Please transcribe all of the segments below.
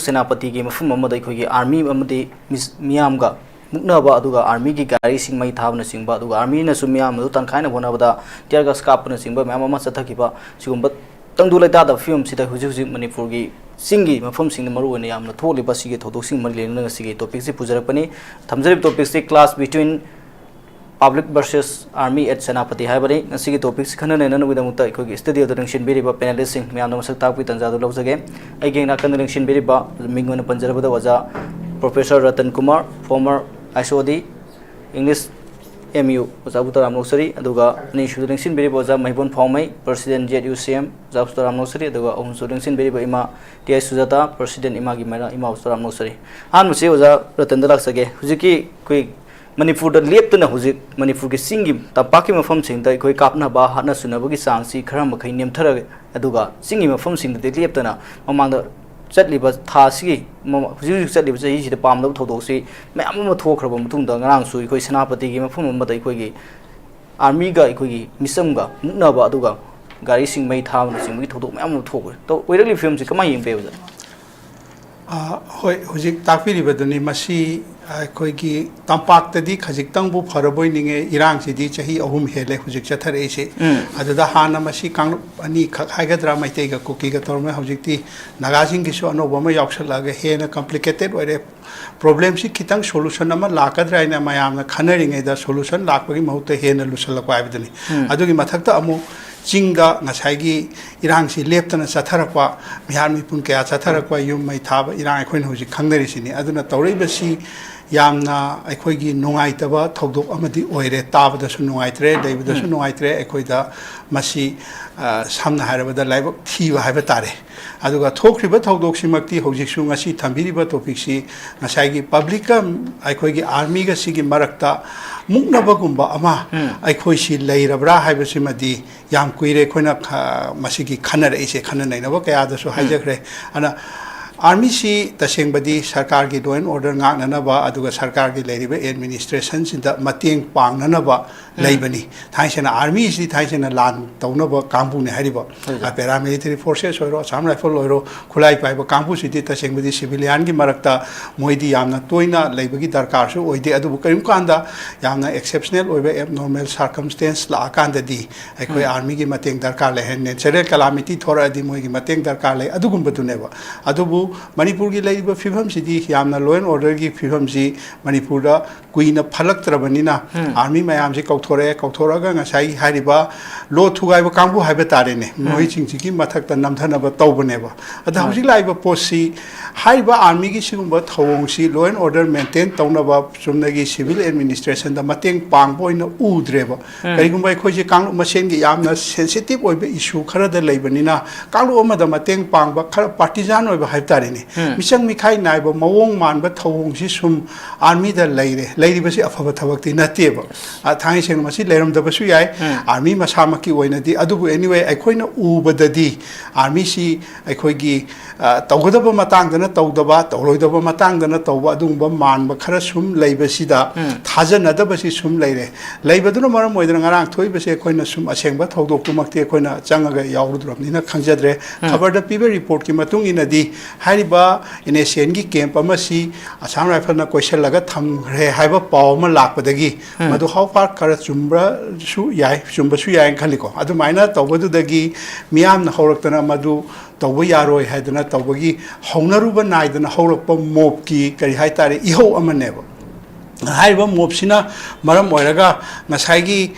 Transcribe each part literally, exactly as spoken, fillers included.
ꯁꯦꯅꯥꯄꯇꯤꯒꯤ ꯃꯐꯝ ꯑꯃꯗ ꯑꯩꯈꯣꯏꯒꯤ army ꯑꯃꯗꯤ ꯃꯤꯁ-, ꯃꯤꯌꯥꯝꯒ ꯃꯨꯛꯅꯕ, ꯑꯗꯨꯒ armyꯒꯤ ꯒꯥꯔꯤꯁꯤꯡ ꯃꯩ ꯊꯥꯕꯅꯆꯤꯡꯕ, ꯑꯗꯨꯒ armyꯅꯁꯨ ꯃꯤꯌꯥꯝ ꯑꯗꯨ ꯇꯥꯟꯈꯥꯏꯅꯕ ꯍꯣꯠꯅꯕꯗ tear gas ꯀꯥꯞꯄꯅꯆꯤꯡꯕ ꯃꯌꯥꯝ ꯑꯃ ꯆꯠꯊꯈꯤꯕ, ꯁꯤꯒꯨꯝꯕ ꯇꯪꯗꯨ ꯂꯩꯇꯥꯗꯕ ꯐꯤꯕꯝꯁꯤꯗ ꯍꯧꯖꯤꯛ ꯍꯧꯖꯤꯛ ꯃꯅꯤꯄꯨꯔꯒꯤ ꯆꯤꯡꯒꯤ ꯃꯐꯝꯁꯤꯡꯗ ꯃꯔꯨꯑꯣꯏꯅ ꯌꯥꯝꯅ ꯊꯣꯛꯂꯤꯕ ꯁꯤꯒꯤ ꯊꯧꯗꯣꯛꯁꯤꯡ ꯃꯔꯤ ꯂꯩꯅꯅ ꯉꯁꯤꯒꯤ topicꯁꯤ ꯄꯨꯖꯔꯛꯄꯅꯤ꯫ ꯊꯝꯖꯔꯤꯕ topicꯁꯤ clash between public versus army at Senapati ꯍꯥꯏꯕꯅꯤ꯫ ꯉꯁꯤꯒꯤ topicꯁꯤ ꯈꯟꯅ ꯅꯩꯅꯅꯕꯒꯤꯗꯃꯛꯇ ꯑꯩꯈꯣꯏꯒꯤ studioꯗ ꯂꯦꯡꯁꯤꯟꯕꯤꯔꯤꯕ panelistꯁꯤꯡ ꯃꯌꯥꯝꯗ ꯃꯁꯛ ꯇꯥꯛꯄꯒꯤ ꯇꯥꯟꯖꯥꯗꯨ ꯂꯧꯖꯒꯦ꯫ ꯑꯩꯒꯤ ꯅꯥꯀꯟꯗ ꯂꯦꯡꯁꯤꯟꯕꯤꯔꯤꯕ, ꯃꯤꯡ ꯑꯣꯏꯅ ꯄꯟꯖꯔꯕꯗ ꯑꯣꯖꯥ Professor Ratan Kumar, former S O D, English M U, ꯑꯣꯖꯥꯕꯨ ꯇꯔꯥꯝꯅ ꯑꯣꯛꯆꯔꯤ꯫ ꯑꯗꯨꯒ ꯑꯅꯤꯁꯨꯕꯗ ꯂꯦꯡꯁꯤꯟꯕꯤꯔꯤꯕ ꯑꯣꯖꯥ ꯃꯍꯤꯕꯣꯟ ꯐꯥꯎꯃꯩ, President Z U C M, ꯑꯣꯖꯥꯕꯨ ꯇꯔꯥꯝꯅ ꯑꯣꯛꯆꯔꯤ꯫ ꯑꯗꯨꯒ ꯑꯍꯨꯝꯁꯨꯕꯗ ꯂꯦꯡꯁꯤꯟꯕꯤꯔꯤꯕ ꯏꯃꯥ ꯇꯤ ꯑꯥꯏ ꯁꯨꯖꯥꯇꯥ, President ꯏꯃꯥꯒꯤ ꯃꯩꯔꯥ, ꯏꯃꯥꯕꯨ ꯇꯔꯥꯝꯅ ꯑꯣꯛꯆꯔꯤ꯫ ꯑꯍꯥꯟꯕꯁꯤ ꯑꯣꯖꯥ ꯔꯇꯟꯗ ꯂꯥꯛꯆꯒꯦ꯫ ꯍꯧꯖꯤꯛꯀꯤ ꯑꯩꯈꯣꯏ ꯃꯅꯤꯄꯨꯔꯗ ꯂꯦꯞꯇꯅ ꯍꯧꯖꯤꯛ ꯃꯅꯤꯄꯨꯔꯒꯤ ꯆꯤꯡꯒꯤ ꯇꯝꯄꯥꯛꯀꯤ ꯃꯐꯝꯁꯤꯡꯗ ꯑꯩꯈꯣꯏ ꯀꯥꯞꯅꯕ, ꯍꯥꯠꯅ ꯁꯨꯅꯕꯒꯤ ꯆꯥꯡꯁꯤ ꯈꯔ ꯃꯈꯩ ꯅꯦꯝꯊꯔꯒ, ꯑꯗꯨꯒ ꯆꯤꯡꯒꯤ ꯃꯐꯝꯁꯤꯡꯗꯗꯤ ꯂꯦꯞꯇꯅ ꯃꯃꯥꯡꯗ ꯆꯠꯂꯤꯕ ꯊꯥ ꯑꯁꯤꯒꯤ, ꯃꯃ-, ꯍꯧꯖꯤꯛ ꯍꯧꯖꯤꯛ ꯆꯠꯂꯤꯕ ꯆꯍꯤꯁꯤꯗ ꯄꯥꯝꯗꯕ ꯊꯧꯗꯣꯛꯁꯤ ꯃꯌꯥꯝ ꯑꯃ ꯊꯣꯛꯈ꯭ꯔꯕ ꯃꯇꯨꯡꯗ, ꯉꯔꯥꯡꯁꯨ ꯑꯩꯈꯣꯏ ꯁꯦꯅꯥꯄꯇꯤꯒꯤ ꯃꯐꯝ ꯑꯃꯗ ꯑꯩꯈꯣꯏꯒꯤ armyꯒ ꯑꯩꯈꯣꯏꯒꯤ ꯃꯤꯆꯝꯒ ꯃꯨꯛꯅꯕ, ꯑꯗꯨꯒ ꯒꯥꯔꯤꯁꯤꯡ ꯃꯩ ꯊꯥꯕꯅꯆꯤꯡꯕꯒꯤ ꯊꯧꯗꯣꯛ ꯃꯌꯥꯝ ꯑꯃ ꯊꯣꯛꯈ꯭ꯔꯦ꯫ ꯇꯧ-, ꯑꯣꯏꯔꯛꯂꯤꯕ ꯐꯤꯕꯝꯁꯤ ꯀꯃꯥꯏꯅ ꯌꯦꯡꯕ ꯌꯥꯏ, ꯑꯣꯖꯥ? ꯑ, ꯍꯣꯏ, ꯍꯧꯖꯤꯛ ꯇꯥꯛꯄꯤꯔꯤꯕꯗꯨꯅꯤ꯫ ꯃꯁꯤ ꯑꯩꯈꯣꯏꯒꯤ ꯇꯝꯄꯥꯛꯇꯗꯤ ꯈꯖꯤꯛꯇꯪꯕꯨ ꯐꯔꯕꯣꯏ ꯅꯤꯡꯉꯦ, ꯏꯔꯥꯡꯁꯤꯗꯤ ꯆꯍꯤ ꯑꯍꯨꯝ ꯍꯦꯜꯂꯦ ꯍꯧꯖꯤꯛ ꯆꯠꯊꯔꯛꯏꯁꯤ꯫ ꯎꯝ꯫ ꯑꯗꯨꯗ ꯍꯥꯟꯅ ꯃꯁꯤ ꯀꯥꯡꯂꯨꯞ ꯑꯅꯤꯈꯛ ꯍꯥꯏꯒꯗ꯭ꯔꯥ, ꯃꯩꯇꯩꯒ ꯀꯨꯀꯤꯒ ꯇꯧꯔꯝꯃꯦ, ꯍꯧꯖꯤꯛꯇꯤ ꯅꯥꯒꯥꯁꯤꯡꯒꯤꯁꯨ ꯑꯅꯧꯕ ꯑꯃ ꯌꯥꯎꯁꯜꯂꯛꯑꯒ ꯍꯦꯟꯅ complicated ꯑꯣꯏꯔꯦ꯫ Problemꯁꯤ ꯈꯤꯇꯪ solution ꯑꯃ ꯂꯥꯛꯀꯗ꯭ꯔꯥ ꯍꯥꯏꯅ ꯃꯌꯥꯝꯅ ꯈꯟꯅꯔꯤꯉꯩꯗ solution ꯂꯥꯛꯄꯒꯤ ꯃꯍꯨꯠꯇ ꯍꯦꯟꯅ ꯂꯨꯁꯜꯂꯛꯄ ꯍꯥꯏꯕꯗꯨꯅꯤ꯫ ꯎꯝ꯫ ꯑꯗꯨꯒꯤ ꯃꯊꯛꯇ ꯑꯃꯨꯛ ꯆꯤꯡꯗ ꯉꯁꯥꯏꯒꯤ ꯏꯔꯥꯡꯁꯤ ꯂꯦꯞꯇꯅ ꯆꯠꯊꯔꯛꯄ, ꯃꯤꯍꯥꯠ ꯃꯤꯄꯨꯟ ꯀꯌꯥ ꯆꯠꯊꯔꯛꯄ, ꯌꯨꯝ ꯃꯩ ꯊꯥꯕ ꯏꯔꯥꯡ ꯑꯩꯈꯣꯏꯅ ꯍꯧꯖꯤꯛ ꯈꯪꯅꯔꯤꯁꯤꯅꯤ꯫ ꯑꯗꯨꯅ ꯇꯧꯔꯛꯏꯕꯁꯤ ꯌꯥꯝꯅ ꯑꯩꯈꯣꯏꯒꯤ ꯅꯨꯡꯉꯥꯏꯇꯕ ꯊꯧꯗꯣꯛ ꯑꯃꯗꯤ ꯑꯣꯏꯔꯦ꯫ ꯇꯥꯕꯗꯁꯨ ꯅꯨꯡꯉꯥꯏꯇ꯭ꯔꯦ, ꯂꯩꯕꯗꯁꯨ ꯎꯝ꯫ ꯅꯨꯡꯉꯥꯏꯇ꯭ꯔꯦ꯫ ꯑꯩꯈꯣꯏꯗ ꯃꯁꯤ, ꯑ, ꯁꯝꯅ ꯍꯥꯏꯔꯕꯗ ꯂꯥꯏꯕꯛ ꯊꯤꯕ ꯍꯥꯏꯕ ꯇꯥꯔꯦ꯫ ꯑꯗꯨꯒ ꯊꯣꯛꯈ꯭ꯔꯤꯕ ꯊꯧꯗꯣꯛꯁꯤꯃꯛꯇꯤ ꯍꯧꯖꯤꯛꯁꯨ ꯉꯁꯤ ꯊꯝꯕꯤꯔꯤꯕ topicꯁꯤ ꯉꯁꯥꯏꯒꯤ publicꯀ ꯑꯩꯈꯣꯏꯒꯤ armyꯒ ꯁꯤꯒꯤ ꯃꯔꯛꯇ ꯃꯨꯛꯅꯕꯒꯨꯝꯕ ꯑꯃ ꯎꯝ꯫ ꯑꯩꯈꯣꯏꯁꯤ ꯂꯩꯔꯕ꯭ꯔꯥ ꯍꯥꯏꯕꯁꯤꯃꯗꯤ ꯌꯥꯝ ꯀꯨꯏꯔꯦ ꯑꯩꯈꯣꯏꯅ ꯈ-, ꯃꯁꯤꯒꯤ ꯈꯟꯅꯔꯛꯏꯁꯦ, ꯈꯟꯅ ꯅꯩꯅꯕ ꯀꯌꯥꯗꯁꯨ ꯎꯝ꯫ ꯍꯥꯏꯖꯈ꯭ꯔꯦ꯫ ꯑꯗꯨꯅ armyꯁꯤ ꯇꯁꯦꯡꯕꯗꯤ ꯁꯔꯀꯥꯔꯒꯤ law and order ꯉꯥꯛꯅꯅꯕ, ꯑꯗꯨꯒ ꯁꯔꯀꯥꯔꯒꯤ ꯂꯩꯔꯤꯕ administrationꯁꯤꯗ ꯃꯇꯦꯡ ꯄꯥꯡꯅꯅꯕ ꯎꯝ꯫ ꯂꯩꯕꯅꯤ꯫ ꯊꯥꯏꯅ ꯁꯦꯡꯅ armyꯁꯤꯗꯤ ꯊꯥꯏꯅ ꯁꯦꯡꯅ ꯂꯥꯟ ꯇꯧꯅꯕ ꯀꯥꯡꯕꯨꯅꯤ ꯍꯥꯏꯔꯤꯕ꯫ ꯍꯣꯏ꯫ ꯑ, paramilitary forces ꯑꯣꯏꯔꯣ, Assam Rifle ꯑꯣꯏꯔꯣ, ꯈꯨꯠꯂꯥꯏ ꯄꯥꯏꯕ ꯀꯥꯡꯕꯨꯁꯤꯗꯤ ꯇꯁꯦꯡꯕꯗꯤ civilianꯒꯤ ꯃꯔꯛꯇ ꯃꯣꯏꯗꯤ ꯌꯥꯝꯅ ꯇꯣꯏꯅ ꯂꯩꯕꯒꯤ ꯗꯔꯀꯥꯔꯁꯨ ꯑꯣꯏꯗꯦ꯫ ꯑꯗꯨꯕꯨ ꯀꯔꯤꯒꯨꯝꯕ ꯀꯥꯟꯗ ꯌꯥꯝꯅ exceptional ꯑꯣꯏꯕ abnormal circumstance ꯂꯥꯛꯑꯀꯥꯟꯗꯗꯤ ꯑꯩꯈꯣꯏ ꯎꯝ꯫ armyꯒꯤ ꯃꯇꯦꯡ ꯗꯔꯀꯥꯔ ꯂꯩ꯫ Natural calamity ꯊꯣꯔꯛꯑꯗꯤ ꯃꯣꯏꯒꯤ ꯃꯇꯦꯡ ꯗꯔꯀꯥꯔ ꯂꯩ, ꯑꯗꯨꯒꯨꯝꯕꯗꯨꯅꯦꯕ꯫ ꯑꯗꯨꯕꯨ ꯃꯅꯤꯄꯨꯔꯒꯤ ꯂꯩꯔꯤꯕ ꯐꯤꯕꯝꯁꯤꯗꯤ ꯌꯥꯝꯅ law and orderꯒꯤ ꯐꯤꯕꯝꯁꯤ ꯃꯅꯤꯄꯨꯔꯗ ꯀꯨꯏꯅ ꯐꯠꯂꯛꯇ꯭ꯔꯕꯅꯤꯅ ꯎꯝ꯫ army ꯃꯌꯥꯝꯁꯤ ꯀꯧꯊꯣꯔꯛꯑꯦ, ꯀꯧꯊꯣꯔꯛꯑꯒ ꯉꯁꯥꯏꯒꯤ ꯍꯥꯏꯔꯤꯕ law ꯊꯨꯒꯥꯏꯕ ꯀꯥꯡꯕꯨ ꯍꯥꯏꯕ ꯇꯥꯔꯦꯅꯦ, ꯎꯝ꯫ ꯃꯈꯣꯏꯁꯤꯡꯁꯤꯒꯤ ꯃꯊꯛꯇ ꯅꯝꯊꯅꯕ ꯇꯧꯕꯅꯦꯕ꯫ ꯑꯗ ꯍꯣꯏ꯫ ꯍꯧꯖꯤꯛ ꯂꯥꯛꯏꯕ ꯄꯣꯠꯁꯤ, ꯍꯥꯏꯔꯤꯕ armyꯒꯤ ꯁꯤꯒꯨꯝꯕ ꯊꯧꯑꯣꯡꯁꯤ law and order maintain ꯇꯧꯅꯕ ꯆꯨꯝꯅꯒꯤ civil administrationꯗ ꯃꯇꯦꯡ ꯄꯥꯡꯕ ꯑꯣꯏꯅ ꯎꯗ꯭ꯔꯦꯕ꯫ ꯎꯝ꯫ ꯀꯔꯤꯒꯨꯝꯕ ꯑꯩꯈꯣꯏꯁꯦ ꯀꯥꯡꯂꯨꯞ ꯃꯁꯦꯟꯒꯤ ꯌꯥꯝꯅ sensitive ꯑꯣꯏꯕ issue ꯈꯔꯗ ꯂꯩꯕꯅꯤꯅ, ꯀꯥꯡꯂꯨꯞ ꯑꯃꯗ ꯃꯇꯦꯡ ꯄꯥꯡꯕ ꯈꯔ partisan ꯑꯣꯏꯕ ꯍꯥꯏꯕ ꯇꯥꯔꯦꯅꯦ, ꯎꯝ꯫ ꯃꯤꯆꯪ ꯃꯤꯈꯥꯏ ꯅꯥꯏꯕ ꯃꯑꯣꯡ ꯃꯥꯟꯕ ꯊꯧꯑꯣꯡꯁꯤ ꯁꯨꯝ armyꯗ ꯂꯩꯔꯦ꯫ ꯂꯩꯔꯤꯕꯁꯤ ꯑꯐꯕ ꯊꯕꯛꯇꯤ ꯅꯠꯇꯦꯕ꯫ ꯑ, ꯊꯥꯡꯉꯩ ꯁꯦꯡꯅ ꯃꯁꯤ ꯂꯩꯔꯝꯗꯕꯁꯨ ꯌꯥꯏ, ꯎꯝ꯫ army ꯃꯁꯥꯃꯛꯀꯤ ꯑꯣꯏꯅꯗꯤ꯫ ꯑꯗꯨꯕꯨ anyway, ꯑꯩꯈꯣꯏꯅ ꯎꯕꯗꯗꯤ armyꯁꯤ ꯑꯩꯈꯣꯏꯒꯤ, ꯑ, ꯇꯧꯒꯗꯕ ꯃꯇꯥꯡꯗꯅ ꯇꯧꯗꯕ, ꯇꯧꯔꯣꯏꯗꯕ ꯃꯇꯥꯡꯗꯅ ꯇꯧꯕ, ꯑꯗꯨꯒꯨꯝꯕ ꯃꯥꯟꯕ ꯈꯔ ꯁꯨꯝ ꯂꯩꯕꯁꯤꯗ ꯎꯝ꯫ ꯊꯥꯖꯅꯗꯕꯁꯤ ꯁꯨꯝ ꯂꯩꯔꯦ꯫ ꯂꯩꯕꯗꯨꯅ ꯃꯔꯝ ꯑꯣꯏꯗꯅ ꯉꯔꯥꯡ ꯊꯣꯛꯏꯕꯁꯦ ꯑꯩꯈꯣꯏꯅ ꯁꯨꯝ ꯑꯁꯦꯡꯕ ꯊꯧꯗꯣꯛꯇꯨꯃꯛꯇꯤ ꯑꯩꯈꯣꯏꯅ ꯆꯪꯉꯒ ꯌꯥꯎꯔꯨꯗ꯭ꯔꯕꯅꯤꯅ ꯈꯪꯖꯗ꯭ꯔꯦ꯫ ꯎꯝ꯫ ꯈꯕꯔꯗ ꯄꯤꯕ reportꯀꯤ ꯃꯇꯨꯡ ꯏꯟꯅꯗꯤ ꯍꯥꯏꯔꯤꯕ NSCNꯒꯤ camp ꯑꯃꯁꯤ Assam Rifleꯅ ꯀꯣꯏꯁꯤꯜꯂꯒ ꯊꯝꯈ꯭ꯔꯦ ꯍꯥꯏꯕ ꯄꯥꯎ ꯑꯃ ꯂꯥꯛꯄꯗꯒꯤ ꯎꯝ꯫ ꯃꯗꯨ how far ꯈꯔ ꯆꯨꯝꯕꯁꯨ ꯌꯥꯏ, ꯆꯨꯝꯕꯁꯨ ꯌꯥꯏꯅ ꯈꯜꯂꯤꯀꯣ꯫ ꯑꯗꯨꯃꯥꯏꯅ ꯇꯧꯕꯗꯨꯗꯒꯤ ꯃꯤꯌꯥꯝꯅ ꯍꯧꯔꯛꯇꯅ ꯃꯗꯨ ꯇꯧꯕ ꯌꯥꯔꯣꯏ ꯍꯥꯏꯗꯅ ꯇꯧꯕꯒꯤ ꯍꯧꯅꯔꯨꯕ ꯅꯥꯏꯗꯅ ꯍꯧꯔꯛꯄ mobꯀꯤ ꯀꯔꯤ ꯍꯥꯏꯇꯥꯔꯦ, ꯏꯍꯧ ꯑꯃꯅꯦꯕ꯫ ꯍꯥꯏꯔꯤꯕ mobꯁꯤꯅ ꯃꯔꯝ ꯑꯣꯏꯔꯒ ꯉꯁꯥꯏꯒꯤ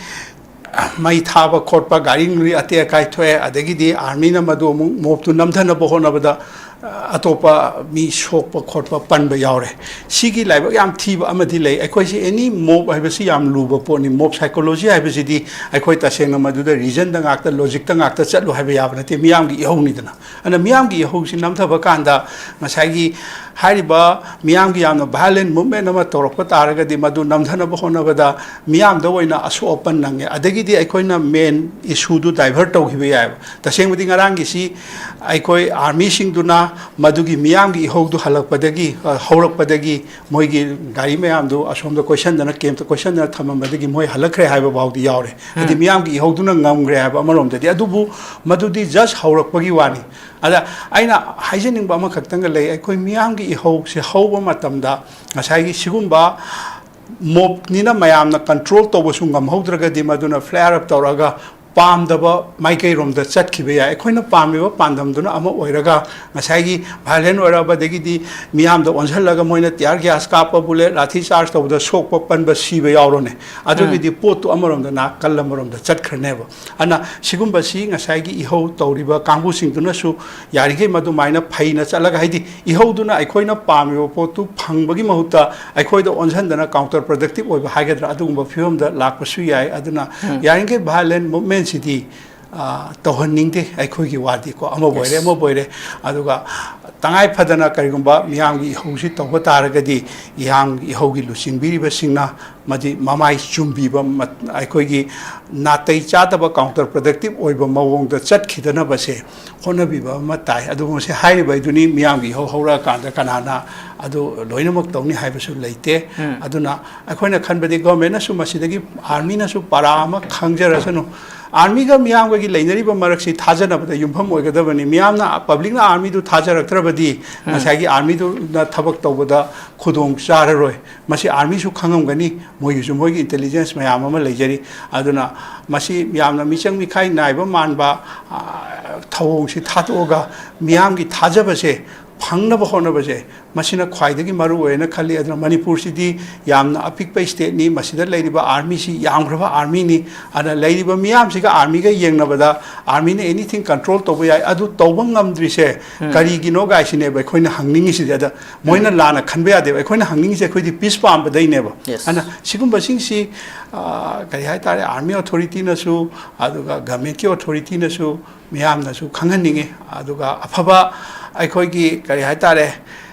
ꯃꯩ ꯊꯥꯕ ꯈꯣꯠꯄ, ꯒꯥꯔꯤ ꯅꯨꯡꯔꯤ ꯑꯇꯦꯛ ꯑꯀꯥꯏ ꯊꯣꯛꯑꯦ, ꯑꯗꯒꯤꯗꯤ armyꯅ ꯃꯗꯨ ꯑꯃꯨꯛ mobꯇꯨ ꯅꯝꯊꯅꯕ ꯍꯣꯠꯅꯕꯗ ꯑꯇꯣꯞꯄ ꯃꯤ ꯁꯣꯛꯄ ꯈꯣꯠꯄ ꯄꯟꯕ ꯌꯥꯎꯔꯦ꯫ ꯁꯤꯒꯤ ꯂꯥꯏꯕꯛ ꯌꯥꯝ ꯊꯤꯕ ꯑꯃꯗꯤ ꯂꯩ꯫ ꯑꯩꯈꯣꯏꯁꯤ ꯑꯦꯅꯤ ꯃꯣꯞ ꯍꯥꯏꯕꯁꯤ ꯌꯥꯝ ꯂꯨꯕ ꯄꯣꯠꯅꯤ꯫ ꯃꯣꯞ ꯁꯥꯏꯀꯣꯂꯣꯖꯤ ꯍꯥꯏꯕꯁꯤꯗꯤ ꯑꯩꯈꯣꯏ ꯇꯁꯦꯡꯅ ꯃꯗꯨꯗ ꯔꯤꯖꯟꯗ ꯉꯥꯛꯇ, ꯂꯣꯖꯤꯛꯇ ꯉꯥꯛꯇ ꯆꯠꯂꯨ ꯍꯥꯏꯕ ꯌꯥꯕ ꯅꯠꯇꯦ꯫ ꯃꯤꯌꯥꯝꯒꯤ ꯏꯍꯧꯅꯤꯗꯅ꯫ ꯑꯗꯨꯅ ꯃꯤꯌꯥꯝꯒꯤ ꯏꯍꯧꯁꯤ ꯅꯝꯊꯕ ꯀꯥꯟꯗ ꯉꯁꯥꯏꯒꯤ ꯍꯥꯏꯔꯤꯕ ꯃꯤꯌꯥꯝꯒꯤ ꯌꯥꯝꯅ ꯚꯥꯏꯑꯣꯂꯦꯟ ꯃꯨꯞꯃꯦꯟ ꯑꯃ ꯇꯧꯔꯛꯄ ꯇꯥꯔꯒꯗꯤ ꯃꯗꯨ ꯅꯝꯊꯅꯕ ꯍꯣꯠꯅꯕꯗ ꯃꯤꯌꯥꯝꯗ ꯑꯣꯏꯅ ꯑꯁꯣꯛ ꯑꯄꯟ ꯅꯪꯉꯦ꯫ ꯑꯗꯒꯤꯗꯤ ꯑꯩꯈꯣꯏꯅ ꯃꯦꯟ ꯏꯁꯨꯗꯨ ꯗꯥꯏꯚꯔꯠ ꯇꯧꯈꯤꯕ ꯌꯥꯏꯑꯕ꯫ ꯇꯁꯦꯡꯕꯗꯤ ꯉꯔꯥꯡꯒꯤꯁꯤ ꯑꯩꯈꯣꯏ ꯑꯥꯔꯃꯤꯁꯤꯡꯗꯨꯅ ꯃꯗꯨꯒꯤ ꯃꯤꯌꯥꯝꯒꯤ ꯏꯍꯧꯗꯨ ꯍꯜꯂꯛꯄꯗꯒꯤ, ꯑ, ꯍꯧꯔꯛꯄꯗꯒꯤ ꯃꯣꯏꯒꯤ ꯒꯥꯔꯤ ꯃꯌꯥꯝꯗꯨ ꯑꯁꯣꯝꯗ ꯀꯣꯏꯁꯟꯗꯅ, ꯀꯦꯝꯞꯇ ꯀꯣꯏꯁꯟꯗꯅ ꯊꯝꯃꯝꯕꯗꯒꯤ ꯃꯣꯏ ꯍꯜꯂꯛꯈ꯭ꯔꯦ ꯍꯥꯏꯕ ꯐꯥꯎꯗꯤ ꯌꯥꯎꯔꯦ꯫ ꯍꯥꯏꯗꯤ ꯎꯝ꯫ ꯃꯤꯌꯥꯝꯒꯤ ꯏꯍꯧꯗꯨꯅ ꯉꯝꯈ꯭ꯔꯦ ꯍꯥꯏꯕ ꯑꯃꯔꯣꯝꯗꯗꯤ꯫ ꯑꯗꯨꯕꯨ ꯃꯗꯨꯗꯤ ꯖꯁ ꯍꯧꯔꯛꯄꯒꯤ ꯋꯥꯅꯤ꯫ ꯑꯗ ꯑꯩꯅ ꯍꯥꯏꯖꯅꯤꯡꯕ ꯑꯃꯈꯛꯇꯪꯒ ꯂꯩ꯫ ꯑꯩꯈꯣꯏ ꯃꯤꯌꯥꯝꯒꯤ ꯏꯍꯧꯁꯦ ꯍꯧꯕ ꯃꯇꯝꯗ ꯉꯁꯥꯏꯒꯤ ꯁꯤꯒꯨꯝꯕ ꯃꯣꯞꯅꯤꯅ ꯃꯌꯥꯝꯅ ꯀꯟꯇ꯭ꯔꯣꯜ ꯇꯧꯕꯁꯨ ꯉꯝꯍꯧꯗ꯭ꯔꯒꯗꯤ ꯃꯗꯨꯅ ꯐ꯭ꯂꯦꯌꯔ ꯑꯞ ꯇꯧꯔꯛꯑꯒ ꯄꯥꯝꯗꯕ ꯃꯥꯏꯀꯩꯔꯣꯝꯗ ꯆꯠꯈꯤꯕ ꯌꯥꯏ꯫ ꯑꯩꯈꯣꯏꯅ ꯄꯥꯝꯃꯤꯕ ꯄꯥꯟꯗꯝꯗꯨꯅ ꯑꯃ ꯑꯣꯏꯔꯒ ꯉꯁꯥꯏꯒꯤ ꯚꯥꯏꯑꯣꯂꯦꯟ ꯑꯣꯏꯔꯛꯑꯕꯗꯒꯤꯗꯤ ꯃꯤꯌꯥꯝꯗ ꯑꯣꯟꯁꯤꯜꯂꯒ ꯃꯣꯏꯅ ꯇꯤꯌꯥꯔ ꯒ꯭ꯌꯥꯁ ꯀꯥꯞꯄꯕꯨ ꯂꯦ, ꯂꯥꯊꯤ ꯆꯥꯔꯖ ꯇꯧꯕꯗ ꯁꯣꯛꯄ ꯄꯟꯕ ꯁꯤꯕ ꯌꯥꯎꯔꯣꯅꯦ꯫ ꯑꯗꯨꯒꯤꯗꯤ ꯄꯣꯠꯇꯨ ꯑꯃꯔꯣꯝꯗ ꯅꯥꯀꯜ ꯑꯃꯔꯣꯝꯗ ꯆꯠꯈ꯭ꯔꯅꯦꯕ꯫ ꯑꯗꯨꯅ ꯁꯤꯒꯨꯝꯕꯁꯤ ꯉꯁꯥꯏꯒꯤ ꯏꯍꯧ ꯇꯧꯔꯤꯕ ꯀꯥꯡꯕꯨꯁꯤꯡꯗꯨꯅꯁꯨ ꯌꯥꯔꯤꯈꯩ ꯃꯗꯨꯃꯥꯏꯅ ꯐꯩꯅ ꯆꯠꯂꯒ, ꯍꯥꯏꯗꯤ ꯏꯍꯧꯗꯨꯅ ꯑꯩꯈꯣꯏꯅ ꯄꯥꯝꯃꯤꯕ ꯄꯣꯠꯇꯨ ꯐꯪꯕꯒꯤ ꯃꯍꯨꯠꯇ ꯑꯩꯈꯣꯏꯗ ꯑꯣꯟꯁꯤꯟꯗꯅ ꯀꯥꯎꯟꯇꯔ ꯄ꯭ꯔꯗꯛꯇꯤꯞ ꯑꯣꯏꯕ ꯍꯥꯏꯒꯗ꯭ꯔꯥ, ꯑꯗꯨꯒꯨꯝꯕ ꯐꯤꯕꯝꯗ ꯂꯥꯛꯄꯁꯨ ꯌꯥꯏ꯫ ꯑꯗꯨꯅ ꯎꯝ꯫ ꯌꯥꯔꯤꯈꯩ ꯚꯥꯏꯑꯣꯂꯦꯟ ꯃꯨꯞꯃꯦꯟꯁꯤꯗꯤ, ꯑ, ꯇꯧꯍꯟꯅꯤꯡꯗꯦ ꯑꯩꯈꯣꯏꯒꯤ ꯋꯥꯗꯤꯀꯣ꯫ ꯑꯃꯕꯨ ꯑꯣꯏꯔꯦ, ꯌꯦꯁ꯫ ꯑꯃꯕꯨ ꯑꯣꯏꯔꯦ꯫ ꯑꯗꯨꯒ ꯇꯉꯥꯏ ꯐꯗꯅ ꯀꯔꯤꯒꯨꯝꯕ ꯃꯤꯌꯥꯝꯒꯤ ꯏꯍꯧꯁꯤ ꯇꯧꯕ ꯇꯥꯔꯒꯗꯤ, ꯏꯍꯥꯡ-, ꯏꯍꯧꯒꯤ ꯂꯨꯆꯤꯡꯕꯤꯔꯤꯕꯁꯤꯡꯅ ꯃꯗꯤ ꯃꯃꯥꯏ ꯆꯨꯝꯕꯤꯕ ꯃꯠ-, ꯑꯩꯈꯣꯏꯒꯤ ꯅꯥꯇꯩ ꯆꯥꯗꯕ ꯀꯥꯎꯟꯇꯔ ꯄ꯭ꯔꯗꯛꯇꯤꯞ ꯑꯣꯏꯕ ꯃꯑꯣꯡꯗ ꯆꯠꯈꯤꯗꯅꯕꯁꯦ ꯍꯣꯠꯅꯕꯤꯕ ꯑꯃ ꯇꯥꯏ꯫ ꯑꯗꯨꯕꯨ ꯃꯁꯤ ꯍꯥꯏꯔꯤꯕ ꯍꯥꯏꯗꯨꯅꯤ, ꯃꯤꯌꯥꯝꯒꯤ ꯏꯍꯧ ꯍꯧꯔꯛꯑꯀꯥꯟꯗ ꯀꯅꯥꯅ ꯑꯗꯨ ꯂꯣꯏꯅꯃꯛ ꯇꯧꯅꯤ ꯍꯥꯏꯕꯁꯨ ꯂꯩꯇꯦ꯫ ꯎꯝ꯫ ꯑꯗꯨꯅ ꯑꯩꯈꯣꯏꯅ ꯈꯟꯕꯗꯤ ꯒꯣꯔꯃꯦꯟꯅꯁꯨ ꯃꯁꯤꯗꯒꯤ, ꯑꯥꯔꯃꯤꯅꯁꯨ ꯄꯔꯥ ꯑꯃ ꯈꯪꯖꯔꯁꯅꯨ꯫ ꯑꯥꯔꯃꯤꯒ ꯃꯤꯌꯥꯝꯒꯒꯤ ꯂꯩꯅꯔꯤꯕ ꯃꯔꯛꯁꯤ ꯊꯥꯖꯅꯕꯗ ꯌꯨꯝꯐꯝ ꯑꯣꯏꯒꯗꯕꯅꯤ꯫ ꯃꯤꯌꯥꯝꯅ, ꯄꯕ꯭ꯂꯤꯛꯅ ꯑꯥꯔꯃꯤꯗꯨ ꯊꯥꯖꯔꯛꯇ꯭ꯔꯕꯗꯤ ꯎꯝ꯫ ꯉꯁꯥꯏꯒꯤ ꯑꯥꯔꯃꯤꯗꯨꯅ ꯊꯕꯛ ꯇꯧꯕꯗ ꯈꯨꯗꯣꯡ ꯆꯥꯔꯔꯣꯏ꯫ ꯃꯁꯤ ꯑꯥꯔꯃꯤꯁꯨ ꯈꯪꯉꯝꯒꯅꯤ, ꯃꯣꯏꯒꯤꯁꯨ ꯃꯣꯏꯒꯤ ꯏꯟꯇꯦꯂꯤꯖꯦꯟꯁ ꯃꯌꯥꯝ ꯑꯃ ꯂꯩꯖꯔꯤ꯫ ꯑꯗꯨꯅ ꯃꯁꯤ ꯌꯥꯝꯅ ꯃꯤꯆꯪ ꯃꯤꯈꯥꯏ ꯅꯥꯏꯕ ꯃꯥꯟꯕ, ꯑ, ꯊꯧꯑꯣꯡꯁꯤ ꯊꯥꯗꯣꯛꯑꯒ ꯃꯤꯌꯥꯝꯒꯤ ꯊꯥꯖꯕꯁꯦ ꯐꯪꯅꯕ ꯍꯣꯠꯅꯕꯁꯦ, ꯃꯁꯤꯅ ꯈ꯭ꯋꯥꯏꯗꯒꯤ ꯃꯔꯨ ꯑꯣꯏꯅ ꯈꯜꯂꯤ꯫ ꯑꯗꯨꯅ ꯃꯅꯤꯄꯨꯔꯁꯤꯗꯤ ꯌꯥꯝꯅ ꯑꯄꯤꯛꯄ stateꯅꯤ, ꯃꯁꯤꯗ ꯂꯩꯔꯤꯕ armyꯁꯤ ꯌꯥꯝꯈ꯭ꯔꯕ armyꯅꯤ꯫ ꯑꯗꯨꯅ ꯂꯩꯔꯤꯕ ꯃꯤꯌꯥꯝꯁꯤꯒ armyꯒ ꯌꯦꯡꯅꯕꯗ armyꯅ anything control ꯇꯧꯕ ꯌꯥꯏ꯫ ꯑꯗꯨ ꯇꯧꯕ ꯉꯝꯗ꯭ꯔꯤꯁꯦ ꯀꯔꯤꯒꯤꯅꯣ ꯒꯥꯏꯁꯤꯅꯦꯕ ꯑꯩꯈꯣꯏꯅ ꯍꯪꯅꯤꯡꯉꯤꯁꯤꯗꯤ꯫ ꯑꯗ ꯃꯣꯏꯅ ꯂꯥꯟꯅ ꯈꯟꯕ ꯌꯥꯗꯦꯕ꯫ ꯑꯩꯈꯣꯏꯅ ꯍꯪꯅꯤꯡꯉꯤꯁꯦ ꯑꯩꯈꯣꯏꯗꯤ peace ꯄꯥꯝꯕꯗꯩꯅꯦꯕ꯫ Yes. ꯑꯗꯨꯅ ꯁꯤꯒꯨꯝꯕꯁꯤꯡꯁꯤ, ꯑ, ꯀꯔꯤ ꯍꯥꯏꯇꯥꯔꯦ, army authorityꯅꯁꯨ, ꯑꯗꯨꯒ governmentꯀꯤ authorityꯅꯁꯨ, ꯃꯤꯌꯥꯝꯅꯁꯨ ꯈꯪꯍꯟꯅꯤꯡꯉꯤ꯫ ꯑꯗꯨꯒ ꯑꯐꯕ ꯑꯩꯈꯣꯏꯒꯤ, ꯀꯔꯤ ꯍꯥꯏꯇꯥꯔꯦ,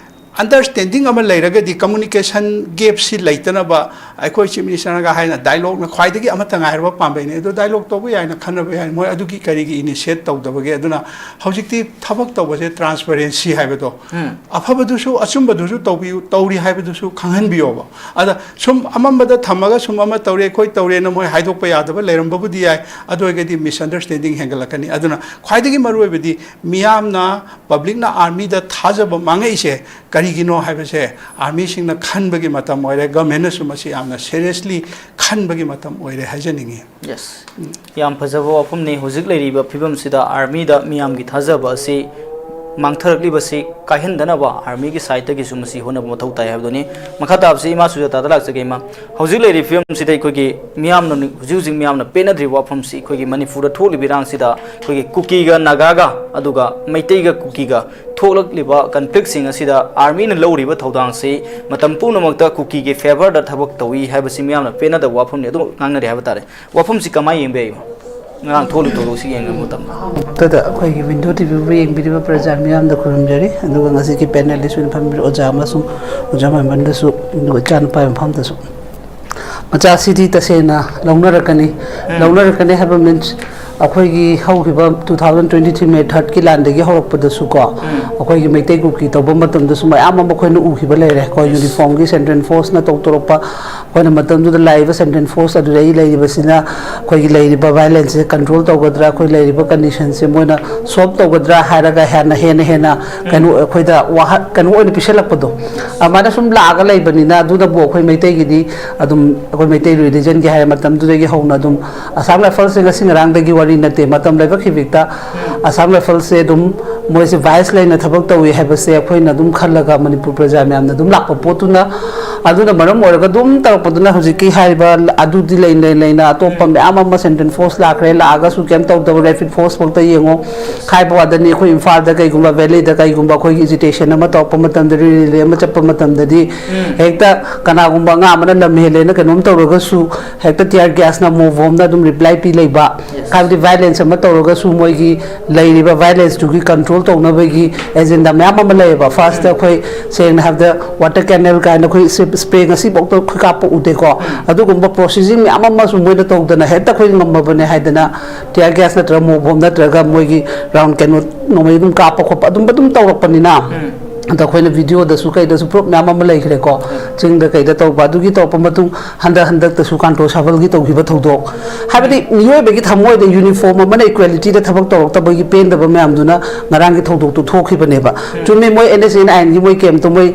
understanding ꯑꯃ ꯂꯩꯔꯒꯗꯤ, communication gapꯁꯤ ꯂꯩꯇꯅꯕ, ꯑꯩꯈꯣꯏ Chief Ministerꯅꯒ ꯍꯥꯏꯅ dialogueꯅ ꯈ꯭ꯋꯥꯏꯗꯒꯤ ꯑꯃꯠꯇ ꯉꯥꯏꯔꯕ ꯄꯥꯝꯕꯩꯅꯤ꯫ ꯑꯗꯣ dialogue ꯇꯧꯕ ꯌꯥꯏꯅ ꯈꯟꯅꯕ ꯌꯥꯏ, ꯃꯣꯏ ꯑꯗꯨꯒꯤ ꯀꯔꯤꯒꯤ initiate ꯇꯧꯗꯕꯒꯦ? ꯑꯗꯨꯅ ꯍꯧꯖꯤꯛꯇꯤ ꯊꯕꯛ ꯇꯧꯕꯁꯦ transparency ꯍꯥꯏꯕꯗꯣ, ꯎꯝ꯫ ꯑꯐꯕꯗꯨꯁꯨ ꯑꯆꯨꯝꯕꯗꯨꯁꯨ ꯇꯧꯕꯤꯌꯨ, ꯇꯧꯔꯤ ꯍꯥꯏꯕꯗꯨꯁꯨ ꯈꯪꯍꯟꯕꯤꯌꯣꯕ꯫ ꯑꯗ ꯁꯨꯝ ꯑꯃꯝꯕꯗ ꯊꯝꯃꯒ ꯁꯨꯝ ꯑꯃ ꯇꯧꯔꯦ, ꯑꯩꯈꯣꯏ ꯇꯧꯔꯦꯅ ꯃꯣꯏ ꯍꯥꯏꯗꯣꯛꯄ ꯌꯥꯗꯕ ꯂꯩꯔꯝꯕꯕꯨꯗꯤ ꯌꯥꯏ, ꯑꯗꯨ ꯑꯣꯏꯔꯒꯗꯤ misunderstanding ꯍꯦꯟꯒꯠꯂꯛꯀꯅꯤ꯫ ꯑꯗꯨꯅ ꯈ꯭ꯋꯥꯏꯗꯒꯤ ꯃꯔꯨꯑꯣꯏꯕꯗꯤ ꯃꯤꯌꯥꯝꯅ, publicꯅ armyꯗ ꯊꯥꯖꯕ ꯃꯥꯡꯉꯛꯏꯁꯦ ꯀꯔꯤꯒꯤꯅꯣ ꯍꯥꯏꯕꯁꯦ armyꯁꯤꯡꯅ ꯈꯟꯕꯒꯤ ꯃꯇꯝ ꯑꯣꯏꯔꯦ, governmentꯅꯁꯨ ꯃꯁꯤ ꯌꯥꯝꯅ seriously ꯈꯟꯕꯒꯤ ꯃꯇꯝ ꯑꯣꯏꯔꯦ ꯍꯥꯏꯖꯅꯤꯡꯉꯤ꯫ Yes. ꯌꯥꯝ ꯐꯖꯕ ꯋꯥꯐꯝꯅꯤ꯫ ꯍꯧꯖꯤꯛ ꯂꯩꯔꯤꯕ ꯐꯤꯕꯝꯁꯤꯗ armyꯗ ꯃꯤꯌꯥꯝꯒꯤ ꯊꯥꯖꯕ ꯑꯁꯤ ꯃꯥꯡꯊꯔꯛꯂꯤꯕꯁꯤ ꯀꯥꯏꯍꯟꯗꯅꯕ armyꯒꯤ sideꯇꯒꯤꯁꯨ ꯃꯁꯤ ꯍꯣꯠꯅꯕ ꯃꯊꯧ ꯇꯥꯏ ꯍꯥꯏꯕꯗꯨꯅꯤ꯫ ꯃꯈꯥ ꯇꯥꯕꯁꯤ ꯏꯃꯥ ꯁꯨꯖꯥꯇꯥꯗ ꯂꯥꯛꯆꯒꯦ, ꯏꯃꯥ꯫ ꯍꯧꯖꯤꯛ ꯂꯩꯔꯤꯕ ꯐꯤꯕꯝꯁꯤꯗ ꯑꯩꯈꯣꯏꯒꯤ ꯃꯤꯌꯥꯝꯅ ꯍꯧꯖꯤꯛ ꯍꯧꯖꯤꯛ ꯃꯤꯌꯥꯝꯅ ꯄꯦꯟꯅꯗ꯭ꯔꯤꯕ ꯋꯥꯐꯝꯁꯤ ꯑꯩꯈꯣꯏꯒꯤ ꯃꯅꯤꯄꯨꯔꯗ ꯊꯣꯛꯂꯤꯕ ꯏꯔꯥꯡꯁꯤꯗ ꯑꯩꯈꯣꯏꯒꯤ ꯀꯨꯀꯤꯒ ꯅꯥꯒꯥꯒ ꯑꯗꯨꯒ ꯃꯩꯇꯩꯒ ꯀꯨꯀꯤꯒ ꯊꯣꯛꯂꯛꯂꯤꯕ conflictꯁꯤꯡ ꯑꯁꯤꯗ armyꯅ ꯂꯧꯔꯤꯕ ꯊꯧꯗꯥꯡꯁꯤ ꯃꯇꯝ ꯄꯨꯝꯅꯃꯛꯇ ꯀꯨꯀꯤꯒꯤ favourꯗ ꯊꯕꯛ ꯇꯧꯏ ꯍꯥꯏꯕꯁꯤ ꯃꯤꯌꯥꯝꯅ ꯄꯦꯟꯅꯗꯕ ꯋꯥꯐꯝꯅꯤ꯫ ꯑꯗꯨ ꯉꯥꯡꯅꯔꯤ ꯍꯥꯏꯕ ꯇꯥꯔꯦ꯫ ꯋꯥꯐꯝꯁꯤ ꯀꯃꯥꯏꯅ ꯌꯦꯡꯕ ꯌꯥꯏ? ꯉꯔꯥꯡ ꯊꯣꯛꯂꯤ ꯊꯧꯗꯣꯛꯁꯤ ꯌꯦꯡꯕ ꯃꯇꯝꯗ꯫ ꯇꯗ ꯑꯩꯈꯣꯏꯒꯤ Window TVꯕꯨ ꯌꯦꯡꯕꯤꯔꯤꯕ ꯄ꯭ꯔꯖꯥ ꯃꯤꯌꯥꯝꯗ ꯈꯨꯔꯨꯝꯖꯔꯤ, ꯑꯗꯨꯒ ꯉꯁꯤꯒꯤ panelist ꯑꯣꯏꯅ ꯐꯝꯕꯤꯔꯤꯕ ꯑꯣꯖꯥ ꯑꯃꯁꯨꯡ ꯑꯣꯖꯥ ꯃꯥꯏꯕꯝꯗꯁꯨ, ꯑꯗꯨꯒ ꯏꯆꯥꯅꯨꯄꯥꯒꯤ ꯃꯐꯝꯗꯁꯨ꯫ ꯃꯆꯥꯁꯤꯗꯤ ꯇꯁꯦꯡꯅ ꯂꯧꯅꯔꯛꯀꯅꯤ꯫ ꯎꯝ꯫ ꯂꯧꯅꯔꯛꯀꯅꯤ ꯍꯥꯏꯕ means ꯑꯩꯈꯣꯏꯒꯤ ꯍꯧꯈꯤꯕ two thousand twenty three May thirdꯀꯤ ꯂꯥꯟꯗꯒꯤ ꯍꯧꯔꯛꯄꯗꯁꯨ ꯀꯣ, ꯎꯝ꯫ ꯑꯩꯈꯣꯏꯒꯤ ꯃꯩꯇꯩ ꯀꯨꯀꯤ ꯇꯧꯕ ꯃꯇꯝꯗꯁꯨ ꯃꯌꯥꯝ ꯑꯃ ꯑꯩꯈꯣꯏꯅ ꯎꯈꯤꯕ ꯂꯩꯔꯦ꯫ ꯑꯩꯈꯣꯏ Yes. Uniformꯒꯤ Central Forceꯅ ꯇꯧꯊꯣꯔꯛꯄ, ꯑꯩꯈꯣꯏꯅ ꯃꯇꯝꯗꯨꯗ ꯂꯥꯛꯏꯕ Central Force ꯑꯗꯨꯗꯒꯤ ꯂꯩꯔꯤꯕꯁꯤꯅ ꯑꯩꯈꯣꯏꯒꯤ ꯂꯩꯔꯤꯕ violenceꯁꯦ control ꯇꯧꯒꯗ꯭ꯔꯥ, ꯑꯩꯈꯣꯏ ꯂꯩꯔꯤꯕ conditionꯁꯦ ꯃꯣꯏꯅ solve ꯇꯧꯒꯗ꯭ꯔꯥ ꯍꯥꯏꯔꯒ ꯍꯦꯟꯅ, ꯍꯦꯟꯅ, ꯍꯦꯟꯅ ꯀꯩꯅꯣ, ꯑꯩꯈꯣꯏꯗ ꯋꯥꯍ-, ꯀꯩꯅꯣ ꯑꯣꯏꯅ ꯄꯤꯁꯜꯂꯛꯄꯗꯣ, ꯑꯗꯨꯃꯥꯏꯅ ꯁꯨꯝ ꯂꯥꯛꯑꯒ ꯂꯩꯕꯅꯤꯅ, ꯑꯗꯨꯅꯕꯨ ꯑꯩꯈꯣꯏ ꯃꯩꯇꯩꯒꯤꯗꯤ ꯑꯗꯨꯝ, ꯑꯩꯈꯣꯏ ꯃꯩꯇꯩ religionꯒꯤ ꯍꯥꯏꯔ ꯃꯇꯝꯗꯨꯗꯒꯤ ꯍꯧꯅ ꯑꯗꯨꯝ Assam Riflesꯁꯦ ꯉꯁꯤ ꯉꯔꯥꯡꯗꯒꯤ ꯋꯥꯔꯤ ꯅꯠꯇꯦ, ꯃꯇꯝ ꯂꯥꯏꯕꯛ ꯈꯤꯕꯤꯛꯇ ꯑꯁꯥꯝ ꯔꯥꯏꯐꯜꯁꯦ ꯑꯗꯨꯝ ꯃꯣꯏꯁꯦ ꯚꯥꯏꯁ ꯂꯩꯅ ꯊꯕꯛ ꯇꯧꯏ ꯍꯥꯏꯕꯁꯦ ꯑꯩꯈꯣꯏꯅ ꯑꯗꯨꯝ ꯈꯜꯂꯒ, ꯃꯅꯤꯄꯨꯔ ꯄ꯭ꯔꯖꯥ ꯃꯌꯥꯝꯅ ꯑꯗꯨꯝ ꯂꯥꯛꯄ ꯄꯣꯠꯇꯨꯅ, ꯑꯗꯨꯅ ꯃꯔꯝ ꯑꯣꯏꯔꯒ ꯑꯗꯨꯝ ꯇꯧꯔꯛꯄꯗꯨꯅ ꯍꯧꯖꯤꯛꯀꯤ ꯍꯥꯏꯔꯤꯕ ꯑꯗꯨꯗꯤ ꯂꯩꯅ ꯂꯩꯅ ꯑꯇꯣꯞꯄ ꯃꯌꯥꯝ ꯑꯃ ꯁꯦꯟꯇ꯭ꯔꯦꯜ ꯐꯣꯔꯁ ꯂꯥꯛꯈ꯭ꯔꯦ, ꯂꯥꯛꯑꯒꯁꯨ ꯀꯩꯝ ꯇꯧꯗꯕ ꯔꯦꯄꯤꯗ ꯐꯣꯔꯁ ꯐꯥꯎꯗ ꯌꯦꯡꯉꯣ꯫ ꯍꯥꯏꯕ ꯋꯥꯗꯅꯤ, ꯑꯩꯈꯣꯏ ꯏꯝꯐꯥꯜꯗ ꯀꯩꯒꯨꯝꯕ, ꯚꯦꯂꯤꯗ ꯀꯩꯒꯨꯝꯕ ꯑꯩꯈꯣꯏꯒꯤ ꯑꯦꯖꯤꯇꯦꯁꯟ ꯑꯃ ꯇꯧꯔꯛꯄ ꯃꯇꯝꯗ, ꯔꯦꯂꯤ ꯑꯃ ꯆꯠꯄ ꯃꯇꯝꯗꯗꯤ ꯍꯦꯛꯇ ꯀꯅꯥꯒꯨꯝꯕ ꯑꯉꯥꯡ ꯑꯃꯅ ꯂꯝ ꯍꯦꯜꯂꯦꯅ ꯀꯩꯅꯣꯝ ꯇꯧꯔꯒꯁꯨ ꯍꯦꯛꯇ ꯇꯤꯌꯔ ꯒ꯭ꯌꯥꯁꯅ ꯃꯣꯞ ꯕꯣꯝꯅ ꯑꯗꯨꯝ ꯔꯤꯄ꯭ꯂꯥꯏ ꯄꯤ ꯂꯩꯕ꯫ ꯍꯥꯏꯕꯗꯤ ꯚꯥꯏꯂꯦꯟꯁ ꯑꯃ ꯇꯧꯔꯒꯁꯨ ꯃꯣꯏꯒꯤ ꯂꯩꯔꯤꯕ ꯚꯥꯏꯂꯦꯟꯁꯇꯨꯒꯤ ꯀꯟꯇ꯭ꯔꯣꯜ ꯇꯧꯅꯕꯒꯤ ꯑꯦꯖꯦꯟꯗꯥ ꯃꯌꯥꯝ ꯑꯃ ꯂꯩꯌꯦꯕ꯫ ꯐꯥꯔꯁꯇ ꯑꯩꯈꯣꯏ ꯁꯦꯡꯅ ꯍꯥꯏꯕꯗ ꯋꯥꯇꯔ ꯀꯦꯅꯦꯜ ꯀꯥꯏꯅ ꯑꯩꯈꯣꯏ ꯁ꯭ꯄꯔꯦ ꯉꯁꯤꯐꯥꯎꯗ ꯑꯩꯈꯣꯏ ꯀꯥꯞꯄ ꯎꯗꯦꯀꯣ꯫ ꯑꯗꯨꯒꯨꯝꯕ ꯄ꯭ꯔꯣꯁꯦꯁꯤꯡ ꯃꯌꯥꯝ ꯑꯃꯁꯨ ꯃꯣꯏꯅ ꯇꯧꯗꯅ ꯍꯦꯛꯇ ꯑꯩꯈꯣꯏ ꯉꯝꯃꯕꯅꯦ ꯍꯥꯏꯗꯅ ꯇꯤꯌꯔ ꯒ꯭ꯌꯥꯁ ꯅꯠꯇ꯭ꯔꯒ ꯃꯣꯞ ꯕꯣꯝ ꯅꯠꯇ꯭ꯔꯒ ꯃꯣꯏꯒꯤ ꯔꯥꯎꯟ ꯀꯩꯅꯣ ꯅꯣꯡꯃꯩ ꯑꯗꯨꯝ ꯀꯥꯞꯄ ꯈꯣꯠꯄ ꯑꯗꯨꯝ ꯑꯗꯨꯝ ꯇꯧꯔꯛꯄꯅꯤꯅ꯫ ꯑꯗ ꯑꯩꯈꯣꯏꯅ ꯚꯤꯗꯤꯑꯣꯗꯁꯨ ꯀꯩꯗꯁꯨ ꯄ꯭ꯔꯨꯞ ꯃꯌꯥꯝ ꯑꯃ ꯂꯩꯈ꯭ꯔꯦꯀꯣ꯫ ꯆꯤꯡꯗ ꯀꯩꯗ ꯇꯧꯕ ꯑꯗꯨꯒꯤ ꯇꯧꯔꯛꯄ ꯃꯇꯨꯡ ꯍꯟꯗꯛ ꯍꯟꯗꯛꯇꯁꯨ ꯀꯥꯟꯇꯣ ꯁꯥꯕꯜꯒꯤ ꯇꯧꯈꯤꯕ ꯊꯧꯗꯣꯛ, ꯍꯥꯏꯕꯗꯤ ꯃꯤꯑꯣꯏꯕꯒꯤ ꯊꯃꯣꯏꯗ ꯌꯨꯅꯤꯐꯣꯔꯝ ꯑꯃꯅ ꯏꯀ꯭ꯋꯦꯂꯤꯇꯤꯗ ꯊꯕꯛ ꯇꯧꯔꯛꯇꯕꯒꯤ ꯄꯦꯟꯗꯕ ꯃꯌꯥꯝꯗꯨꯅ ꯉꯔꯥꯡꯒꯤ ꯊꯧꯗꯣꯛꯇꯨ ꯊꯣꯛꯈꯤꯕꯅꯦꯕ꯫ ꯆꯨꯝꯃꯤ, ꯃꯣꯏ ꯑꯦꯟ ꯑꯦꯁ ꯑꯦꯟ ꯑꯥꯏꯟꯒꯤ ꯃꯣꯏ ꯀꯦꯝꯇꯣ ꯃꯣꯏ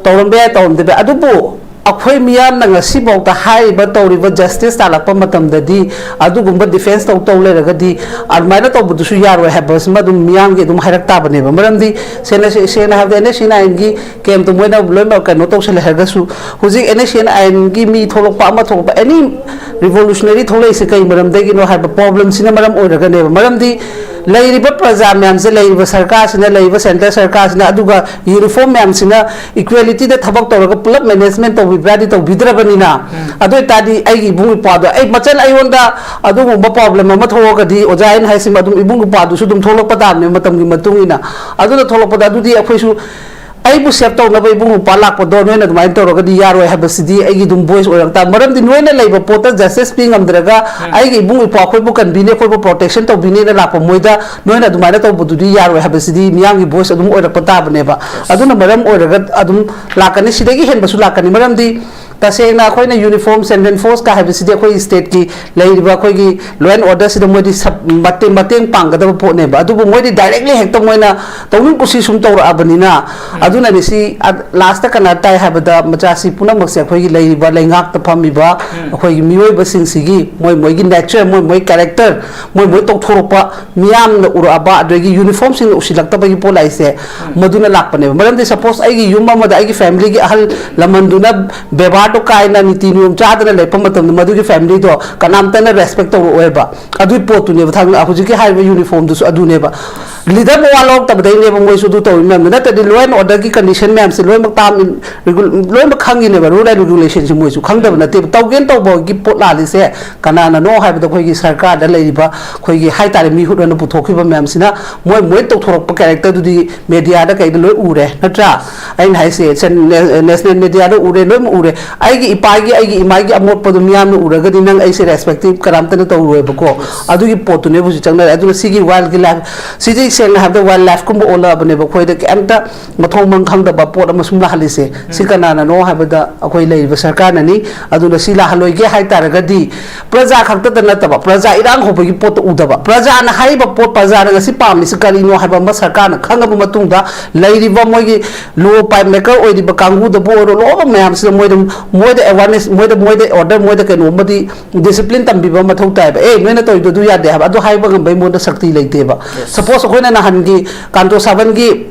ꯇꯧꯔꯝꯕ ꯌꯥꯏ, ꯇꯧꯔꯝꯗꯕ ꯌꯥꯏ, ꯑꯗꯨꯕꯨ ꯑꯩꯈꯣꯏ ꯃꯤꯌꯥꯝꯅ ꯉꯁꯤꯐꯥꯎꯗ ꯍꯥꯏꯔꯤꯕ ꯇꯧꯔꯤꯕ ꯖꯁꯇꯤꯁ ꯇꯥꯜꯂꯛꯄ ꯃꯇꯝꯗꯗꯤ ꯑꯗꯨꯒꯨꯝꯕ ꯗꯤꯐꯦꯟꯁ ꯇꯧ ꯇꯧ ꯂꯩꯔꯒꯗꯤ ꯑꯗꯨꯃꯥꯏꯅ ꯇꯧꯕꯗꯨꯁꯨ ꯌꯥꯔꯣꯏ ꯍꯥꯏꯕꯁꯤꯃ ꯑꯗꯨꯝ ꯃꯤꯌꯥꯝꯒꯤ ꯑꯗꯨꯝ ꯍꯥꯏꯔꯛ ꯇꯥꯕꯅꯦꯕ꯫ ꯃꯔꯝꯗꯤ ꯁꯦꯡꯅ ꯁꯦꯡꯅ ꯍꯥꯏꯔꯕꯗ ꯑꯦꯟ ꯑꯦꯁ ꯑꯦꯟ ꯑꯥꯏꯟꯒꯤ ꯀꯦꯝꯇꯣ ꯃꯣꯏꯅ ꯂꯣꯏꯅꯃꯛ ꯀꯩꯅꯣ ꯇꯧꯁꯜꯂꯦ ꯍꯥꯏꯔꯒꯁꯨ, ꯍꯧꯖꯤꯛ ꯑꯦꯟ ꯑꯦꯁ ꯑꯦꯟ ꯑꯥꯏꯟꯒꯤ ꯃꯤ ꯊꯣꯛꯂꯛꯄ ꯑꯃ ꯊꯣꯛꯂꯛꯄ ꯑꯦꯅꯤ ꯔꯤꯚꯣꯂꯨꯁꯅꯔꯤ ꯊꯣꯛꯂꯛꯏꯁꯦ ꯀꯩ ꯃꯔꯝꯗꯒꯤꯅꯣ ꯍꯥꯏꯕ ꯄ꯭ꯔꯣꯕ꯭ꯂꯦꯝꯁꯤꯅ ꯃꯔꯝ ꯑꯣꯏꯔꯒꯅꯦꯕ꯫ ꯃꯔꯝꯗꯤ ꯂꯩꯔꯤꯕ ꯄ꯭ꯔꯖꯥ ꯃꯌꯥꯝꯁꯦ, ꯂꯩꯔꯤꯕ ꯁꯔꯀꯥꯔꯁꯤꯅ, ꯂꯩꯔꯤꯕ ꯁꯦꯟꯇ꯭ꯔꯦꯜ ꯁꯔꯀꯥꯔꯁꯤꯅ, ꯑꯗꯨꯒ ꯌꯨꯅꯤꯐꯣꯔꯝ ꯃꯌꯥꯝꯁꯤꯅ ꯏꯀ꯭ꯋꯦꯂꯤꯇꯤꯗ ꯊꯕꯛ ꯇꯧꯔꯒ ꯄꯨꯂꯞ ꯃꯦꯅꯦꯖꯃꯦꯟ ꯇꯧꯕꯤꯕ꯭ꯔꯥꯗꯤ ꯇꯧꯕꯤꯗ꯭ꯔꯕꯅꯤꯅ, ꯑꯗꯨ ꯑꯣꯏꯇꯥꯔꯗꯤ ꯑꯩꯒꯤ ꯏꯕꯨꯡ ꯏꯄ꯭ꯋꯥꯗꯣ, ꯑꯩ ꯃꯆꯜ ꯑꯩꯉꯣꯟꯗ ꯑꯗꯨꯒꯨꯝꯕ ꯄ꯭ꯔꯣꯕ꯭ꯂꯦꯝ ꯑꯃ ꯊꯣꯛꯑꯒꯗꯤ ꯑꯣꯖꯥ ꯑꯩꯅ ꯍꯥꯏꯁꯤꯃ ꯑꯗꯨꯝ ꯏꯕꯨꯡ ꯏꯄ꯭ꯋꯥꯗꯨꯁꯨ ꯑꯗꯨꯝ ꯊꯣꯛꯂꯛꯄ ꯇꯥꯕꯅꯦ ꯃꯇꯝꯒꯤ ꯃꯇꯨꯡ ꯏꯟꯅ꯫ ꯑꯗꯨꯅ ꯊꯣꯛꯂꯛꯄꯗ ꯑꯗꯨꯗꯤ ꯑꯩꯈꯣꯏꯁꯨ ꯑꯩꯕꯨ ꯁꯦꯞ ꯇꯧꯅꯕ ꯏꯕꯨꯡ ꯏꯄ꯭ꯋꯥ ꯂꯥꯛꯄꯗꯣ ꯅꯣꯏꯅ ꯑꯗꯨꯃꯥꯏꯅ ꯇꯧꯔꯒꯗꯤ ꯌꯥꯔꯣꯏ ꯍꯥꯏꯕꯁꯤꯗꯤ ꯑꯩꯒꯤ ꯑꯗꯨꯝ ꯚꯣꯏꯁ ꯑꯣꯏꯔꯛ ꯇꯥꯕ꯫ ꯃꯔꯝꯗꯤ ꯅꯣꯏꯅ ꯂꯩꯕ ꯄꯣꯠꯇ ꯖꯁꯇꯤꯁ ꯄꯤ ꯉꯝꯗ꯭ꯔꯒ ꯑꯩꯒꯤ ꯏꯕꯨꯡ ꯏꯄ꯭ꯋꯥ ꯑꯩꯈꯣꯏꯕꯨ ꯀꯟꯕꯤꯅꯤ, ꯑꯩꯈꯣꯏꯕꯨ ꯄ꯭ꯔꯣꯇꯦꯛꯁꯟ ꯇꯧꯕꯤꯅꯤꯅ ꯂꯥꯛꯄ ꯃꯣꯏꯗ ꯅꯣꯏꯅ ꯑꯗꯨꯃꯥꯏꯅ ꯇꯧꯕꯗꯨꯗꯤ ꯌꯥꯔꯣꯏ ꯍꯥꯏꯕꯁꯤꯗꯤ ꯃꯤꯌꯥꯝꯒꯤ ꯚꯣꯏꯁ ꯑꯗꯨꯝ ꯑꯣꯏꯔꯛꯄ ꯇꯥꯕꯅꯦꯕ꯫ ꯑꯗꯨꯅ ꯃꯔꯝ ꯑꯣꯏꯔꯒ ꯑꯗꯨꯝ ꯂꯥꯛꯀꯅꯤ, ꯁꯤꯗꯒꯤ ꯍꯦꯟꯕꯁꯨ ꯂꯥꯛꯀꯅꯤ꯫ ꯃꯔꯝꯗꯤ ꯇꯁꯦꯡꯅ ꯑꯩꯈꯣꯏꯅ ꯌꯨꯅꯤꯐꯣꯔꯝ ꯁꯦꯟꯇ꯭ꯔꯦꯜ ꯐꯣꯔꯁꯀ ꯍꯥꯏꯕꯁꯤꯗꯤ ꯑꯩꯈꯣꯏꯒꯤ ꯁ꯭ꯇꯦꯠꯀꯤ ꯂꯩꯔꯤꯕ ꯑꯩꯈꯣꯏꯒꯤ ꯂꯣ ꯑꯦꯟ ꯑꯣꯔꯗꯔꯁꯤꯗ ꯃꯣꯏꯗꯤ ꯁꯞ-, ꯃꯇꯦꯡ, ꯃꯇꯦꯡ ꯄꯥꯡꯒꯗꯕ ꯄꯣꯠꯅꯦꯕ꯫ ꯑꯗꯨꯕꯨ ꯃꯣꯏꯗꯤ ꯗꯥꯏꯔꯦꯛꯂꯤ ꯍꯦꯛꯇ ꯃꯣꯏꯅ ꯇꯧꯅꯤꯡ ꯀꯨꯁꯤ ꯁꯨꯝ ꯇꯧꯔꯛꯑꯕꯅꯤꯅ, ꯑꯗꯨꯅꯅꯤ ꯁꯤ, ꯑ, ꯂꯥꯁꯇ ꯀꯅꯥ ꯇꯥꯏ ꯍꯥꯏꯕꯗ, ꯃꯆꯥꯁꯤ ꯄꯨꯝꯅꯃꯛꯁꯦ ꯑꯩꯈꯣꯏꯒꯤ ꯂꯩꯔꯤꯕ ꯂꯩꯉꯥꯛꯇ ꯐꯝꯃꯤꯕ ꯑꯩꯈꯣꯏꯒꯤ ꯃꯤꯑꯣꯏꯕꯁꯤꯡꯁꯤꯒꯤ ꯃꯣꯏ ꯃꯣꯏꯒꯤ ꯅꯦꯆꯔ, ꯃꯣꯏ ꯃꯣꯏ ꯀꯦꯔꯦꯛꯇꯔ, ꯃꯣꯏ ꯃꯣꯏ ꯇꯧꯊꯣꯔꯛꯄ, ꯃꯤꯌꯥꯝꯅ ꯎꯔꯛꯑꯕ, ꯑꯗꯒꯤ ꯌꯨꯅꯤꯐꯣꯔꯝꯁꯤꯡꯅ ꯎꯁꯤꯜꯂꯛꯇꯕꯒꯤ ꯄꯣꯠ ꯂꯥꯛꯏꯁꯦ, ꯃꯗꯨꯅ ꯂꯥꯛꯄꯅꯦꯕ꯫ ꯃꯔꯝꯗꯤ ꯁꯄꯣꯁ ꯑꯩꯒꯤ ꯌꯨꯝ ꯑꯃꯗ ꯑꯩꯒꯤ ꯐꯦꯃꯤꯂꯤꯒꯤ ꯑꯍꯜ ꯂꯃꯟꯗꯨꯅ ꯕꯦꯕꯥꯔꯗꯣ ꯀꯥꯏꯅ ꯅꯤꯇꯤ ꯅꯤꯌꯣꯝ ꯆꯥꯗꯅ ꯂꯩꯔꯛꯄ ꯃꯇꯝꯗ ꯃꯗꯨꯒꯤ ꯐꯦꯃꯤꯂꯤꯗꯣ ꯀꯅꯥꯝꯇꯅ ꯔꯦꯁꯄꯦꯛ ꯇꯧꯔꯛꯑꯣꯏꯕ꯫ ꯑꯗꯨꯒꯤ ꯄꯣꯠꯇꯨꯅꯦꯕ ꯊꯥꯡ-, ꯍꯧꯖꯤꯛꯀꯤ ꯍꯥꯏꯔꯤꯕ ꯌꯨꯅꯤꯐꯣꯔꯝꯗꯨꯁꯨ ꯑꯗꯨꯅꯦꯕ꯫ ꯂꯤꯗꯔ ꯃꯋꯥ ꯂꯧꯔꯛꯇꯕꯗꯩꯅꯦꯕ ꯃꯣꯏꯁꯨ ꯑꯗꯨ ꯇꯧꯔꯤ ꯃꯌꯥꯝꯗꯣ꯫ ꯅꯠꯇ꯭ꯔꯗꯤ ꯂꯣ ꯑꯦꯟ ꯑꯣꯔꯗꯔꯒꯤ ꯀꯟꯗꯤꯁꯟ ꯃꯌꯥꯝꯁꯦ ꯂꯣꯏꯅꯃꯛ ꯇꯥꯝ ꯏꯟ-, ꯔꯤꯒꯨ-, ꯂꯣꯏꯅꯃꯛ ꯈꯪꯉꯤꯅꯦꯕ꯫ ꯔꯨꯜ ꯑꯦꯟ ꯔꯤꯒꯨꯂꯦꯁꯟꯁꯦ ꯃꯣꯏꯁꯨ ꯈꯪꯗꯕ ꯅꯠꯇꯦꯕ꯫ ꯇꯧꯒꯦꯅ ꯇꯧꯕꯒꯤ ꯄꯣꯠ ꯂꯥꯜꯂꯤꯁꯦ ꯀꯅꯥꯅꯅꯣ ꯍꯥꯏꯕꯗ ꯑꯩꯈꯣꯏꯒꯤ ꯁꯔꯀꯥꯔꯗ ꯂꯩꯔꯤꯕ ꯑꯩꯈꯣꯏꯒꯤ ꯍꯥꯏꯇꯥꯔꯦ ꯃꯤꯍꯨꯠ ꯑꯣꯏꯅ ꯄꯨꯊꯣꯛꯈꯤꯕ ꯃꯌꯥꯝꯁꯤꯅ ꯃꯣꯏ ꯃꯣꯏ ꯇꯧꯊꯣꯔꯛꯄ ꯀꯦꯔꯦꯛꯇꯔꯗꯨꯗꯤ ꯃꯦꯗꯤꯌꯥꯗ ꯀꯩꯗ ꯂꯣꯏ ꯎꯔꯦ, ꯅꯠꯇ꯭ꯔꯥ? ꯑꯩꯅ ꯍꯥꯏꯁꯦ ꯁꯦꯟ-, ꯅꯦ-, ꯅꯦꯁꯅꯦꯜ ꯃꯦꯗꯤꯌꯥꯗ ꯎꯔꯦ, ꯂꯣꯏꯅꯃꯛ ꯎꯔꯦ꯫ ꯑꯩꯒꯤ ꯏꯄꯥꯒꯤ, ꯑꯩꯒꯤ ꯏꯃꯥꯒꯤ ꯑꯃꯣꯠꯄꯗꯣ ꯃꯤꯌꯥꯝꯅ ꯎꯔꯒꯗꯤ ꯅꯪ ꯑꯩꯁꯦ ꯔꯦꯁꯄꯦꯛꯇꯤꯞ ꯀꯅꯥꯝꯇꯅ ꯇꯧꯔꯣꯏꯕꯀꯣ꯫ ꯑꯗꯨꯒꯤ ꯄꯣꯠꯇꯨꯅꯦꯕ ꯍꯧꯖꯤꯛ ꯆꯪꯅꯔꯦ꯫ ꯑꯗꯨꯅ ꯁꯤꯒꯤ ꯋꯥꯏꯜꯒꯤ ꯂꯥꯏꯐ, ꯁꯤꯗꯤ ꯁꯦꯡꯅ ꯍꯥꯏꯕꯗ ꯋꯥꯏꯜ ꯂꯥꯏꯐꯀꯨꯝꯕ ꯑꯣꯜꯂꯛꯑꯕꯅꯦꯕ ꯑꯩꯈꯣꯏꯗ ꯀꯩꯝꯇ ꯃꯊꯣꯡ ꯃꯔꯝ ꯈꯪꯗꯕ ꯄꯣꯠ ꯑꯃ ꯁꯨꯝ ꯂꯥꯛꯍꯜꯂꯤꯁꯦ꯫ ꯁꯤ ꯀꯅꯥꯅꯅꯣ ꯍꯥꯏꯕꯗ ꯑꯩꯈꯣꯏ ꯂꯩꯔꯤꯕ ꯁꯔꯀꯥꯔꯅꯅꯤ꯫ ꯑꯗꯨꯅ ꯁꯤ ꯂꯥꯛꯍꯜꯂꯣꯏꯒꯦ ꯍꯥꯏ ꯇꯥꯔꯒꯗꯤ ꯄ꯭ꯔꯖꯥ ꯈꯛꯇꯗ ꯅꯠꯇꯕ, ꯄ꯭ꯔꯖꯥ ꯏꯔꯥꯡ ꯍꯧꯕꯒꯤ ꯄꯣꯠꯇ ꯎꯗꯕ, ꯄ꯭ꯔꯖꯥꯅ ꯍꯥꯏꯔꯤꯕ ꯄꯣꯠ, ꯄ꯭ꯔꯖꯥꯅ ꯉꯁꯤ ꯄꯥꯝꯃꯤꯁꯤ ꯀꯔꯤꯅꯣ ꯍꯥꯏꯕ ꯑꯃ ꯁꯔꯀꯥꯔꯅ ꯈꯪꯉꯕ ꯃꯇꯨꯡꯗ, ꯂꯩꯔꯤꯕ ꯃꯣꯏꯒꯤ ꯂꯣ ꯄꯥꯏ ꯃꯦꯀꯔ ꯑꯣꯏꯔꯤꯕ ꯀꯥꯡꯕꯨꯗꯕꯨ ꯑꯣꯏꯔꯣ, ꯂꯣꯏꯅꯃꯛ ꯃꯌꯥꯝꯁꯤꯗ ꯃꯣꯏꯗ, ꯃꯣꯏꯗ ꯑꯦꯋꯥꯔꯅꯦꯁ, ꯃꯣꯏꯗ, ꯃꯣꯏꯗ ꯑꯣꯔꯗꯔ, ꯃꯣꯏꯗ ꯀꯩꯅꯣꯝꯃꯗꯤ ꯗꯤꯁꯤꯄ꯭ꯂꯤꯟ ꯇꯝꯕꯤꯕ ꯃꯊꯧ ꯇꯥꯏꯕ꯫ "ꯑꯦ, ꯅꯣꯏꯅ ꯇꯧꯔꯤꯗꯣ ꯑꯗꯨ ꯌꯥꯗꯦ" ꯍꯥꯏꯕ ꯑꯗꯨ ꯍꯥꯏꯕ ꯉꯝꯕꯩ ꯃꯉꯣꯟꯗ ꯁꯛꯇꯤ ꯂꯩꯇꯦꯕ꯫ ꯁꯄꯣꯁ ꯑꯩꯈꯣꯏꯅ ꯅꯍꯥꯟꯒꯤ ꯀꯥꯟꯇꯣ ꯁꯥꯕꯟꯒꯤ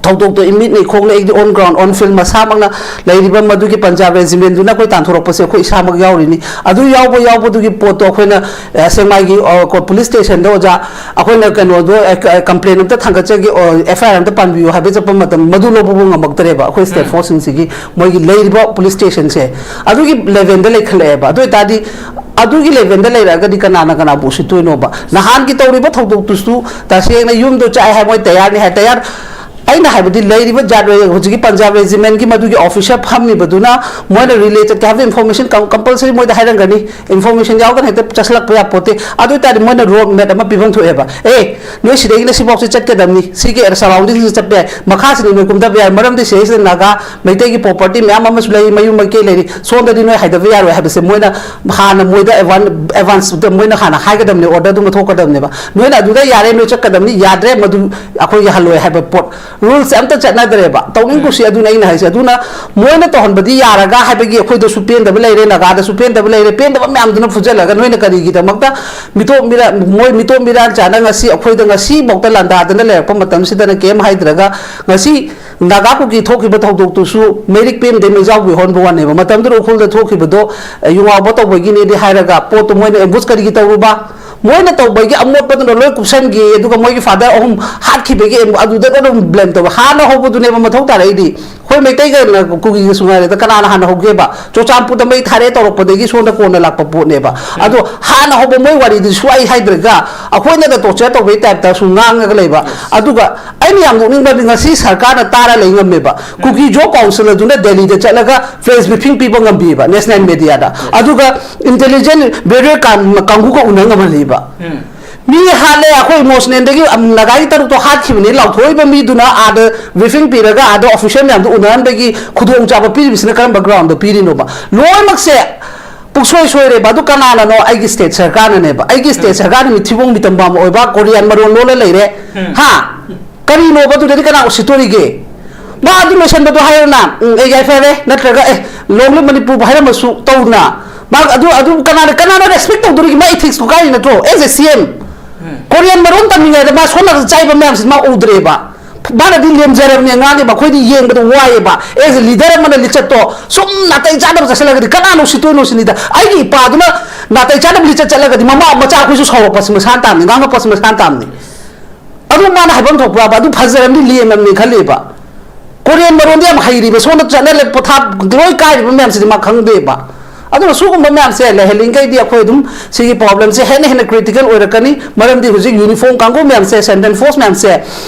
ꯊꯧꯗꯣꯛꯇꯣ ꯏꯃꯤꯠꯅ ꯏꯈꯣꯡꯅ ꯑꯩꯗꯤ on ground, on field ꯃꯁꯥꯃꯛꯅ ꯂꯩꯔꯤꯕ ꯃꯗꯨꯒꯤ ꯄꯟꯖꯥꯕ ꯔꯦꯖꯤꯃꯦꯟꯗꯨꯅ ꯑꯩꯈꯣꯏ ꯇꯥꯟꯊꯣꯔꯛꯄꯁꯦ ꯑꯩꯈꯣꯏ ꯏꯁꯥꯃꯛ ꯌꯥꯎꯔꯤꯅꯤ꯫ ꯑꯗꯨ ꯌꯥꯎꯕ ꯌꯥꯎꯕꯗꯨꯒꯤ ꯄꯣꯠꯇꯣ ꯑꯩꯈꯣꯏꯅ, ꯑ, ꯁꯦꯡꯃꯥꯏꯒꯤ, ꯑ, ꯀꯣ-, ꯄꯨꯂꯤꯁ ꯁ꯭ꯇꯦꯁꯟꯗ ꯑꯣꯖꯥ ꯑꯩꯈꯣꯏꯅ ꯀꯩꯅꯣꯗꯣ, ꯑ, ꯀ-, ꯀꯝꯄ꯭ꯂꯦꯟ ꯑꯝꯇ ꯊꯥꯡꯒꯠꯆꯒꯦ, ꯑ, ꯑꯦꯐ ꯑꯥꯏ ꯑꯥꯔ ꯑꯝꯇ ꯄꯥꯟꯕꯤꯌꯨ ꯍꯥꯏꯕ ꯆꯠꯄ ꯃꯇꯝ ꯃꯗꯨ ꯂꯧꯕꯕꯨ ꯉꯝꯃꯛꯇ꯭ꯔꯦꯕ ꯑꯩꯈꯣꯏ ꯁ꯭ꯇꯦꯠ ꯐꯣꯔꯁꯁꯤꯡꯁꯤꯒꯤ ꯃꯣꯏꯒꯤ ꯂꯩꯔꯤꯕ ꯄꯨꯂꯤꯁ ꯁ꯭ꯇꯦꯁꯟꯁꯦ꯫ ꯑꯗꯨꯒꯤ ꯂꯦꯚꯦꯜꯗ ꯂꯩꯈꯠꯂꯛꯑꯦꯕ꯫ ꯑꯗꯨ ꯑꯣꯏꯇꯥꯔꯗꯤ ꯑꯗꯨꯒꯤ ꯂꯦꯚꯦꯜꯗ ꯂꯩꯔꯛꯑꯒꯗꯤ ꯀꯅꯥꯅ ꯀꯅꯥꯕꯨ ꯎꯁꯤꯠꯇꯣꯏꯅꯣꯕ? ꯅꯍꯥꯟꯒꯤ ꯇꯧꯔꯤꯕ ꯊꯧꯗꯣꯛꯇꯨꯁꯨ ꯇꯁꯦꯡꯅ ꯌꯨꯝꯗꯣ ꯆꯥꯛꯑꯦ ꯍꯥꯏ, ꯃꯣꯏ ꯇꯌꯥꯔꯅꯤ ꯍꯥꯏ, ꯇꯌꯥꯔ ꯑꯩꯅ ꯍꯥꯏꯕꯗꯤ ꯂꯩꯔꯤꯕ ꯖꯥꯠ ꯔꯦ-, ꯍꯧꯖꯤꯛꯀꯤ ꯄꯟꯖꯥꯕ ꯔꯦꯖꯤꯃꯦꯟꯒꯤ ꯃꯗꯨꯒꯤ ꯑꯣꯐꯤꯁꯔ ꯐꯝꯃꯤꯕꯗꯨꯅ ꯃꯣꯏꯅ ꯔꯤꯂꯦ ꯆꯠꯀꯦ ꯍꯥꯏꯕꯗꯤ ꯏꯟꯐꯣꯔꯃꯦꯁꯟ ꯀꯝ-, ꯀꯝꯄꯜꯁꯔꯤ ꯃꯣꯏꯗ ꯍꯥꯏꯔꯝꯒꯅꯤ꯫ ꯏꯟꯐꯣꯔꯃꯦꯁꯟ ꯌꯥꯎꯗꯅ ꯍꯦꯛꯇ ꯆꯠꯁꯤꯜꯂꯛꯄ ꯌꯥꯄꯣꯠꯇꯦ꯫ ꯑꯗꯨ ꯑꯣꯏꯇꯥꯔꯗꯤ ꯃꯣꯏꯅ ꯔꯣꯗ ꯃꯦꯞ ꯑꯃ ꯄꯤꯐꯝ ꯊꯣꯛꯑꯦꯕ꯫ ꯑꯦ, ꯅꯣꯏ ꯁꯤꯗꯒꯤꯅ ꯁꯤꯐꯥꯎꯁꯤ ꯆꯠꯀꯗꯕꯅꯤ, ꯁꯤꯒꯤ ꯁꯔꯥꯎꯟꯗꯤꯡꯁꯤꯗ ꯆꯠꯄ ꯌꯥꯏ, ꯃꯈꯥꯁꯤꯗ ꯅꯣꯏ ꯀꯨꯝꯊꯕ ꯌꯥꯏ, ꯃꯔꯝꯗꯤ ꯁꯤꯗꯩꯁꯤꯗ ꯅꯥꯒꯥ, ꯃꯩꯇꯩꯒꯤ ꯄ꯭ꯔꯣꯄꯔꯇꯤ ꯃꯌꯥꯝ ꯑꯃꯁꯨ ꯂꯩ, ꯃꯌꯨꯝ ꯃꯩꯀꯩ ꯂꯩꯔꯤ, ꯁꯣꯝꯗꯗꯤ ꯅꯣꯏ ꯍꯥꯏꯗꯕ ꯌꯥꯔꯣꯏ ꯍꯥꯏꯕꯁꯦ ꯃꯣꯏꯅ ꯍꯥꯟꯅ ꯃꯣꯏꯗ ꯑꯦꯗꯚꯥꯟ-, ꯑꯦꯗꯚꯥꯟꯁꯇ ꯃꯣꯏꯅ ꯍꯥꯟꯅ ꯍꯥꯏꯒꯗꯕꯅꯤ, ꯑꯣꯔꯗꯔꯗꯨꯃ ꯊꯣꯛꯀꯗꯕꯅꯦꯕ꯫ ꯅꯣꯏꯅ ꯑꯗꯨꯗ ꯌꯥꯔꯦ, ꯅꯣꯏ ꯆꯠꯀꯗꯕꯅꯤ, ꯌꯥꯗ꯭ꯔꯦ, ꯃꯗꯨ ꯑꯩꯈꯣꯏ ꯌꯥꯍꯜꯂꯣꯏ ꯍꯥꯏꯕ ꯄꯣꯠ, ꯔꯨꯜꯁꯦ ꯑꯝꯇ ꯆꯠꯅꯗ꯭ꯔꯦꯕ꯫ ꯇꯧꯅꯤꯡ ꯀꯨꯁꯤ, ꯑꯗꯨꯅ ꯑꯩꯅ ꯍꯥꯏꯁꯦ꯫ ꯑꯗꯨꯅ ꯃꯣꯏꯅ ꯇꯧꯍꯟꯕꯗꯤ ꯌꯥꯔꯒ ꯍꯥꯏꯕꯒꯤ ꯑꯩꯈꯣꯏꯗꯁꯨ ꯄꯦꯟꯗꯕ ꯂꯩꯔꯦ, ꯅꯥꯒꯥꯗꯁꯨ ꯄꯦꯟꯗꯕ ꯂꯩꯔꯦ, ꯄꯦꯟꯗꯕ ꯃꯌꯥꯝꯗꯨꯅ ꯐꯨꯖꯜꯂꯒ ꯅꯣꯏꯅ ꯀꯔꯤꯒꯤꯗꯃꯛꯇ ꯃꯤꯇꯣꯞ ꯃꯤꯔꯥ-, ꯃꯣꯏ ꯃꯤꯇꯣꯞ ꯃꯤꯔꯥꯟ ꯆꯥꯅ ꯉꯁꯤ ꯑꯩꯈꯣꯏꯗ ꯉꯁꯤꯐꯥꯎꯗ ꯂꯥꯟꯗꯥꯗꯅ ꯂꯩꯔꯛꯄ ꯃꯇꯝꯁꯤꯗꯅ ꯀꯩꯝ ꯍꯥꯏꯗ꯭ꯔꯒ ꯉꯁꯤ ꯅꯥꯒꯥ ꯀꯨꯀꯤ ꯊꯣꯛꯈꯤꯕ ꯊꯧꯗꯣꯛꯇꯨꯁꯨ ꯃꯩꯔꯤꯛ ꯄꯦꯝꯗꯩ ꯃꯩꯖꯥꯎꯕꯤ ꯍꯣꯟꯕ ꯋꯥꯅꯦꯕ꯫ ꯃꯇꯝꯗꯨꯗ ꯎꯈ꯭ꯔꯨꯜꯗ ꯊꯣꯛꯈꯤꯕꯗꯣ, ꯑ, ꯌꯨꯉꯥꯎꯕ ꯇꯧꯕꯒꯤꯅꯦꯗꯤ ꯍꯥꯏꯔꯒ ꯄꯣꯠꯇꯣ ꯃꯣꯏꯅ ꯑꯦꯝꯕꯨꯁ ꯀꯔꯤꯒꯤ ꯇꯧꯔꯨꯕ? ꯃꯣꯏꯅ ꯇꯧꯕꯒꯤ ꯑꯃꯣꯠꯄꯗꯨꯅ ꯂꯣꯏ ꯀꯨꯞꯁꯟꯈꯤ, ꯑꯗꯨꯒ ꯃꯣꯏꯒꯤ ꯐꯥꯗꯔ ꯑꯍꯨꯝ ꯍꯥꯠꯈꯤꯕꯒꯤ ꯑꯗꯨꯗ ꯑꯗꯨꯝ ꯕ꯭ꯂꯦꯝ ꯇꯧꯕ꯫ ꯍꯥꯟꯅ ꯍꯧꯕꯗꯨꯅꯦꯕ ꯃꯊꯧ ꯇꯥꯔꯛꯏꯗꯤ꯫ ꯑꯩꯈꯣꯏ ꯃꯩꯇꯩꯒ ꯀꯨꯀꯤꯒꯁꯨ ꯉꯥꯏꯔꯦꯗ, ꯀꯅꯥꯅ ꯍꯥꯟꯅ ꯍꯧꯒꯦꯕ? ꯆꯨꯔꯆꯥꯟꯄꯨꯔꯗ ꯃꯩ ꯊꯥꯔꯦ ꯇꯧꯔꯛꯄꯗꯒꯤ ꯁꯣꯝꯗ ꯀꯣꯟꯅ ꯂꯥꯛꯄ ꯄꯣꯠꯅꯦꯕ꯫ ꯑꯗꯣ ꯍꯥꯟꯅ ꯍꯧꯕ ꯃꯣꯏ ꯋꯥꯔꯤꯗꯨꯗꯤ ꯁꯨꯛꯍꯥꯏ ꯍꯥꯏꯗ꯭ꯔꯒ ꯑꯩꯈꯣꯏꯅꯗ ꯇꯣꯔꯆꯔ ꯇꯧꯕꯒꯤ ꯇꯥꯏꯞꯇ ꯁꯨꯝ ꯉꯥꯡꯉꯒ ꯂꯩꯕ꯫ ꯑꯗꯨꯒ ꯑꯩꯅ ꯌꯥꯝ ꯅꯣꯛꯅꯤꯡꯕꯗꯤ ꯉꯁꯤ ꯁꯔꯀꯥꯔꯅ ꯇꯥꯔ ꯂꯩ ꯉꯝꯃꯦꯕ꯫ ꯀꯨꯀꯤ ꯖꯣ ꯀꯥꯎꯟꯁꯤꯜ ꯑꯗꯨꯅ ꯗꯦꯜꯂꯤꯗ ꯆꯠꯂꯒ ꯄ꯭ꯔꯦꯁ ꯕ꯭ꯔꯤꯐꯤꯡ ꯄꯤꯕ ꯉꯝꯕꯤꯕ ꯅꯦꯁꯅꯦꯜ ꯃꯦꯗꯤꯌꯥꯗ꯫ ꯑꯗꯨꯒ ꯏꯟꯇꯦꯂꯤꯖꯦꯟ ꯕꯦꯔꯤꯌꯔ ꯀꯥꯡ-, ꯀꯥꯡꯕꯨꯒ ꯎꯅ ꯉꯝꯍꯜꯂꯤꯕ꯫ ꯃꯤ ꯍꯥꯠꯂꯦ, ꯑꯩꯈꯣꯏ ꯏꯃꯣꯁꯅꯦꯜꯗꯒꯤ, ꯑꯝ, ꯅꯥꯒꯥꯒꯤ ꯇꯔꯨꯛꯇꯣ ꯍꯥꯠꯈꯤꯕꯅꯤ꯫ ꯂꯥꯎꯊꯣꯛꯏꯕ ꯃꯤꯗꯨꯅ ꯑꯥꯗ ꯕ꯭ꯔꯤꯐꯤꯡ ꯄꯤꯔꯒ ꯑꯥꯗ ꯑꯣꯐꯤꯁꯤꯌꯦꯜ ꯃꯌꯥꯝꯗꯣ ꯎꯅꯍꯟꯕꯒꯤ ꯈꯨꯗꯣꯡꯆꯥꯕ ꯄꯤꯔꯤꯕꯁꯤꯅ ꯀꯔꯝꯕ ꯒ꯭ꯔꯥꯎꯟꯗ ꯄꯤꯔꯤꯅꯣꯕ? ꯂꯣꯏꯅꯃꯛꯁꯦ ꯄꯨꯡꯁꯣꯏ ꯁꯣꯏꯔꯦꯕ꯫ ꯑꯗꯨ ꯀꯅꯥꯅꯅꯣ? ꯑꯩꯒꯤ ꯁ꯭ꯇꯦꯠ ꯁꯔꯀꯥꯔꯅꯅꯦꯕ꯫ ꯑꯩꯒꯤ ꯁ꯭ꯇꯦꯠ ꯁꯔꯀꯥꯔꯅ ꯃꯤꯊꯤꯕꯣꯡ ꯃꯤꯇꯝꯕꯥꯝ ꯑꯣꯏꯕ, ꯀꯣꯔꯤꯌꯥꯟ ꯃꯔꯣꯟ ꯂꯣꯜꯂ ꯂꯩꯔꯦ꯫ ꯍꯥ? ꯀꯔꯤꯅꯣꯕ ꯑꯗꯨꯗꯗꯤ ꯀꯅꯥ ꯎꯁꯤꯠꯇꯣꯔꯤꯒꯦ? ꯃꯥ ꯑꯗꯨ ꯂꯣꯏꯁꯟꯕꯗꯣ ꯍꯥꯏꯔꯣꯅ, ꯎꯝ, ꯑꯦ, ꯌꯥꯏꯐꯔꯦ, ꯅꯠꯇ꯭ꯔꯒ, ꯑꯦ, ꯂꯣꯡ ꯂꯤꯞ ꯃꯅꯤꯄꯨꯔꯕꯨ ꯍꯥꯏꯔꯝꯃꯁꯨ ꯇꯧꯅ꯫ ꯃꯥ ꯑꯗꯨ, ꯑꯗꯨ ꯀꯅꯥꯅ, ꯀꯅꯥꯅ ꯔꯦꯁꯄꯦꯛ ꯇꯧꯗꯣꯔꯤꯒꯦ? ꯃꯥ ꯏꯊꯤꯛꯁꯇꯨ ꯀꯥꯏꯔꯤ ꯅꯠꯇ꯭ꯔꯣ? ꯑꯦꯁ ꯑꯦ ꯁꯤ ꯑꯦꯝ꯫ ꯀꯣꯔꯤꯌꯟ ꯃꯔꯣꯟ ꯇꯝꯃꯤꯉꯩꯗ ꯃꯥ ꯁꯣꯝ ꯅꯥꯀꯟꯗ ꯆꯥꯏꯕ ꯃꯌꯥꯝꯁꯤ ꯃꯥ ꯎꯗ꯭ꯔꯦꯕ꯫ ꯃꯥꯅꯗꯤ ꯂꯦꯝꯖꯔꯕꯅꯦ ꯉꯥꯡꯉꯦꯕ, ꯑꯩꯈꯣꯏꯗꯤ ꯌꯦꯡꯕꯗ ꯋꯥꯏꯑꯦꯕ꯫ ꯑꯦꯁ ꯑꯦ ꯂꯤꯗꯔ ꯑꯃꯅ ꯂꯤꯆꯠꯇꯣ ꯁꯨꯝ ꯅꯥꯇꯩ ꯆꯥꯗꯕ ꯆꯠꯁꯤꯜꯂꯒꯗꯤ ꯀꯅꯥꯅ ꯎꯁꯤꯠꯇꯣꯏꯅꯣ ꯁꯤꯅꯤꯗ꯫ ꯑꯩꯒꯤ ꯏꯄꯥꯗꯨꯅ ꯅꯥꯇꯩ ꯆꯥꯗꯕ ꯂꯤꯆꯠ ꯆꯠꯂꯒꯗꯤ ꯃꯃꯥ ꯃꯆꯥ ꯑꯩꯈꯣꯏꯁꯨ ꯁꯥꯎꯔꯛꯄꯁꯤ ꯃꯁꯥꯅ ꯇꯥꯕꯅꯤ, ꯉꯥꯡꯉꯛꯄꯁꯤ ꯃꯁꯥꯅ ꯇꯥꯕꯅꯤ꯫ ꯑꯗꯨ ꯃꯥꯅ ꯍꯥꯏꯐꯝ ꯊꯣꯛꯄ꯭ꯔꯕ? ꯑꯗꯨ ꯐꯖꯔꯝꯅꯤ, ꯂꯦꯝꯃꯝꯅꯤ ꯈꯜꯂꯤꯕ꯫ ꯀꯣꯔꯤꯌꯟ ꯃꯔꯣꯟꯗꯤ ꯌꯥꯝ ꯍꯩꯔꯤꯕ, ꯁꯣꯝꯗ ꯆꯠꯅ ꯂꯩ-, ꯄꯣꯊꯥꯞ ꯂꯣꯏ ꯀꯥꯏꯔꯤꯕ ꯃꯌꯥꯝꯁꯤꯗꯤ ꯃꯥ ꯈꯪꯗꯦꯕ꯫ ꯑꯗꯨꯅ ꯁꯤꯒꯨꯝꯕ ꯃꯌꯥꯝꯁꯦ ꯂꯩꯍꯜꯂꯤꯉꯩꯗꯤ ꯑꯩꯈꯣꯏ ꯑꯗꯨꯝ ꯁꯤꯒꯤ ꯄ꯭ꯔꯣꯕ꯭ꯂꯦꯝꯁꯦ ꯍꯦꯟꯅ ꯍꯦꯟꯅ ꯀ꯭ꯔꯤꯇꯤꯀꯦꯜ ꯑꯣꯏꯔꯛꯀꯅꯤ꯫ ꯃꯔꯝꯗꯤ ꯍꯧꯖꯤꯛ ꯌꯨꯅꯤꯐꯣꯔꯝ ꯀꯥꯡꯕꯨ ꯃꯌꯥꯝꯁꯦ, ꯁꯦꯟꯇ꯭ꯔꯦꯜ ꯐꯣꯔꯁ ꯃꯌꯥꯝꯁꯦ,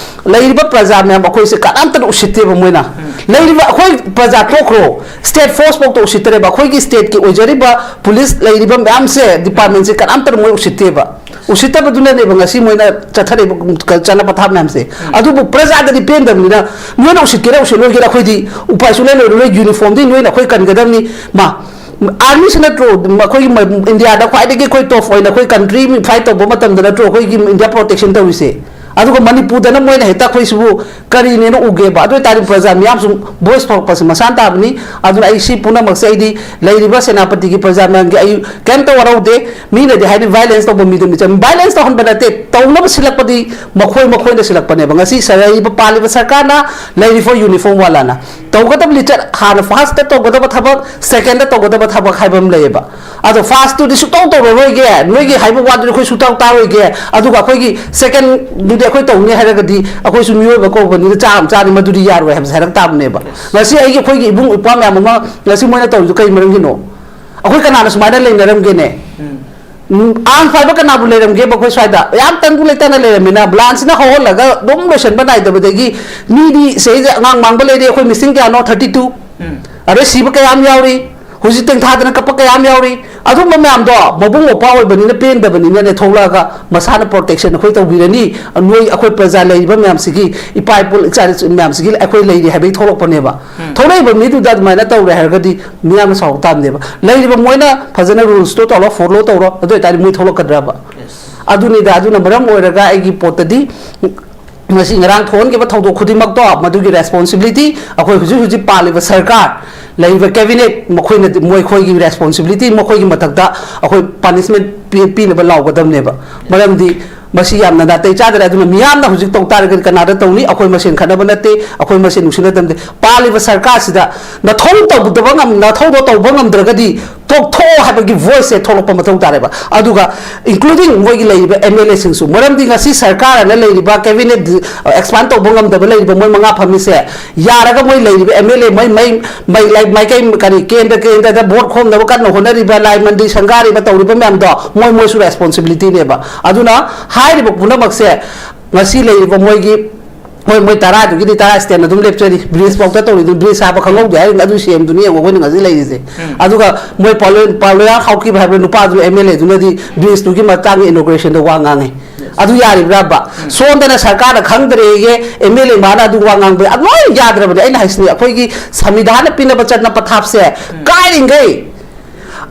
ꯂꯩꯔꯤꯕ ꯄ꯭ꯔꯖꯥ ꯃꯌꯥꯝ ꯑꯩꯈꯣꯏꯁꯦ ꯀꯅꯥꯝꯇꯅ ꯎꯁꯤꯠꯇꯦꯕ ꯃꯣꯏꯅ꯫ ꯂꯩꯔꯤꯕ ꯑꯩꯈꯣꯏ ꯄ꯭ꯔꯖꯥ ꯇꯣꯛꯈ꯭ꯔꯣ, ꯁ꯭ꯇꯦꯠ ꯐꯣꯔꯁ ꯐꯥꯎꯗ ꯎꯁꯤꯠꯇ꯭ꯔꯦꯕ꯫ ꯑꯩꯈꯣꯏꯒꯤ ꯁ꯭ꯇꯦꯠꯀꯤ ꯑꯣꯏꯖꯔꯤꯕ ꯄꯨꯂꯤꯁ ꯂꯩꯔꯤꯕ ꯃꯌꯥꯝꯁꯦ, ꯗꯤꯄꯥꯔꯠꯃꯦꯟꯁꯦ ꯀꯅꯥꯝꯇꯅ ꯃꯣꯏ ꯎꯁꯤꯠꯇꯦꯕ꯫ ꯎꯁꯤꯠꯇꯕꯗꯨꯅꯅꯦꯕ ꯉꯁꯤ ꯃꯣꯏꯅ ꯆꯠꯊꯔꯛꯏꯕ ꯆꯠꯅ ꯄꯊꯥꯞ ꯃꯌꯥꯝꯁꯦ꯫ ꯑꯗꯨꯕꯨ ꯄ꯭ꯔꯖꯥꯗꯗꯤ ꯄꯦꯟꯗꯕꯅꯤꯅ, ꯅꯣꯏꯅ ꯎꯁꯤꯠꯀꯦꯔꯥ ꯎꯁꯤꯠꯂꯣꯏꯒꯦꯔꯥ ꯑꯩꯈꯣꯏꯗꯤ ꯎꯄꯥꯏ ꯁꯨꯡꯂꯩ ꯂꯩꯔꯔꯣꯏ꯫ ꯌꯨꯅꯤꯐꯣꯔꯝꯗꯤ ꯅꯣꯏꯅ ꯑꯩꯈꯣꯏ ꯀꯟꯒꯗꯕꯅꯤ꯫ ꯃꯥ, ꯑꯥꯔꯃꯤꯁꯤ ꯅꯠꯇ꯭ꯔꯣ ꯑꯩꯈꯣꯏꯒꯤ ꯃ-, ꯏꯟꯗꯤꯌꯥꯗ ꯈ꯭ꯋꯥꯏꯗꯒꯤ ꯑꯩꯈꯣꯏ ꯇꯣꯞ ꯑꯣꯏꯅ ꯑꯩꯈꯣꯏ ꯀꯟꯇ꯭ꯔꯤ ꯐꯥꯏꯠ ꯇꯧꯕ ꯃꯇꯝꯗ ꯅꯠꯇ꯭ꯔꯣ ꯑꯩꯈꯣꯏꯒꯤ ꯏꯟꯗꯤꯌꯥ ꯄ꯭ꯔꯣꯇꯦꯛꯁꯟ ꯇꯧꯔꯤꯁꯦ? ꯑꯗꯨꯒ ꯃꯅꯤꯄꯨꯔꯗꯅ ꯃꯣꯏꯅ ꯍꯦꯛꯇ ꯑꯩꯈꯣꯏꯁꯤꯕꯨ ꯀꯔꯤꯅꯦꯅ ꯎꯒꯦꯕ? ꯑꯗꯨ ꯑꯣꯏꯇꯥꯔꯗꯤ ꯄ꯭ꯔꯖꯥ ꯃꯤꯌꯥꯝꯁꯨ ꯚꯣꯏꯁ ꯐꯪꯉꯛꯄꯁꯦ ꯃꯁꯥꯅ ꯇꯥꯕꯅꯤ꯫ ꯑꯗꯨꯅ ꯑꯩ ꯁꯤ ꯄꯨꯝꯅꯃꯛꯁꯦ ꯑꯩꯗꯤ ꯂꯩꯔꯤꯕ ꯁꯦꯅꯥꯄꯇꯤꯒꯤ ꯄ꯭ꯔꯖꯥ ꯃꯌꯥꯝꯒꯤ ꯑꯩ ꯀꯩꯝꯇ ꯋꯥꯔꯧꯗꯦ꯫ ꯃꯤꯅꯗꯤ ꯍꯥꯏꯅꯤ ꯚꯥꯏꯂꯦꯟꯁ ꯇꯧꯕ ꯃꯤꯗꯨ ꯃꯤꯆꯝ, ꯚꯥꯏꯂꯦꯟꯁ ꯇꯧꯍꯟꯕ ꯅꯠꯇꯦ, ꯇꯧꯅꯕ ꯁꯤꯜꯂꯛꯄꯗꯤ ꯃꯈꯣꯏ ꯃꯈꯣꯏꯅ ꯁꯤꯜꯂꯛꯄꯅꯦꯕ꯫ ꯉꯁꯤ ꯁ-, ꯂꯩꯔꯤꯕ ꯄꯥꯜꯂꯤꯕ ꯁꯔꯀꯥꯔꯅ ꯂꯩꯔꯤꯕ ꯌꯨꯅꯤꯐꯣꯔꯝ ꯋꯥꯂꯥꯅ ꯇꯧꯒꯗꯕ ꯂꯤꯆꯠ ꯍꯥꯟꯅ ꯐꯥꯔꯁꯇ ꯇꯧꯒꯗꯕ ꯊꯕꯛ, ꯁꯦꯀꯦꯟꯗ ꯇꯧꯒꯗꯕ ꯊꯕꯛ ꯍꯥꯏꯕ ꯑꯃ ꯂꯩꯌꯦꯕ꯫ ꯑꯗꯣ ꯐꯥꯔꯁꯇꯨꯗꯤ ꯁꯨꯛꯇꯧ ꯇꯧꯔꯔꯣꯏꯒꯦ, ꯅꯣꯏꯒꯤ ꯍꯥꯏꯕ ꯋꯥꯗꯨꯗꯤ ꯑꯩꯈꯣꯏ ꯁꯨꯛꯇꯥꯎ ꯇꯥꯔꯣꯏꯒꯦ, ꯑꯗꯨꯒ ꯑꯩꯈꯣꯏꯒꯤ ꯁꯦꯀꯦꯟꯗꯨꯗꯤ ꯑꯩꯈꯣꯏ ꯇꯧꯅꯤ ꯍꯥꯏꯔꯒꯗꯤ ꯑꯩꯈꯣꯏꯁꯨ ꯃꯤꯑꯣꯏꯕ ꯀꯧꯕꯅꯤꯅ ꯆꯥ ꯑꯃ ꯆꯥꯅꯤ, ꯃꯗꯨꯗꯤ ꯌꯥꯔꯣꯏ ꯍꯥꯏꯕꯁꯦ ꯍꯥꯏꯔꯛ ꯇꯥꯕꯅꯦꯕ꯫ ꯉꯁꯤ ꯑꯩꯒꯤ, ꯑꯩꯈꯣꯏꯒꯤ ꯏꯕꯨꯡ ꯏꯄ꯭ꯋꯥ ꯃꯌꯥꯝ ꯑꯃ ꯉꯁꯤ ꯃꯣꯏꯅ ꯇꯧꯔꯤꯗꯨ ꯀꯩ ꯃꯔꯝꯒꯤꯅꯣ? ꯑꯩꯈꯣꯏ ꯀꯅꯥꯅ ꯁꯨꯃꯥꯏꯅ ꯂꯩꯅꯔꯝꯒꯦꯅꯦ? ꯎꯝ, ꯑꯥꯔꯝ ꯄꯥꯏꯕ ꯀꯅꯥꯕꯨ ꯂꯩꯔꯝꯒꯦꯕ ꯑꯩꯈꯣꯏ ꯁ꯭ꯋꯥꯏꯗ? ꯌꯥꯝ ꯇꯪꯗꯨ ꯂꯩꯇꯥꯅ ꯂꯩꯔꯝꯃꯤꯅ, ꯂꯥꯟꯁꯤꯅ ꯍꯧꯍꯜꯂꯒ ꯑꯗꯨꯝ ꯂꯣꯏꯁꯟꯕ ꯅꯥꯏꯗꯕꯗꯒꯤ ꯃꯤꯗꯤ ꯁꯤꯗꯩꯗ ꯑꯉꯥꯡ ꯃꯥꯡꯕ ꯂꯩꯔꯤ, ꯑꯩꯈꯣꯏ ꯃꯤꯁꯤꯡ ꯀꯌꯥꯅꯣ? Thirty two. ꯎꯝ꯫ ꯑꯗꯩ ꯁꯤꯕ ꯀꯌꯥꯝ ꯌꯥꯎꯔꯤ, ꯍꯧꯖꯤꯛ ꯇꯦꯡꯊꯥꯗꯅ ꯀꯞꯄ ꯀꯌꯥꯝ ꯌꯥꯎꯔꯤ꯫ ꯑꯗꯨꯝꯕ ꯃꯌꯥꯝꯗꯣ ꯃꯕꯨꯡ ꯃꯧꯄ꯭ꯋꯥ ꯑꯣꯏꯕꯅꯤꯅ ꯄꯦꯟꯗꯕꯅꯤꯅꯅꯦ, ꯊꯣꯛꯂꯛꯑꯒ ꯃꯁꯥꯅ ꯄ꯭ꯔꯣꯇꯦꯛꯁꯟ ꯑꯩꯈꯣꯏ ꯇꯧꯕꯤꯔꯅꯤ, ꯅꯣꯏ ꯑꯩꯈꯣꯏ ꯄ꯭ꯔꯖꯥ ꯂꯩꯔꯤꯕ ꯃꯌꯥꯝꯁꯤꯒꯤ, ꯏꯄꯥ ꯏꯄꯨ ꯏꯆꯥ ꯏꯁꯨ ꯃꯌꯥꯝꯁꯤꯒꯤ ꯑꯩꯈꯣꯏ ꯂꯩꯔꯤ ꯍꯥꯏꯕꯒꯤ ꯊꯣꯛꯂꯛꯄꯅꯦꯕ꯫ ꯎꯝ꯫ ꯊꯣꯛꯂꯛꯏꯕ ꯃꯤꯗꯨꯗ ꯑꯗꯨꯃꯥꯏꯅ ꯇꯧꯔꯦ ꯍꯥꯏꯔꯒꯗꯤ ꯃꯤꯌꯥꯝꯅ ꯁꯥꯎꯔꯛ ꯇꯥꯕꯅꯦꯕ꯫ ꯂꯩꯔꯤꯕ ꯃꯣꯏꯅ ꯐꯖꯅ ꯔꯨꯜꯁꯇꯣ ꯇꯧꯔꯣ, ꯐꯣꯂꯣ ꯇꯧꯔꯣ, ꯑꯗꯨ ꯑꯣꯏꯇꯥꯔꯗꯤ ꯃꯣꯏ ꯊꯣꯛꯂꯛꯀꯗ꯭ꯔꯕ? Yes. ꯑꯗꯨꯅꯤꯗ, ꯑꯗꯨꯅ ꯃꯔꯝ ꯑꯣꯏꯔꯒ ꯑꯩꯒꯤ ꯄꯣꯠꯇꯗꯤ ꯉꯁꯤ ꯉꯔꯥꯡ ꯊꯣꯛꯍꯟꯈꯤꯕ ꯊꯧꯗꯣꯛ ꯈꯨꯗꯤꯡꯃꯛꯇꯣ ꯃꯗꯨꯒꯤ ꯔꯦꯁꯄꯣꯟꯁꯤꯕꯤꯂꯤꯇꯤ ꯑꯩꯈꯣꯏ ꯍꯧꯖꯤꯛ ꯍꯧꯖꯤꯛ ꯄꯥꯜꯂꯤꯕ ꯁꯔꯀꯥꯔ, ꯂꯩꯔꯤꯕ ꯀꯦꯕꯤꯅꯦꯠ, ꯃꯈꯣꯏꯅꯗꯤ ꯃꯈꯣꯏꯒꯤ ꯔꯦꯁꯄꯣꯟꯁꯤꯕꯤꯂꯤꯇꯤ, ꯃꯈꯣꯏꯒꯤ ꯃꯊꯛꯇ ꯑꯩꯈꯣꯏ ꯄꯥꯅꯤꯁꯃꯦꯟ ꯄꯤ-, ꯄꯤꯅꯕ ꯂꯥꯎꯒꯗꯕꯅꯦꯕ꯫ ꯃꯔꯝꯗꯤ ꯃꯁꯤ ꯌꯥꯝꯅ ꯅꯥꯇꯩ ꯆꯥꯗ꯭ꯔꯦ꯫ ꯑꯗꯨꯅ ꯃꯤꯌꯥꯝꯅ ꯍꯧꯖꯤꯛ ꯇꯧ ꯇꯥꯔꯒꯗꯤ ꯀꯅꯥꯗ ꯇꯧꯅꯤ? ꯑꯩꯈꯣꯏ ꯃꯁꯦꯟ ꯈꯠꯅꯕ ꯅꯠꯇꯦ, ꯑꯩꯈꯣꯏ ꯃꯁꯦꯟ ꯅꯨꯡꯁꯤꯅꯗꯕ ꯅꯠꯇꯦ꯫ ꯄꯥꯜꯂꯤꯕ ꯁꯔꯀꯥꯔꯁꯤꯗ ꯅꯊꯧ ꯇꯧꯗꯕ ꯉꯝ-, ꯅꯊꯧꯗꯣ ꯇꯧꯕ ꯉꯝꯗ꯭ꯔꯒꯗꯤ ꯇꯣꯛꯊꯣꯛꯑꯣ ꯍꯥꯏꯕꯒꯤ ꯚꯣꯏꯁꯁꯦ ꯊꯣꯛꯂꯛꯄ ꯃꯊꯧ ꯇꯥꯔꯦꯕ꯫ ꯑꯗꯨꯒ including ꯃꯣꯏꯒꯤ ꯂꯩꯔꯤꯕ ꯑꯦꯝ ꯑꯦꯜ ꯑꯦꯁꯤꯡꯁꯨ, ꯃꯔꯝꯗꯤ ꯉꯁꯤ ꯁꯔꯀꯥꯔꯅ ꯂꯩꯔꯤꯕ ꯀꯦꯕꯤꯅꯦꯠ ꯑꯦꯛꯁꯄꯥꯟ ꯇꯧꯕ ꯉꯝꯗꯕ ꯂꯩꯔꯤꯕ ꯃꯣꯏ ꯃꯉꯥ ꯐꯝꯃꯤꯁꯦ, ꯌꯥꯔꯒ ꯃꯣꯏ ꯂꯩꯔꯤꯕ ꯑꯦꯝ ꯑꯦꯜ ꯑꯦ ꯃꯣꯏ ꯃꯩ ꯃꯩ ꯂꯩ- ꯃꯥꯏꯀꯩ ꯀꯔꯤ ꯀꯦꯟꯗ꯭ꯔ ꯀꯦꯟꯗ꯭ꯔꯗ ꯚꯣꯠ ꯈꯣꯝꯅꯕ ꯀꯟꯅ ꯍꯣꯠꯅꯔꯤꯕ, ꯂꯥꯏ ꯃꯟꯗꯤꯔ ꯁꯪꯒꯥꯔꯤꯕ, ꯇꯧꯔꯤꯕ ꯃꯌꯥꯝꯗꯣ ꯃꯣꯏ ꯃꯣꯏꯁꯨ ꯔꯦꯁꯄꯣꯟꯁꯤꯕꯤꯂꯤꯇꯤꯅꯦꯕ꯫ ꯑꯗꯨꯅ ꯍꯥꯏꯔꯤꯕ ꯄꯨꯝꯅꯃꯛꯁꯦ ꯉꯁꯤ ꯂꯩꯔꯤꯕ ꯃꯣꯏꯒꯤ ꯃꯣꯏ ꯃꯣꯏ ꯇꯔꯥꯗꯨꯒꯤꯗꯤ ꯇꯔꯥ ꯁ꯭ꯇꯦꯟ ꯑꯗꯨꯝ ꯂꯦꯞꯆꯔꯤ꯫ ꯕ꯭ꯔꯤꯖ ꯐꯥꯎꯗ ꯇꯧꯔꯤꯗꯨ, ꯕ꯭ꯔꯤꯖ ꯍꯥꯏꯕ ꯈꯪꯍꯧꯗꯦ ꯍꯥꯏꯔꯤꯕꯅꯤ, ꯑꯗꯨ ꯁꯦꯝꯗꯨꯅꯤ ꯌꯦꯡꯉꯣ ꯑꯩꯈꯣꯏꯅ ꯉꯁꯤ ꯂꯩꯔꯤꯁꯦ꯫ ꯑꯗꯨꯒ ꯃꯣꯏ ꯄꯥꯎꯂꯣꯌꯥ ꯍꯥꯎꯀꯤꯞ ꯍꯥꯏꯕ ꯅꯨꯄꯥꯗꯨ ꯑꯦꯝ ꯑꯦꯜ ꯑꯦꯗꯨꯅꯗꯤ ꯕ꯭ꯔꯤꯖꯇꯨꯒꯤ ꯃꯇꯥꯡꯗ ꯏꯅꯣꯒ꯭ꯔꯦꯁꯟꯗ ꯋꯥ ꯉꯥꯡꯉꯤ꯫ ꯑꯗꯨ ꯌꯥꯔꯤꯕ꯭ꯔꯥꯕ? ꯁꯣꯝꯗꯅ ꯁꯔꯀꯥꯔꯅ ꯈꯪꯗ꯭ꯔꯦꯌꯦ, ꯑꯦꯝ ꯑꯦꯜ ꯑꯦ ꯃꯥꯅ ꯑꯗꯨ ꯋꯥ ꯉꯥꯡꯕ, ꯑꯗꯨ ꯂꯣꯏ ꯌꯥꯗ꯭ꯔꯕꯅꯦ꯫ ꯑꯩꯅ ꯍꯥꯏꯁꯤꯅꯤ, ꯑꯩꯈꯣꯏꯒꯤ ꯁꯪꯕꯤꯙꯥꯟꯅ ꯄꯤꯅꯕ ꯆꯠꯅ ꯄꯊꯥꯞꯁꯦ ꯀꯥꯏꯔꯤꯈꯩ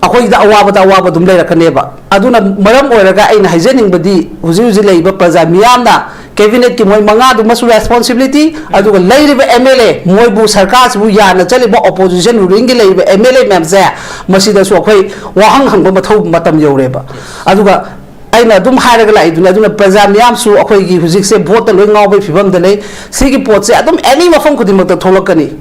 ꯑꯩꯈꯣꯏꯗ ꯑꯋꯥꯕꯗ ꯑꯋꯥꯕ ꯑꯗꯨꯝ ꯂꯩꯔꯛꯀꯅꯦꯕ꯫ ꯑꯗꯨꯅ ꯃꯔꯝ ꯑꯣꯏꯔꯒ ꯑꯩꯅ ꯍꯥꯏꯖꯅꯤꯡꯕꯗꯤ, ꯍꯧꯖꯤꯛ ꯍꯧꯖꯤꯛ ꯂꯩꯔꯤꯕ ꯄ꯭ꯔꯖꯥ ꯃꯤꯌꯥꯝꯅ ꯀꯦꯕꯤꯅꯦꯠꯀꯤ ꯃꯣꯏ ꯃꯉꯥꯗꯨꯃꯁꯨ ꯔꯦꯁꯄꯣꯟꯁꯤꯕꯤꯂꯤꯇꯤ, ꯑꯗꯨꯒ ꯂꯩꯔꯤꯕ ꯑꯦꯝ ꯑꯦꯜ ꯑꯦ, ꯃꯣꯏꯕꯨ ꯁꯔꯀꯥꯔꯁꯤꯕꯨ ꯌꯥꯅ ꯆꯠꯂꯤꯕ ꯑꯣꯄꯣꯖꯤꯁꯟ ꯔꯨꯂꯤꯡꯒꯤ ꯂꯩꯔꯤꯕ ꯑꯦꯝ ꯑꯦꯜ ꯑꯦ ꯃꯌꯥꯝꯁꯦ, ꯃꯁꯤꯗꯁꯨ ꯑꯩꯈꯣꯏ ꯋꯥꯍꯪ ꯍꯪꯕ ꯃꯊꯧ ꯃꯇꯝ ꯌꯧꯔꯦꯕ꯫ ꯑꯗꯨꯒ ꯑꯩꯅ ꯑꯗꯨꯝ ꯍꯥꯏꯔꯒ ꯂꯥꯛꯏꯗꯨꯅꯤ, ꯑꯗꯨꯅ ꯄ꯭ꯔꯖꯥ ꯃꯤꯌꯥꯝꯁꯨ ꯑꯩꯈꯣꯏꯒꯤ ꯍꯧꯖꯤꯛꯁꯦ ꯚꯣꯠꯇ ꯂꯣꯏ ꯉꯥꯎꯕꯒꯤ ꯐꯤꯕꯝꯗ ꯂꯩ꯫ ꯁꯤꯒꯤ ꯄꯣꯠꯁꯦ ꯑꯗꯨꯝ ꯑꯦꯅꯤ ꯃꯐꯝ ꯈꯨꯗꯤꯡꯃꯛꯇ ꯊꯣꯛꯂꯛꯀꯅꯤ꯫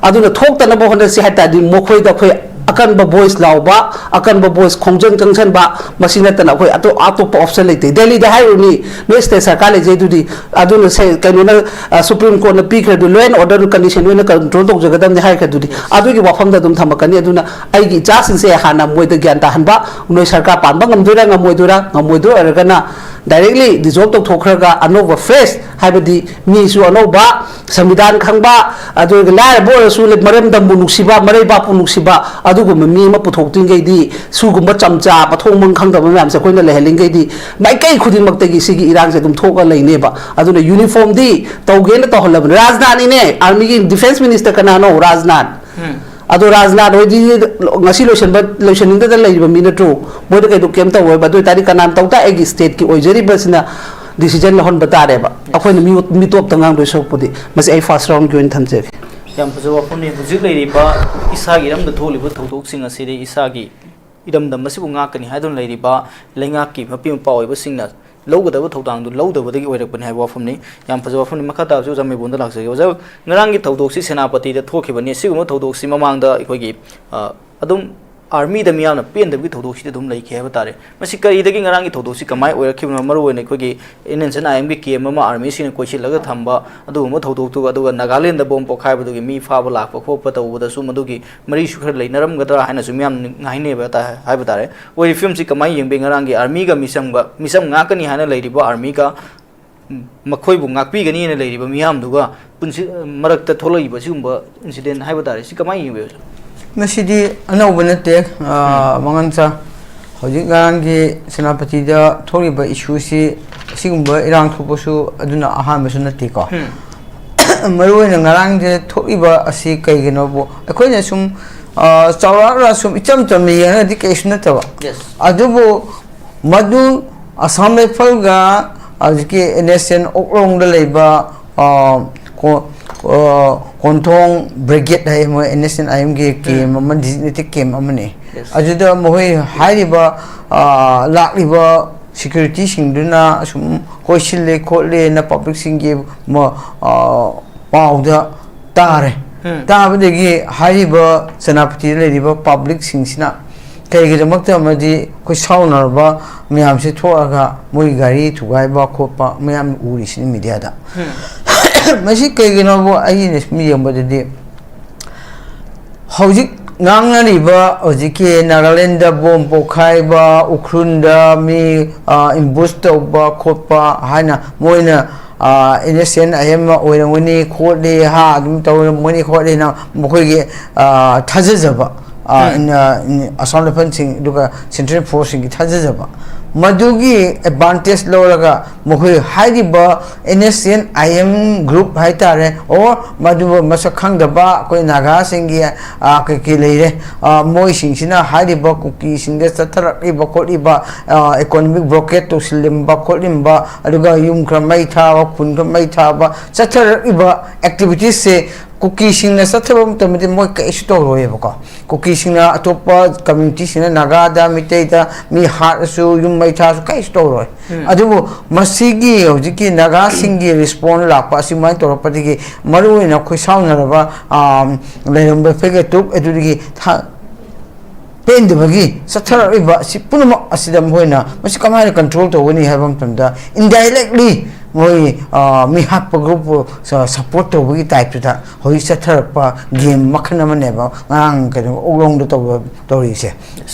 ꯑꯗꯨꯅ ꯊꯣꯛꯇꯅꯕ ꯍꯣꯠꯅꯁꯤ ꯍꯥꯏ ꯇꯥꯔꯗꯤ, ꯃꯈꯣꯏꯗ ꯑꯩꯈꯣꯏ ꯑꯀꯟꯕ ꯚꯣꯏꯁ ꯂꯥꯎꯕ, ꯑꯀꯟꯕ ꯚꯣꯏꯁ ꯈꯣꯡꯖꯪ ꯆꯪꯁꯟꯕ, ꯃꯁꯤ ꯅꯠꯇꯅ ꯑꯩꯈꯣꯏ ꯑꯇꯣꯞ-, ꯑꯇꯣꯞꯄ ꯑꯣꯞꯁꯟ ꯂꯩꯇꯦ꯫ ꯗꯦꯜꯂꯤꯗ ꯍꯥꯏꯔꯨꯅꯤ, ꯅꯣꯏ ꯁ꯭ꯇꯦꯠ ꯁꯔꯀꯥꯔ ꯂꯩꯖꯩ ꯑꯗꯨꯗꯤ, ꯑꯗꯨꯅ ꯁꯦ-, ꯀꯩꯅꯣꯅ, ꯑ, ꯁꯨꯄ꯭ꯔꯤꯝ ꯀꯣꯔꯠꯅ ꯄꯤꯈ꯭ꯔꯗꯨ, ꯂꯣ ꯑꯦꯟ ꯑꯣꯔꯗꯔ ꯀꯟꯗꯤꯁꯟ ꯑꯣꯏꯅ ꯀꯟꯇ꯭ꯔꯣꯜ ꯇꯧꯖꯒꯗꯕꯅꯤ ꯍꯥꯏꯈ꯭ꯔꯗꯨꯗꯤ, ꯑꯗꯨꯒꯤ ꯋꯥꯐꯝꯗ ꯑꯗꯨꯝ ꯊꯝꯃꯛꯀꯅꯤ꯫ ꯑꯗꯨꯅ ꯑꯩꯒꯤ ꯏꯆꯥꯁꯤꯡꯁꯦ ꯍꯥꯟꯅ ꯃꯣꯏꯗ ꯒ꯭ꯌꯥꯟ ꯇꯥꯍꯟꯕ, ꯅꯣꯏ ꯁꯔꯀꯥꯔ ꯄꯥꯟꯕ ꯉꯝꯗꯣꯏꯔꯥ ꯉꯝꯃꯣꯏꯗꯣꯏꯔꯥ, ꯉꯝꯃꯣꯏꯗꯣꯏ ꯑꯣꯏꯔꯒꯅ ꯗꯥꯏꯔꯦꯛꯂꯤ ꯗꯤꯖꯣꯜꯕ ꯇꯧꯊꯣꯛꯈ꯭ꯔꯒ ꯑꯅꯧꯕ ꯐ꯭ꯔꯦꯁ, ꯍꯥꯏꯕꯗꯤ ꯃꯤꯁꯨ ꯑꯅꯧꯕ, ꯁꯪꯕꯤꯙꯥꯟ ꯈꯪꯕ, ꯑꯗꯨꯒ ꯂꯥꯏꯔꯕ ꯑꯣꯏꯔꯁꯨ ꯃꯔꯝꯗꯝꯕꯨ ꯅꯨꯡꯁꯤꯕ, ꯃꯔꯩꯕꯥꯛꯄꯨ ꯅꯨꯡꯁꯤꯕ, ꯑꯗꯨꯒꯨꯝꯕ ꯃꯤ ꯑꯃ ꯄꯨꯊꯣꯛꯇ꯭ꯔꯤꯉꯩꯗꯤ, ꯁꯤꯒꯨꯝꯕ ꯆꯝꯆꯥ ꯃꯊꯣꯡ ꯃꯔꯝ ꯈꯪꯗꯕ ꯃꯌꯥꯝꯁꯦ ꯑꯩꯈꯣꯏꯅ ꯂꯩꯍꯜꯂꯤꯉꯩꯗꯤ, ꯃꯥꯏꯀꯩ ꯈꯨꯗꯤꯡꯃꯛꯇꯒꯤ ꯁꯤꯒꯤ ꯏꯔꯥꯡꯁꯦ ꯑꯗꯨꯝ ꯊꯣꯛꯑ ꯂꯩꯅꯦꯕ꯫ ꯑꯗꯨꯅ ꯌꯨꯅꯤꯐꯣꯔꯝꯗꯤ ꯇꯧꯒꯦꯅ ꯇꯧꯍꯜꯂꯕꯅꯤ꯫ ꯔꯥꯖꯅꯥꯊꯅꯤꯅꯦ, ꯑꯥꯔꯃꯤꯒꯤ ꯗꯤꯐꯦꯟꯁ ꯃꯤꯅꯤꯁꯇꯔ ꯀꯅꯥꯅꯣ? ꯔꯥꯖꯅꯥꯊ꯫ ꯑꯗꯣ ꯔꯥꯖꯅꯥꯊ ꯍꯣꯏꯗꯤ ꯉꯁꯤ ꯂꯣꯏꯁꯟꯕ, ꯂꯣꯏꯁꯟꯅꯤꯡꯗꯗꯅ ꯂꯩꯔꯤꯕ ꯃꯤ ꯅꯠꯇ꯭ꯔꯣ? ꯃꯣꯏꯗ ꯀꯩꯗꯧ ꯀꯩꯝ ꯇꯧꯔꯣꯏꯕ꯫ ꯑꯗꯨ ꯑꯣꯏꯇꯥꯔꯗꯤ ꯀꯅꯥꯅ ꯇꯧ ꯇꯥꯏ? ꯑꯩꯒꯤ ꯁ꯭ꯇꯦꯠꯀꯤ ꯑꯣꯏꯖꯔꯤꯕꯁꯤꯅ ꯗꯤꯁꯤꯖꯟ ꯂꯧꯍꯟꯕ ꯇꯥꯔꯦꯕ꯫ ꯑꯩꯈꯣꯏꯅ ꯃꯤ, ꯃꯤ ꯇꯣꯞꯇ ꯉꯥꯡꯗꯣꯏ ꯁꯔꯨꯛꯄꯨꯗꯤ꯫ ꯃꯁꯤ ꯑꯩ ꯐꯥꯔꯁ ꯔꯥꯎꯟꯒꯤ ꯑꯣꯏꯅ ꯊꯝꯖꯒꯦ꯫ ꯌꯥꯝ ꯐꯖꯕ ꯋꯥꯐꯝꯅꯤ꯫ ꯍꯧꯖꯤꯛ ꯂꯩꯔꯤꯕ ꯏꯁꯥꯒꯤ ꯏꯔꯝꯗ ꯊꯣꯛꯂꯤꯕ ꯊꯧꯗꯣꯛꯁꯤꯡ ꯑꯁꯤꯗꯤ ꯏꯁꯥꯒꯤ ꯏꯔꯝꯗꯝ ꯑꯁꯤꯕꯨ ꯉꯥꯛꯀꯅꯤ ꯍꯥꯏꯗꯨꯅ ꯂꯩꯔꯤꯕ ꯂꯩꯉꯥꯛꯀꯤ ꯃꯄꯤ ꯃꯄꯥ ꯑꯣꯏꯕꯁꯤꯡꯅ ꯂꯧꯒꯗꯕ ꯊꯧꯗꯥꯡꯗꯨ ꯂꯧꯗꯕꯗꯒꯤ ꯑꯣꯏꯔꯛꯄꯅꯤ ꯍꯥꯏꯕ ꯋꯥꯐꯝꯅꯤ꯫ ꯌꯥꯝ ꯐꯖꯕ ꯋꯥꯐꯝꯅꯤ꯫ ꯃꯈꯥ ꯇꯥꯕꯁꯨ ꯑꯣꯖꯥ ꯃꯩꯕꯣꯟꯗ ꯂꯥꯛꯆꯒꯦ꯫ ꯑꯣꯖꯥ, ꯉꯔꯥꯡꯒꯤ ꯊꯧꯗꯣꯛꯁꯤ ꯁꯦꯅꯥꯄꯇꯤꯗ ꯊꯣꯛꯈꯤꯕꯅꯤ꯫ ꯁꯤꯒꯨꯝꯕ ꯊꯧꯗꯣꯛꯁꯤ ꯃꯃꯥꯡꯗ ꯑꯩꯈꯣꯏꯒꯤ, ꯑ, ꯑꯗꯨꯝ ꯑꯥꯔꯃꯤꯗ ꯃꯤꯌꯥꯝꯅ ꯄꯦꯟꯗꯕꯒꯤ ꯊꯧꯗꯣꯛꯁꯤꯗꯤ ꯑꯗꯨꯝ ꯂꯩꯈꯤ ꯍꯥꯏꯕ ꯇꯥꯔꯦ꯫ ꯃꯁꯤ ꯀꯔꯤꯗꯒꯤ ꯉꯔꯥꯡꯒꯤ ꯊꯧꯗꯣꯛꯁꯤ ꯀꯃꯥꯏꯅ ꯑꯣꯏꯔꯛꯈꯤꯕꯅꯣ? ꯃꯔꯨꯑꯣꯏꯅ ꯑꯩꯈꯣꯏꯒꯤ ꯑꯦꯟ ꯑꯦꯁ ꯑꯦꯟ ꯑꯥꯏ ꯑꯦꯝꯒꯤ ꯀꯦꯝ ꯑꯃ ꯑꯥꯔꯃꯤꯁꯤꯡꯅ ꯀꯣꯏꯁꯤꯜꯂꯒ ꯊꯝꯕ ꯑꯗꯨꯒꯨꯝꯕ ꯊꯧꯗꯣꯛꯇꯨꯒ, ꯑꯗꯨꯒ ꯅꯥꯒꯥꯂꯦꯟꯗ ꯕꯣꯝ ꯄꯣꯈꯥꯏꯕꯗꯨꯒꯤ ꯃꯤ ꯐꯥꯕ ꯂꯥꯛꯄ ꯈꯣꯠꯄ ꯇꯧꯕꯗꯁꯨ ꯃꯗꯨꯒꯤ ꯃꯔꯤꯁꯨ ꯈꯔ ꯂꯩꯅꯔꯝꯒꯗ꯭ꯔꯥ ꯍꯥꯏꯅꯁꯨ ꯃꯤꯌꯥꯝ ꯉꯥꯏꯅꯩꯕ ꯇꯥ-, ꯍꯥꯏꯕ ꯇꯥꯔꯦ꯫ ꯑꯣꯏꯔꯤꯕ ꯐꯤꯕꯝꯁꯤ ꯀꯃꯥꯏꯅ ꯌꯦꯡꯕꯤ? ꯉꯔꯥꯡꯒꯤ ꯑꯥꯔꯃꯤꯒ ꯃꯤꯆꯝꯒ, ꯃꯤꯆꯝ ꯉꯥꯛꯀꯅꯤ ꯍꯥꯏꯅ ꯂꯩꯔꯤꯕ ꯑꯥꯔꯃꯤꯒ ꯃꯈꯣꯏꯕꯨ ꯉꯥꯛꯄꯤꯒꯅꯤꯅ ꯂꯩꯔꯤꯕ ꯃꯤꯌꯥꯝꯗꯨꯒ ꯄꯨꯟꯁꯤ-, ꯃꯔꯛꯇ ꯊꯣꯛꯂꯛꯏꯕ ꯁꯤꯒꯨꯝꯕ ꯏꯟꯁꯤꯗꯦꯟ ꯍꯥꯏꯕ ꯇꯥꯔꯦ, ꯁꯤ ꯀꯃꯥꯏꯅ ꯌꯦꯡꯕꯤꯕ? ꯃꯁꯤꯗꯤ ꯑꯅꯧꯕ ꯅꯠꯇꯦ, ꯑ, ꯎꯝ꯫ ꯃꯉꯥꯟꯆꯥ꯫ ꯍꯧꯖꯤꯛ ꯉꯔꯥꯡꯒꯤ ꯁꯦꯅꯥꯄꯇꯤꯗ ꯊꯣꯛꯂꯤꯕ ꯏꯁꯨꯁꯤ, ꯑꯁꯤꯒꯨꯝꯕ ꯏꯔꯥꯡ ꯊꯣꯛꯄꯁꯨ ꯑꯗꯨꯅ ꯑꯍꯥꯟꯕꯁꯨ ꯅꯠꯇꯦꯀꯣ꯫ ꯎꯝ꯫ ꯃꯔꯨꯑꯣꯏꯅ ꯉꯔꯥꯡꯁꯦ ꯊꯣꯛꯂꯤꯕ ꯑꯁꯤ ꯀꯩꯒꯤꯅꯣꯕꯨ, ꯑꯩꯈꯣꯏꯅ ꯁꯨꯝ, ꯑ, ꯆꯥꯎꯔꯥꯛꯅ ꯁꯨꯝ ꯏꯆꯝ ꯆꯝꯅ ꯌꯦꯡꯉꯒꯗꯤ ꯀꯩꯁꯨ ꯅꯠꯇꯕ꯫ Yes꯫ ꯑꯗꯨꯕꯨ ꯃꯗꯨ ꯑꯁꯥꯝ ꯔꯥꯏꯐꯜꯒ ꯍꯧꯖꯤꯛꯀꯤ ꯑꯦꯟ ꯑꯦꯁ ꯑꯦꯟ ꯑꯣꯛꯂꯣꯡꯗ ꯂꯩꯕ, ꯑ, ꯀꯣ-, ꯑ, ꯀꯣꯟꯊꯣꯡ ꯕ꯭ꯔꯤꯒꯦꯗ ꯍꯥꯏ, ꯃꯣꯏ ꯑꯦꯟ ꯑꯦꯁ ꯑꯦꯟ ꯑꯥꯏ ꯑꯦꯝꯒꯤ ꯀꯦꯝ ꯎꯝ꯫ ꯑꯃ, ꯗꯤꯖꯤꯒꯅꯦꯇꯦꯗ ꯀꯦꯝ ꯑꯃꯅꯤ꯫ Yes꯫ ꯑꯗꯨꯗ ꯃꯈꯣꯏ ꯍꯥꯏꯔꯤꯕ, ꯑ, ꯂꯥꯛꯂꯤꯕ ꯁꯦꯀ꯭ꯌꯨꯔꯤꯇꯤꯁꯤꯡꯗꯨꯅ ꯑꯁꯨꯝ ꯀꯣꯏꯁꯤꯜꯂꯦ ꯈꯣꯠꯂꯦꯅ ꯄꯕ꯭ꯂꯤꯛꯁꯤꯡꯒꯤ ꯃ-, ꯑ, ꯄꯥꯎꯗ ꯇꯥꯔꯦ꯫ ꯎꯝ꯫ ꯇꯥꯕꯗꯒꯤ ꯍꯥꯏꯔꯤꯕ ꯁꯦꯅꯥꯄꯇꯤꯗ ꯂꯩꯔꯤꯕ ꯄꯕ꯭ꯂꯤꯛꯁꯤꯡꯁꯤꯅ ꯀꯩꯒꯤꯗꯃꯛꯇ ꯑꯃꯗꯤ ꯑꯩꯈꯣꯏ ꯁꯥꯎꯅꯔꯕ ꯃꯌꯥꯝꯁꯦ ꯊꯣꯛꯑꯒ ꯃꯣꯏ ꯒꯥꯔꯤ ꯊꯨꯒꯥꯏꯕ ꯈꯣꯠꯄ ꯃꯌꯥꯝ ꯎꯔꯤꯁꯤꯅꯤ ꯃꯤꯗꯤꯌꯥꯗ꯫ ꯎꯝ꯫ ꯃꯁꯤ ꯀꯩꯒꯤꯅꯣꯕꯨ ꯑꯩꯅ ꯁꯨꯝ ꯌꯦꯡꯕꯗꯗꯤ ꯍꯧꯖꯤꯛ ꯉꯥꯡꯅꯔꯤꯕ ꯍꯧꯖꯤꯛꯀꯤ ꯅꯥꯒꯥꯂꯦꯟꯗ ꯕꯣꯝ ꯄꯣꯈꯥꯏꯕ, ꯎꯈ꯭ꯔꯨꯜꯗ ꯃꯤ, ꯑ, ꯑꯦꯝꯕꯨꯁ ꯇꯧꯕ ꯈꯣꯠꯄ ꯍꯥꯏꯅ ꯃꯣꯏꯅ, ꯑ, N S N I M ꯑꯣꯏꯔꯝꯒꯅꯤ ꯈꯣꯠꯂꯤ, ꯍꯥ, ꯑꯗꯨꯝ ꯇꯧꯔꯝꯒꯅꯤ ꯈꯣꯠꯂꯤꯅ ꯃꯈꯣꯏꯒꯤ, ꯑ, ꯊꯥꯖꯖꯕ, ꯑ, ꯎꯝ꯫ ꯏꯟ-, ꯑ, ꯏꯟ-, ꯑꯁꯥꯝ ꯔꯥꯏꯐꯜꯁꯤꯡ ꯑꯗꯨꯒ ꯁꯦꯟꯇ꯭ꯔꯦꯜ ꯐꯣꯔꯁꯁꯤꯡꯒꯤ ꯊꯥꯖꯖꯕ, ꯃꯗꯨꯒꯤ ꯑꯦꯗꯚꯥꯟꯇꯦꯖ ꯂꯧꯔꯒ ꯃꯈꯣꯏ ꯍꯥꯏꯔꯤꯕ N S N I M group ꯍꯥꯏꯇꯥꯔꯦ, ꯑꯣꯔ ꯃꯗꯨꯕꯨ ꯃꯁꯛ ꯈꯪꯗꯕ ꯑꯩꯈꯣꯏ ꯅꯥꯒꯥꯁꯤꯡꯒꯤ, ꯑ, ꯀꯩ ꯀꯩ ꯂꯩꯔꯦ, ꯑ, ꯃꯣꯏꯁꯤꯡꯁꯤꯅ ꯍꯥꯏꯔꯤꯕ ꯀꯨꯀꯤꯁꯤꯡꯗ ꯆꯠꯊꯔꯛꯂꯤꯕ ꯈꯣꯠꯂꯤꯕ, ꯑ, ꯏꯀꯣꯅꯣꯃꯤꯛ ꯕ꯭ꯂꯣꯀꯦꯠ ꯇꯧꯁꯤꯜꯂꯝꯕ ꯈꯣꯠꯂꯝꯕ, ꯑꯗꯨꯒ ꯌꯨꯝ ꯈꯔ ꯃꯩ ꯊꯥꯕ, ꯈꯨꯟ ꯈꯔ ꯃꯩ ꯊꯥꯕ, ꯆꯠꯊꯔꯛꯂꯤꯕ ꯑꯦꯛꯇꯤꯚꯤꯇꯤꯁꯁꯦ ꯀꯨꯀꯤꯁꯤꯡꯅ ꯆꯠꯊꯕ ꯃꯇꯝꯗꯗꯤ ꯃꯣꯏ ꯀꯩꯁꯨ ꯇꯧꯔꯣꯏꯕꯀꯣ꯫ ꯀꯨꯀꯤꯁꯤꯡꯅ ꯑꯇꯣꯞꯄ ꯀꯝꯃ꯭ꯌꯨꯅꯤꯇꯤꯁꯤꯡꯅ ꯅꯥꯒꯥꯗ, ꯃꯤꯇꯩꯗ ꯃꯤ ꯍꯥꯠꯂꯁꯨ, ꯌꯨꯝ ꯃꯩ ꯊꯥꯔꯁꯨ ꯀꯩꯁꯨ ꯇꯧꯔꯣꯏ꯫ ꯎꯝ꯫ ꯑꯗꯨꯕꯨ ꯃꯁꯤꯒꯤ ꯍꯧꯖꯤꯛꯀꯤ ꯅꯥꯒꯥꯁꯤꯡꯒꯤ ꯔꯦꯁꯄꯣꯟꯁ ꯂꯥꯛꯄ ꯑꯁꯨꯃꯥꯏꯅ ꯇꯧꯔꯛꯄꯗꯒꯤ ꯃꯔꯨꯑꯣꯏꯅ ꯑꯩꯈꯣꯏ ꯁꯥꯎꯅꯔꯕ, ꯑꯥ, ꯂꯩꯔꯝꯕ ꯐꯤꯒꯦ ꯇ꯭ꯔꯨꯞ ꯑꯗꯨꯗꯒꯤ ꯊ-, ꯄꯦꯟꯗꯕꯒꯤ ꯆꯠꯊꯔꯛꯂꯤꯕ ꯑꯁꯤ ꯄꯨꯝꯅꯃꯛ ꯑꯁꯤꯗ ꯃꯈꯣꯏꯅ ꯃꯁꯤ ꯀꯃꯥꯏꯅ ꯀꯟꯇ꯭ꯔꯣꯜ ꯇꯧꯒꯅꯤ ꯍꯥꯏꯕ ꯃꯇꯝꯗ, ꯏꯟꯗꯥꯏꯔꯦꯛꯂꯤ ꯃꯣꯏ, ꯑ, ꯃꯤ ꯍꯥꯠꯄ ꯒ꯭ꯔꯨꯞꯄꯨ ꯁ-, ꯁꯄꯣꯔꯠ ꯇꯧꯕꯒꯤ ꯇꯥꯏꯞꯇꯨꯗ ꯍꯧꯖꯤꯛ ꯆꯠꯊꯔꯛꯄ ꯒꯦꯝ ꯃꯈꯜ ꯑꯃꯅꯦꯕ ꯉꯔꯥꯡ ꯀꯩꯅꯣ ꯎꯛꯂꯣꯡꯗ ꯇꯧꯕ, ꯇꯧꯔꯤꯁꯦ꯫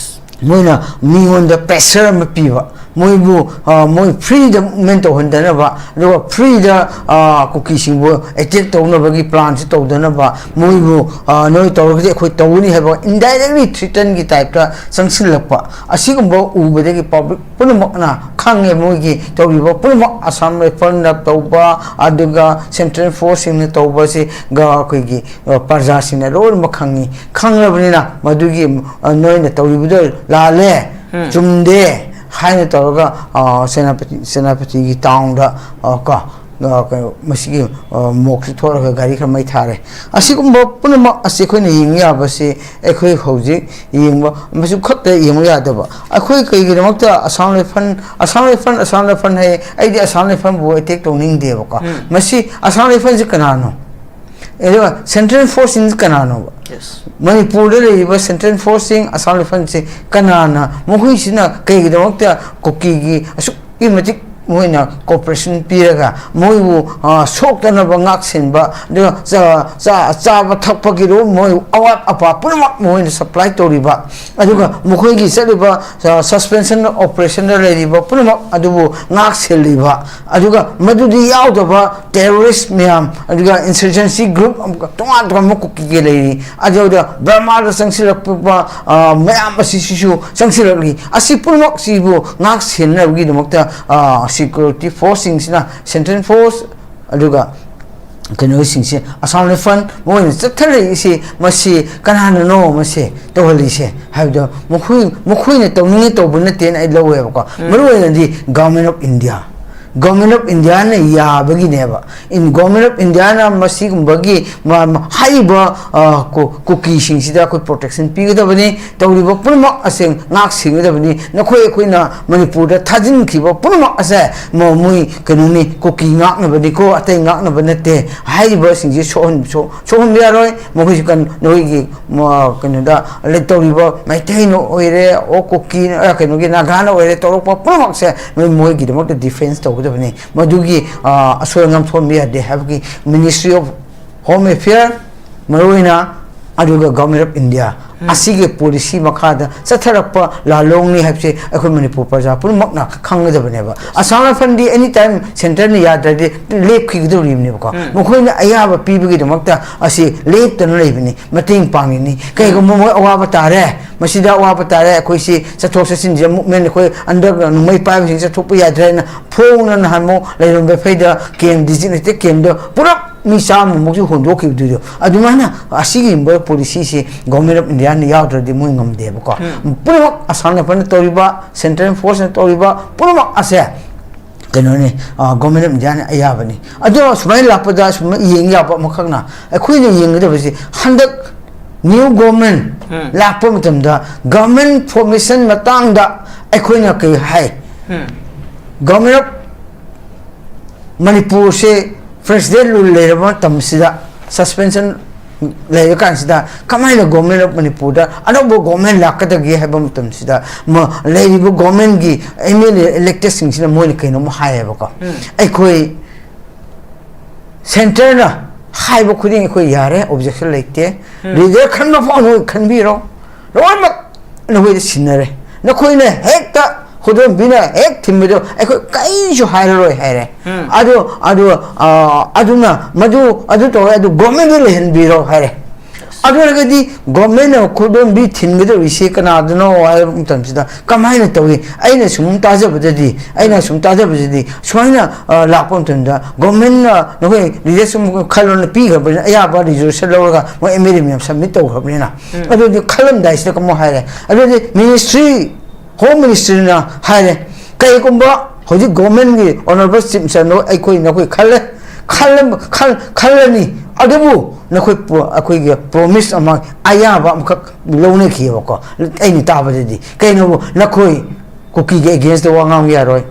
ꯃꯣꯏꯅ ꯃꯤꯉꯣꯟꯗ ꯄ꯭ꯔꯦꯁꯔ ꯑꯃ ꯄꯤꯕ, ꯃꯣꯏꯕꯨ, ꯑ, ꯃꯣꯏ ꯐ꯭ꯔꯤꯗ ꯃꯨꯞꯃꯦꯟ ꯇꯧꯍꯟꯗꯅꯕ, ꯑꯗꯨꯒ ꯐ꯭ꯔꯤꯗ, ꯑ, ꯀꯨꯀꯤꯁꯤꯡꯕꯨ ꯑꯦꯇꯦꯛ ꯇꯧꯅꯕꯒꯤ ꯄ꯭ꯂꯥꯟꯁꯤ ꯇꯧꯗꯅꯕ, ꯃꯣꯏꯕꯨ, ꯑ, ꯅꯣꯏ ꯇꯧꯔꯒꯗꯤ ꯑꯩꯈꯣꯏ ꯇꯧꯒꯅꯤ ꯍꯥꯏꯕ ꯏꯟꯗꯥꯏꯔꯦꯛꯂꯤ ꯊ꯭ꯔꯤꯇꯟꯒꯤ ꯇꯥꯏꯞꯇ ꯆꯪꯁꯤꯜꯂꯛꯄ, ꯑꯁꯤꯒꯨꯝꯕ ꯎꯕꯗꯒꯤ ꯄꯕ꯭ꯂꯤꯛ ꯄꯨꯝꯅꯃꯛꯅ ꯈꯪꯉꯦ꯫ ꯃꯣꯏꯒꯤ ꯇꯧꯔꯤꯕ ꯄꯨꯝꯅꯃꯛ ꯑꯁꯥꯝ ꯔꯥꯏꯐꯜꯅ ꯇꯧꯕ, ꯑꯗꯨꯒ ꯁꯦꯟꯇ꯭ꯔꯦꯜ ꯐꯣꯔꯁꯁꯤꯡꯅ ꯇꯧꯕꯁꯤꯒ ꯑꯩꯈꯣꯏꯒꯤ, ꯑ, ꯄ꯭ꯔꯖꯥꯁꯤꯡꯅ ꯂꯣꯏꯅꯃꯛ ꯈꯪꯉꯤ꯫ ꯈꯪꯂꯕꯅꯤꯅ ꯃꯗꯨꯒꯤ, ꯑ, ꯅꯣꯏꯅ ꯇꯧꯔꯤꯕꯗꯣ ꯂꯥꯜꯂꯦ, ꯎꯝ꯫ ꯆꯨꯝꯗꯦ ꯍꯥꯏꯅ ꯇꯧꯔꯒ, ꯑ, ꯁꯦꯅꯥꯄꯇꯤ, ꯁꯦꯅꯥꯄꯇꯤꯒꯤ ꯇꯥꯎꯟꯗ, ꯑ, ꯀꯣ, ꯑ, ꯀꯩꯅꯣ, ꯃꯁꯤꯒꯤ, ꯑ, ꯃꯣꯛꯁꯤ ꯊꯣꯛꯂꯒ ꯒꯥꯔꯤ ꯈꯔ ꯃꯩ ꯊꯥꯔꯦ꯫ ꯑꯁꯤꯒꯨꯝꯕ ꯄꯨꯝꯅꯃꯛ ꯑꯁꯤ ꯑꯩꯈꯣꯏꯅ ꯌꯦꯡꯕ ꯌꯥꯕꯁꯤ ꯑꯩꯈꯣꯏ ꯍꯧꯖꯤꯛ ꯌꯦꯡꯕ, ꯃꯁꯤ ꯈꯛꯇ ꯌꯦꯡꯕ ꯌꯥꯗꯕ꯫ ꯑꯩꯈꯣꯏ ꯀꯩꯒꯤꯗꯃꯛꯇ Assam rifle, Assam rifle, Assam rifle ꯍꯥꯏ? ꯑꯩꯗꯤ ꯑꯁꯥꯝ ꯔꯥꯏꯐꯜꯕꯨ ꯑꯦꯇꯦꯛ ꯇꯧꯅꯤꯡꯗꯦꯕꯀꯣ꯫ ꯎꯝ꯫ ꯃꯁꯤ ꯑꯁꯥꯝ ꯔꯥꯏꯐꯜꯁꯤ ꯀꯅꯥꯅꯣ? ꯑꯗꯨꯒ ꯁꯦꯟꯇ꯭ꯔꯦꯜ ꯐꯣꯔꯁꯁꯤꯡꯁꯤ ꯀꯅꯥꯅꯣꯕ? ꯌꯦꯁ꯫ ꯃꯅꯤꯄꯨꯔꯗ ꯂꯩꯔꯤꯕ ꯁꯦꯟꯇ꯭ꯔꯦꯜ ꯐꯣꯔꯁꯁꯤꯡ, ꯑꯁꯥꯝ ꯔꯥꯏꯐꯜꯁꯤ ꯀꯅꯥꯅ, ꯃꯈꯣꯏꯁꯤꯅ ꯀꯩꯒꯤꯗꯃꯛꯇ ꯀꯨꯀꯤꯒꯤ ꯑꯁꯨꯛꯀꯤ ꯃꯇꯤꯛ ꯃꯣꯏꯅ ꯀꯣꯑꯣꯄꯔꯦꯁꯟ ꯄꯤꯔꯒ ꯃꯣꯏꯕꯨ, ꯑ, ꯁꯣꯛꯇꯅꯕ ꯉꯥꯛ ꯁꯦꯟꯕ, ꯑꯗꯨꯒ ꯆꯥ-, ꯆꯥ-, ꯆꯥꯕ ꯊꯛꯄꯒꯤꯔꯣ, ꯃꯣꯏ ꯑꯋꯥꯠ ꯑꯄꯥ ꯄꯨꯝꯅꯃꯛ ꯃꯣꯏꯅ ꯁꯄ꯭ꯂꯥꯏ ꯇꯧꯔꯤꯕ, ꯑꯗꯨꯒ ꯃꯈꯣꯏꯒꯤ ꯆꯠꯂꯤꯕ, ꯑ, ꯁꯁꯄꯦꯟꯁꯟ ꯑꯣꯄꯔꯦꯁꯟꯗ ꯂꯩꯔꯤꯕ ꯄꯨꯝꯅꯃꯛ ꯑꯗꯨꯕꯨ ꯉꯥꯛ ꯁꯦꯜꯂꯤꯕ, ꯑꯗꯨꯒ ꯃꯗꯨꯗꯤ ꯌꯥꯎꯗꯕ ꯇꯦꯔꯣꯔꯤꯁ ꯃꯌꯥꯝ, ꯑꯗꯨꯒ ꯏꯟꯁꯔꯖꯦꯟꯁꯤ ꯒ꯭ꯔꯨꯞ ꯑꯃꯨꯛꯀ ꯇꯣꯉꯥꯟ ꯇꯣꯉꯥꯟꯕ ꯀꯨꯀꯤꯒꯤ ꯂꯩꯔꯤ꯫ ꯑꯗꯨꯗ ꯕꯔꯃꯥꯗ ꯆꯪꯁꯤꯜꯂꯛꯄ, ꯑ, ꯃꯌꯥꯝ ꯑꯁꯤꯁꯤꯁꯨ ꯆꯪꯁꯤꯜꯂꯛꯂꯤ꯫ ꯑꯁꯤ ꯄꯨꯝꯅꯃꯛꯁꯤꯕꯨ ꯉꯥꯛ ꯁꯦꯟꯅꯕꯒꯤꯗꯃꯛꯇ, ꯑ, ꯁꯦꯀ꯭ꯌꯨꯔꯤꯇꯤ ꯐꯣꯔꯁꯁꯤꯡꯁꯤꯅ, ꯁꯦꯟꯇ꯭ꯔꯦꯜ ꯐꯣꯔꯁ, ꯑꯗꯨꯒ ꯀꯩꯅꯣꯁꯤꯡꯁꯦ, ꯑꯁꯥꯝ ꯔꯥꯏꯐꯜ ꯃꯣꯏꯅ ꯆꯠꯊꯔꯛꯏꯁꯤ, ꯃꯁꯤ ꯀꯅꯥꯅꯅꯣ ꯃꯁꯤ ꯇꯧꯍꯜꯂꯤꯁꯦ ꯍꯥꯏꯕꯗꯣ ꯃꯈꯣꯏ, ꯃꯈꯣꯏꯅ ꯇꯧꯅꯤꯡꯉꯦ ꯇꯧꯕ ꯅꯠꯇꯦꯅ ꯑꯩ ꯂꯧꯋꯦꯕꯀꯣ꯫ ꯎꯝ꯫ ꯃꯔꯨ ꯑꯣꯏꯅꯗꯤ Government of India, Government of Indiaꯅ ꯌꯥꯕꯒꯤꯅꯦꯕ꯫ In Government of Indiaꯅ ꯃꯁꯤꯒꯨꯝꯕꯒꯤ ꯃ- ꯃ- ꯍꯥꯏꯔꯤꯕ ꯑ, ꯀꯨ- ꯀꯨꯀꯤꯁꯤꯡꯁꯤꯗ ꯑꯩꯈꯣꯏ protection ꯄꯤꯒꯗꯕꯅꯤ꯫ ꯇꯧꯔꯤꯕ ꯄꯨꯝꯅꯃꯛ ꯑꯁꯦ ꯉꯥꯛ ꯁꯦꯟꯒꯗꯕꯅꯤ꯫ ꯅꯈꯣꯏ ꯑꯩꯈꯣꯏꯅ ꯃꯅꯤꯄꯨꯔꯗ ꯊꯥꯖꯤꯟꯈꯤꯕ ꯄꯨꯝꯅꯃꯛ ꯑꯁꯦ ꯃ- ꯃꯣꯏ ꯀꯩꯅꯣꯅꯤ, ꯀꯨꯀꯤ ꯉꯥꯛꯅꯕꯅꯤꯀꯣ, ꯑꯇꯩ ꯉꯥꯛꯅꯕ ꯅꯠꯇꯦ꯫ ꯍꯥꯏꯔꯤꯕꯁꯤꯡꯁꯦ ꯁꯣꯛꯍꯟ- ꯁꯣꯛ- ꯁꯣꯛꯍꯟꯕ ꯌꯥꯔꯣꯏ꯫ ꯃꯈꯣꯏꯁꯨ ꯀꯩꯅꯣ- ꯅꯈꯣꯏꯒꯤ ꯃ- ꯀꯩꯅꯣꯗ ꯂꯩ- ꯇꯧꯔꯤꯕ ꯃꯩꯇꯩꯅ ꯑꯣꯏꯔꯦ, ꯑꯣ ꯀꯨꯀꯤ ꯑ, ꯀꯩꯅꯣꯒꯤ ꯅꯥꯒꯥꯅ ꯑꯣꯏꯔꯦ, ꯇꯧꯔꯛꯄ ꯄꯨꯝꯅꯃꯛꯁꯦ ꯅꯣꯏ ꯃꯣꯏꯒꯤꯗꯃꯛꯇ defence ꯇꯧꯒꯗꯕꯅꯤ꯫ ꯃꯗꯨꯒꯤ ꯑ, ꯑꯁꯣꯏ ꯑꯉꯥꯝ ꯊꯣꯛꯍꯟꯕ ꯌꯥꯗꯦ ꯍꯥꯏꯕꯒꯤ Ministry of Home Affair ꯃꯔꯨꯑꯣꯏꯅ, ꯑꯗꯨꯒ Government of India ꯑꯁꯤꯒꯤ policy ꯃꯈꯥꯗ ꯆꯠꯊꯔꯛꯄ ꯂꯥꯂꯣꯡꯅꯤ ꯍꯥꯏꯕꯁꯦ ꯑꯩꯈꯣꯏ ꯃꯅꯤꯄꯨꯔ ꯄ꯭ꯔꯖꯥ ꯄꯨꯝꯅꯃꯛꯅ ꯈꯪꯒꯗꯕꯅꯦꯕ꯫ ꯑꯁꯥꯝ ꯔꯥꯏꯐꯜꯗꯤ any time centreꯅ ꯌꯥꯗ꯭ꯔꯗꯤ ꯂꯦꯞꯈꯤꯒꯗꯧꯔꯤꯕꯅꯦꯕꯀꯣ꯫ ꯃꯈꯣꯏꯅ ꯑꯌꯥꯕ ꯄꯤꯕꯒꯤꯗꯃꯛꯇ ꯑꯁꯤ ꯂꯦꯞꯇꯅ ꯂꯩꯕꯅꯤ, ꯃꯇꯦꯡ ꯄꯥꯡꯉꯤꯅꯤ꯫ ꯀꯩꯒꯨꯝꯕ ꯃꯣꯏ ꯑꯋꯥꯕ ꯇꯥꯔꯦ, ꯃꯁꯤꯗ ꯑꯋꯥꯕ ꯇꯥꯔꯦ, ꯑꯩꯈꯣꯏꯁꯤ ꯆꯠꯊꯣꯛ ꯆꯠꯁꯤꯟꯁꯦ, movement, ꯑꯩꯈꯣꯏ under ꯅꯣꯡꯃꯩ ꯄꯥꯏꯕꯁꯤꯡ ꯆꯠꯊꯣꯛꯄ ꯌꯥꯗ꯭ꯔꯦ ꯍꯥꯏꯅ ꯐꯣꯡꯅ ꯅꯍꯥꯟꯃꯨꯛ ꯂꯩꯔꯝꯕ ꯐꯩꯗ camp, designated campꯗ ꯄꯨꯂꯞ ꯃꯤ ꯆꯥꯝꯃꯃꯨꯛꯁꯨ ꯍꯣꯟꯗꯣꯛꯈꯤꯕꯗꯨꯗꯣ, ꯑꯗꯨꯃꯥꯏꯅ ꯑꯁꯤꯒꯨꯝꯕ policyꯁꯤ Government of Indiaꯅ ꯌꯥꯎꯗ꯭ꯔꯗꯤ ꯃꯣꯏ ꯉꯝꯗꯦꯕꯀꯣ꯫ ꯄꯨꯝꯅꯃꯛ ꯑꯁꯥꯝ ꯔꯥꯏꯐꯜꯅ ꯇꯧꯔꯤꯕ, Central Forceꯅ ꯇꯧꯔꯤꯕ ꯄꯨꯝꯅꯃꯛ ꯑꯁꯦ ꯀꯩꯅꯣꯅꯤ, ꯑ, Government of Indiaꯅ ꯑꯌꯥꯕꯅꯤ꯫ ꯑꯗꯣ ꯁꯨꯃꯥꯏꯅ ꯂꯥꯛꯄꯗ ꯁꯨꯝ ꯌꯦꯡ ꯌꯥꯕ ꯑꯃꯈꯛꯅ, ꯑꯩꯈꯣꯏꯅ ꯌꯦꯡꯒꯗꯕꯁꯤ ꯍꯟꯗꯛ new government ꯂꯥꯛꯄ ꯃꯇꯝꯗ government formation ꯃꯇꯥꯡꯗ ꯑꯩꯈꯣꯏꯅ ꯀꯩ ꯍꯥꯏ? Government of ꯃꯅꯤꯄꯨꯔꯁꯦ president rule ꯂꯩꯔꯕ ꯃꯇꯝꯁꯤꯗ, suspension ꯂꯩꯔꯀꯥꯟꯁꯤꯗ ꯀꯃꯥꯏꯅ Government of ꯃꯅꯤꯄꯨꯔꯗ ꯑꯅꯧꯕ government ꯂꯥꯛꯀꯗꯒꯦ ꯍꯥꯏꯕ ꯃꯇꯝꯁꯤꯗ ꯃ- ꯂꯩꯔꯤꯕ governmentꯀꯤ MLA electedꯁꯤꯡꯁꯤꯅ ꯃꯣꯏꯅ ꯀꯩꯅꯣꯝꯃ ꯍꯥꯏꯌꯦꯕꯀꯣ꯫ ꯑꯩꯈꯣꯏ centreꯅ ꯍꯥꯏꯕ ꯈꯨꯗꯤꯡ ꯑꯩꯈꯣꯏ ꯌꯥꯔꯦ, objection ꯂꯩꯇꯦ꯫ Leader ꯈꯟꯕ ꯐꯥꯎ ꯅꯈꯣꯏ ꯈꯟꯕꯤꯔꯣ, ꯂꯣꯏꯅꯃꯛ ꯅꯈꯣꯏꯗ ꯁꯤꯟꯅꯔꯦ꯫ ꯅꯈꯣꯏꯅ ꯍꯦꯛꯇ ꯈꯨꯗꯣꯝꯕꯤꯅ ꯍꯦꯛ ꯊꯤꯟꯕꯗꯣ ꯑꯩꯈꯣꯏ ꯀꯔꯤꯁꯨ ꯍꯥꯏꯔꯔꯣꯏ ꯍꯥꯏꯔꯦ꯫ ꯑꯗꯨ ꯑꯗꯨ ꯑ, ꯑꯗꯨꯅ ꯃꯗꯨ ꯑꯗꯨ ꯇꯧꯔꯦ, ꯑꯗꯨ governmentꯗ ꯂꯩꯍꯟꯕꯤꯔꯣ ꯍꯥꯏꯔꯦ꯫ ꯑꯗꯨ ꯑꯣꯏꯔꯒꯗꯤ governmentꯅ ꯈꯨꯗꯣꯝꯕꯤ ꯊꯤꯟꯒꯗꯧꯔꯤꯁꯤ ꯀꯅꯥꯗꯅꯣ ꯍꯥꯏꯕ ꯃꯇꯝꯁꯤꯗ ꯀꯃꯥꯏꯅ ꯇꯧꯏ? ꯑꯩꯅ ꯁꯨꯝ ꯇꯥꯖꯕꯗꯗꯤ, ꯑꯩꯅ ꯁꯨꯝ ꯇꯥꯖꯕꯗꯗꯤ ꯁꯨꯃꯥꯏꯅ ꯑ, ꯂꯥꯛꯄ ꯃꯇꯝꯗ governmentꯅ ꯅꯈꯣꯏ leader ꯁꯨꯝ ꯈꯜꯂꯣꯅ ꯄꯤꯈ꯭ꯔꯕꯅꯤꯅ ꯑꯌꯥꯕ resolution ꯂꯧꯔꯒ ꯃꯣꯏ MLA ꯃꯌꯥꯝ submit ꯇꯧꯈ꯭ꯔꯕꯅꯤꯅ, ꯑꯗꯨꯗꯤ ꯈꯜꯂꯝꯗꯥꯏꯁꯤꯗ ꯀꯃꯥꯏ ꯍꯥꯏꯔꯦ? ꯑꯗꯨꯗꯤ ministry, Home Ministryꯅ ꯍꯥꯏꯔꯦ, ꯀꯩꯒꯨꯝꯕ ꯍꯧꯖꯤꯛ ꯒꯣꯔꯃꯦꯟꯒꯤ ꯑꯣꯅꯔꯦꯕꯜ ꯆꯤꯐ ꯃꯤꯅꯤꯁꯇꯔ ꯅꯈꯣꯏ, ꯑꯩꯈꯣꯏ, ꯅꯈꯣꯏ ꯈꯜꯂꯦ, ꯈꯜꯂ-, ꯈꯜ-, ꯈꯜꯂꯅꯤ꯫ ꯑꯗꯨꯕꯨ ꯅꯈꯣꯏ ꯄ꯭ꯔꯣ-, ꯑꯩꯈꯣꯏꯒꯤ ꯄ꯭ꯔꯣꯃꯤꯁ ꯑꯃ, ꯑꯌꯥꯕ ꯑꯃꯈꯛ ꯂꯧꯅꯈꯤꯑꯕꯀꯣ, ꯑꯩꯅ ꯇꯥꯕꯗꯗꯤ꯫ ꯀꯩꯅꯣꯕꯨ, ꯅꯈꯣꯏ ꯀꯨꯀꯤꯒꯤ ꯑꯦꯒꯦꯟꯁꯇ ꯋꯥ ꯉꯥꯡꯕ ꯌꯥꯔꯣꯏ,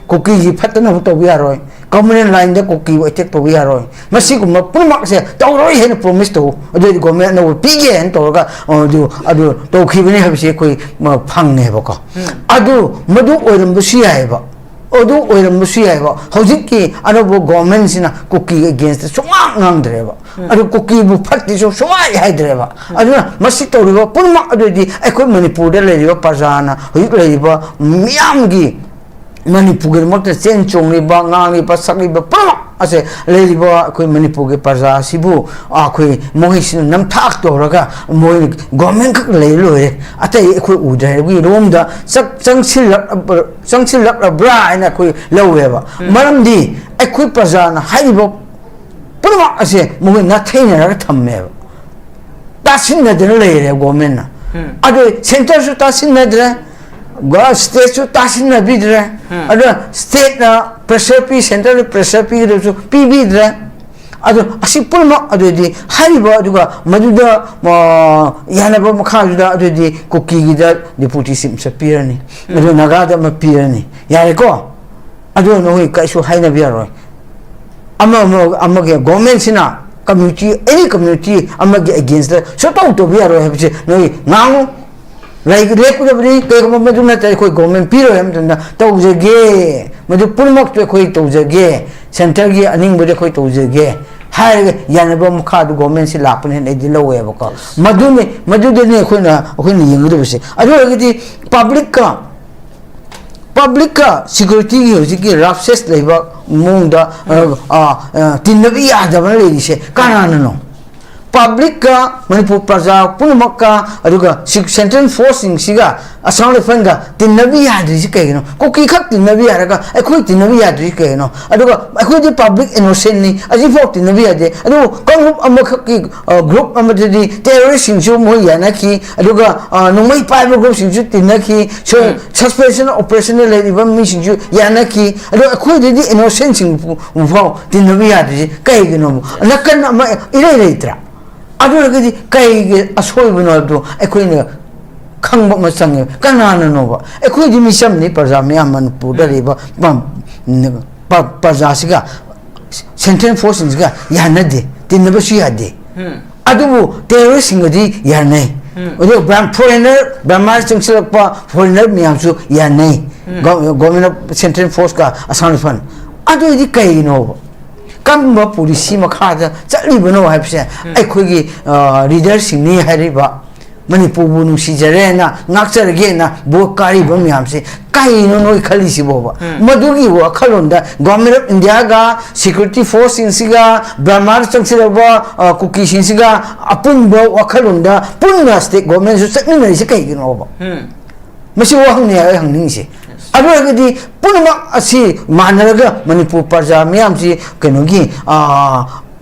ꯀꯨꯀꯤꯒꯤ ꯐꯠꯇꯅꯕ ꯇꯧꯕ ꯌꯥꯔꯣꯏ, ꯀꯝꯃꯨꯅꯦꯜ ꯂꯥꯏꯟꯗ ꯀꯨꯀꯤꯕꯨ ꯑꯦꯇꯦꯛ ꯇꯧꯕ ꯌꯥꯔꯣꯏ꯫ ꯃꯁꯤꯒꯨꯝꯕ ꯄꯨꯝꯅꯃꯛꯁꯦ ꯇꯧꯔꯣꯏ ꯍꯥꯏꯅ ꯄ꯭ꯔꯣꯃꯤꯁ ꯇꯧ, ꯑꯗꯨ ꯑꯣꯏꯔꯗꯤ ꯒꯣꯔꯃꯦꯟ ꯑꯅꯧꯕ ꯄꯤꯒꯦ ꯍꯥꯏꯅ ꯇꯧꯔꯒ, ꯑ, ꯑꯗꯨ, ꯑꯗꯨ ꯇꯧꯈꯤꯕꯅꯤ ꯍꯥꯏꯕꯁꯤ ꯑꯩꯈꯣꯏ, ꯃ, ꯐꯪꯉꯦꯕꯀꯣ꯫ ꯑꯗꯨ ꯃꯗꯨ ꯑꯣꯏꯔꯝꯕꯁꯨ ꯌꯥꯏꯑꯕ, ꯑꯗꯨ ꯑꯣꯏꯔꯝꯕꯁꯨ ꯌꯥꯏꯑꯕ꯫ ꯍꯧꯖꯤꯛꯀꯤ ꯑꯅꯧꯕ ꯒꯣꯔꯃꯦꯟꯁꯤꯅ ꯀꯨꯀꯤꯒꯤ ꯑꯦꯒꯦꯟꯁꯇ ꯁꯨꯡꯉꯥꯡ ꯉꯥꯡꯗ꯭ꯔꯦꯕ꯫ ꯑꯗꯨ ꯀꯨꯀꯤꯕꯨ ꯐꯠꯇꯦꯁꯨ ꯁꯨꯡꯍꯥꯏ ꯍꯥꯏꯗ꯭ꯔꯦꯕ꯫ ꯑꯗꯨꯅ ꯃꯁꯤ ꯇꯧꯔꯤꯕ ꯄꯨꯝꯅꯃꯛ ꯑꯗꯨꯗꯤ ꯑꯩꯈꯣꯏ ꯃꯅꯤꯄꯨꯔꯗ ꯂꯩꯔꯤꯕ ꯄ꯭ꯔꯖꯥꯅ, ꯍꯧꯖꯤꯛ ꯂꯩꯔꯤꯕ ꯃꯤꯌꯥꯝꯒꯤ, ꯃꯅꯤꯄꯨꯔꯒꯤꯗꯃꯛꯇ ꯆꯦꯟ ꯆꯣꯡꯂꯤꯕ, ꯉꯥꯡꯂꯤꯕ, ꯁꯛꯂꯤꯕ ꯄꯨꯝꯅꯃꯛ ꯑꯁꯦ ꯂꯩꯔꯤꯕ ꯑꯩꯈꯣꯏ ꯃꯅꯤꯄꯨꯔꯒꯤ ꯄ꯭ꯔꯖꯥ ꯑꯁꯤꯕꯨ ꯑꯩꯈꯣꯏ ꯃꯈꯣꯏꯁꯤꯅ ꯅꯝꯊꯥꯛ ꯇꯧꯔꯒ ꯃꯣꯏ ꯒꯣꯔꯃꯦꯟ ꯈꯛ ꯂꯩꯔ ꯂꯣꯏꯔꯦ, ꯑꯇꯩ ꯑꯩꯈꯣꯏ ꯎꯗ꯭ꯔꯦ ꯍꯥꯏꯕꯒꯤ ꯔꯣꯝꯗ ꯆꯪ-, ꯆꯪꯁꯤꯜꯂꯛ-, ꯆꯪꯁꯤꯜꯂꯛꯂꯕ꯭ꯔꯥ ꯍꯥꯏꯅ ꯑꯩꯈꯣꯏ ꯂꯧꯋꯦꯕ꯫ ꯃꯔꯝꯗꯤ ꯑꯩꯈꯣꯏ ꯄ꯭ꯔꯖꯥꯅ ꯍꯥꯏꯔꯤꯕ ꯄꯨꯝꯅꯃꯛ ꯑꯁꯦ ꯃꯈꯣꯏ ꯅꯥꯊꯩꯅꯔꯒ ꯊꯝꯃꯦꯕ꯫ ꯇꯥꯁꯤꯟꯅꯗꯅ ꯂꯩꯔꯦ ꯒꯣꯔꯃꯦꯟꯅ꯫ ꯑꯗꯨ ꯁꯦꯟꯇꯔꯁꯨ ꯇꯥꯁꯤꯟꯅꯗ꯭ꯔꯦ, ꯒ-, ꯁ꯭ꯇꯦꯠꯁꯨ ꯇꯥꯁꯤꯟꯅꯕꯤꯗ꯭ꯔꯦ꯫ ꯑꯗꯨꯅ ꯁ꯭ꯇꯦꯠꯅ ꯄ꯭ꯔꯦꯁꯔ ꯄꯤ, ꯁꯦꯟꯇꯔꯅ ꯄ꯭ꯔꯦꯁꯔ ꯄꯤꯒꯗꯕꯁꯨ ꯄꯤꯕꯤꯗ꯭ꯔꯦ꯫ ꯑꯗꯨ ꯑꯁꯤ ꯄꯨꯝꯅꯃꯛ ꯑꯗꯨꯗꯤ ꯍꯥꯏꯔꯤꯕ, ꯑꯗꯨꯒ ꯃꯗꯨꯗ, ꯑ, ꯌꯥꯅꯕ ꯃꯈꯥꯗꯨꯗ ꯑꯗꯨꯗꯤ ꯀꯨꯀꯤꯒꯤꯗ ꯗꯤꯄꯨꯇꯤ ꯆꯤꯐ ꯃꯤꯅꯤꯁꯇꯔ ꯄꯤꯔꯅꯤ, ꯑꯗꯨ ꯅꯥꯒꯥꯗ ꯑꯃ ꯄꯤꯔꯅꯤ, ꯌꯥꯔꯦꯀꯣ? ꯑꯗꯨ ꯅꯈꯣꯏ ꯀꯩꯁꯨ ꯍꯥꯏꯅꯕ ꯌꯥꯔꯣꯏ꯫ ꯑꯃ, ꯑꯃ, ꯑꯃꯒꯤ ꯒꯣꯔꯃꯦꯟꯁꯤꯅ ꯀꯝꯃ꯭ꯌꯨꯅꯤꯇꯤ, ꯑꯦꯅꯤ ꯀꯝꯃ꯭ꯌꯨꯅꯤꯇꯤ ꯑꯃꯒꯤ ꯑꯦꯒꯦꯟꯁꯇ ꯁꯨꯇꯧ ꯇꯧꯕ ꯌꯥꯔꯣꯏ ꯍꯥꯏꯕꯁꯦ ꯅꯣꯏ ꯉꯥꯡꯉꯨ꯫ ꯂꯩ-, ꯂꯦꯞꯀꯗꯕꯅꯤ꯫ ꯀꯩꯒꯨꯝꯕ ꯃꯗꯨ ꯅꯠꯇ꯭ꯔꯗꯤ ꯑꯩꯈꯣꯏ ꯒꯣꯔꯃꯦꯟ ꯄꯤꯔꯣꯏ ꯍꯥꯏꯕ ꯃꯇꯝꯗ, "ꯇꯧꯖꯒꯦ, ꯃꯗꯨ ꯄꯨꯝꯅꯃꯛꯇꯨ ꯑꯩꯈꯣꯏ ꯇꯧꯖꯒꯦ, ꯁꯦꯟꯇꯔꯒꯤ ꯑꯅꯤꯡꯕꯗꯤ ꯑꯩꯈꯣꯏ ꯇꯧꯖꯒꯦ" ꯍꯥꯏꯔꯒ ꯌꯥꯅꯕ ꯃꯈꯥꯗ ꯒꯣꯔꯃꯦꯟꯁꯤ ꯂꯥꯛꯄꯅ ꯍꯦꯟꯅ ꯑꯩꯗꯤ ꯂꯧꯋꯦꯕꯀꯣ꯫ ꯃꯗꯨꯅꯤ, ꯃꯗꯨꯗꯅꯤ ꯑꯩꯈꯣꯏꯅ, ꯑꯩꯈꯣꯏꯅ ꯌꯦꯡꯒꯗꯕꯁꯦ꯫ ꯑꯗꯨ ꯑꯣꯏꯔꯒꯗꯤ ꯄꯕ꯭ꯂꯤꯛꯀ ꯄꯕ꯭ꯂꯤꯛꯀ ꯁꯦꯀ꯭ꯌꯨꯔꯤꯇꯤꯒꯤ ꯍꯧꯖꯤꯛꯀꯤ ꯔꯐ ꯁꯦꯁ ꯂꯩꯕ ꯃꯑꯣꯡꯗ, ꯑ, ꯑ, ꯑ, ꯇꯤꯟꯅꯕ ꯌꯥꯗꯕꯅ ꯂꯩꯔꯤꯁꯦ ꯀꯅꯥꯅꯅꯣ? ꯄꯕ꯭ꯂꯤꯛꯀ, ꯃꯅꯤꯄꯨꯔ ꯄ꯭ꯔꯖꯥ ꯄꯨꯝꯅꯃꯛꯀ, ꯑꯗꯨꯒ ꯁꯤ ꯁꯦꯟꯇ꯭ꯔꯦꯜ ꯐꯣꯔꯁꯁꯤꯡꯁꯤꯒ, ꯑꯁꯥꯝ ꯔꯥꯏꯐꯜꯒ ꯇꯤꯟꯅꯕ ꯌꯥꯗ꯭ꯔꯤꯁꯤ ꯀꯩꯒꯤꯅꯣ? ꯀꯨꯀꯤ ꯈꯛ ꯇꯤꯟꯅꯕ ꯌꯥꯔꯒ ꯑꯩꯈꯣꯏ ꯇꯤꯟꯅꯕ ꯌꯥꯗ꯭ꯔꯤꯁꯤ ꯀꯩꯒꯤꯅꯣ? ꯑꯗꯨꯒ ꯑꯩꯈꯣꯏꯗꯤ ꯄꯕ꯭ꯂꯤꯛ ꯏꯅꯣꯁꯦꯟꯅꯤ, ꯑꯁꯤꯐꯥꯎ ꯇꯤꯟꯅꯕ ꯌꯥꯗꯦ꯫ ꯑꯗꯨꯕꯨ ꯀꯥꯡꯂꯨꯞ ꯑꯃꯈꯛꯀꯤ, ꯑ, ꯒ꯭ꯔꯨꯞ ꯑꯃꯗꯗꯤ ꯇꯦꯔꯣꯔꯤꯁꯁꯤꯡꯁꯨ ꯃꯣꯏ ꯌꯥꯅꯈꯤ, ꯑꯗꯨꯒ, ꯑ, ꯅꯣꯡꯃꯩ ꯄꯥꯏꯕ ꯒ꯭ꯔꯨꯞꯁꯤꯡꯁꯨ ꯇꯤꯟꯅꯈꯤ, ꯁꯣ-, ꯎꯝ꯫ ꯁꯁꯄꯦꯟꯁꯟ ꯑꯣꯄꯔꯦꯁꯟꯗ ꯂꯩꯔꯤꯕ ꯃꯤꯁꯤꯡꯁꯨ ꯌꯥꯅꯈꯤ꯫ ꯑꯗꯣ ꯑꯩꯈꯣꯏꯗꯗꯤ ꯏꯅꯣꯁꯦꯟꯁꯤꯡꯕꯨ ꯐꯥꯎ ꯇꯤꯟꯅꯕ ꯌꯥꯗ꯭ꯔꯤꯁꯤ ꯀꯩꯒꯤꯅꯣ? ꯅꯥꯀꯟ ꯑꯃ ꯏꯔꯩ ꯂꯩꯇ꯭ꯔꯥ? ꯑꯗꯨ ꯑꯣꯏꯔꯒꯗꯤ ꯀꯩꯒꯤ ꯑꯁꯣꯏꯕꯅꯣ ꯍꯥꯏꯕꯗꯨ ꯑꯩꯈꯣꯏꯅ ꯈꯪꯕ ꯑꯃ ꯆꯪꯉꯦ꯫ ꯀꯅꯥꯅꯅꯣꯕ? ꯑꯩꯈꯣꯏꯗꯤ ꯃꯤꯆꯝꯅꯤ, ꯄ꯭ꯔꯖꯥ ꯃꯌꯥꯝ ꯃꯅꯤꯄꯨꯔꯗ ꯎꯝ꯫ ꯂꯩꯕ ꯄ-, ꯄ-, ꯄ꯭ꯔꯖꯥꯁꯤꯒ ꯁꯦꯟꯇ꯭ꯔꯦꯜ ꯐꯣꯔꯁꯁꯤꯡꯁꯤꯒ ꯌꯥꯅꯗꯦ, ꯇꯤꯟꯅꯕꯁꯨ ꯌꯥꯗꯦ꯫ ꯎꯝ꯫ ꯑꯗꯨꯕꯨ ꯇꯦꯔꯣꯔꯤꯁꯁꯤꯡꯒꯗꯤ ꯌꯥꯅꯩ꯫ ꯎꯝ꯫ ꯑꯗꯨꯒ ꯕ꯭ꯔ-, ꯐꯣꯔꯦꯟꯅꯔ, ꯕ꯭ꯔꯃꯥꯗ ꯆꯪꯁꯤꯜꯂꯛꯄ ꯐꯣꯔꯦꯟꯅꯔ ꯃꯌꯥꯝꯁꯨ ꯌꯥꯅꯩ꯫ ꯎꯝ꯫ ꯒꯣ-, ꯒꯣꯚꯔꯟꯃꯦꯟ ꯑꯣꯐ ꯁꯦꯟꯇ꯭ꯔꯦꯜ ꯐꯣꯔꯁꯀ ꯑꯁꯥꯝ ꯔꯥꯏꯐꯜ꯫ ꯑꯗꯨ ꯑꯣꯏꯗꯤ ꯀꯩꯒꯤꯅꯣꯕ? ꯀꯔꯝꯕ ꯄꯣꯂꯤꯁꯤ ꯃꯈꯥꯗ ꯆꯠꯂꯤꯕꯅꯣ ꯍꯥꯏꯕꯁꯦ ꯎꯝ꯫ ꯑꯩꯈꯣꯏꯒꯤ, ꯑ, ꯔꯤꯗꯔꯁꯤꯡꯅꯤ ꯍꯥꯏꯔꯤꯕ, ꯃꯅꯤꯄꯨꯔꯕꯨ ꯅꯨꯡꯁꯤꯖꯔꯦꯅ, ꯉꯥꯛꯆꯔꯒꯦꯅ ꯚꯣꯠ ꯀꯥꯔꯤꯕ ꯃꯌꯥꯝꯁꯦ ꯀꯩꯅꯣ ꯅꯣꯏ ꯈꯜꯂꯤꯁꯤꯕꯣꯕ? ꯎꯝ꯫ ꯃꯗꯨꯒꯤ ꯋꯥꯈꯜꯂꯣꯟꯗ ꯒꯣꯚꯔꯟꯃꯦꯟ ꯑꯣꯐ ꯏꯟꯗꯤꯌꯥꯒ ꯁꯦꯀ꯭ꯌꯨꯔꯤꯇꯤ ꯐꯣꯔꯁꯁꯤꯡꯁꯤꯒ ꯕ꯭ꯔꯃꯥꯗ ꯆꯪꯁꯤꯜꯂꯕ, ꯑ, ꯀꯨꯀꯤꯁꯤꯡꯁꯤꯒ ꯑꯄꯨꯟꯕ ꯋꯥꯈꯜꯂꯣꯟꯗ ꯄꯨꯟꯅ ꯁ꯭ꯇꯦꯠ ꯒꯣꯚꯔꯟꯃꯦꯟꯁꯨ ꯆꯠꯃꯤꯟꯅꯔꯤꯁꯦ ꯀꯩꯒꯤꯅꯣꯕ? ꯎꯝ꯫ ꯃꯁꯤ ꯋꯥꯍꯪꯅꯤ ꯑꯩ ꯍꯪꯅꯤꯡꯉꯤꯁꯦ꯫ ꯑꯗꯨ ꯑꯣꯏꯔꯒꯗꯤ ꯄꯨꯝꯅꯃꯛ ꯑꯁꯤ ꯃꯥꯟꯅꯔꯒ ꯃꯅꯤꯄꯨꯔ ꯄ꯭ꯔꯖꯥ ꯃꯤꯌꯥꯝꯁꯤ ꯀꯩꯅꯣꯒꯤ, ꯑ,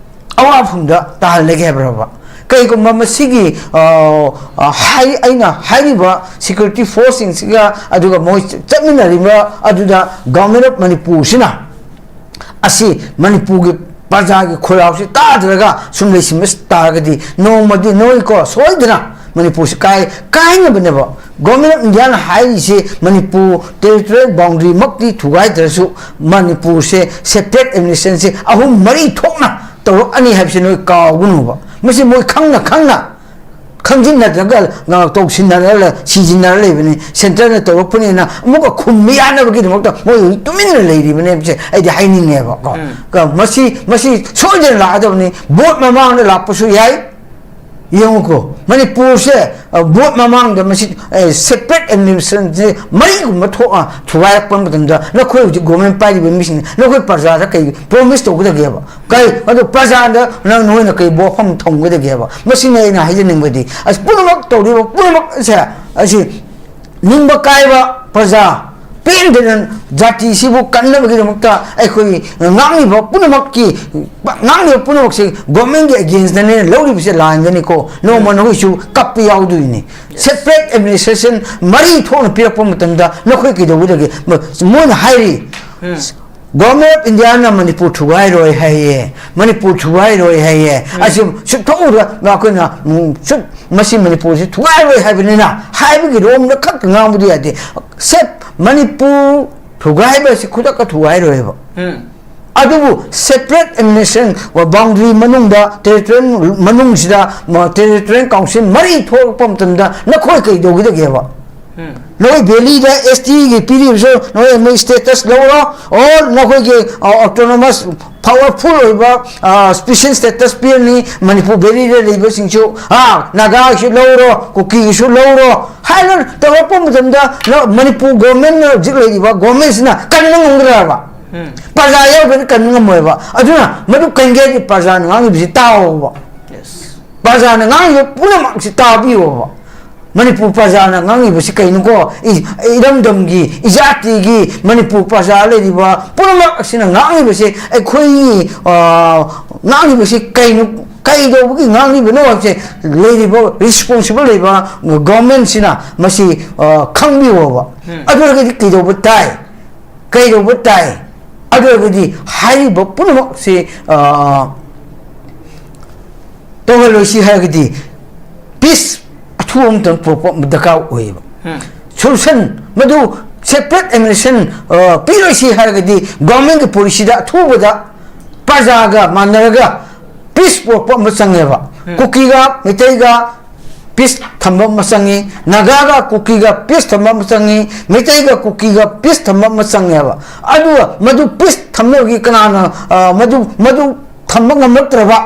ꯑꯋꯥꯐꯝꯗ ꯇꯥꯍꯜꯂꯒꯦ ꯍꯥꯏꯕ꯭ꯔꯕ? ꯀꯩꯒꯨꯝꯕ ꯃꯁꯤꯒꯤ, ꯑ, ꯑ, ꯍꯥꯏ-, ꯑꯩꯅ ꯍꯥꯏꯔꯤꯕ ꯁꯦꯀ꯭ꯌꯨꯔꯤꯇꯤ ꯐꯣꯔꯁꯁꯤꯡꯁꯤꯒ ꯑꯗꯨꯒ ꯃꯣꯏ ꯆꯠꯃꯤꯟꯅꯔꯤꯕ ꯑꯗꯨꯗ ꯒꯣꯚꯔꯟꯃꯦꯟ ꯑꯣꯐ ꯃꯅꯤꯄꯨꯔꯁꯤꯅ ꯑꯁꯤ ꯃꯅꯤꯄꯨꯔꯒꯤ ꯄ꯭ꯔꯖꯥꯒꯤ ꯈꯣꯜꯂꯥꯎꯁꯤ ꯇꯥꯗ꯭ꯔꯒ ꯁꯨꯝ ꯂꯩꯁꯤꯟꯕ ꯇꯥꯔꯒꯗꯤ ꯅꯣꯡꯃꯗꯤ ꯅꯣꯏꯀꯣ ꯁꯣꯏꯗꯅ ꯃꯅꯤꯄꯨꯔꯁꯤ ꯀꯥꯏ-, ꯀꯥꯏꯅꯕꯅꯦꯕ꯫ ꯒꯣꯚꯔꯟꯃꯦꯟ ꯑꯣꯐ ꯏꯟꯗꯤꯌꯥꯅ ꯍꯥꯏꯔꯤꯁꯦ ꯃꯅꯤꯄꯨꯔ ꯇꯦꯔꯤꯇꯣꯔꯤꯌꯦꯜ ꯕꯥꯎꯟꯗꯔꯤꯃꯛꯇꯤ ꯊꯨꯒꯥꯏꯗ꯭ꯔꯁꯨ ꯃꯅꯤꯄꯨꯔꯁꯦ ꯁꯦꯄꯔꯦꯠ ꯑꯦꯗꯃꯤꯅꯤꯁꯇ꯭ꯔꯦꯁꯟꯁꯦ ꯑꯍꯨꯝ ꯃꯔꯤ ꯊꯣꯛꯅ ꯇꯧꯔꯛꯑꯅꯤ ꯍꯥꯏꯕꯁꯦ ꯅꯣꯏ ꯀꯥꯎꯒꯅꯨꯕ꯫ ꯃꯁꯤ ꯃꯣꯏ ꯈꯪꯅ ꯈꯪꯅ ꯈꯪꯖꯤꯟꯅꯗ꯭ꯔꯒ ꯉ-, ꯇꯧꯁꯤꯟꯅꯔ ꯂ-, ꯁꯤꯖꯤꯟꯅꯔ ꯂꯩꯕꯅꯤ꯫ ꯁꯦꯟꯇꯔꯅ ꯇꯧꯔꯛꯄꯅꯤꯅ ꯑꯃꯨꯛꯀ ꯈꯨꯝꯕ ꯌꯥꯅꯕꯒꯤꯗꯃꯛꯇ ꯃꯣꯏ ꯍꯧꯖꯤꯛ ꯇꯨꯃꯤꯟꯅ ꯂꯩꯔꯤꯕꯅꯦ ꯍꯥꯏꯕꯁꯦ ꯑꯩꯗꯤ ꯍꯥꯏꯅꯤꯡꯉꯦꯕ ꯀꯣ꯫ ꯎꯝ꯫ ꯀ-, ꯃꯁꯤ, ꯃꯁꯤ ꯁꯣꯏꯗꯅ ꯂꯥꯛꯀꯗꯕꯅꯤ꯫ ꯚꯣꯠ ꯃꯃꯥꯡꯗ ꯂꯥꯛꯄꯁꯨ ꯌꯥꯏ, ꯌꯦꯡꯉꯨꯀꯣ, ꯃꯅꯤꯄꯨꯔꯁꯦ, ꯑ, ꯚꯣꯠ ꯃꯃꯥꯡꯗ ꯃꯁꯤ, ꯑ, separate administration ꯁꯦ ꯃꯔꯤꯒꯨꯝꯕ ꯊꯣꯛꯑ ꯊꯨꯒꯥꯏꯔꯛꯄ ꯃꯇꯝꯗ, ꯅꯈꯣꯏ ꯍꯧꯖꯤꯛ government ꯄꯥꯏꯔꯤꯕ ꯃꯤꯁꯤꯡ, ꯅꯈꯣꯏ ꯄ꯭ꯔꯖꯥꯗ ꯀꯩ promise ꯇꯧꯒꯗꯒꯦꯕ? ꯀꯩ, ꯑꯗꯨ ꯄ꯭ꯔꯖꯥꯗ ꯅꯪ, ꯅꯈꯣꯏꯅ ꯀꯩ ꯋꯥꯐꯝ ꯊꯝꯒꯗꯒꯦꯕ? ꯃꯁꯤꯅ ꯑꯩꯅ ꯍꯥꯏꯖꯅꯤꯡꯕꯗꯤ, ꯑꯁ, ꯄꯨꯝꯅꯃꯛ ꯇꯧꯔꯤꯕ ꯄꯨꯝꯅꯃꯛ ꯑꯁꯦ, ꯑꯁꯤ ꯅꯤꯡꯕ ꯀꯥꯏꯕ ꯄ꯭ꯔꯖꯥ, ꯄꯦꯟꯗꯅ ꯖꯥꯇꯤꯁꯤꯕꯨ ꯀꯟꯅꯕꯒꯤꯗꯃꯛꯇ ꯑꯩꯈꯣꯏ ꯉꯥꯡꯂꯤꯕ ꯄꯨꯝꯅꯃꯛꯀꯤ, ꯉꯥꯡꯂꯤꯕ ꯄꯨꯝꯅꯃꯛꯁꯦ government ꯀꯤ against ꯅꯦ ꯂꯧꯔꯤꯕꯁꯦ, ꯂꯥꯟꯒꯅꯤꯀꯣ, ꯅꯣꯡꯃ ꯅꯈꯣꯏꯁꯨ ꯀꯞꯄ ꯌꯥꯎꯗꯣꯏꯅꯤ꯫ Separate administration ꯃꯔꯤ ꯊꯣꯛꯅ ꯄꯤꯔꯛꯄ ꯃꯇꯝꯗ ꯅꯈꯣꯏ ꯀꯩꯗꯧꯒꯗꯒꯦ? ꯃ-, ꯃꯣꯏꯅ ꯍꯥꯏꯔꯤ, Government of India ꯅ ꯃꯅꯤꯄꯨꯔ ꯊꯨꯒꯥꯏꯔꯣꯏ ꯍꯥꯏꯌꯦ, ꯃꯅꯤꯄꯨꯔ ꯊꯨꯒꯥꯏꯔꯣꯏ ꯍꯥꯏꯌꯦ꯫ ꯑꯁꯤ ꯁꯨꯛꯊꯣꯛꯎꯗ ꯑꯩꯈꯣꯏꯅ, ꯎꯝ, ꯁꯨꯛ-, ꯃꯁꯤ ꯃꯅꯤꯄꯨꯔꯁꯤ ꯊꯨꯒꯥꯏꯔꯣꯏ ꯍꯥꯏꯕꯅꯤꯅ ꯍꯥꯏꯕꯒꯤ ꯔꯣꯝꯗ ꯈꯛ ꯉꯥꯡꯕꯗꯤ ꯌꯥꯗꯦ꯫ ꯁꯦꯞ ꯃꯅꯤꯄꯨꯔ ꯊꯨꯒꯥꯏꯕ ꯑꯁꯤ ꯈꯨꯗꯛꯇ ꯊꯨꯒꯥꯏꯔꯣꯏꯕ꯫ ꯑꯗꯨꯕꯨ separate administration boundary ꯃꯅꯨꯡꯗ, territorial ꯃꯅꯨꯡꯁꯤꯗ, ꯃ-, territorial council ꯃꯔꯤ ꯊꯣꯛꯂꯛꯄ ꯃꯇꯝꯗ ꯅꯈꯣꯏ ꯀꯩꯗꯧꯒꯗꯒꯦꯕ? ꯅꯈꯣꯏ valley ꯗ S T ꯒꯤ ꯄꯤꯔꯤꯕꯁꯨ ꯅꯈꯣꯏ ꯃꯣꯏ status ꯂꯧꯔꯣ, or ꯅꯈꯣꯏꯒꯤ, ꯑ, autonomous powerful ꯑꯣꯏꯕ, ꯑ, special status ꯄꯤꯔꯅꯤ ꯃꯅꯤꯄꯨꯔ valley ꯗ ꯂꯩꯕꯁꯤꯡꯁꯨ, ꯑ, ꯅꯥꯒꯥꯒꯤꯁꯨ ꯂꯧꯔꯣ, ꯀꯨꯀꯤꯒꯤꯁꯨ ꯂꯧꯔꯣ ꯍꯥꯏꯅ ꯇꯧꯔꯛꯄ ꯃꯇꯝꯗ ꯅ-, ꯃꯅꯤꯄꯨꯔ government ꯅ ꯍꯧꯖꯤꯛ ꯂꯩꯔꯤꯕ government ꯁꯤꯅ ꯀꯟꯕ ꯉꯝꯒꯗ꯭ꯔꯕ? ꯄ꯭ꯔꯖꯥ ꯌꯥꯎꯗ꯭ꯔꯗꯤ ꯀꯟꯕ ꯉꯝꯃꯣꯏꯕ꯫ ꯑꯗꯨꯅ ꯃꯗꯨ ꯀꯟꯒꯦ ꯍꯥꯏꯔꯗꯤ ꯄ꯭ꯔꯖꯥꯅ ꯉꯥꯡꯉꯤꯕꯁꯤ ꯇꯥꯎꯕ꯫ ꯄ꯭ꯔꯖꯥꯅ ꯉꯥꯡꯉꯤꯕ ꯄꯨꯝꯅꯃꯛꯁꯤ ꯇꯥꯕꯤꯌꯣꯕ꯫ ꯃꯅꯤꯄꯨꯔ ꯄ꯭ꯔꯖꯥꯅ ꯉꯥꯡꯉꯤꯕꯁꯤ ꯀꯩꯅꯣꯀꯣ? ꯏ-, ꯏꯔꯝꯗꯝꯒꯤ, ꯏꯖꯥꯇꯤꯒꯤ, ꯃꯅꯤꯄꯨꯔ ꯄ꯭ꯔꯖꯥ ꯂꯩꯔꯤꯕ ꯄꯨꯝꯅꯃꯛ ꯑꯁꯤꯅ ꯉꯥꯡꯉꯤꯕꯁꯤ ꯑꯩꯈꯣꯏꯒꯤ, ꯑ, ꯉꯥꯡꯉꯤꯕꯁꯤ ꯀꯩꯅꯣ, ꯀꯩꯗꯧꯕꯒꯤ ꯉꯥꯡꯂꯤꯕꯅꯣ ꯍꯥꯏꯕꯁꯦ ꯂꯩꯔꯤꯕ responsible ꯂꯩꯕ government ꯁꯤꯅ ꯃꯁꯤ, ꯑ, ꯈꯪꯕꯤꯌꯣꯕ꯫ ꯑꯗꯨ ꯑꯣꯏꯔꯒꯗꯤ ꯀꯩꯗꯧꯕ ꯇꯥꯏ? ꯀꯩꯗꯧꯕ ꯇꯥꯏ? ꯑꯗꯨ ꯑꯣꯏꯔꯒꯗꯤ ꯍꯥꯏꯔꯤꯕ ꯄꯨꯝꯅꯃꯛꯁꯤ, ꯑ, ꯇꯧꯍꯜꯂꯣꯏꯁꯤ ꯍꯥꯏꯔꯒꯗꯤ peace ꯑꯊꯨꯕ ꯑꯃꯇꯪ ꯄꯨꯔꯛꯄ ꯑꯃ ꯗꯔꯀꯥꯔ ꯑꯣꯏꯌꯦꯕ꯫ Solution ꯃꯗꯨ separate administration, ꯑ, ꯄꯤꯔꯣꯏꯁꯤ ꯍꯥꯏꯔꯒꯗꯤ government ꯀꯤ policy ꯗ ꯑꯊꯨꯕꯗ ꯄ꯭ꯔꯖꯥꯒ ꯃꯥꯟꯅꯔꯒ peace ꯄꯨꯔꯛꯄ ꯑꯃ ꯆꯪꯉꯦꯕ꯫ ꯀꯨꯀꯤꯒ ꯃꯩꯇꯩꯒ peace ꯊꯝꯕ ꯑꯃ ꯆꯪꯉꯤ, ꯅꯥꯒꯥꯒ ꯀꯨꯀꯤꯒ peace ꯊꯝꯕ ꯑꯃ ꯆꯪꯉꯤ, ꯃꯩꯇꯩꯒ ꯀꯨꯀꯤꯒ peace ꯊꯝꯕ ꯑꯃ ꯆꯪꯉꯦꯕ꯫ ꯑꯗꯨꯒ ꯃꯗꯨ peace ꯊꯝꯅꯕꯒꯤ ꯀꯅꯥꯅ, ꯑ, ꯃꯗꯨ, ꯃꯗꯨ ꯊꯝꯕ ꯉꯝꯂꯛꯇ꯭ꯔꯕ,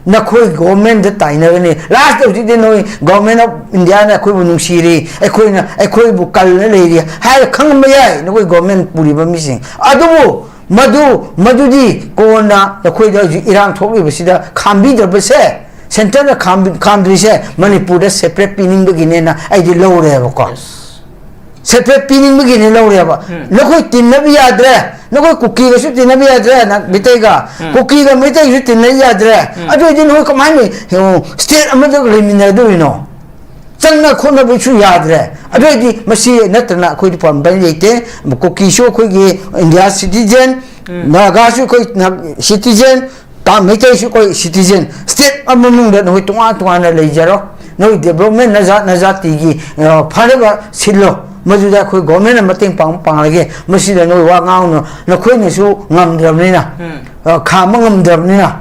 ꯅꯈꯣꯏ ꯒꯣꯔꯃꯦꯟꯗ ꯇꯥꯏꯅꯒꯅꯤ꯫ ꯂꯥꯁꯇ ꯍꯧꯖꯤꯛꯇꯤ ꯅꯣꯏ ꯒꯣꯔꯃꯦꯟ ꯑꯣꯐ ꯏꯟꯗꯤꯌꯥꯅ ꯑꯩꯈꯣꯏꯕꯨ ꯅꯨꯡꯁꯤꯔꯤ, ꯑꯩꯈꯣꯏꯅ, ꯑꯩꯈꯣꯏꯕꯨ ꯀꯜꯂ ꯂꯩꯔꯤ ꯍꯥꯏꯔ ꯈꯪꯉꯝꯕ ꯌꯥꯏ, ꯅꯈꯣꯏ ꯒꯣꯔꯃꯦꯟ ꯄꯨꯔꯤꯕ ꯃꯤꯁꯤꯡ꯫ ꯑꯗꯨꯕꯨ ꯃꯗꯨ, ꯃꯗꯨꯗꯤ ꯀꯣꯟꯅ ꯅꯈꯣꯏꯗ ꯍꯧꯖꯤꯛ ꯏꯔꯥꯡ ꯊꯣꯛꯂꯤꯕꯁꯤꯗ ꯈꯥꯝꯕꯤꯗꯕꯁꯦ, ꯁꯦꯟꯇꯔꯅ ꯈꯥꯝꯕꯤ-, ꯈꯥꯝꯗ꯭ꯔꯤꯁꯦ ꯃꯅꯤꯄꯨꯔꯗ ꯁꯦꯄꯔꯦꯠ ꯄꯤꯅꯤꯡꯕꯒꯤꯅꯦꯅ ꯑꯩꯗꯤ ꯂꯧꯔꯦꯕꯀꯣ꯫ ꯁꯦꯄꯔꯦꯠ ꯄꯤꯅꯤꯡꯕꯒꯤꯅꯦ ꯂꯧꯔꯦꯕ꯫ ꯎꯝ꯫ ꯅꯈꯣꯏ ꯇꯤꯟꯅꯕ ꯌꯥꯗ꯭ꯔꯦ, ꯅꯈꯣꯏ ꯀꯨꯀꯤꯒꯁꯨ ꯇꯤꯟꯅꯕ ꯌꯥꯗ꯭ꯔꯦ, ꯅ-, ꯃꯤꯇꯩꯒ, ꯎꯝ꯫ ꯀꯨꯀꯤꯒ ꯃꯤꯇꯩꯒꯁꯨ ꯇꯤꯟꯅꯕ ꯌꯥꯗ꯭ꯔꯦ꯫ ꯎꯝ꯫ ꯑꯗꯨ ꯑꯣꯏꯗꯤ ꯅꯈꯣꯏ ꯀꯃꯥꯏꯅ, ꯑ, ꯁ꯭ꯇꯦꯠ ꯑꯃꯗ ꯂꯩꯃꯤꯟꯅꯗꯣꯔꯤꯅꯣ? ꯆꯪꯅ ꯈꯣꯠꯅꯕꯁꯨ ꯌꯥꯗ꯭ꯔꯦ꯫ ꯑꯗꯨ ꯑꯣꯏꯗꯤ ꯃꯁꯤ ꯅꯠꯇꯅ ꯑꯩꯈꯣꯏꯗꯤ ꯄꯥꯝꯕꯩ ꯂꯩꯇꯦ꯫ ꯀꯨꯀꯤꯁꯨ ꯑꯩꯈꯣꯏꯒꯤ ꯏꯟꯗꯤꯌꯥ ꯁꯤꯇꯤꯖꯦꯟ, ꯎꯝ꯫ ꯅꯥꯒꯥꯁꯨ ꯑꯩꯈꯣꯏ ꯅꯥ-, ꯁꯤꯇꯤꯖꯦꯟ, ꯇꯥ-, ꯃꯩꯇꯩꯁꯨ ꯑꯩꯈꯣꯏ ꯁꯤꯇꯤꯖꯦꯟ꯫ ꯁ꯭ꯇꯦꯠ ꯑꯃ ꯃꯅꯨꯡꯗ ꯅꯈꯣꯏ ꯇꯣꯉꯥꯟ ꯇꯣꯉꯥꯟꯅ ꯂꯩꯖꯔꯣ꯫ ꯅꯈꯣꯏ ꯗꯦꯕꯂꯞꯃꯦꯟ ꯅꯖꯥꯠ ꯅꯖꯥꯇꯤꯒꯤ, ꯑ, ꯐꯅꯕ ꯁꯤꯜꯂꯣ꯫ ꯃꯗꯨꯗ ꯑꯩꯈꯣꯏ ꯒꯣꯔꯃꯦꯟꯅ ꯃꯇꯦꯡ ꯄꯥꯡ-, ꯄꯥꯡꯂꯒꯦ꯫ ꯃꯁꯤꯗ ꯅꯈꯣꯏ ꯋꯥ ꯉꯥꯡꯅ-, ꯅꯈꯣꯏꯅꯁꯨ ꯉꯝꯗ꯭ꯔꯕꯅꯤꯅ, ꯎꯝ꯫ ꯑ, ꯈꯥꯝꯕ ꯉꯝꯗ꯭ꯔꯕꯅꯤꯅ,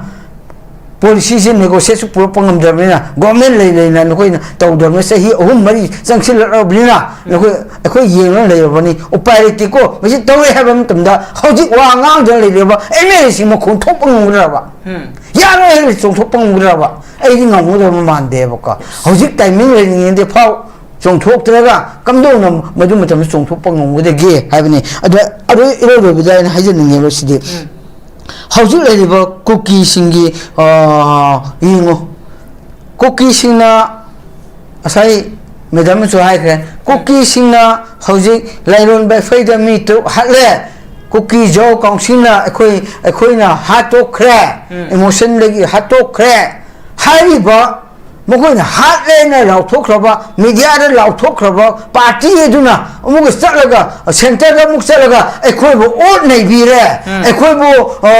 ꯄꯣꯂꯤꯁꯤꯁꯦ ꯅꯦꯒꯣꯁꯤꯌꯦꯠꯁꯨ ꯄꯨꯔꯛꯄ ꯉꯝꯗ꯭ꯔꯕꯅꯤꯅ, ꯒꯣꯔꯃꯦꯟ ꯂꯩ ꯂꯩꯅ ꯅꯈꯣꯏꯅ ꯇꯧꯗ꯭ꯔꯕꯅꯤꯅ, ꯆꯍꯤ ꯑꯍꯨꯝ ꯃꯔꯤ ꯆꯪꯁꯤꯜꯂꯛꯂꯕꯅꯤꯅ, ꯅꯈꯣꯏ, ꯑꯩꯈꯣꯏ ꯌꯦꯡꯂꯒ ꯂꯩꯔꯕꯅꯤ꯫ ꯎꯄꯥꯏ ꯂꯩꯇꯦꯀꯣ꯫ ꯃꯁꯤ ꯇꯧꯔꯦ ꯍꯥꯏꯕ ꯃꯇꯝꯗ ꯍꯧꯖꯤꯛ ꯋꯥ ꯉꯥꯡꯗꯅ ꯂꯩꯔꯤꯕ ꯑꯦꯝ ꯑꯦꯜ ꯑꯦꯁꯤꯡ ꯃꯈꯣꯟ ꯊꯣꯛꯄ ꯉꯝꯒꯗ꯭ꯔꯕ? ꯎꯝ꯫ ꯌꯥꯔꯣꯏ ꯍꯥꯏꯅ ꯆꯣꯡꯊꯣꯛꯄ ꯉꯝꯒꯗ꯭ꯔꯕ? ꯑꯩꯗꯤ ꯉꯝꯒꯗꯕ ꯃꯥꯟꯗꯦꯕꯀꯣ꯫ ꯍꯧꯖꯤꯛ ꯇꯥꯏꯃꯤꯡ ꯂꯩꯔꯤꯉꯩꯗ ꯐꯥꯎ ꯆꯣꯡꯊꯣꯛꯇ꯭ꯔꯒ ꯀꯝꯗꯧꯅ ꯃꯗꯨ ꯃꯇꯝꯗ ꯆꯣꯡꯊꯣꯛꯄ ꯉꯝꯒꯗꯒꯦ ꯍꯥꯏꯕꯅꯤ꯫ ꯑꯗ ꯑꯗꯨ ꯏꯔꯣꯏ ꯂꯣꯏꯕꯗ ꯑꯩꯅ ꯍꯥꯏꯖꯅꯤꯡꯉꯦꯕ ꯁꯤꯗꯤ꯫ ꯎꯝ꯫ ꯍꯧꯖꯤꯛ ꯂꯩꯔꯤꯕ ꯀꯨꯀꯤꯁꯤꯡꯒꯤ, ꯑ, ꯌꯦꯡꯉꯨ, ꯀꯨꯀꯤꯁꯤꯡꯅ, ꯉꯁꯥꯏ ꯃꯦꯗꯥꯝꯅꯁꯨ ꯍꯥꯏꯈ꯭ꯔꯦ, ꯀꯨꯀꯤꯁꯤꯡꯅ ꯍꯧꯖꯤꯛ ꯂꯥꯏꯔꯣꯟꯕ ꯑꯩꯈꯣꯏꯗ ꯃꯤ ꯇꯔꯨꯛ ꯍꯥꯠꯂꯦ, ꯀꯨꯀꯤ ꯖꯣ ꯀꯥꯎꯟꯁꯤꯜꯅ ꯑꯩꯈꯣꯏ, ꯑꯩꯈꯣꯏꯅ ꯍꯥꯠꯇꯣꯛꯈ꯭ꯔꯦ, ꯎꯝ꯫ ꯏꯃꯣꯁꯟꯗꯒꯤ ꯍꯥꯠꯇꯣꯛꯈ꯭ꯔꯦ ꯍꯥꯏꯔꯤꯕ, ꯃꯈꯣꯏꯅ ꯍꯥꯠꯂꯦꯅ ꯂꯥꯎꯊꯣꯛꯈ꯭ꯔꯕ, ꯃꯤꯗꯤꯌꯥꯗ ꯂꯥꯎꯊꯣꯛꯈ꯭ꯔꯕ ꯄꯥꯔꯇꯤ ꯑꯗꯨꯅ ꯑꯃꯨꯛꯀ ꯆꯠꯂꯒ, ꯁꯦꯟꯇꯔꯗ ꯑꯃꯨꯛ ꯆꯠꯂꯒ ꯑꯩꯈꯣꯏꯕꯨ ꯑꯣꯠ ꯅꯩꯕꯤꯔꯦ, ꯎꯝ꯫ ꯑꯩꯈꯣꯏꯕꯨ, ꯑ,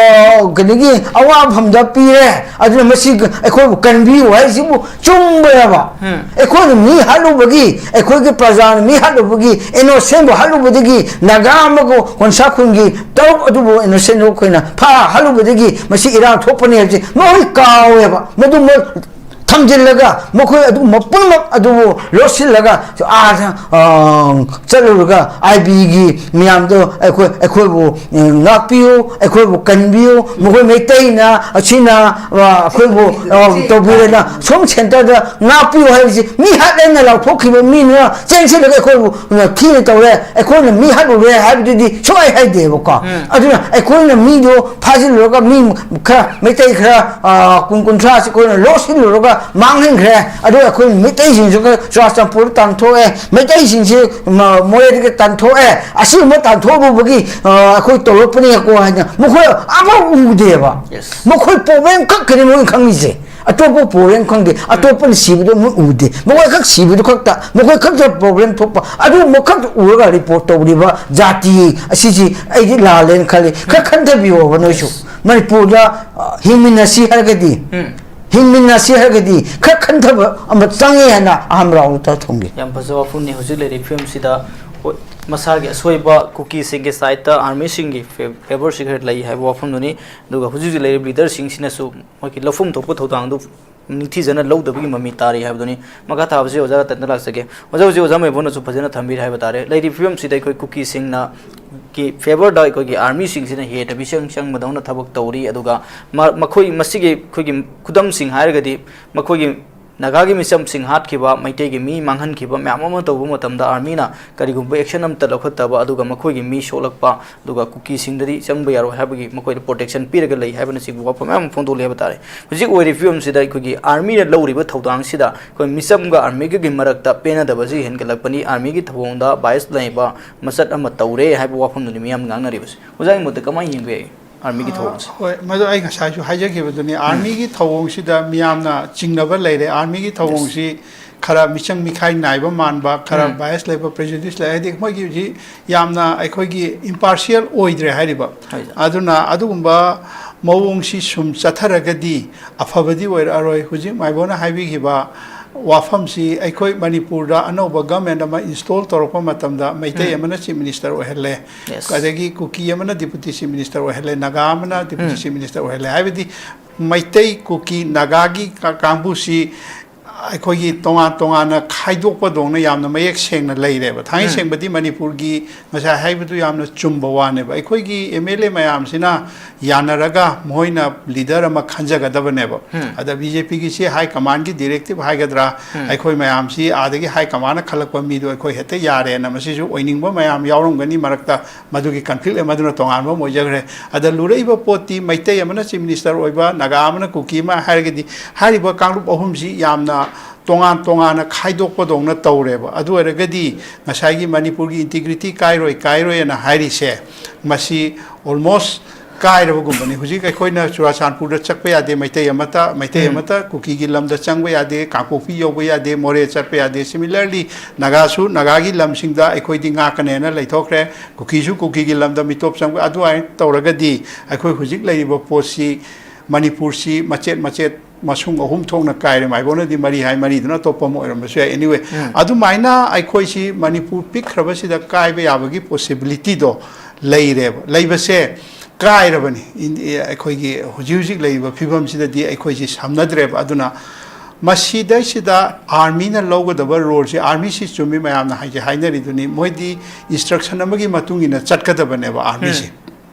ꯀꯩꯅꯣꯒꯤ ꯑꯋꯥꯐꯝꯗ ꯄꯤꯔꯦ, ꯑꯗꯨꯅ ꯃꯁꯤ ꯑꯩꯈꯣꯏꯕꯨ ꯀꯟꯕꯤꯌꯨ ꯍꯥꯏꯁꯤꯕꯨ ꯆꯨꯝꯕ꯭ꯔꯕ? ꯎꯝ꯫ ꯑꯩꯈꯣꯏꯅ ꯃꯤ ꯍꯥꯠꯂꯨꯕꯒꯤ, ꯑꯩꯈꯣꯏꯒꯤ ꯄ꯭ꯔꯖꯥꯅ ꯃꯤ ꯍꯥꯠꯂꯨꯕꯒꯤ, ꯏꯅꯣꯁꯦꯟꯕꯨ ꯍꯥꯠꯂꯨꯕꯗꯒꯤ ꯅꯥꯒꯥ ꯑꯃꯒ ꯀꯣꯟꯁꯥ ꯈꯨꯟꯒꯤ ꯇꯔꯨꯛ ꯑꯗꯨꯕꯨ ꯏꯅꯣꯁꯦꯟ ꯑꯩꯈꯣꯏꯅ ꯐꯥ ꯍꯥꯠꯂꯨꯕꯗꯒꯤ ꯃꯁꯤ ꯏꯔꯥꯡ ꯊꯣꯛꯄꯅꯤ ꯍꯥꯏꯕꯁꯤ ꯃꯈꯣꯏ ꯀꯥꯎꯋꯦꯕ꯫ ꯃꯗꯨ ꯃ-, ꯊꯝꯖꯤꯜꯂꯒ, ꯃꯈꯣꯏ ꯑꯗꯨꯒꯨꯝꯕ ꯄꯨꯝꯅꯃꯛ ꯑꯗꯨꯕꯨ ꯂꯣꯠꯁꯤꯜꯂꯒ, ꯑꯥꯗ, ꯑ, ꯆꯠꯂꯨꯔꯒ ꯑꯥꯏ ꯕꯤꯒꯤ ꯃꯌꯥꯝꯗꯣ ꯑꯩꯈꯣꯏ, ꯑꯩꯈꯣꯏꯕꯨ, ꯑ, ꯉꯥꯛꯄꯤꯌꯨ, ꯑꯩꯈꯣꯏꯕꯨ ꯀꯟꯕꯤꯌꯨ, ꯃꯈꯣꯏ ꯃꯩꯇꯩꯅ ꯑꯁꯤꯅ, ꯑ, ꯑꯩꯈꯣꯏꯕꯨ, ꯑ, ꯇꯧꯕꯤꯔꯦꯅ ꯁꯣꯝ ꯁꯦꯟꯇꯔꯗ ꯉꯥꯛꯄꯤꯌꯨ ꯍꯥꯏꯕꯁꯤ, ꯃꯤ ꯍꯥꯠꯂꯦꯅ ꯂꯥꯎꯊꯣꯛꯈꯤꯕ ꯃꯤꯅ ꯆꯦꯟꯁꯤꯜꯂꯒ ꯑꯩꯈꯣꯏꯕꯨ, ꯑ, ꯊꯤꯅ ꯇꯧꯔꯦ, ꯑꯩꯈꯣꯏꯅ ꯃꯤ ꯍꯥꯠꯂꯨꯔꯦ ꯍꯥꯏꯕꯗꯨꯗꯤ ꯁꯨꯡꯍꯥꯏ ꯍꯥꯏꯗꯦꯕꯀꯣ꯫ ꯎꯝ꯫ ꯑꯗꯨꯅ ꯑꯩꯈꯣꯏꯅ ꯃꯤꯗꯣ ꯐꯥꯖꯤꯜꯂꯨꯔꯒ ꯃꯤ ꯈꯔ, ꯃꯩꯇꯩ ꯈꯔ, ꯑ, ꯀꯨꯟ ꯀꯨꯟꯊ꯭ꯔꯥꯁꯤ ꯑꯩꯈꯣꯏꯅ ꯂꯣꯠꯁꯤꯜꯂꯨꯔꯒ ꯃꯥꯡꯍꯟꯈ꯭ꯔꯦ꯫ ꯑꯗꯨꯒ ꯑꯩꯈꯣꯏ ꯃꯩꯇꯩꯁꯤꯡꯁꯨ ꯈꯔ ꯆꯨꯔꯥꯆꯥꯟꯄꯨꯔꯗ ꯇꯥꯟꯊꯣꯛꯑꯦ, ꯃꯩꯇꯩꯁꯤꯡꯁꯤ ꯃ-, ꯃꯣꯔꯦꯗꯒꯤ ꯇꯥꯟꯊꯣꯛꯑꯦ, ꯑꯁꯤꯒꯨꯝꯕ ꯇꯥꯟꯊꯣꯛꯂꯨꯕꯒꯤ, ꯑ, ꯑꯩꯈꯣꯏ ꯇꯧꯔꯛꯄꯅꯤꯀꯣ ꯍꯥꯏꯅ ꯃꯈꯣꯏ ꯑꯃꯐꯥꯎ ꯎꯗꯦꯕ꯫ Yes. ꯃꯈꯣꯏ ꯄ꯭ꯔꯣꯕ꯭ꯂꯦꯝ ꯈꯛꯇꯅꯤ ꯃꯣꯏꯅ ꯈꯪꯉꯤꯁꯦ, ꯑꯇꯣꯞꯄ ꯄ꯭ꯔꯣꯕ꯭ꯂꯦꯝ ꯈꯪꯗꯦ, ꯑꯇꯣꯞꯄꯅ ꯁꯤꯕꯗꯣ ꯃꯣꯏ ꯎꯗꯦ, ꯃꯈꯣꯏ ꯈꯛ ꯁꯤꯕꯗꯨ ꯈꯛꯇ, ꯃꯈꯣꯏ ꯈꯛꯇ ꯄ꯭ꯔꯣꯕ꯭ꯂꯦꯝ ꯊꯣꯛꯄ, ꯑꯗꯨꯒꯨꯝꯕ ꯈꯛꯇ ꯎꯔꯒ ꯔꯤꯄꯣꯔꯠ ꯇꯧꯔꯤꯕ ꯖꯥꯇꯤ ꯑꯁꯤꯁꯤ ꯑꯩꯗꯤ ꯂꯥꯜꯂꯦꯅ ꯈꯜꯂꯤ꯫ ꯈꯔ ꯈꯟꯊꯕꯤꯌꯣꯕ ꯅꯣꯏꯁꯨ꯫ ꯃꯅꯤꯄꯨꯔꯗ, ꯑ, ꯍꯤꯡꯃꯤꯟꯅꯁꯤ ꯍꯥꯏꯔꯒꯗꯤ, ꯎꯝ꯫ ꯍꯤꯡꯃꯤꯟꯅꯁꯤ ꯍꯥꯏꯔꯒꯗꯤ ꯈꯔ ꯈꯟꯊꯕ ꯑꯃ ꯆꯪꯉꯦ ꯍꯥꯏꯅ ꯑꯍꯥꯟꯕ ꯔꯥꯎꯟꯗ ꯊꯝꯒꯦ꯫ ꯌꯥꯝ ꯐꯖꯕ ꯋꯥꯐꯝꯅꯤ꯫ ꯍꯧꯖꯤꯛ ꯂꯩꯔꯤꯕ ꯐꯤꯕꯝꯁꯤꯗ ꯍꯣꯏ, ꯃꯁꯥꯒꯤ ꯑꯁꯣꯏꯕ ꯀꯨꯀꯤꯁꯤꯡꯒꯤ ꯁꯥꯏꯠꯇ ꯑꯥꯔꯃꯤꯁꯤꯡꯒꯤ ꯐꯦ-, ꯐꯦꯚꯔꯁꯤ ꯈꯔ ꯂꯩ ꯍꯥꯏꯕ ꯋꯥꯐꯝꯗꯨꯅꯤ꯫ ꯑꯗꯨꯒ ꯍꯧꯖꯤꯛ ꯍꯧꯖꯤꯛ ꯂꯩꯔꯤꯕ ꯂꯤꯗꯔꯁꯤꯡꯁꯤꯅꯁꯨ ꯃꯣꯏꯒꯤ ꯂꯧꯐꯝ ꯊꯣꯛꯄ ꯊꯧꯗꯥꯡꯗꯨ ꯅꯤꯡꯊꯤꯖꯅ ꯂꯧꯗꯕꯒꯤ ꯃꯃꯤ ꯇꯥꯔꯤ ꯍꯥꯏꯕꯗꯨꯅꯤ꯫ ꯃꯈꯥ ꯇꯥꯕꯁꯤ ꯑꯣꯖꯥ ꯔꯇꯟꯗ ꯂꯥꯛꯆꯒꯦ꯫ ꯑꯣꯖꯥ, ꯍꯧꯖꯤꯛ ꯑꯣꯖꯥ ꯃꯥꯏꯕꯣꯟꯅꯁꯨ ꯐꯖꯅ ꯊꯝꯕꯤꯔꯦ ꯍꯥꯏꯕ ꯇꯥꯔꯦ꯫ ꯂꯩꯔꯤꯕ ꯐꯤꯕꯝꯁꯤꯗ ꯑꯩꯈꯣꯏ ꯀꯨꯀꯤꯁꯤꯡꯅ ꯀꯤ ꯐꯦꯚꯔꯗ ꯑꯩꯈꯣꯏꯒꯤ ꯑꯥꯔꯃꯤꯁꯤꯡꯁꯤꯅ ꯍꯦꯟꯅ ꯃꯤꯆꯪ ꯆꯪꯕꯗꯧꯅ ꯊꯕꯛ ꯇꯧꯔꯤ꯫ ꯑꯗꯨꯒ ꯃ-, ꯃꯈꯣꯏ ꯃꯁꯤꯒꯤ ꯑꯩꯈꯣꯏꯒꯤ ꯈꯨꯗꯝꯁꯤꯡ ꯍꯥꯏꯔꯒꯗꯤ ꯃꯈꯣꯏꯒꯤ ꯅꯥꯒꯥꯒꯤ ꯃꯤꯆꯝꯁꯤꯡ ꯍꯥꯠꯈꯤꯕ, ꯃꯩꯇꯩꯒꯤ ꯃꯤ ꯃꯥꯡꯍꯟꯈꯤꯕ ꯃꯌꯥꯝ ꯑꯃ ꯇꯧꯕ ꯃꯇꯝꯗ ꯑꯥꯔꯃꯤꯅ ꯀꯔꯤꯒꯨꯝꯕ ꯑꯦꯛꯁꯟ ꯑꯃꯠꯇ ꯂꯧꯈꯠꯇꯕ, ꯑꯗꯨꯒ ꯃꯈꯣꯏꯒꯤ ꯃꯤ ꯁꯣꯛꯂꯛꯄ, ꯑꯗꯨꯒ ꯀꯨꯀꯤꯁꯤꯡꯗꯗꯤ ꯆꯪꯕ ꯌꯥꯔꯣꯏ ꯍꯥꯏꯕꯒꯤ ꯃꯈꯣꯏꯗ ꯄ꯭ꯔꯣꯇꯦꯛꯁꯟ ꯄꯤꯔꯒ ꯂꯩ ꯍꯥꯏꯕꯅꯆꯤꯡꯕ ꯋꯥꯐꯝ ꯃꯌꯥꯝ ꯑꯃ ꯐꯣꯡꯗꯣꯛꯂꯤ ꯍꯥꯏꯕ ꯇꯥꯔꯦ꯫ ꯍꯧꯖꯤꯛ ꯑꯣꯏꯔꯤꯕ ꯐꯤꯕꯝꯁꯤꯗ ꯑꯩꯈꯣꯏꯒꯤ ꯑꯥꯔꯃꯤꯅ ꯂꯧꯔꯤꯕ ꯊꯧꯗꯥꯡꯁꯤꯗ ꯑꯩꯈꯣꯏ ꯃꯤꯆꯝꯒ ꯑꯥꯔꯃꯤꯒꯒꯤ ꯃꯔꯛꯇ ꯄꯦꯟꯅꯗꯕꯁꯤ ꯍꯦꯟꯒꯠꯂꯛꯄꯅꯤ꯫ ꯑꯥꯔꯃꯤꯒꯤ ꯊꯧꯑꯣꯡꯗ ꯕꯥꯏꯁ ꯂꯩꯕ ꯃꯆꯠ ꯑꯃ ꯇꯧꯔꯦ ꯍꯥꯏꯕ ꯋꯥꯐꯝꯗꯨꯅꯤ ꯃꯤꯌꯥꯝꯅ ꯉꯥꯡꯅꯔꯤꯕꯁꯤ꯫ ꯑꯣꯖꯥꯒꯤ ꯃꯣꯠꯇ ꯀꯃꯥꯏꯅ ꯌꯦꯡꯕ ꯌꯥꯏ ꯑꯥꯔꯃꯤꯒꯤ ꯊꯧꯑꯣꯡꯁꯦ? ꯍꯣꯏ, ꯃꯗꯨ ꯑꯩ ꯉꯁꯥꯏꯁꯨ ꯍꯥꯏꯖꯈꯤꯕꯗꯨꯅꯤ, ꯑꯥꯔꯃꯤꯒꯤ ꯊꯧꯑꯣꯡꯁꯤꯗ ꯃꯤꯌꯥꯝꯅ ꯆꯤꯡꯅꯕ ꯂꯩꯔꯦ꯫ ꯑꯥꯔꯃꯤꯒꯤ ꯊꯧꯑꯣꯡꯁꯤ ꯈꯔ ꯃꯤꯆꯪ ꯃꯤꯈꯥꯏ ꯅꯥꯏꯕ ꯃꯥꯟꯕ, ꯈꯔ ꯎꯝ꯫ ꯕꯥꯏꯁ ꯂꯩꯕ, ꯄ꯭ꯔꯦꯖꯨꯗꯤꯁ ꯂꯩ, ꯍꯥꯏꯗꯤ ꯃꯣꯏꯒꯤ ꯍꯧꯖꯤꯛ ꯌꯥꯝꯅ ꯑꯩꯈꯣꯏꯒꯤ ꯏꯝꯄꯥꯔꯁꯤꯌꯦꯜ ꯑꯣꯏꯗ꯭ꯔꯦ ꯍꯥꯏꯔꯤꯕ꯫ ꯍꯣꯏ꯫ ꯑꯗꯨꯅ ꯑꯗꯨꯒꯨꯝꯕ ꯃꯑꯣꯡꯁꯤ ꯁꯨꯝ ꯆꯠꯊꯔꯒꯗꯤ ꯑꯐꯕꯗꯤ ꯑꯣꯏꯔꯛꯑꯔꯣꯏ꯫ ꯍꯧꯖꯤꯛ ꯃꯥꯏꯕꯣꯅ ꯍꯥꯏꯕꯤꯈꯤꯕ ꯋꯥꯐꯝꯁꯤ ꯑꯩꯈꯣꯏ ꯃꯅꯤꯄꯨꯔꯗ ꯑꯅꯧꯕ ꯒꯃꯦꯟ ꯑꯃ ꯏꯟꯁꯇꯣꯜ ꯇꯧꯔꯛꯄ ꯃꯇꯝꯗ ꯃꯩꯇꯩ ꯎꯝ꯫ ꯑꯃꯅ ꯆꯤꯐ ꯃꯤꯅꯤꯁꯇꯔ ꯑꯣꯏꯍꯜꯂꯦ, Yes. ꯑꯗꯒꯤ ꯀꯨꯀꯤ ꯑꯃꯅ ꯗꯤꯄꯨꯇꯤ ꯆꯤꯐ ꯃꯤꯅꯤꯁꯇꯔ ꯑꯣꯏꯍꯜꯂꯦ, ꯅꯥꯒꯥ ꯑꯃꯅ ꯗꯤꯄꯨꯇꯤ ꯎꯝ꯫ ꯆꯤꯐ ꯃꯤꯅꯤꯁꯇꯔ ꯑꯣꯏꯍꯜꯂꯦ꯫ ꯍꯥꯏꯕꯗꯤ ꯃꯩꯇꯩ, ꯀꯨꯀꯤ, ꯅꯥꯒꯥꯒꯤ ꯀꯥ-, ꯀꯥꯡꯕꯨꯁꯤ ꯑꯩꯈꯣꯏꯒꯤ ꯇꯣꯉꯥꯟ ꯇꯣꯉꯥꯟꯅ ꯈꯥꯏꯗꯣꯛꯄꯗꯧꯅ ꯌꯥꯝꯅ ꯃꯌꯦꯛ ꯁꯦꯡꯅ ꯂꯩꯔꯦꯕ꯫ ꯊꯥꯡꯉꯩ ꯎꯝ꯫ ꯁꯦꯡꯕꯗꯤ ꯃꯅꯤꯄꯨꯔꯒꯤ ꯉꯁꯥꯏ ꯍꯥꯏꯕꯗꯨ ꯌꯥꯝꯅ ꯆꯨꯝꯕ ꯋꯥꯅꯦꯕ꯫ ꯑꯩꯈꯣꯏꯒꯤ M L A ꯃꯌꯥꯝꯁꯤꯅ ꯌꯥꯅꯔꯒ ꯃꯈꯣꯏꯅ leader ꯑꯃ ꯈꯟꯖꯒꯗꯕꯅꯦꯕ꯫ ꯎꯝ꯫ ꯑꯗ B J P ꯒꯤꯁꯤ high command ꯒꯤ directive ꯍꯥꯏꯒꯗ꯭ꯔꯥ, ꯎꯝ꯫ ꯑꯩꯈꯣꯏ ꯃꯌꯥꯝꯁꯤ ꯑꯥꯗꯒꯤ high command ꯅ ꯈꯜꯂꯛꯄ ꯃꯤꯗꯣ ꯑꯩꯈꯣꯏ ꯍꯦꯛꯇ ꯌꯥꯔꯦꯅ, ꯃꯁꯤꯁꯨ ꯑꯣꯏꯅꯤꯡꯕ ꯃꯌꯥꯝ ꯌꯥꯎꯔꯝꯒꯅꯤ ꯃꯔꯛꯇ꯫ ꯃꯗꯨꯒꯤ conflict ꯑꯃꯗꯨꯅ ꯇꯣꯉꯥꯟꯕ ꯑꯃ ꯑꯣꯏꯖꯈ꯭ꯔꯦ꯫ ꯑꯗ ꯂꯨꯔꯛꯏꯕ ꯄꯣꯠꯇꯤ ꯃꯩꯇꯩ ꯑꯃꯅ Chief Minister ꯑꯣꯏꯕ, ꯅꯥꯒꯥ ꯑꯃꯅ ꯀꯨꯀꯤ ꯑꯃ ꯍꯥꯏꯔꯒꯗꯤ, ꯍꯥꯏꯔꯤꯕ ꯀꯥꯡꯂꯨꯞ ꯑꯍꯨꯝꯁꯤ ꯌꯥꯝꯅ ꯇꯣꯉꯥꯟ ꯇꯣꯉꯥꯟꯅ ꯈꯥꯏꯗꯣꯛꯄꯗꯧꯅ ꯇꯧꯔꯦꯕ꯫ ꯑꯗꯨ ꯑꯣꯏꯔꯒꯗꯤ ꯉꯁꯥꯏꯒꯤ ꯃꯅꯤꯄꯨꯔꯒꯤ integrity ꯀꯥꯏꯔꯣꯏ, ꯀꯥꯏꯔꯣꯏꯅ ꯍꯥꯏꯔꯤꯁꯦ, ꯃꯁꯤ almost ꯀꯥꯏꯔꯕꯒꯨꯝꯕꯅꯤ꯫ ꯍꯧꯖꯤꯛ ꯑꯩꯈꯣꯏꯅ ꯆꯨꯔꯥꯆꯥꯟꯄꯨꯔꯗ ꯆꯠꯄ ꯌꯥꯗꯦ, ꯃꯩꯇꯩ ꯑꯃꯠꯇ, ꯃꯩꯇꯩ ꯎꯝ꯫ ꯑꯃꯠꯇ ꯀꯨꯀꯤꯒꯤ ꯂꯝꯗ ꯆꯪꯕ ꯌꯥꯗꯦ, ꯀꯥꯡꯄꯣꯛꯄꯤ ꯌꯧꯕ ꯌꯥꯗꯦ, ꯃꯣꯔꯦ ꯆꯠꯄ ꯌꯥꯗꯦ꯫ Similarly, ꯅꯥꯒꯥꯁꯨ ꯅꯥꯒꯥꯒꯤ ꯂꯝꯁꯤꯡꯗ ꯑꯩꯈꯣꯏꯗꯤ ꯉꯥꯛꯀꯅꯦꯅ ꯂꯩꯊꯣꯛꯈ꯭ꯔꯦ꯫ ꯀꯨꯀꯤꯁꯨ ꯀꯨꯀꯤꯒꯤ ꯂꯝꯗ ꯃꯤꯇꯣꯞ ꯆꯪꯕ, ꯑꯗꯨꯃꯥꯏꯅ ꯇꯧꯔꯒꯗꯤ ꯑꯩꯈꯣꯏ ꯍꯧꯖꯤꯛ ꯂꯩꯔꯤꯕ ꯄꯣꯠꯁꯤ ꯃꯅꯤꯄꯨꯔꯁꯤ ꯃꯆꯦꯠ ꯃꯆꯦꯠ ꯃꯁꯨꯡ ꯑꯍꯨꯝ ꯊꯣꯛꯅ ꯀꯥꯏꯔꯦ꯫ ꯃꯥꯏꯕꯣꯅꯗꯤ ꯃꯔꯤ ꯍꯥꯏ, ꯃꯔꯤꯗꯨꯅ ꯑꯇꯣꯞꯄ ꯑꯃ ꯑꯣꯏꯔꯝꯕꯁꯨ ꯌꯥꯏ꯫ Anyway, ꯎꯝ꯫ ꯑꯗꯨꯃꯥꯏꯅ ꯑꯩꯈꯣꯏꯁꯤ ꯃꯅꯤꯄꯨꯔ ꯄꯤꯛꯈ꯭ꯔꯕꯁꯤꯗ ꯀꯥꯏꯕ ꯌꯥꯕꯒꯤ possibility ꯗꯣ ꯂꯩꯔꯦꯕ꯫ ꯂꯩꯕꯁꯦ ꯀꯥꯏꯔꯕꯅꯤ꯫ ꯏꯟ-, ꯑꯩꯈꯣꯏꯒꯤ ꯍꯧꯖꯤꯛ ꯍꯧꯖꯤꯛ ꯂꯩꯔꯤꯕ ꯐꯤꯕꯝꯁꯤꯗꯗꯤ ꯑꯩꯈꯣꯏꯁꯤ ꯁꯝꯅꯗ꯭ꯔꯦꯕ꯫ ꯑꯗꯨꯅ ꯃꯁꯤꯗꯩꯁꯤꯗ army ꯅ ꯂꯧꯒꯗꯕ role ꯁꯤ, army ꯁꯤ ꯆꯨꯝꯃꯤ ꯃꯌꯥꯝꯅ ꯍꯥꯏꯁꯦ ꯍꯥꯏꯅꯔꯤꯗꯨꯅꯤ, ꯃꯣꯏꯗꯤ instruction ꯑꯃꯒꯤ ꯃꯇꯨꯡ ꯏꯟꯅ ꯆꯠꯀꯗꯕꯅꯦꯕ army ꯁꯤ꯫ ꯎꯝ꯫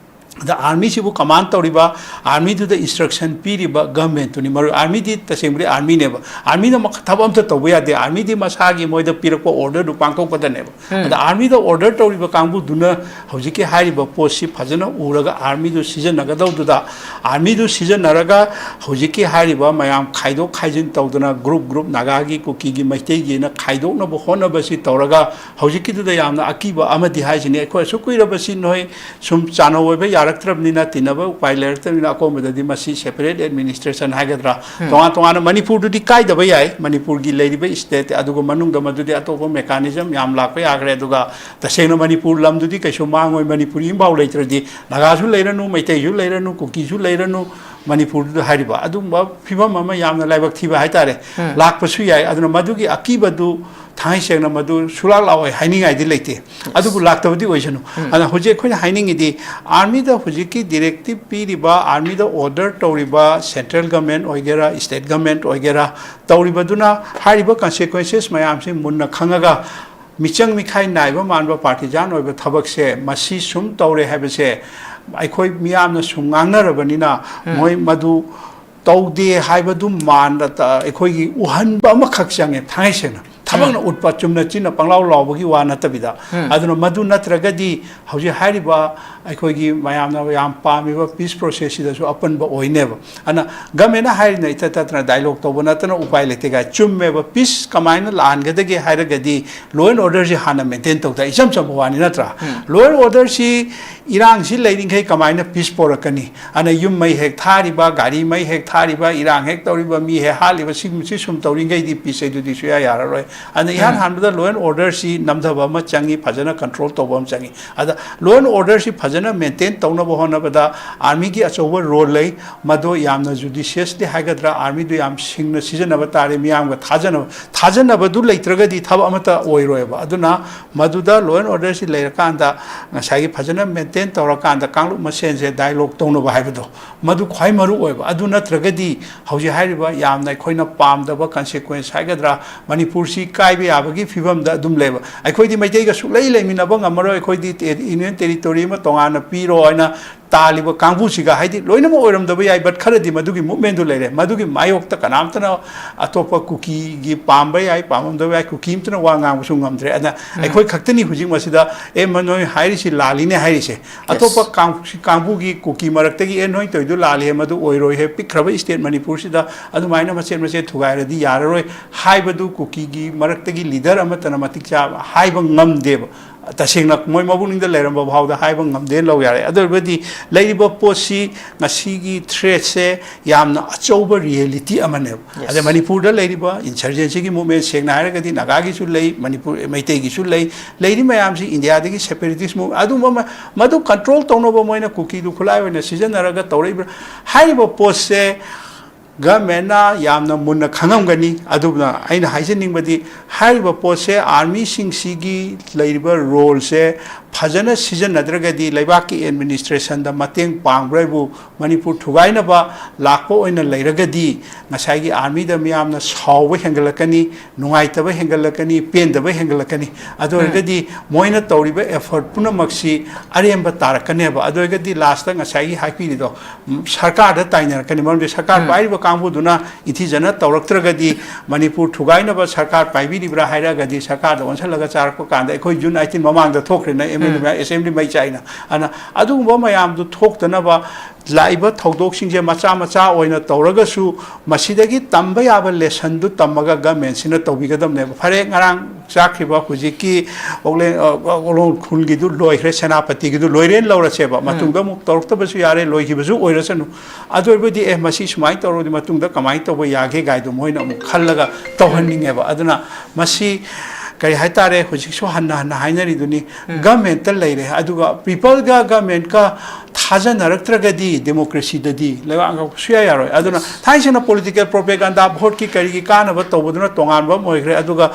ꯑꯗ army ꯁꯤꯕꯨ command ꯇꯧꯔꯤꯕ, army ꯗꯨꯗ instruction ꯄꯤꯔꯤꯕ government ꯇꯨꯅꯤ ꯃꯔꯨ꯫ Army ꯗꯤ ꯇꯁꯦꯡꯕꯗꯤ army ꯅꯦꯕ꯫ Army ꯅ ꯃꯈ-, ꯊꯕꯛ ꯑꯝꯇ ꯇꯧꯕ ꯌꯥꯗꯦ꯫ Army ꯗꯤ ꯃꯁꯥꯒꯤ ꯃꯣꯏꯗ ꯄꯤꯔꯛꯄ order ꯗꯨ ꯄꯥꯡꯊꯣꯛꯄꯗꯅꯦꯕ꯫ ꯎꯝ꯫ ꯑꯗ army ꯗ order ꯇꯧꯔꯤꯕ ꯀꯥꯡꯕꯨꯗꯨꯅ ꯍꯧꯖꯤꯛꯀꯤ ꯍꯥꯏꯔꯤꯕ ꯄꯣꯠꯁꯤ ꯐꯖꯅ ꯎꯔꯒ army ꯗꯨ ꯁꯤꯖꯤꯟꯅꯒꯗꯧꯗꯨꯗ, army ꯗꯨ ꯁꯤꯖꯤꯟꯅꯔꯒ ꯍꯧꯖꯤꯛꯀꯤ ꯍꯥꯏꯔꯤꯕ ꯃꯌꯥꯝ ꯈꯥꯏꯗꯣꯛ ꯈꯥꯏꯖꯤꯟ ꯇꯧꯗꯅ group group ꯅꯥꯒꯥꯒꯤ, ꯀꯨꯀꯤꯒꯤ, ꯃꯩꯇꯩꯒꯤꯅ ꯈꯥꯏꯗꯣꯛꯅꯕ ꯍꯣꯠꯅꯕꯁꯤ ꯇꯧꯔꯒ ꯍꯧꯖꯤꯛꯀꯤꯗꯨꯗ ꯌꯥꯝꯅ ꯑꯀꯤꯕ ꯑꯃꯗꯤ ꯍꯥꯏꯁꯤꯅꯤ꯫ ꯑꯩꯈꯣꯏ ꯑꯁꯨꯛ ꯀꯨꯏꯔꯕꯁꯤ ꯅꯣꯏ ꯁꯨꯝ ꯆꯥꯅꯧ ꯑꯣꯏꯕ ꯌꯥꯔꯛꯇ꯭ꯔꯕꯅꯤꯅ, ꯇꯤꯟꯅꯕ ꯎꯄꯥꯏ ꯂꯩꯔꯛꯇ꯭ꯔꯕꯅꯤꯅ, ꯑꯀꯣꯟꯕꯗꯗꯤ ꯃꯁꯤ separate administration ꯍꯥꯏꯒꯗ꯭ꯔꯥ, ꯎꯝ꯫ ꯇꯣꯉꯥꯟ ꯇꯣꯉꯥꯟꯅ ꯃꯅꯤꯄꯨꯔꯗꯨꯗꯤ ꯀꯥꯏꯗꯕ ꯌꯥꯏ, ꯃꯅꯤꯄꯨꯔꯒꯤ ꯂꯩꯔꯤꯕ state, ꯑꯗꯨꯒ ꯃꯅꯨꯡꯗ ꯃꯗꯨꯗꯤ ꯑꯇꯣꯞꯄ mechanism ꯌꯥꯝ ꯂꯥꯛꯄ ꯌꯥꯈ꯭ꯔꯦ꯫ ꯑꯗꯨꯒ ꯇꯁꯦꯡꯅ ꯃꯅꯤꯄꯨꯔ ꯂꯝꯗꯨꯗꯤ ꯀꯩꯁꯨ ꯃꯥꯡꯉꯣꯏ꯫ ꯃꯅꯤꯄꯨꯔꯤ ꯑꯃꯐꯥꯎ ꯂꯩꯇ꯭ꯔꯗꯤ ꯅꯥꯒꯥꯁꯨ ꯂꯩꯔꯅꯨ, ꯃꯩꯇꯩꯁꯨ ꯂꯩꯔꯅꯨ, ꯀꯨꯀꯤꯁꯨ ꯂꯩꯔꯅꯨ, ꯃꯅꯤꯄꯨꯔꯗꯨꯗ ꯍꯥꯏꯔꯤꯕ ꯑꯗꯨꯒꯨꯝꯕ ꯐꯤꯕꯝ ꯑꯃ ꯌꯥꯝꯅ ꯂꯥꯏꯕꯛ ꯊꯤꯕ ꯍꯥꯏꯇꯥꯔꯦ, ꯎꯝ꯫ ꯂꯥꯛꯄꯁꯨ ꯌꯥꯏ꯫ ꯑꯗꯨꯅ ꯃꯗꯨꯒꯤ ꯑꯀꯤꯕꯗꯨ ꯊꯥꯡꯉꯩ ꯁꯦꯡꯅ ꯃꯗꯨ ꯁꯨꯂꯥꯛ ꯂꯥꯛꯑꯣꯏ ꯍꯥꯏꯅꯤꯡꯉꯥꯏꯗꯤ ꯂꯩꯇꯦ꯫ ꯑꯗꯨꯕꯨ ꯂꯥꯛꯇꯕꯗꯤ ꯑꯣꯏꯁꯅꯨ꯫ ꯑꯗꯨꯅ ꯍꯧꯖꯤꯛ ꯑꯩꯈꯣꯏꯅ ꯍꯥꯏꯅꯤꯡꯉꯤꯗꯤ, ꯑꯥꯔꯃꯤꯗ ꯍꯧꯖꯤꯛꯀꯤ ꯗꯤꯔꯦꯛꯇꯤꯞ ꯄꯤꯔꯤꯕ, ꯑꯥꯔꯃꯤꯗ ꯑꯣꯔꯗꯔ ꯇꯧꯔꯤꯕ ꯁꯦꯟꯇ꯭ꯔꯦꯜ ꯒꯃꯦꯟ ꯑꯣꯏꯒꯦꯔꯥ, ꯁ꯭ꯇꯦꯠ ꯒꯃꯦꯟ ꯑꯣꯏꯒꯦꯔꯥ, ꯇꯧꯔꯤꯕꯗꯨꯅ ꯍꯥꯏꯔꯤꯕ ꯀꯟꯁꯤꯀ꯭ꯋꯦꯟꯁꯦꯁ ꯃꯌꯥꯝꯁꯤ ꯃꯨꯟꯅ ꯈꯪꯉꯒ, ꯃꯤꯆꯪ ꯃꯤꯈꯥꯏ ꯅꯥꯏꯕ ꯃꯥꯟꯕ ꯄꯥꯔꯇꯤꯖꯥꯟ ꯑꯣꯏꯕ ꯊꯕꯛꯁꯦ ꯃꯁꯤ ꯁꯨꯝ ꯇꯧꯔꯦ ꯍꯥꯏꯕꯁꯦ ꯑꯩꯈꯣꯏ ꯃꯤꯌꯥꯝꯅ ꯁꯨꯝ ꯉꯥꯡꯅꯔꯕꯅꯤꯅ, ꯃꯣꯏ ꯃꯗꯨ ꯇꯧꯗꯦ ꯍꯥꯏꯕꯗꯨ ꯃꯥꯟꯗ ꯇ-, ꯑꯩꯈꯣꯏꯒꯤ ꯎꯍꯟꯕ ꯑꯃꯈꯛ ꯆꯪꯉꯦ, ꯊꯥꯡꯉꯩ ꯁꯦꯡꯅ꯫ ꯊꯕꯛꯅ ꯎꯠꯄ, ꯆꯨꯝꯅ ꯆꯤꯟꯅ ꯄꯪꯂꯥꯎ ꯂꯥꯎꯕꯒꯤ ꯋꯥ ꯅꯠꯇꯕꯤꯗ꯫ ꯑꯗꯨꯅ ꯃꯗꯨ ꯅꯠꯇ꯭ꯔꯒꯗꯤ ꯍꯧꯖꯤꯛ ꯍꯥꯏꯔꯤꯕ ꯑꯩꯈꯣꯏꯒꯤ ꯃꯌꯥꯝꯅ ꯌꯥꯝ ꯄꯥꯝꯃꯤꯕ ꯄꯤꯁ ꯄ꯭ꯔꯣꯁꯦꯁꯁꯤꯗꯁꯨ ꯑꯄꯟꯕ ꯑꯣꯏꯅꯦꯕ꯫ ꯑꯗꯨꯅ ꯒꯃꯦꯟꯅ ꯍꯥꯏꯔꯤꯅ ꯏꯇꯠ ꯇꯠꯇꯅ ꯗꯥꯏꯂꯣꯛ ꯇꯧꯕ ꯅꯠꯇꯅ ꯎꯄꯥꯏ ꯂꯩꯇꯦ ꯀꯥꯏ꯫ ꯆꯨꯝꯃꯦꯕ, ꯄꯤꯁ ꯀꯃꯥꯏꯅ ꯂꯥꯛꯍꯟꯒꯗꯒꯦ ꯍꯥꯏꯔꯒꯗꯤ ꯂꯣ ꯑꯦꯟ ꯑꯣꯔꯗꯔꯁꯤ ꯍꯥꯟꯅ ꯃꯦꯟꯇꯦꯟ ꯇꯧ ꯇꯥꯏ꯫ ꯏꯆꯝ ꯆꯝꯕ ꯋꯥꯅꯤ ꯅꯠꯇ꯭ꯔꯥ? ꯂꯣ ꯑꯦꯟ ꯑꯣꯔꯗꯔꯁꯤ, ꯏꯔꯥꯡꯁꯤ ꯂꯩꯔꯤꯈꯩ ꯀꯃꯥꯏꯅ ꯄꯤꯁ ꯄꯣꯔꯛꯀꯅꯤ? ꯑꯗꯨꯅ ꯌꯨꯝ ꯃꯩ ꯍꯦꯛ ꯊꯥꯔꯤꯕ, ꯒꯥꯔꯤ ꯃꯩ ꯍꯦꯛ ꯊꯥꯔꯤꯕ, ꯏꯔꯥꯡ ꯍꯦꯛ ꯇꯧꯔꯤꯕ, ꯃꯤ ꯍꯦꯛ ꯍꯥꯠꯂꯤꯕ, ꯁꯤꯒꯨꯝꯕꯁꯤ ꯁꯨꯝ ꯇꯧꯔꯤꯈꯩꯗꯤ ꯄꯤꯁ ꯍꯥꯏꯗꯨꯗꯤ ꯁꯨꯌꯥ ꯌꯥꯔꯔꯣꯏ꯫ ꯑꯗꯨꯅ ꯏꯍꯥꯟ ꯍꯥꯟꯕꯗ ꯂꯣ ꯑꯦꯟ ꯑꯣꯔꯗꯔꯁꯤ ꯅꯝꯊꯕ ꯑꯃ ꯆꯪꯉꯤ, ꯐꯖꯅ ꯀꯟꯇ꯭ꯔꯣꯜ ꯇꯧꯕ ꯑꯃ ꯆꯪꯉꯤ꯫ ꯑꯗ ꯂꯣ ꯑꯦꯟ ꯑꯣꯔꯗꯔꯁꯤ ꯐꯖꯅ ꯃꯦꯟꯇꯦꯟ ꯇꯧꯅꯕ ꯍꯣꯠꯅꯕꯗ ꯑꯥꯔꯃꯤꯒꯤ ꯑꯆꯧꯕ ꯔꯣꯜ ꯂꯩ꯫ ꯃꯗꯨ ꯌꯥꯝꯅ ꯖꯨꯗꯤꯁꯤꯌꯁꯂꯤ ꯍꯥꯏꯒꯗ꯭ꯔꯥ, ꯑꯥꯔꯃꯤꯗꯨ ꯌꯥꯝ ꯁꯤꯡꯅ ꯁꯤꯖꯤꯟꯅꯕ ꯇꯥꯔꯦ꯫ ꯃꯤꯌꯥꯝꯒ ꯊꯥꯖꯅꯕ, ꯊꯥꯖꯅꯕꯗꯨ ꯂꯩꯇ꯭ꯔꯒꯗꯤ ꯊꯕꯛ ꯑꯃꯠꯇ ꯑꯣꯏꯔꯣꯏꯕ꯫ ꯑꯗꯨꯅ ꯃꯗꯨꯗ ꯂꯣ ꯑꯦꯟ ꯑꯣꯔꯗꯔꯁꯤ ꯂꯩꯔꯀꯥꯟꯗ ꯉꯁꯥꯏꯒꯤ ꯐꯖꯅ ꯃꯦꯟꯇꯦꯟ ꯇꯧꯔꯀꯥꯟꯗ ꯀꯥꯡꯂꯨꯞ ꯃꯁꯦꯟꯁꯦ ꯗꯥꯏꯂꯣꯛ ꯇꯧꯅꯕ ꯍꯥꯏꯕꯗꯣ, ꯃꯗꯨ ꯈ꯭ꯋꯥꯏ ꯃꯔꯨ ꯑꯣꯏꯕ꯫ ꯑꯗꯨ ꯅꯠꯇ꯭ꯔꯒꯗꯤ ꯍꯧꯖꯤꯛ ꯍꯥꯏꯔꯤꯕ ꯌꯥꯝꯅ ꯑꯩꯈꯣꯏꯅ ꯄꯥꯝꯗꯕ ꯀꯟꯁꯤꯀ꯭ꯋꯦꯟꯁ ꯍꯥꯏꯒꯗ꯭ꯔꯥ, ꯃꯅꯤꯄꯨꯔꯁꯤ ꯀꯥꯏꯕ ꯌꯥꯕꯒꯤ ꯐꯤꯕꯝꯗ ꯑꯗꯨꯝ ꯂꯩꯕ꯫ ꯑꯩꯈꯣꯏꯗꯤ ꯃꯩꯇꯩꯒ ꯁꯨꯛꯂꯩ ꯂꯩꯃꯤꯟꯅꯕ ꯉꯝꯃꯔꯣꯏ, ꯑꯩꯈꯣꯏꯗꯤ ꯇꯦ-, ꯌꯨꯅꯤꯌꯟ ꯇꯦꯔꯤꯇꯣꯔꯤ ꯑꯃ ꯇꯣꯉꯥꯟꯅ ꯄꯤꯔꯣ ꯍꯥꯏꯅ ꯇꯥꯜꯂꯤꯕ ꯀꯥꯡꯕꯨꯁꯤꯒ, ꯍꯥꯏꯗꯤ ꯂꯣꯏꯅꯃꯛ ꯑꯣꯏꯔꯝꯗꯕ ꯌꯥꯏ, but ꯈꯔꯗꯤ ꯃꯗꯨꯒꯤ ꯃꯨꯞꯃꯦꯟꯗꯨ ꯂꯩꯔꯦ꯫ ꯃꯗꯨꯒꯤ ꯃꯥꯌꯣꯛꯇ ꯀꯅꯥꯝꯇꯅ, ꯑꯇꯣꯞꯄ ꯀꯨꯀꯤꯒꯤ ꯄꯥꯝꯕ ꯌꯥꯏ, ꯄꯥꯝꯃꯝꯗꯕ ꯌꯥꯏ, ꯀꯨꯀꯤ ꯑꯃꯇꯅ ꯋꯥ ꯉꯥꯡꯕꯁꯨ ꯉꯝꯗ꯭ꯔꯦ꯫ ꯑꯗ ꯑꯩꯈꯣꯏ ꯈꯛꯇꯅꯤ ꯍꯧꯖꯤꯛ ꯃꯁꯤꯗ, "ꯑꯦ, ꯃ-, ꯅꯣꯏ ꯍꯥꯏꯔꯤꯁꯤ ꯂꯥꯜꯂꯤꯅꯦ" ꯍꯥꯏꯔꯤꯁꯦ꯫ ꯑꯇꯣꯞꯄ ꯀꯥꯡ-, ꯀꯥꯡꯕꯨꯒꯤ ꯀꯨꯀꯤ ꯃꯔꯛꯇꯒꯤ, "ꯑꯦ, ꯅꯣꯏ ꯇꯧꯔꯤꯗꯨ ꯂꯥꯜꯂꯤꯍꯦ, ꯃꯗꯨ ꯑꯣꯏꯔꯣꯏꯍꯦ, ꯄꯤꯛꯈ꯭ꯔꯕ ꯁ꯭ꯇꯦꯠ ꯃꯅꯤꯄꯨꯔꯁꯤꯗ ꯑꯗꯨꯃꯥꯏꯅ ꯃꯆꯦꯠ ꯃꯆꯦꯠ ꯊꯨꯒꯥꯏꯔꯗꯤ ꯌꯥꯔꯔꯣꯏ" ꯍꯥꯏꯕꯗꯨ ꯀꯨꯀꯤꯒꯤ ꯃꯔꯛꯇꯒꯤ ꯂꯤꯗꯔ ꯑꯃꯠꯇꯅ ꯃꯇꯤꯛ ꯆꯥꯕ ꯍꯥꯏꯕ ꯉꯝꯗꯦꯕ꯫ ꯇꯁꯦꯡꯅ ꯃꯣꯏ ꯃꯕꯨꯛꯅꯤꯡꯗ ꯂꯩꯔꯝꯕ ꯐꯥꯎꯗ ꯍꯥꯏꯕ ꯉꯝꯗꯦ ꯂꯧ ꯌꯥꯔꯦ꯫ ꯑꯗꯨ ꯑꯣꯏꯔꯕꯗꯤ ꯂꯩꯔꯤꯕ ꯄꯣꯠꯁꯤ, ꯉꯁꯤꯒꯤ ꯊ꯭ꯔꯦꯠꯁꯦ ꯌꯥꯝꯅ ꯑꯆꯧꯕ ꯔꯤꯌꯦꯂꯤꯇꯤ ꯑꯃꯅꯦꯕ꯫ ꯑꯗ ꯃꯅꯤꯄꯨꯔꯗ ꯂꯩꯔꯤꯕ ꯏꯟꯁꯔꯖꯦꯟꯁꯤꯒꯤ ꯃꯨꯞꯃꯦꯟ, ꯁꯦꯡꯅ ꯍꯥꯏꯔꯒꯗꯤ ꯅꯥꯒꯥꯒꯤꯁꯨ ꯂꯩ, ꯃꯅꯤꯄꯨꯔ ꯃꯩꯇꯩꯒꯤꯁꯨ ꯂꯩ, ꯂꯩꯔꯤ ꯃꯌꯥꯝꯁꯤ ꯏꯟꯗꯤꯌꯥꯗꯒꯤ ꯁꯦꯄꯔꯦꯇꯤꯁ ꯃꯨꯞ-, ꯑꯗꯨꯝꯕ ꯑꯃ, ꯃꯗꯨ ꯀꯟꯇ꯭ꯔꯣꯜ ꯇꯧꯅꯕ ꯃꯣꯏꯅ ꯀꯨꯀꯤꯗꯨ ꯈꯨꯠꯂꯥꯏ ꯑꯣꯏꯅ ꯁꯤꯖꯤꯟꯅꯔꯒ ꯇꯧꯔꯛꯏꯕ꯭ꯔꯥ? ꯍꯥꯏꯔꯤꯕ ꯄꯣꯠꯁꯦ ꯒꯚꯔꯟꯃꯦꯟꯅ ꯌꯥꯝꯅ ꯃꯨꯟꯅ ꯈꯪꯉꯝꯒꯅꯤ꯫ ꯑꯗꯨꯅ ꯑꯩꯅ ꯍꯥꯏꯖꯅꯤꯡꯕꯗꯤ, ꯍꯥꯏꯔꯤꯕ ꯄꯣꯠꯁꯦ, ꯑꯥꯔꯃꯤꯁꯤꯡꯁꯤꯒꯤ ꯂꯩꯔꯤꯕ ꯔꯣꯜꯁꯦ ꯐꯖꯅ ꯁꯤꯖꯤꯟꯅꯗ꯭ꯔꯒꯗꯤ, ꯂꯩꯕꯥꯛꯀꯤ ꯑꯦꯗꯃꯤꯅꯤꯁꯇ꯭ꯔꯦꯁꯟꯗ ꯃꯇꯦꯡ ꯄꯥꯡꯕ꯭ꯔꯥ ꯍꯥꯏꯕꯨ ꯃꯅꯤꯄꯨꯔ ꯊꯨꯒꯥꯏꯅꯕ ꯂꯥꯛꯄ ꯑꯣꯏꯅ ꯂꯩꯔꯒꯗꯤ, ꯉꯁꯥꯏꯒꯤ ꯑꯥꯔꯃꯤꯗ ꯃꯤꯌꯥꯝꯅ ꯁꯥꯎꯕ ꯍꯦꯟꯒꯠꯂꯛꯀꯅꯤ, ꯅꯨꯡꯉꯥꯏꯇꯕ ꯍꯦꯟꯒꯠꯂꯛꯀꯅꯤ, ꯄꯦꯟꯗꯕ ꯍꯦꯟꯒꯠꯂꯛꯀꯅꯤ꯫ ꯑꯗꯨ ꯑꯣꯏꯔꯒꯗꯤ ꯃꯣꯏꯅ ꯇꯧꯔꯤꯕ ꯑꯦꯐꯔꯠ ꯄꯨꯝꯅꯃꯛꯁꯤ ꯑꯔꯦꯝꯕ ꯇꯥꯔꯛꯀꯅꯦꯕ꯫ ꯑꯗꯨ ꯑꯣꯏꯔꯒꯗꯤ ꯂꯥꯁꯇ ꯉꯁꯥꯏꯒꯤ ꯍꯥꯏꯕꯤꯔꯤꯗꯣ, ꯎꯝ, ꯁꯔꯀꯥꯔꯗ ꯇꯥꯏꯅꯔꯛꯀꯅꯤ꯫ ꯃꯔꯝꯗꯤ ꯁꯔꯀꯥꯔ ꯄꯥꯏꯔꯤꯕ ꯀꯥꯡꯕꯨꯗꯨꯅ ꯏꯟꯊꯤꯖꯅ ꯇꯧꯔꯛꯇ꯭ꯔꯒꯗꯤ, ꯃꯅꯤꯄꯨꯔ ꯊꯨꯒꯥꯏꯅꯕ ꯁꯔꯀꯥꯔ ꯄꯥꯏꯕꯤꯔꯤꯕ꯭ꯔꯥ ꯍꯥꯏꯔꯒꯗꯤ, ꯁꯔꯀꯥꯔꯗ ꯑꯣꯟꯁꯤꯜꯂꯒ ꯆꯥꯔꯛꯄ ꯀꯥꯟꯗ, ꯑꯩꯈꯣꯏ ꯖꯨꯟ ꯑꯩꯠꯇꯤꯟ ꯃꯃꯥꯡꯗ ꯊꯣꯛꯈ꯭ꯔꯦꯅ, ꯑꯦꯝ ꯑꯦꯜ ꯑꯦ ꯃꯌꯥꯝ ꯑꯦꯁꯦꯝꯕ꯭ꯂꯤ ꯃꯩ ꯆꯥꯛꯏꯅ꯫ ꯑꯗꯨꯅ ꯑꯗꯨꯒꯨꯝꯕ ꯃꯌꯥꯝꯗꯨ ꯊꯣꯛꯇꯅꯕ ꯂꯥꯛꯏꯕ ꯊꯧꯗꯣꯛꯁꯤꯡꯁꯦ ꯃꯆꯥ ꯃꯆꯥ ꯑꯣꯏꯅ ꯇꯧꯔꯒꯁꯨ, ꯃꯁꯤꯗꯒꯤ ꯇꯝꯕ ꯌꯥꯕ ꯂꯦꯁꯟꯗꯨ ꯇꯝꯃꯒ ꯒꯃꯦꯟꯁꯤꯅ ꯇꯧꯕꯤꯒꯗꯕꯅꯦꯕ꯫ ꯐꯔꯦ, ꯉꯔꯥꯡ ꯆꯥꯛꯈꯤꯕ ꯍꯧꯖꯤꯛꯀꯤ ꯑꯣꯛꯂꯦꯟ, ꯑ, ꯑꯣꯛꯂꯣꯡ ꯈꯨꯜꯒꯤꯗꯨ ꯂꯣꯏꯈ꯭ꯔꯦ, ꯁꯦꯅꯥꯄꯇꯤꯒꯤꯗꯨ ꯂꯣꯏꯔꯦꯅ ꯂꯧꯔꯁꯦꯕ, ꯃꯇꯨꯡꯗ ꯑꯃꯨꯛ ꯇꯧꯔꯛꯇꯕꯁꯨ ꯌꯥꯔꯦ, ꯂꯣꯏꯈꯤꯕꯁꯨ ꯑꯣꯏꯔꯁꯅꯨ꯫ ꯑꯗꯨ ꯑꯣꯏꯔꯕꯗꯤ, ꯑꯦ, ꯃꯁꯤ ꯁꯨꯃꯥꯏꯅ ꯇꯧꯔꯕꯗꯤ ꯃꯇꯨꯡꯗ ꯀꯃꯥꯏꯅ ꯇꯧꯕ ꯌꯥꯒꯦ ꯀꯥꯏꯗꯣ ꯃꯣꯏꯅ ꯑꯃꯨꯛ ꯈꯜꯂꯒ ꯇꯧꯍꯟꯅꯤꯡꯉꯦꯕ꯫ ꯑꯗꯨꯅ ꯃꯁꯤ, ꯀꯔꯤ ꯍꯥꯏꯇꯥꯔꯦ, ꯍꯧꯖꯤꯛꯁꯨ ꯍꯟꯅ ꯍꯟꯅ ꯍꯥꯏꯅꯔꯤꯗꯨꯅꯤ, ꯒꯃꯦꯟꯇ ꯂꯩꯔꯦ, ꯑꯗꯨꯒ ꯄꯤꯄꯜꯒ ꯒꯃꯦꯟꯀ ꯊꯥꯖꯅꯔꯛꯇ꯭ꯔꯒꯗꯤ ꯗꯦꯃꯣꯀ꯭ꯔꯦꯁꯤꯗꯗꯤ ꯂꯩꯕꯥꯛ ꯉꯥꯛꯄ ꯁꯨꯌꯥ ꯌꯥꯔꯣꯏ꯫ ꯑꯗꯨꯅ ꯊꯥꯏꯅ ꯄꯣꯂꯤꯇꯤꯀꯦꯜ ꯄ꯭ꯔꯣꯄꯦꯒꯥꯟꯗꯥ, ꯚꯣꯠꯀꯤ ꯀꯔꯤꯒꯤ ꯀꯥꯟꯅꯕ ꯇꯧꯕꯗꯨꯅ ꯇꯣꯉꯥꯟꯕ ꯑꯃ ꯑꯣꯏꯈ꯭ꯔꯦ꯫ ꯑꯗꯨꯒ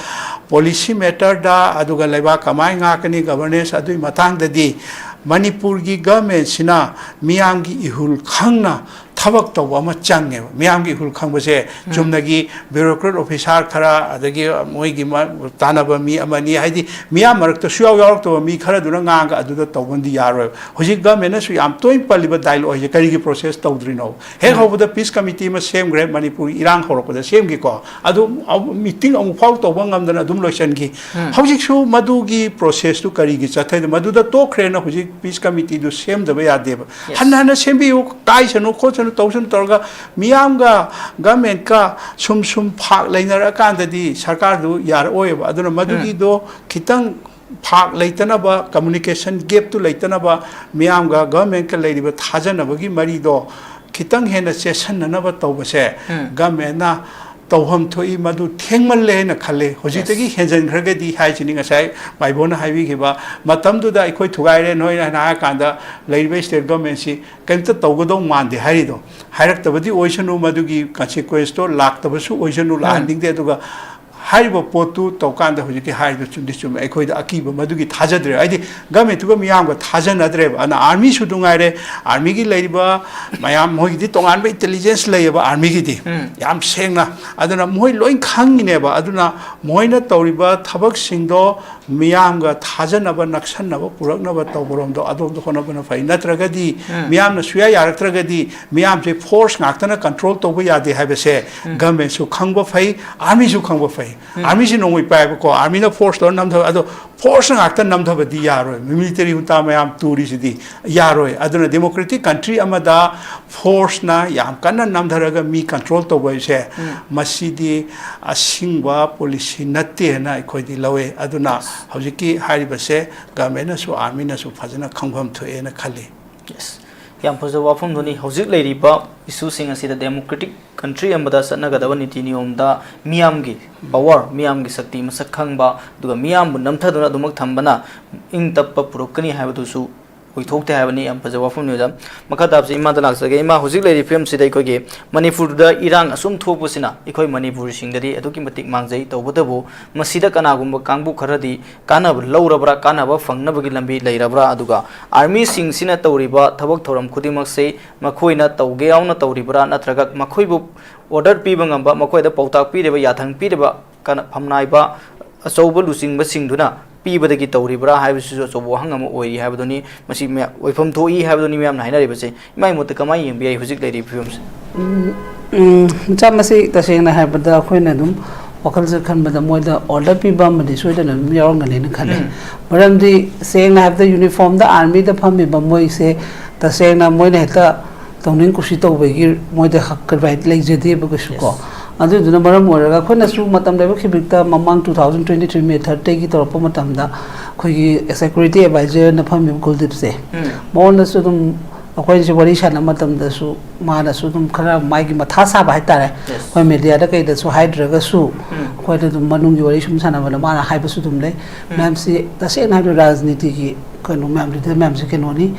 ꯄꯣꯂꯤꯁꯤ ꯃꯦꯇꯔꯗ, ꯑꯗꯨꯒ ꯂꯩꯕꯥꯛ ꯀꯃꯥꯏꯅ ꯉꯥꯛꯀꯅꯤ, ꯒꯚꯔꯅꯦꯟꯁ, ꯑꯗꯨꯒꯤ ꯃꯇꯥꯡꯗꯗꯤ ꯃꯅꯤꯄꯨꯔꯒꯤ ꯒꯃꯦꯟꯁꯤꯅ ꯃꯤꯌꯥꯝꯒꯤ ꯏꯍꯨꯜ ꯈꯪꯅ ꯊꯕꯛ ꯇꯧꯕ ꯑꯃ ꯆꯪꯉꯦꯕ꯫ ꯃꯤꯌꯥꯝꯒꯤ ꯏꯍꯨꯜ ꯈꯪꯕꯁꯦ ꯆꯨꯝꯅꯒꯤ ꯕ꯭ꯌꯨꯔꯣꯀ꯭ꯔꯦꯠ ꯑꯣꯐꯤꯁꯥꯔ ꯈꯔ, ꯑꯗꯒꯤ ꯃꯣꯏꯒꯤ ꯃ-, ꯇꯥꯟꯅꯕ ꯃꯤ ꯑꯃꯅꯤ, ꯍꯥꯏꯗꯤ ꯃꯤꯌꯥꯝ ꯃꯔꯛꯇ ꯁꯨꯌꯥꯎ ꯌꯥꯎꯔꯛꯇꯕ ꯃꯤ ꯈꯔꯗꯨꯅ ꯉꯥꯡꯉꯒ ꯑꯗꯨꯗ ꯇꯧꯕꯅꯗꯤ ꯌꯥꯔꯣꯏꯕ꯫ ꯍꯧꯖꯤꯛ ꯒꯃꯦꯟꯅꯁꯨ ꯌꯥꯝ ꯇꯣꯏꯅ ꯄꯜꯂꯤꯕ ꯗꯥꯏꯂꯣꯒ ꯍꯥꯏꯁꯦ ꯀꯔꯤꯒꯤ ꯄ꯭ꯔꯣꯁꯦꯁ ꯇꯧꯗ꯭ꯔꯤꯅꯣ? ꯍꯦꯛ ꯍꯧꯕꯗ ꯄꯤꯁ ꯀꯃꯤꯇꯤ ꯑꯃ ꯁꯦꯝꯈ꯭ꯔꯦ, ꯃꯅꯤꯄꯨꯔꯒꯤ ꯏꯔꯥꯡ ꯍꯧꯔꯛꯄꯗ ꯁꯦꯝꯈꯤꯀꯣ, ꯑꯗꯨ ꯃꯤꯇꯤꯡ ꯑꯃꯨꯛ ꯐꯥꯎ ꯇꯧꯕ ꯉꯝꯗꯅ ꯑꯗꯨꯝ ꯂꯣꯏꯁꯤꯟꯈꯤ꯫ ꯍꯧꯖꯤꯛꯁꯨ ꯃꯗꯨꯒꯤ ꯄ꯭ꯔꯣꯁꯦꯁꯇꯨ ꯀꯔꯤꯒꯤ ꯆꯠꯊꯩꯅꯣ? ꯃꯗꯨꯗ ꯇꯣꯛꯈ꯭ꯔꯦꯅ ꯍꯧꯖꯤꯛ ꯄꯤꯁ ꯀꯃꯤꯇꯤꯗꯨ ꯁꯦꯝꯗꯕ ꯌꯥꯗꯦꯕ꯫ ꯍꯟꯅ ꯍꯟꯅ ꯁꯦꯝꯕꯤꯌꯨ, ꯀꯥꯏꯁꯅꯨ ꯈꯣꯠꯁꯅꯨ ꯇꯧꯁꯅꯨ ꯇꯧꯔꯒ ꯃꯤꯌꯥꯝꯒ ꯒꯃꯦꯟꯀ ꯁꯨꯝ ꯁꯨꯝ ꯐꯥꯛ ꯂꯩꯅꯔꯛꯑꯀꯥꯟꯗꯗꯤ ꯁꯔꯀꯥꯔꯗꯨ ꯌꯥꯔꯛꯑꯣꯏꯕ꯫ ꯑꯗꯨꯅ ꯃꯗꯨꯒꯤꯗꯣ ꯈꯤꯇꯪ ꯐꯥꯛ ꯂꯩꯇꯅꯕ, ꯀꯝꯃꯨꯅꯤꯀꯦꯁꯟ ꯒꯦꯞꯇꯨ ꯂꯩꯇꯅꯕ, ꯃꯤꯌꯥꯝꯒ ꯒꯃꯦꯟꯀ ꯂꯩꯔꯤꯕ ꯊꯥꯖꯅꯕꯒꯤ ꯃꯔꯤꯗꯣ ꯈꯤꯇꯪ ꯍꯦꯟꯅ ꯆꯦꯠꯁꯟꯅꯅꯕ ꯇꯧꯕꯁꯦ ꯒꯃꯦꯟꯅ ꯇꯧꯐꯝ ꯊꯣꯛꯏ, ꯃꯗꯨ ꯊꯦꯡꯃꯜꯂꯦ ꯍꯥꯏꯅ ꯈꯜꯂꯦ꯫ ꯍꯧꯖꯤꯛꯇꯒꯤ ꯍꯦꯟꯖꯟꯈ꯭ꯔꯒꯗꯤ ꯍꯥꯏꯁꯤꯅꯤ, ꯉꯁꯥꯏ ꯃꯥꯏꯕꯣꯅ ꯍꯥꯏꯕꯤꯈꯤꯕ ꯃꯇꯝꯗꯨꯗ ꯑꯩꯈꯣꯏ ꯊꯨꯒꯥꯏꯔꯦ ꯅꯣꯏꯅ ꯍꯥꯏꯅ ꯍꯥꯏꯔ ꯀꯥꯟꯗ ꯂꯩꯔꯤꯕ state government ꯁꯤ ꯀꯔꯤꯝꯇ ꯇꯧꯒꯗꯧ ꯃꯥꯟꯗꯦ ꯍꯥꯏꯔꯤꯗꯣ꯫ ꯍꯥꯏꯔꯛꯇꯕꯗꯤ ꯑꯣꯏꯁꯅꯨ, ꯃꯗꯨꯒꯤ consequence ꯇꯣ ꯂꯥꯛꯇꯕꯁꯨ ꯑꯣꯏꯁꯅꯨ, ꯂꯥꯛꯍꯟꯅꯤꯡꯗꯦ꯫ ꯑꯗꯨꯒ ꯍꯥꯏꯔꯤꯕ ꯄꯣꯠꯇꯨ ꯇꯧꯀꯥꯟꯗ ꯍꯧꯖꯤꯛꯀꯤ ꯍꯥꯏꯔꯤꯗꯨ ꯆꯨꯝꯗꯤ ꯆꯨꯝꯃꯦ, ꯑꯩꯈꯣꯏꯗ ꯑꯀꯤꯕ ꯃꯗꯨꯒꯤ ꯊꯥꯖꯗ꯭ꯔꯦ꯫ ꯍꯥꯏꯗꯤ government ꯇꯨꯒ ꯃꯤꯌꯥꯝꯒ ꯊꯥꯖꯅꯗ꯭ꯔꯦꯕ꯫ ꯑꯗꯨꯅ army ꯁꯨ ꯅꯨꯡꯉꯥꯏꯔꯦ, army ꯒꯤ ꯂꯩꯔꯤꯕ ꯃꯌꯥꯝ, ꯃꯣꯏꯒꯤꯗꯤ ꯇꯣꯉꯥꯟꯕ intelligence ꯂꯩꯌꯦꯕ army ꯒꯤꯗꯤ, ꯌꯥꯝ ꯁꯦꯡꯅ꯫ ꯑꯗꯨꯅ ꯃꯣꯏ ꯂꯣꯏ ꯈꯪꯉꯤꯅꯦꯕ꯫ ꯑꯗꯨꯅ ꯃꯣꯏꯅ ꯇꯧꯔꯤꯕ ꯊꯕꯛꯁꯤꯡꯗꯣ ꯃꯤꯌꯥꯝꯒ ꯊꯥꯖꯅꯕ, ꯅꯛꯁꯟꯅꯕ ꯄꯨꯔꯛꯅꯕ ꯇꯧꯕꯔꯣꯝꯗꯣ ꯑꯗꯣꯝꯗ ꯍꯣꯠꯅꯕꯅ ꯐꯩ꯫ ꯅꯠꯇ꯭ꯔꯒꯗꯤ ꯃꯤꯌꯥꯝꯅ ꯁꯨꯌꯥ ꯌꯥꯔꯛꯇ꯭ꯔꯒꯗꯤ, ꯃꯤꯌꯥꯝꯁꯦ force ꯉꯥꯛꯇꯅ control ꯇꯧꯕ ꯌꯥꯗꯦ ꯍꯥꯏꯕꯁꯦ government ꯁꯨ ꯈꯪꯕ ꯐꯩ, army ꯁꯨ ꯈꯪꯕ ꯐꯩ꯫ Army ꯁꯤ ꯅꯣꯡꯃꯩ ꯄꯥꯏꯕꯀꯣ, army ꯅ force ꯇꯧꯔ ꯅꯝꯊꯕ, ꯑꯗꯣ force ꯉꯥꯛꯇ ꯅꯝꯊꯕꯗꯤ ꯌꯥꯔꯣꯏ꯫ Military junta ꯃꯌꯥꯝ ꯇꯨꯔꯤꯁꯤꯗꯤ ꯌꯥꯔꯣꯏ꯫ ꯑꯗꯨꯅ democratic country ꯑꯃꯗ force ꯅ ꯌꯥꯝ ꯀꯟꯅ ꯅꯝꯊꯔꯒ ꯃꯤ control ꯇꯧꯕ ꯍꯥꯏꯁꯦ, ꯃꯁꯤꯗꯤ ꯑꯁꯤꯡꯕ policy ꯅꯠꯇꯦꯅ ꯑꯩꯈꯣꯏꯗꯤ ꯂꯧꯋꯦ꯫ ꯑꯗꯨꯅ ꯍꯧꯖꯤꯛꯀꯤ ꯍꯥꯏꯔꯤꯕꯁꯦ government ꯅꯁꯨ army ꯅꯁꯨ ꯐꯖꯅ ꯈꯪꯐꯝ ꯊꯣꯛꯑꯦꯅ ꯈꯜꯂꯤ꯫ Yes. ꯌꯥꯝ ꯐꯖꯕ ꯋꯥꯐꯝꯗꯨꯅꯤ꯫ ꯍꯧꯖꯤꯛ ꯂꯩꯔꯤꯕ issue ꯁꯤꯡ ꯑꯁꯤꯗ democratic country ꯑꯃꯗ ꯆꯠꯅꯒꯗꯕ ꯅꯤꯇꯤ ꯅꯤꯌꯣꯝꯗ ꯃꯤꯌꯥꯝꯒꯤ power, ꯃꯤꯌꯥꯝꯒꯤ ꯁꯛꯇꯤ ꯃꯁꯛ ꯈꯪꯕ, ꯑꯗꯨꯒ ꯃꯤꯌꯥꯝꯕꯨ ꯅꯝꯊꯗꯨꯅ ꯑꯗꯨꯃꯛ ꯊꯝꯕꯅ ꯏꯪ ꯇꯞꯄ ꯄꯨꯔꯛꯀꯅꯤ ꯍꯥꯏꯕꯗꯨꯁꯨ ꯑꯣꯏꯊꯣꯛꯇꯦ ꯍꯥꯏꯕꯅꯤ꯫ ꯌꯥꯝ ꯐꯖꯕ ꯋꯥꯐꯝꯅꯤ ꯑꯣꯖꯥ꯫ ꯃꯈꯥ ꯇꯥꯕꯁꯤ ꯏꯃꯥꯗ ꯂꯥꯛꯆꯒꯦ꯫ ꯏꯃꯥ, ꯍꯧꯖꯤꯛ ꯂꯩꯔꯤꯕ ꯐꯤꯕꯝꯁꯤꯗ ꯑꯩꯈꯣꯏꯒꯤ ꯃꯅꯤꯄꯨꯔꯗ ꯏꯔꯥꯡ ꯑꯁꯨꯝ ꯊꯣꯛꯄꯁꯤꯅ ꯑꯩꯈꯣꯏ ꯃꯅꯤꯄꯨꯔꯤꯁꯤꯡꯗꯗꯤ ꯑꯗꯨꯛꯀꯤ ꯃꯇꯤꯛ ꯃꯥꯡꯖꯩ꯫ ꯇꯧꯕꯇꯕꯨ ꯃꯁꯤꯗ ꯀꯅꯥꯒꯨꯝꯕ ꯀꯥꯡꯕꯨ ꯈꯔꯗꯤ ꯀꯥꯟꯅꯕ ꯂꯧꯔꯕ꯭ꯔꯥ, ꯀꯥꯟꯅꯕ ꯐꯪꯅꯕꯒꯤ ꯂꯝꯕꯤ ꯂꯩꯔꯕ꯭ꯔꯥ? ꯑꯗꯨꯒ army ꯁꯤꯡꯁꯤꯅ ꯇꯧꯔꯤꯕ ꯊꯕꯛ ꯊꯧꯔꯝ ꯈꯨꯗꯤꯡꯃꯛꯁꯦ ꯃꯈꯣꯏꯅ ꯇꯧꯒꯦ ꯌꯥꯎꯅ ꯇꯧꯔꯤꯕ꯭ꯔꯥ, ꯅꯠꯇ꯭ꯔꯒ ꯃꯈꯣꯏꯕꯨ order ꯄꯤꯕ ꯉꯝꯕ, ꯃꯈꯣꯏꯗ ꯄꯥꯎꯇꯥꯛ ꯄꯤꯔꯤꯕ, ꯌꯥꯊꯪ ꯄꯤꯔꯤꯕ ꯀꯅ-, ꯐꯝꯅꯥꯏꯕ ꯑꯆꯧꯕ ꯂꯨꯆꯤꯡꯕꯁꯤꯡꯗꯨꯅ ꯄꯤꯕꯗꯒꯤ ꯇꯧꯔꯤꯕ꯭ꯔꯥ ꯍꯥꯏꯕꯁꯤꯁꯨ ꯑꯆꯧꯕ ꯋꯥꯍꯪ ꯑꯃ ꯑꯣꯏꯔꯤ ꯍꯥꯏꯕꯗꯨꯅꯤ꯫ ꯃꯁꯤ ꯃꯌꯥ-, ꯑꯣꯏꯐꯝ ꯊꯣꯛꯏ ꯍꯥꯏꯕꯗꯨꯅꯤ ꯃꯌꯥꯝꯅ ꯍꯥꯏꯅꯔꯤꯕꯁꯦ꯫ ꯏꯃꯥꯒꯤ ꯃꯣꯠꯇ ꯀꯃꯥꯏꯅ ꯌꯦꯡꯕ ꯌꯥꯏ ꯍꯧꯖꯤꯛ ꯂꯩꯔꯤꯕ ꯐꯤꯕꯝꯁꯦ? ꯎꯝ, ꯎꯝ, ꯃꯆꯥ, ꯃꯁꯤ ꯇꯁꯦꯡꯅ ꯍꯥꯏꯕꯗ ꯑꯩꯈꯣꯏꯅ ꯑꯗꯨꯝ ꯋꯥꯈꯜꯁꯦ ꯈꯟꯕꯗ ꯃꯣꯏꯗ order ꯄꯤꯕ ꯑꯃꯗꯤ ꯁꯣꯏꯗꯅ ꯑꯗꯨꯝ ꯌꯥꯎꯔꯝꯒꯅꯤꯅ ꯈꯜꯂꯦ꯫ ꯎꯝ꯫ ꯃꯔꯝꯗꯤ ꯁꯦꯡꯅ ꯍꯥꯏꯕꯗ uniform ꯗ army ꯗ ꯐꯝꯃꯤꯕ ꯃꯣꯏꯁꯦ ꯇꯁꯦꯡꯅ ꯃꯣꯏꯅ ꯍꯦꯛꯇ ꯇꯧꯅꯤꯡ ꯀꯨꯁꯤ ꯇꯧꯕꯒꯤ ꯃꯣꯏꯗ ꯍꯛ right ꯂꯩꯖꯗꯦꯕ ꯀꯩꯁꯨ ꯀꯣ꯫ ꯑꯗꯨꯗꯨꯅ ꯃꯔꯝ ꯑꯣꯏꯔꯒ ꯑꯩꯈꯣꯏꯅꯁꯨ ꯃꯇꯝ ꯂꯩꯕ ꯈꯤꯕꯤꯛꯇ ꯃꯃꯥꯡ two thousand twenty three May thirty ꯗꯒꯤ ꯇꯧꯔꯛꯄ ꯃꯇꯝꯗ ꯑꯩꯈꯣꯏꯒꯤ security advisor ꯅ ꯐꯝꯃꯤꯕ ꯀꯨꯜꯗꯤꯞꯁꯦ, ꯎꯝ꯫ ꯃꯉꯣꯟꯗꯁꯨ ꯑꯗꯨꯝ ꯑꯩꯈꯣꯏꯅꯁꯨ ꯋꯥꯔꯤ ꯁꯥꯟꯅꯕ ꯃꯇꯝꯗꯁꯨ ꯃꯥꯅꯁꯨ ꯑꯗꯨꯝ ꯈꯔ ꯃꯥꯒꯤ ꯃꯊꯥ ꯁꯥꯕ ꯍꯥꯏꯇꯥꯔꯦ꯫ Yes. ꯑꯩꯈꯣꯏ ꯃꯦꯗꯤꯌꯥꯗ ꯀꯩꯗꯁꯨ ꯍꯥꯏꯗ꯭ꯔꯒꯁꯨ ꯎꯝ. ꯑꯩꯈꯣꯏꯅ ꯑꯗꯨꯝ ꯃꯅꯨꯡꯒꯤ ꯋꯥꯔꯤ ꯁꯨꯝ ꯁꯥꯟꯅꯕꯗ ꯃꯥꯅ ꯍꯥꯏꯕꯁꯨ ꯑꯗꯨꯝ ꯂꯩ꯫ ꯎꯝ. ꯃꯌꯥꯝꯁꯤ ꯇꯁꯦꯡꯅ ꯍꯥꯏꯕꯗ ꯔꯥꯖꯅꯤꯇꯤꯒꯤ ꯀꯩꯅꯣ ꯃꯌꯥꯝ, ꯂꯤꯗꯔ ꯃꯌꯥꯝꯁꯤ ꯀꯩꯅꯣꯅꯤ꯫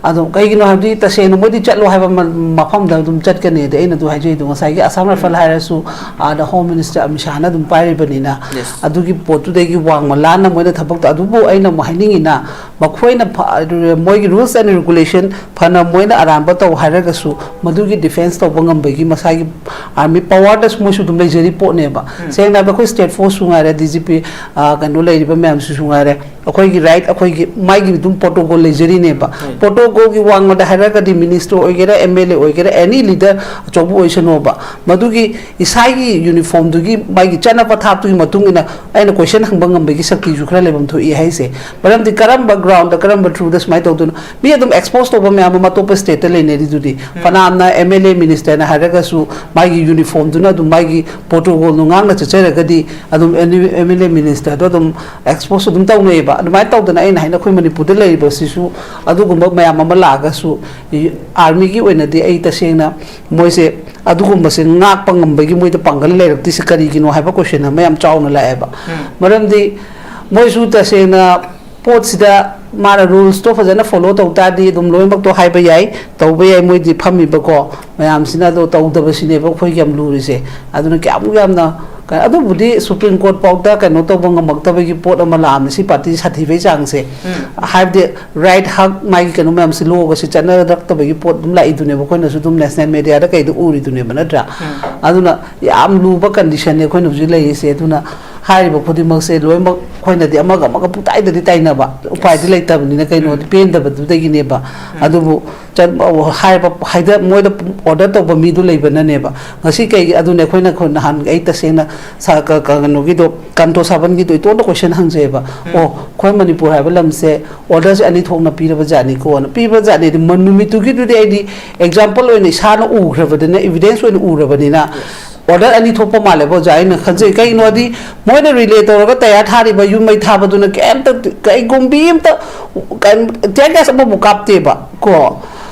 ꯑꯗꯣ ꯀꯩꯒꯤꯅꯣ ꯍꯥꯏꯕꯗꯤ ꯇꯁꯦꯡꯅ ꯃꯣꯏꯗꯤ ꯆꯠꯂꯣ ꯍꯥꯏꯕ ꯃ-, ꯃꯐꯝꯗ ꯑꯗꯨꯝ ꯆꯠꯀꯅꯤ꯫ ꯑꯗꯩ ꯑꯩꯅ ꯑꯗꯨ ꯍꯥꯏꯖꯩꯗꯣ, ꯉꯁꯥꯏꯒꯤ ꯑꯁꯥꯝ ꯔꯥꯏꯐꯜ ꯍꯥꯏꯔꯁꯨ ꯑꯥꯗ ꯍꯣꯝ ꯃꯤꯅꯤꯁꯇꯔ ꯑꯃꯤꯠ ꯁꯥꯍꯅ ꯑꯗꯨꯝ ꯄꯥꯏꯔꯤꯕꯅꯤꯅ, Yes. ꯑꯗꯨꯒꯤ ꯄꯣꯠꯇꯨꯗꯒꯤ ꯋꯥꯡꯃ ꯂꯥꯟꯅ ꯃꯣꯏꯅ ꯊꯕꯛꯇꯣ, ꯑꯗꯨꯕꯨ ꯑꯩꯅ ꯑꯃꯨꯛ ꯍꯥꯏꯅꯤꯡꯉꯤꯅ, ꯃꯈꯣꯏꯅ ꯐ-, ꯃꯣꯏꯒꯤ rules and regulation ꯐꯅ ꯃꯣꯏꯅ ꯑꯔꯥꯟꯕ ꯇꯧ ꯍꯥꯏꯔꯒꯁꯨ, ꯃꯗꯨꯒꯤ ꯗꯤꯐꯦꯟꯁ ꯇꯧꯕ ꯉꯝꯕꯒꯤ ꯃꯁꯥꯒꯤ ꯑꯥꯔꯃꯤ ꯄꯋꯥꯔꯗꯁꯨ ꯃꯣꯏꯁꯨ ꯑꯗꯨꯝ ꯂꯩꯖꯔꯤ ꯄꯣꯠꯅꯦꯕ꯫ ꯎꯝ. ꯁꯦꯡꯅ ꯍꯥꯏꯕꯗ ꯑꯩꯈꯣꯏ ꯁ꯭ꯇꯦꯠ ꯐꯣꯔꯁꯁꯨ ꯉꯥꯏꯔꯦ, ꯗꯤ ꯖꯤ ꯄꯤ, ꯑ, ꯀꯩꯅꯣ ꯂꯩꯔꯤꯕ ꯃꯌꯥꯝꯁꯤꯁꯨ ꯉꯥꯏꯔꯦ, ꯑꯩꯈꯣꯏꯒꯤ ꯔꯥꯏꯠ, ꯑꯩꯈꯣꯏꯒꯤ ꯃꯥꯒꯤ ꯑꯗꯨꯝ ꯄ꯭ꯔꯣꯇꯣꯀꯣꯜ ꯂꯩꯖꯔꯤꯅꯦꯕ꯫ ꯎꯝ. ꯄ꯭ꯔꯣꯇꯣꯀꯣꯜꯒꯤ ꯋꯥꯡꯃꯗ ꯍꯥꯏꯔꯒꯗꯤ ꯃꯤꯅꯤꯁꯇꯔ ꯑꯣꯏꯒꯦꯔꯥ, ꯑꯦꯝ ꯑꯦꯜ ꯑꯦ ꯑꯣꯏꯒꯦꯔꯥ, ꯑꯦꯅꯤ ꯂꯤꯗꯔ ꯑꯆꯧꯕ ꯑꯣꯏꯁꯅꯣꯕ, ꯃꯗꯨꯒꯤ ꯏꯁꯥꯒꯤ ꯌꯨꯅꯤꯐꯣꯔꯝꯗꯨꯒꯤ ꯃꯥꯒꯤ ꯆꯠꯅ ꯄꯊꯥꯞꯇꯨꯒꯤ ꯃꯇꯨꯡ ꯏꯟꯅ ꯑꯩꯅ ꯀꯣꯏꯁꯟ ꯍꯪꯕ ꯉꯝꯕꯒꯤ ꯁꯛꯇꯤꯁꯨ ꯈꯔ ꯂꯩꯐꯝ ꯊꯣꯛꯏ ꯍꯥꯏꯁꯦ꯫ ꯃꯔꯝꯗꯤ ꯀꯔꯝꯕ ꯒ꯭ꯔꯥꯎꯟꯗ, ꯀꯔꯝꯕ ꯊ꯭ꯔꯨꯗ ꯁꯨꯃꯥꯏꯅ ꯇꯧꯗꯣꯏꯅꯣ? ꯃꯤ ꯑꯗꯨꯝ ꯑꯦꯛꯁꯄꯣꯖ ꯇꯧꯕ ꯃꯌꯥꯝ ꯑꯃ ꯑꯇꯣꯞꯄ ꯁ꯭ꯇꯦꯠꯇ ꯂꯩꯅꯔꯤꯗꯨꯗꯤ꯫ ꯎꯝ. ꯐꯅꯌꯥꯝꯅ ꯑꯦꯝ ꯑꯦꯜ ꯑꯦ ꯃꯤꯅꯤꯁꯇꯔꯅ ꯍꯥꯏꯔꯒꯁꯨ ꯃꯥꯒꯤ ꯌꯨꯅꯤꯐꯣꯔꯝꯗꯨꯅ ꯑꯗꯨꯝ ꯃꯥꯒꯤ ꯄ꯭ꯔꯣꯇꯣꯀꯣꯜꯗꯣ ꯉꯥꯛꯅ ꯆꯠꯆꯔꯒꯗꯤ ꯑꯗꯨꯝ ꯑꯦꯝ ꯑꯦꯜ ꯑꯦ ꯃꯤꯅꯤꯁꯇꯔꯗꯣ ꯑꯗꯨꯝ ꯑꯦꯛꯁꯄꯣꯖ ꯑꯗꯨꯝ ꯇꯧꯅꯩꯌꯦꯕ꯫ ꯑꯗꯨꯃꯥꯏꯅ ꯇꯧꯗꯅ ꯑꯩꯅ ꯍꯥꯏꯅ ꯑꯩꯈꯣꯏ ꯃꯅꯤꯄꯨꯔꯗ ꯂꯩꯔꯤꯕꯁꯤꯁꯨ ꯑꯗꯨꯒꯨꯝꯕ ꯃꯌꯥꯝ ꯑꯃ ꯂꯥꯛꯑꯒꯁꯨ, ꯑꯥꯔꯃꯤꯒꯤ ꯑꯣꯏꯅꯗꯤ ꯑꯩ ꯇꯁꯦꯡꯅ ꯃꯣꯏꯁꯦ ꯑꯗꯨꯒꯨꯝꯕꯁꯦ ꯉꯥꯛꯄ ꯉꯝꯕꯒꯤ ꯃꯣꯏꯗ ꯄꯥꯡꯒꯜ ꯂꯩꯔꯛꯇ꯭ꯔꯤꯁꯦ ꯀꯔꯤꯒꯤꯅꯣ ꯍꯥꯏꯕ ꯀꯣꯏꯁꯟ ꯑꯃ ꯌꯥꯝ ꯆꯥꯎꯅ ꯂꯥꯛꯑꯦꯕ꯫ ꯎꯝ. ꯃꯔꯝꯗꯤ ꯃꯣꯏꯁꯨ ꯇꯁꯦꯡꯅ ꯄꯣꯠꯁꯤꯗ ꯃꯥꯅ ꯔꯨꯜꯁꯇꯣ ꯐꯖꯅ ꯐꯣꯂꯣ ꯇꯧ ꯇꯥꯔꯗꯤ ꯑꯗꯨꯝ ꯂꯣꯏꯅꯃꯛꯇꯣ ꯍꯥꯏꯕ ꯌꯥꯏ, ꯇꯧꯕ ꯌꯥꯏ, ꯃꯣꯏꯗꯤ ꯐꯝꯃꯤꯕꯀꯣ ꯃꯌꯥꯝꯁꯤꯅ꯫ ꯑꯗꯣ ꯇꯧꯗꯕꯁꯤꯅꯦꯕ ꯑꯩꯈꯣꯏꯒꯤ ꯌꯥꯝ ꯂꯨꯔꯤꯁꯦ꯫ ꯑꯗꯨꯅ ꯀꯌꯥꯃꯨꯛ ꯌꯥꯝꯅ ꯀ-, ꯑꯗꯨꯕꯨꯗꯤ ꯁꯨꯄ꯭ꯔꯤꯝ ꯀꯣꯔꯠ ꯐꯥꯎꯗ ꯀꯩꯅꯣ ꯇꯧꯕ ꯉꯝꯃꯛꯇꯕꯒꯤ ꯄꯣꯠ ꯑꯃ ꯂꯥꯛꯑꯝꯃꯤ ꯁꯤ ꯄꯥꯔꯇꯤ ꯁꯥꯊꯤꯕꯩ ꯆꯥꯡꯁꯦ꯫ ꯎꯝ. ꯍꯥꯏꯕꯗꯤ ꯔꯥꯏꯠ, ꯍꯛ, ꯃꯥꯒꯤ ꯀꯩꯅꯣ ꯃꯌꯥꯝꯁꯦ ꯂꯣꯒꯁꯦ ꯆꯠꯅꯔꯛꯇꯕꯒꯤ ꯄꯣꯠ ꯑꯗꯨꯝ ꯂꯥꯛꯏꯗꯨꯅꯦꯕ, ꯑꯩꯈꯣꯏꯅꯁꯨ ꯑꯗꯨꯝ ꯅꯦꯁꯅꯦꯜ ꯃꯦꯗꯤꯌꯥꯗ ꯀꯩꯗ ꯎꯔꯤꯗꯨꯅꯦꯕ, ꯅꯠꯇ꯭ꯔꯥ? ꯎꯝ. ꯑꯗꯨꯅ ꯌꯥꯝ ꯂꯨꯕ ꯀꯟꯗꯤꯁꯟꯅꯦ ꯑꯩꯈꯣꯏꯅ ꯍꯧꯖꯤꯛ ꯂꯩꯔꯤꯁꯦ꯫ ꯑꯗꯨꯅ ꯍꯥꯏꯔꯤꯕ ꯈꯨꯗꯤꯡꯃꯛꯁꯦ ꯂꯣꯏꯅꯃꯛ ꯑꯩꯈꯣꯏꯅꯗꯤ ꯑꯃꯒ ꯑꯃꯒ ꯄꯨꯡꯇꯥꯏꯗꯗꯤ ꯇꯥꯏꯅꯕ, ꯎꯄꯥꯏꯗꯤ Yes. ꯂꯩꯇꯕꯅꯤꯅ, ꯀꯩꯅꯣꯗꯤ ꯎꯝ. ꯄꯦꯟꯗꯕꯗꯨꯗꯒꯤꯅꯦꯕ꯫ ꯎꯝ. ꯑꯗꯨꯕꯨ ꯆꯠ-, ꯍꯥꯏꯕ, ꯍꯥꯏꯗ-, ꯃꯣꯏꯗ ꯑꯣꯔꯗꯔ ꯇꯧꯕ ꯃꯤꯗꯨ ꯂꯩꯕꯅꯅꯦꯕ꯫ ꯉꯁꯤ ꯀꯩꯒꯤ ꯑꯗꯨꯅꯦ ꯑꯩꯈꯣꯏꯅ ꯈꯨ-, ꯅꯍꯥꯟ ꯑꯩ ꯇꯁꯦꯡꯅ ꯁꯥ-, ꯀ-, ꯀ-, ꯀꯩꯅꯣꯒꯤꯗꯣ, ꯀꯥꯟꯇꯣ ꯁꯥꯕꯟꯒꯤꯗꯣ ꯏꯇꯣꯟꯗ ꯀꯣꯏꯁꯟ ꯍꯪꯖꯩꯑꯕ꯫ ꯎꯝ. ꯑꯣ, ꯑꯩꯈꯣꯏ ꯃꯅꯤꯄꯨꯔ ꯍꯥꯏꯕ ꯂꯝꯁꯦ ꯑꯣꯔꯗꯔꯁꯦ ꯑꯅꯤ ꯊꯣꯛꯅ ꯄꯤꯔꯕ ꯖꯥꯠꯅꯤꯀꯣꯅ꯫ ꯄꯤꯕ ꯖꯥꯠꯅꯤꯗꯤ ꯃ-, ꯅꯨꯃꯤꯠꯇꯨꯒꯤꯗꯨꯗꯤ ꯑꯩꯗꯤ ꯑꯦꯛꯖꯥꯝꯄꯜ ꯑꯣꯏꯅ ꯏꯁꯥꯅ ꯎꯈ꯭ꯔꯕꯅꯤꯅ, ꯏꯚꯤꯗꯦꯟꯁ ꯑꯣꯏꯅ ꯎꯔꯕꯅꯤꯅ, ꯑꯣꯔꯗꯔ ꯑꯅꯤ ꯊꯣꯛꯄ ꯃꯥꯜꯂꯦꯕ, ꯑꯣꯖꯥ, ꯑꯩꯅ ꯈꯟꯖꯩ꯫ ꯀꯩꯒꯤꯅꯣꯗꯤ ꯃꯣꯏꯅ ꯔꯤꯂꯦ ꯇꯧꯔꯒ ꯇꯌꯥꯔ ꯊꯥꯔꯤꯕ, ꯌꯨꯝ ꯃꯩ ꯊꯥꯕꯗꯨꯅ ꯀꯩꯝꯇ, ꯀꯩꯒꯨꯝꯕꯤ ꯑꯝꯇ, ꯀꯩꯝ, tear gas ꯑꯃꯐꯥꯎ ꯀꯥꯞꯇꯦꯕ ꯀꯣ꯫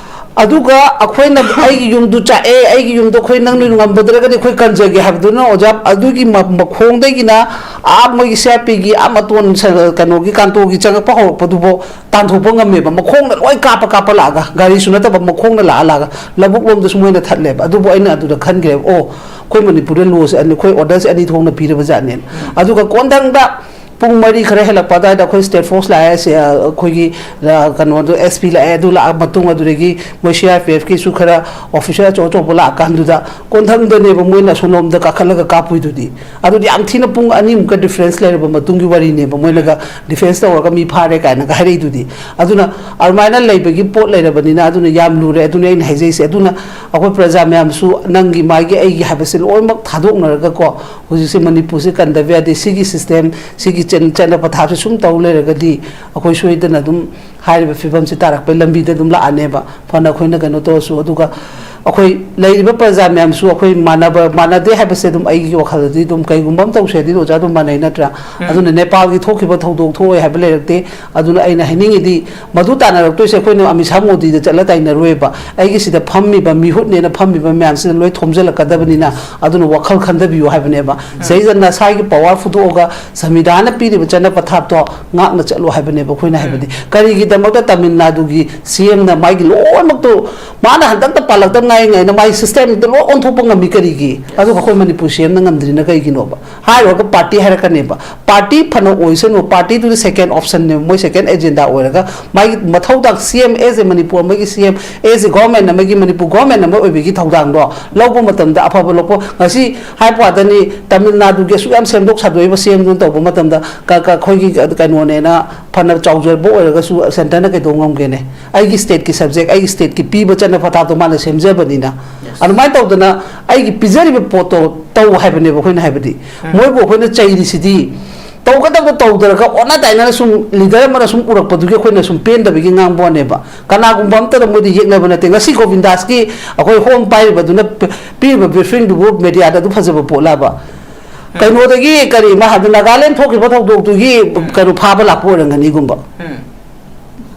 ꯑꯗꯨꯒ ꯑꯩꯈꯣꯏꯅ ꯑꯩꯒꯤ ꯌꯨꯝꯗꯨ ꯆꯥꯛꯑꯦ, ꯑꯩꯒꯤ ꯌꯨꯝꯗꯣ ꯑꯩꯈꯣꯏ ꯅꯪ ꯅꯣꯏ ꯉꯝꯕꯗ꯭ꯔꯒꯗꯤ ꯑꯩꯈꯣꯏ ꯀꯟꯖꯒꯦ ꯍꯥꯏꯕꯗꯨꯅ ꯑꯣꯖꯥ ꯑꯗꯨꯒꯤ ꯃ-, ꯃꯈꯣꯡꯗꯒꯤꯅ ꯑꯥ ꯃꯣꯏꯒꯤ ꯁꯤ ꯑꯥꯔ ꯄꯤꯒꯤ ꯑꯥ ꯃꯇꯣꯟ ꯁ-, ꯀꯩꯅꯣꯒꯤ ꯀꯥꯟꯇꯣꯒꯤ ꯆꯪꯉꯛꯄ ꯍꯧꯔꯛꯄꯗꯨꯐꯥꯎ ꯇꯥꯟꯊꯣꯛꯄ ꯉꯝꯃꯦꯕ꯫ ꯃꯈꯣꯡꯅ ꯂꯣꯏ ꯀꯥꯞꯄ ꯀꯥꯞꯄ ꯂꯥꯛꯑꯒ, ꯒꯥꯔꯤꯁꯨ ꯅꯠꯇꯕ, ꯃꯈꯣꯡꯅ ꯂꯥꯛꯑ ꯂꯥꯛꯑꯒ ꯂꯧꯕꯨꯛ ꯂꯣꯝꯗꯁꯨ ꯃꯣꯏꯅ ꯊꯠꯂꯦꯕ꯫ ꯑꯗꯨꯕꯨ ꯑꯩꯅ ꯑꯗꯨꯗ ꯈꯟꯈ꯭ꯔꯦꯕ, ꯑꯣ, ꯑꯩꯈꯣꯏ ꯃꯅꯤꯄꯨꯔꯗ ꯂꯣꯁꯦ ꯑꯅꯤ, ꯑꯩꯈꯣꯏ ꯑꯣꯔꯗꯔꯁꯦ ꯑꯅꯤ ꯊꯣꯛꯅ ꯄꯤꯔꯕ ꯖꯥꯠꯅꯦ꯫ ꯑꯗꯨꯒ ꯀꯣꯟꯊꯪꯗ ꯄꯨꯡ ꯃꯔꯤ ꯈꯔ ꯍꯦꯜꯂꯛꯄ ꯑꯗꯨꯋꯥꯏꯗ ꯑꯩꯈꯣꯏ ꯁ꯭ꯇꯦꯠ ꯐꯣꯔꯁ ꯂꯥꯛꯑꯦ, ꯁꯦ, ꯑꯩꯈꯣꯏꯒꯤ, ꯑ, ꯀꯩꯅꯣꯗꯣ, ꯑꯦꯁ ꯄꯤ ꯂꯥꯛꯑꯦ꯫ ꯑꯗꯨ ꯂꯥꯛꯑ ꯃꯇꯨꯡ ꯑꯗꯨꯗꯒꯤ ꯃꯣꯏ ꯁꯤ ꯑꯥꯔ ꯄꯤ ꯑꯦꯐꯀꯤꯁꯨ ꯈꯔ ꯑꯣꯐꯤꯁꯔ ꯑꯆꯧ ꯑꯆꯧꯕ ꯂꯥꯛꯑꯀꯥꯟꯗꯨꯗ ꯀꯣꯟꯊꯪꯗꯅꯦꯕ ꯃꯣꯏꯅ ꯑꯁꯣꯝꯂꯣꯝꯗ ꯀꯥꯈꯠꯂꯒ ꯀꯥꯞꯄꯨꯏꯗꯨꯗꯤ꯫ ꯑꯗꯨꯗꯤ ꯌꯥꯝ ꯊꯤꯅ ꯄꯨꯡ ꯑꯅꯤꯃꯨꯛꯀ ꯗꯤꯐ꯭ꯔꯦꯟꯁ ꯂꯩꯔꯕ ꯃꯇꯨꯡꯒꯤ ꯋꯥꯔꯤꯅꯦꯕ, ꯃꯣꯏꯅꯒ ꯗꯤꯐꯦꯟꯁ ꯇꯧꯔꯒ ꯃꯤ ꯐꯥꯔꯦ ꯀꯥꯏꯅꯒ ꯍꯥꯏꯔꯛꯏꯗꯨꯗꯤ꯫ ꯑꯗꯨꯅ ꯑꯗꯨꯃꯥꯏꯅ ꯂꯩꯕꯒꯤ ꯄꯣꯠ ꯂꯩꯔꯕꯅꯤꯅ ꯑꯗꯨꯅ ꯌꯥꯝ ꯂꯨꯔꯦ꯫ ꯑꯗꯨꯅ ꯑꯩꯅ ꯍꯥꯏꯖꯩꯁꯦ꯫ ꯑꯗꯨꯅ ꯑꯩꯈꯣꯏ ꯄ꯭ꯔꯖꯥ ꯃꯌꯥꯝꯁꯨ ꯅꯪꯒꯤ ꯃꯥꯒꯤ ꯑꯩꯒꯤ ꯍꯥꯏꯕꯁꯦ ꯂꯣꯏꯅꯃꯛ ꯊꯥꯗꯣꯛꯅꯔꯒꯀꯣ, ꯍꯧꯖꯤꯛꯁꯦ ꯃꯅꯤꯄꯨꯔꯁꯦ ꯀꯟꯗꯕ ꯌꯥꯗꯦ꯫ ꯁꯤꯒꯤ ꯁꯤꯁꯇꯦꯝ, ꯁꯤꯒꯤ ꯆꯠ-, ꯆꯠꯅ ꯄꯊꯥꯞꯁꯦ ꯁꯨꯝ ꯇꯧ ꯂꯩꯔꯒꯗꯤ ꯑꯩꯈꯣꯏ ꯁꯣꯏꯗꯅ ꯑꯗꯨꯝ ꯍꯥꯏꯔꯤꯕ ꯐꯤꯕꯝꯁꯤ ꯇꯥꯔꯛꯄꯩ ꯂꯝꯕꯤꯗ ꯑꯗꯨꯝ ꯂꯥꯛꯑꯅꯦꯕ꯫ ꯐꯅ ꯑꯩꯈꯣꯏꯅ ꯀꯩꯅꯣ ꯇꯧꯔꯁꯨ꯫ ꯑꯗꯨꯒ ꯑꯩꯈꯣꯏ ꯂꯩꯔꯤꯕ ꯄ꯭ꯔꯖꯥ ꯃꯌꯥꯝꯁꯨ ꯑꯩꯈꯣꯏ ꯃꯥꯟꯅꯕ, ꯃꯥꯟꯅꯗꯦ ꯍꯥꯏꯕꯁꯦ ꯑꯗꯨꯝ ꯑꯩꯒꯤ ꯋꯥꯈꯜꯗꯗꯤ ꯑꯗꯨꯝ ꯀꯩꯒꯨꯝꯕ ꯑꯃ ꯇꯧꯁꯦ ꯍꯥꯏꯗꯤ ꯑꯣꯖꯥ ꯑꯗꯨꯝ ꯃꯥꯟꯅꯩ ꯅꯠꯇ꯭ꯔꯥ? ꯎꯝ꯫ ꯑꯗꯨꯅ ꯅꯦꯄꯥꯜꯒꯤ ꯊꯣꯛꯈꯤꯕ ꯊꯧꯗꯣꯛ ꯊꯣꯛꯑꯣꯏ ꯍꯥꯏꯕ ꯂꯩꯔꯛꯇꯦ꯫ ꯑꯗꯨꯅ ꯑꯩꯅ ꯍꯥꯏꯅꯤꯡꯉꯤꯗꯤ ꯃꯗꯨ ꯇꯥꯟꯅꯔꯛꯇꯣꯏꯁꯦ ꯑꯩꯈꯣꯏꯅ ꯑꯃꯤꯠ ꯁꯥ ꯃꯣꯗꯤꯗ ꯆꯠꯂ ꯇꯥꯏꯅꯔꯣꯏꯕ꯫ ꯑꯩꯒꯤ ꯁꯤꯗ ꯐꯝꯃꯤꯕ ꯃꯤꯍꯨꯠꯅꯦꯅ ꯐꯝꯃꯤꯕ ꯃꯌꯥꯝꯁꯤꯗ ꯂꯣꯏ ꯊꯣꯝꯖꯤꯜꯂꯛꯀꯗꯕꯅꯤꯅ ꯑꯗꯨꯅ ꯋꯥꯈꯜ ꯈꯟꯊꯕꯤꯌꯨ ꯍꯥꯏꯕꯅꯦꯕ꯫ ꯎꯝ꯫ ꯁꯤꯗꯩꯗ ꯅꯁꯥꯒꯤ ꯄꯋꯥꯔ ꯐꯨꯗꯣꯛꯑꯒ ꯁꯪꯕꯤꯙꯥꯟꯅ ꯄꯤꯔꯤꯕ ꯆꯠꯅ ꯄꯊꯥꯞꯇꯣ ꯉꯥꯛꯅ ꯆꯠꯂꯣ ꯍꯥꯏꯕꯅꯦꯕ ꯑꯩꯈꯣꯏꯅ ꯍꯥꯏꯕꯗꯤ꯫ ꯎꯝ꯫ ꯀꯔꯤꯒꯤꯗꯃꯛꯇ ꯇꯥꯃꯤꯜ ꯅꯥꯗꯨꯒꯤ ꯁꯤ ꯑꯦꯝꯅ ꯃꯥꯒꯤ ꯂꯣꯏꯅꯃꯛꯇꯣ ꯃꯥꯅ ꯍꯟꯗꯛꯇ ꯄꯥꯜꯂꯛꯇ ꯉꯥꯏꯔꯤꯉꯩꯗ ꯃꯥꯒꯤ ꯁꯤꯁꯇꯦꯝꯗ ꯂꯣꯏ ꯑꯣꯟꯊꯣꯛꯄ ꯉꯝꯃꯤ ꯀꯔꯤꯒꯤ? ꯑꯗꯨꯒ ꯑꯩꯈꯣꯏ ꯃꯅꯤꯄꯨꯔ ꯁꯤ ꯑꯦꯝꯅ ꯉꯝꯗ꯭ꯔꯤꯅ ꯀꯩꯒꯤꯅꯣꯕ? ꯍꯥꯏꯔꯨꯔꯒ ꯄꯥꯔꯇꯤ ꯍꯥꯏꯔꯛꯀꯅꯦꯕ꯫ ꯄꯥꯔꯇꯤ ꯐꯅ ꯑꯣꯏꯁꯅꯨ, ꯄꯥꯔꯇꯤꯗꯨꯗꯤ ꯁꯦꯀꯦꯟ ꯑꯣꯞꯁꯟꯅꯦꯕ, ꯃꯣꯏ ꯁꯦꯀꯦꯟ ꯑꯦꯖꯦꯟꯗꯥ ꯑꯣꯏꯔꯒ ꯃꯥꯒꯤ ꯃꯊꯧꯗꯥꯡ ꯁꯤ ꯑꯦꯝ ꯑꯦꯁ ꯑꯦ ꯃꯅꯤꯄꯨꯔ ꯑꯃꯒꯤ ꯁꯤ ꯑꯦꯝ, ꯑꯦꯁ ꯑꯦ ꯒꯣꯔꯃꯦꯟ ꯑꯃꯒꯤ, ꯃꯅꯤꯄꯨꯔ ꯒꯣꯔꯃꯦꯟ ꯑꯃ ꯑꯣꯏꯕꯒꯤ ꯊꯧꯗꯥꯡꯗꯣ ꯂꯧꯕ ꯃꯇꯝꯗ ꯑꯐꯕ ꯂꯧꯕ꯫ ꯉꯁꯤ ꯍꯥꯏꯕ ꯋꯥꯗꯅꯤ, ꯇꯥꯃꯤꯜ ꯅꯥꯗꯨꯒꯤ ꯑꯁꯨꯛ ꯌꯥꯝ ꯁꯦꯝꯗꯣꯛ ꯁꯥꯗꯣꯛꯏꯕ ꯁꯤ ꯑꯦꯝꯗꯨꯅ ꯇꯧꯕ ꯃꯇꯝꯗ ꯀ-, ꯀ-, ꯑꯩꯈꯣꯏꯒꯤ ꯀꯩꯅꯣꯅꯦꯅ ꯐꯅ ꯆꯥꯎꯖꯕ ꯑꯣꯏꯔꯒꯁꯨ ꯁꯦꯟꯇꯔꯅ ꯀꯩꯗꯧ ꯉꯝꯒꯦꯅꯦ? ꯑꯩꯒꯤ ꯁ꯭ꯇꯦꯠꯀꯤ ꯁꯕꯖꯦꯛ, ꯑꯩꯒꯤ ꯁ꯭ꯇꯦꯠꯀꯤ ꯄꯤꯕ ꯆꯠꯅ ꯄꯊꯥꯞꯇꯣ ꯃꯥꯅ ꯁꯦꯝꯖꯕꯅꯤꯅ꯫ Yes. ꯑꯗꯨꯃꯥꯏꯅ ꯇꯧꯗꯅ ꯑꯩꯒꯤ ꯄꯤꯖꯔꯤꯕ ꯄꯣꯠꯇꯣ ꯇꯧ ꯍꯥꯏꯕꯅꯦꯕ ꯑꯩꯈꯣꯏꯅ ꯍꯥꯏꯕꯗꯤ꯫ ꯎꯝ꯫ ꯃꯣꯏꯕꯨ ꯑꯩꯈꯣꯏꯅ ꯆꯩꯔꯤꯁꯤꯗꯤ ꯇꯧꯒꯗꯕꯗꯣ ꯇꯧꯗ꯭ꯔꯒ ꯑꯣꯟꯅ ꯇꯥꯏꯅꯅ ꯁꯨꯝ ꯂꯤꯗꯔ ꯑꯃꯅ ꯁꯨꯝ ꯎꯔꯛꯄꯗꯨꯒꯤ ꯑꯩꯈꯣꯏꯅ ꯁꯨꯝ ꯄꯦꯟꯗꯕꯒꯤ ꯉꯥꯡꯕ ꯋꯥꯅꯦꯕ꯫ ꯀꯅꯥꯒꯨꯝꯕ ꯑꯝꯇꯗ ꯃꯣꯏꯗꯤ ꯌꯦꯛꯅꯕ ꯅꯠꯇꯦ꯫ ꯉꯁꯤ ꯒꯣꯕꯤꯟꯗꯥꯁꯀꯤ ꯑꯩꯈꯣꯏ ꯍꯣꯝ ꯄꯥꯏꯔꯤꯕꯗꯨꯅ ꯄ-, ꯄꯤꯔꯤꯕ ꯕ꯭ꯔꯤꯐꯤꯡꯗꯨꯕꯨ ꯃꯦꯗꯤꯌꯥꯗ ꯑꯗꯨ ꯐꯖꯕ ꯄꯣꯠꯂꯕ? ꯎꯝ꯫ ꯀꯩꯅꯣꯗꯒꯤ ꯀꯔꯤ ꯃꯥ ꯍꯥꯏꯕꯗꯤ ꯅꯥꯒꯥꯂꯦꯟ ꯊꯣꯛꯈꯤꯕ ꯊꯧꯗꯣꯛꯇꯨꯒꯤ ꯎꯝ꯫ ꯀꯩꯅꯣ ꯐꯥꯕ ꯂꯥꯛꯄ ꯑꯣꯏꯔꯝꯒꯅꯤꯒꯨꯝꯕ꯫ ꯎꯝ꯫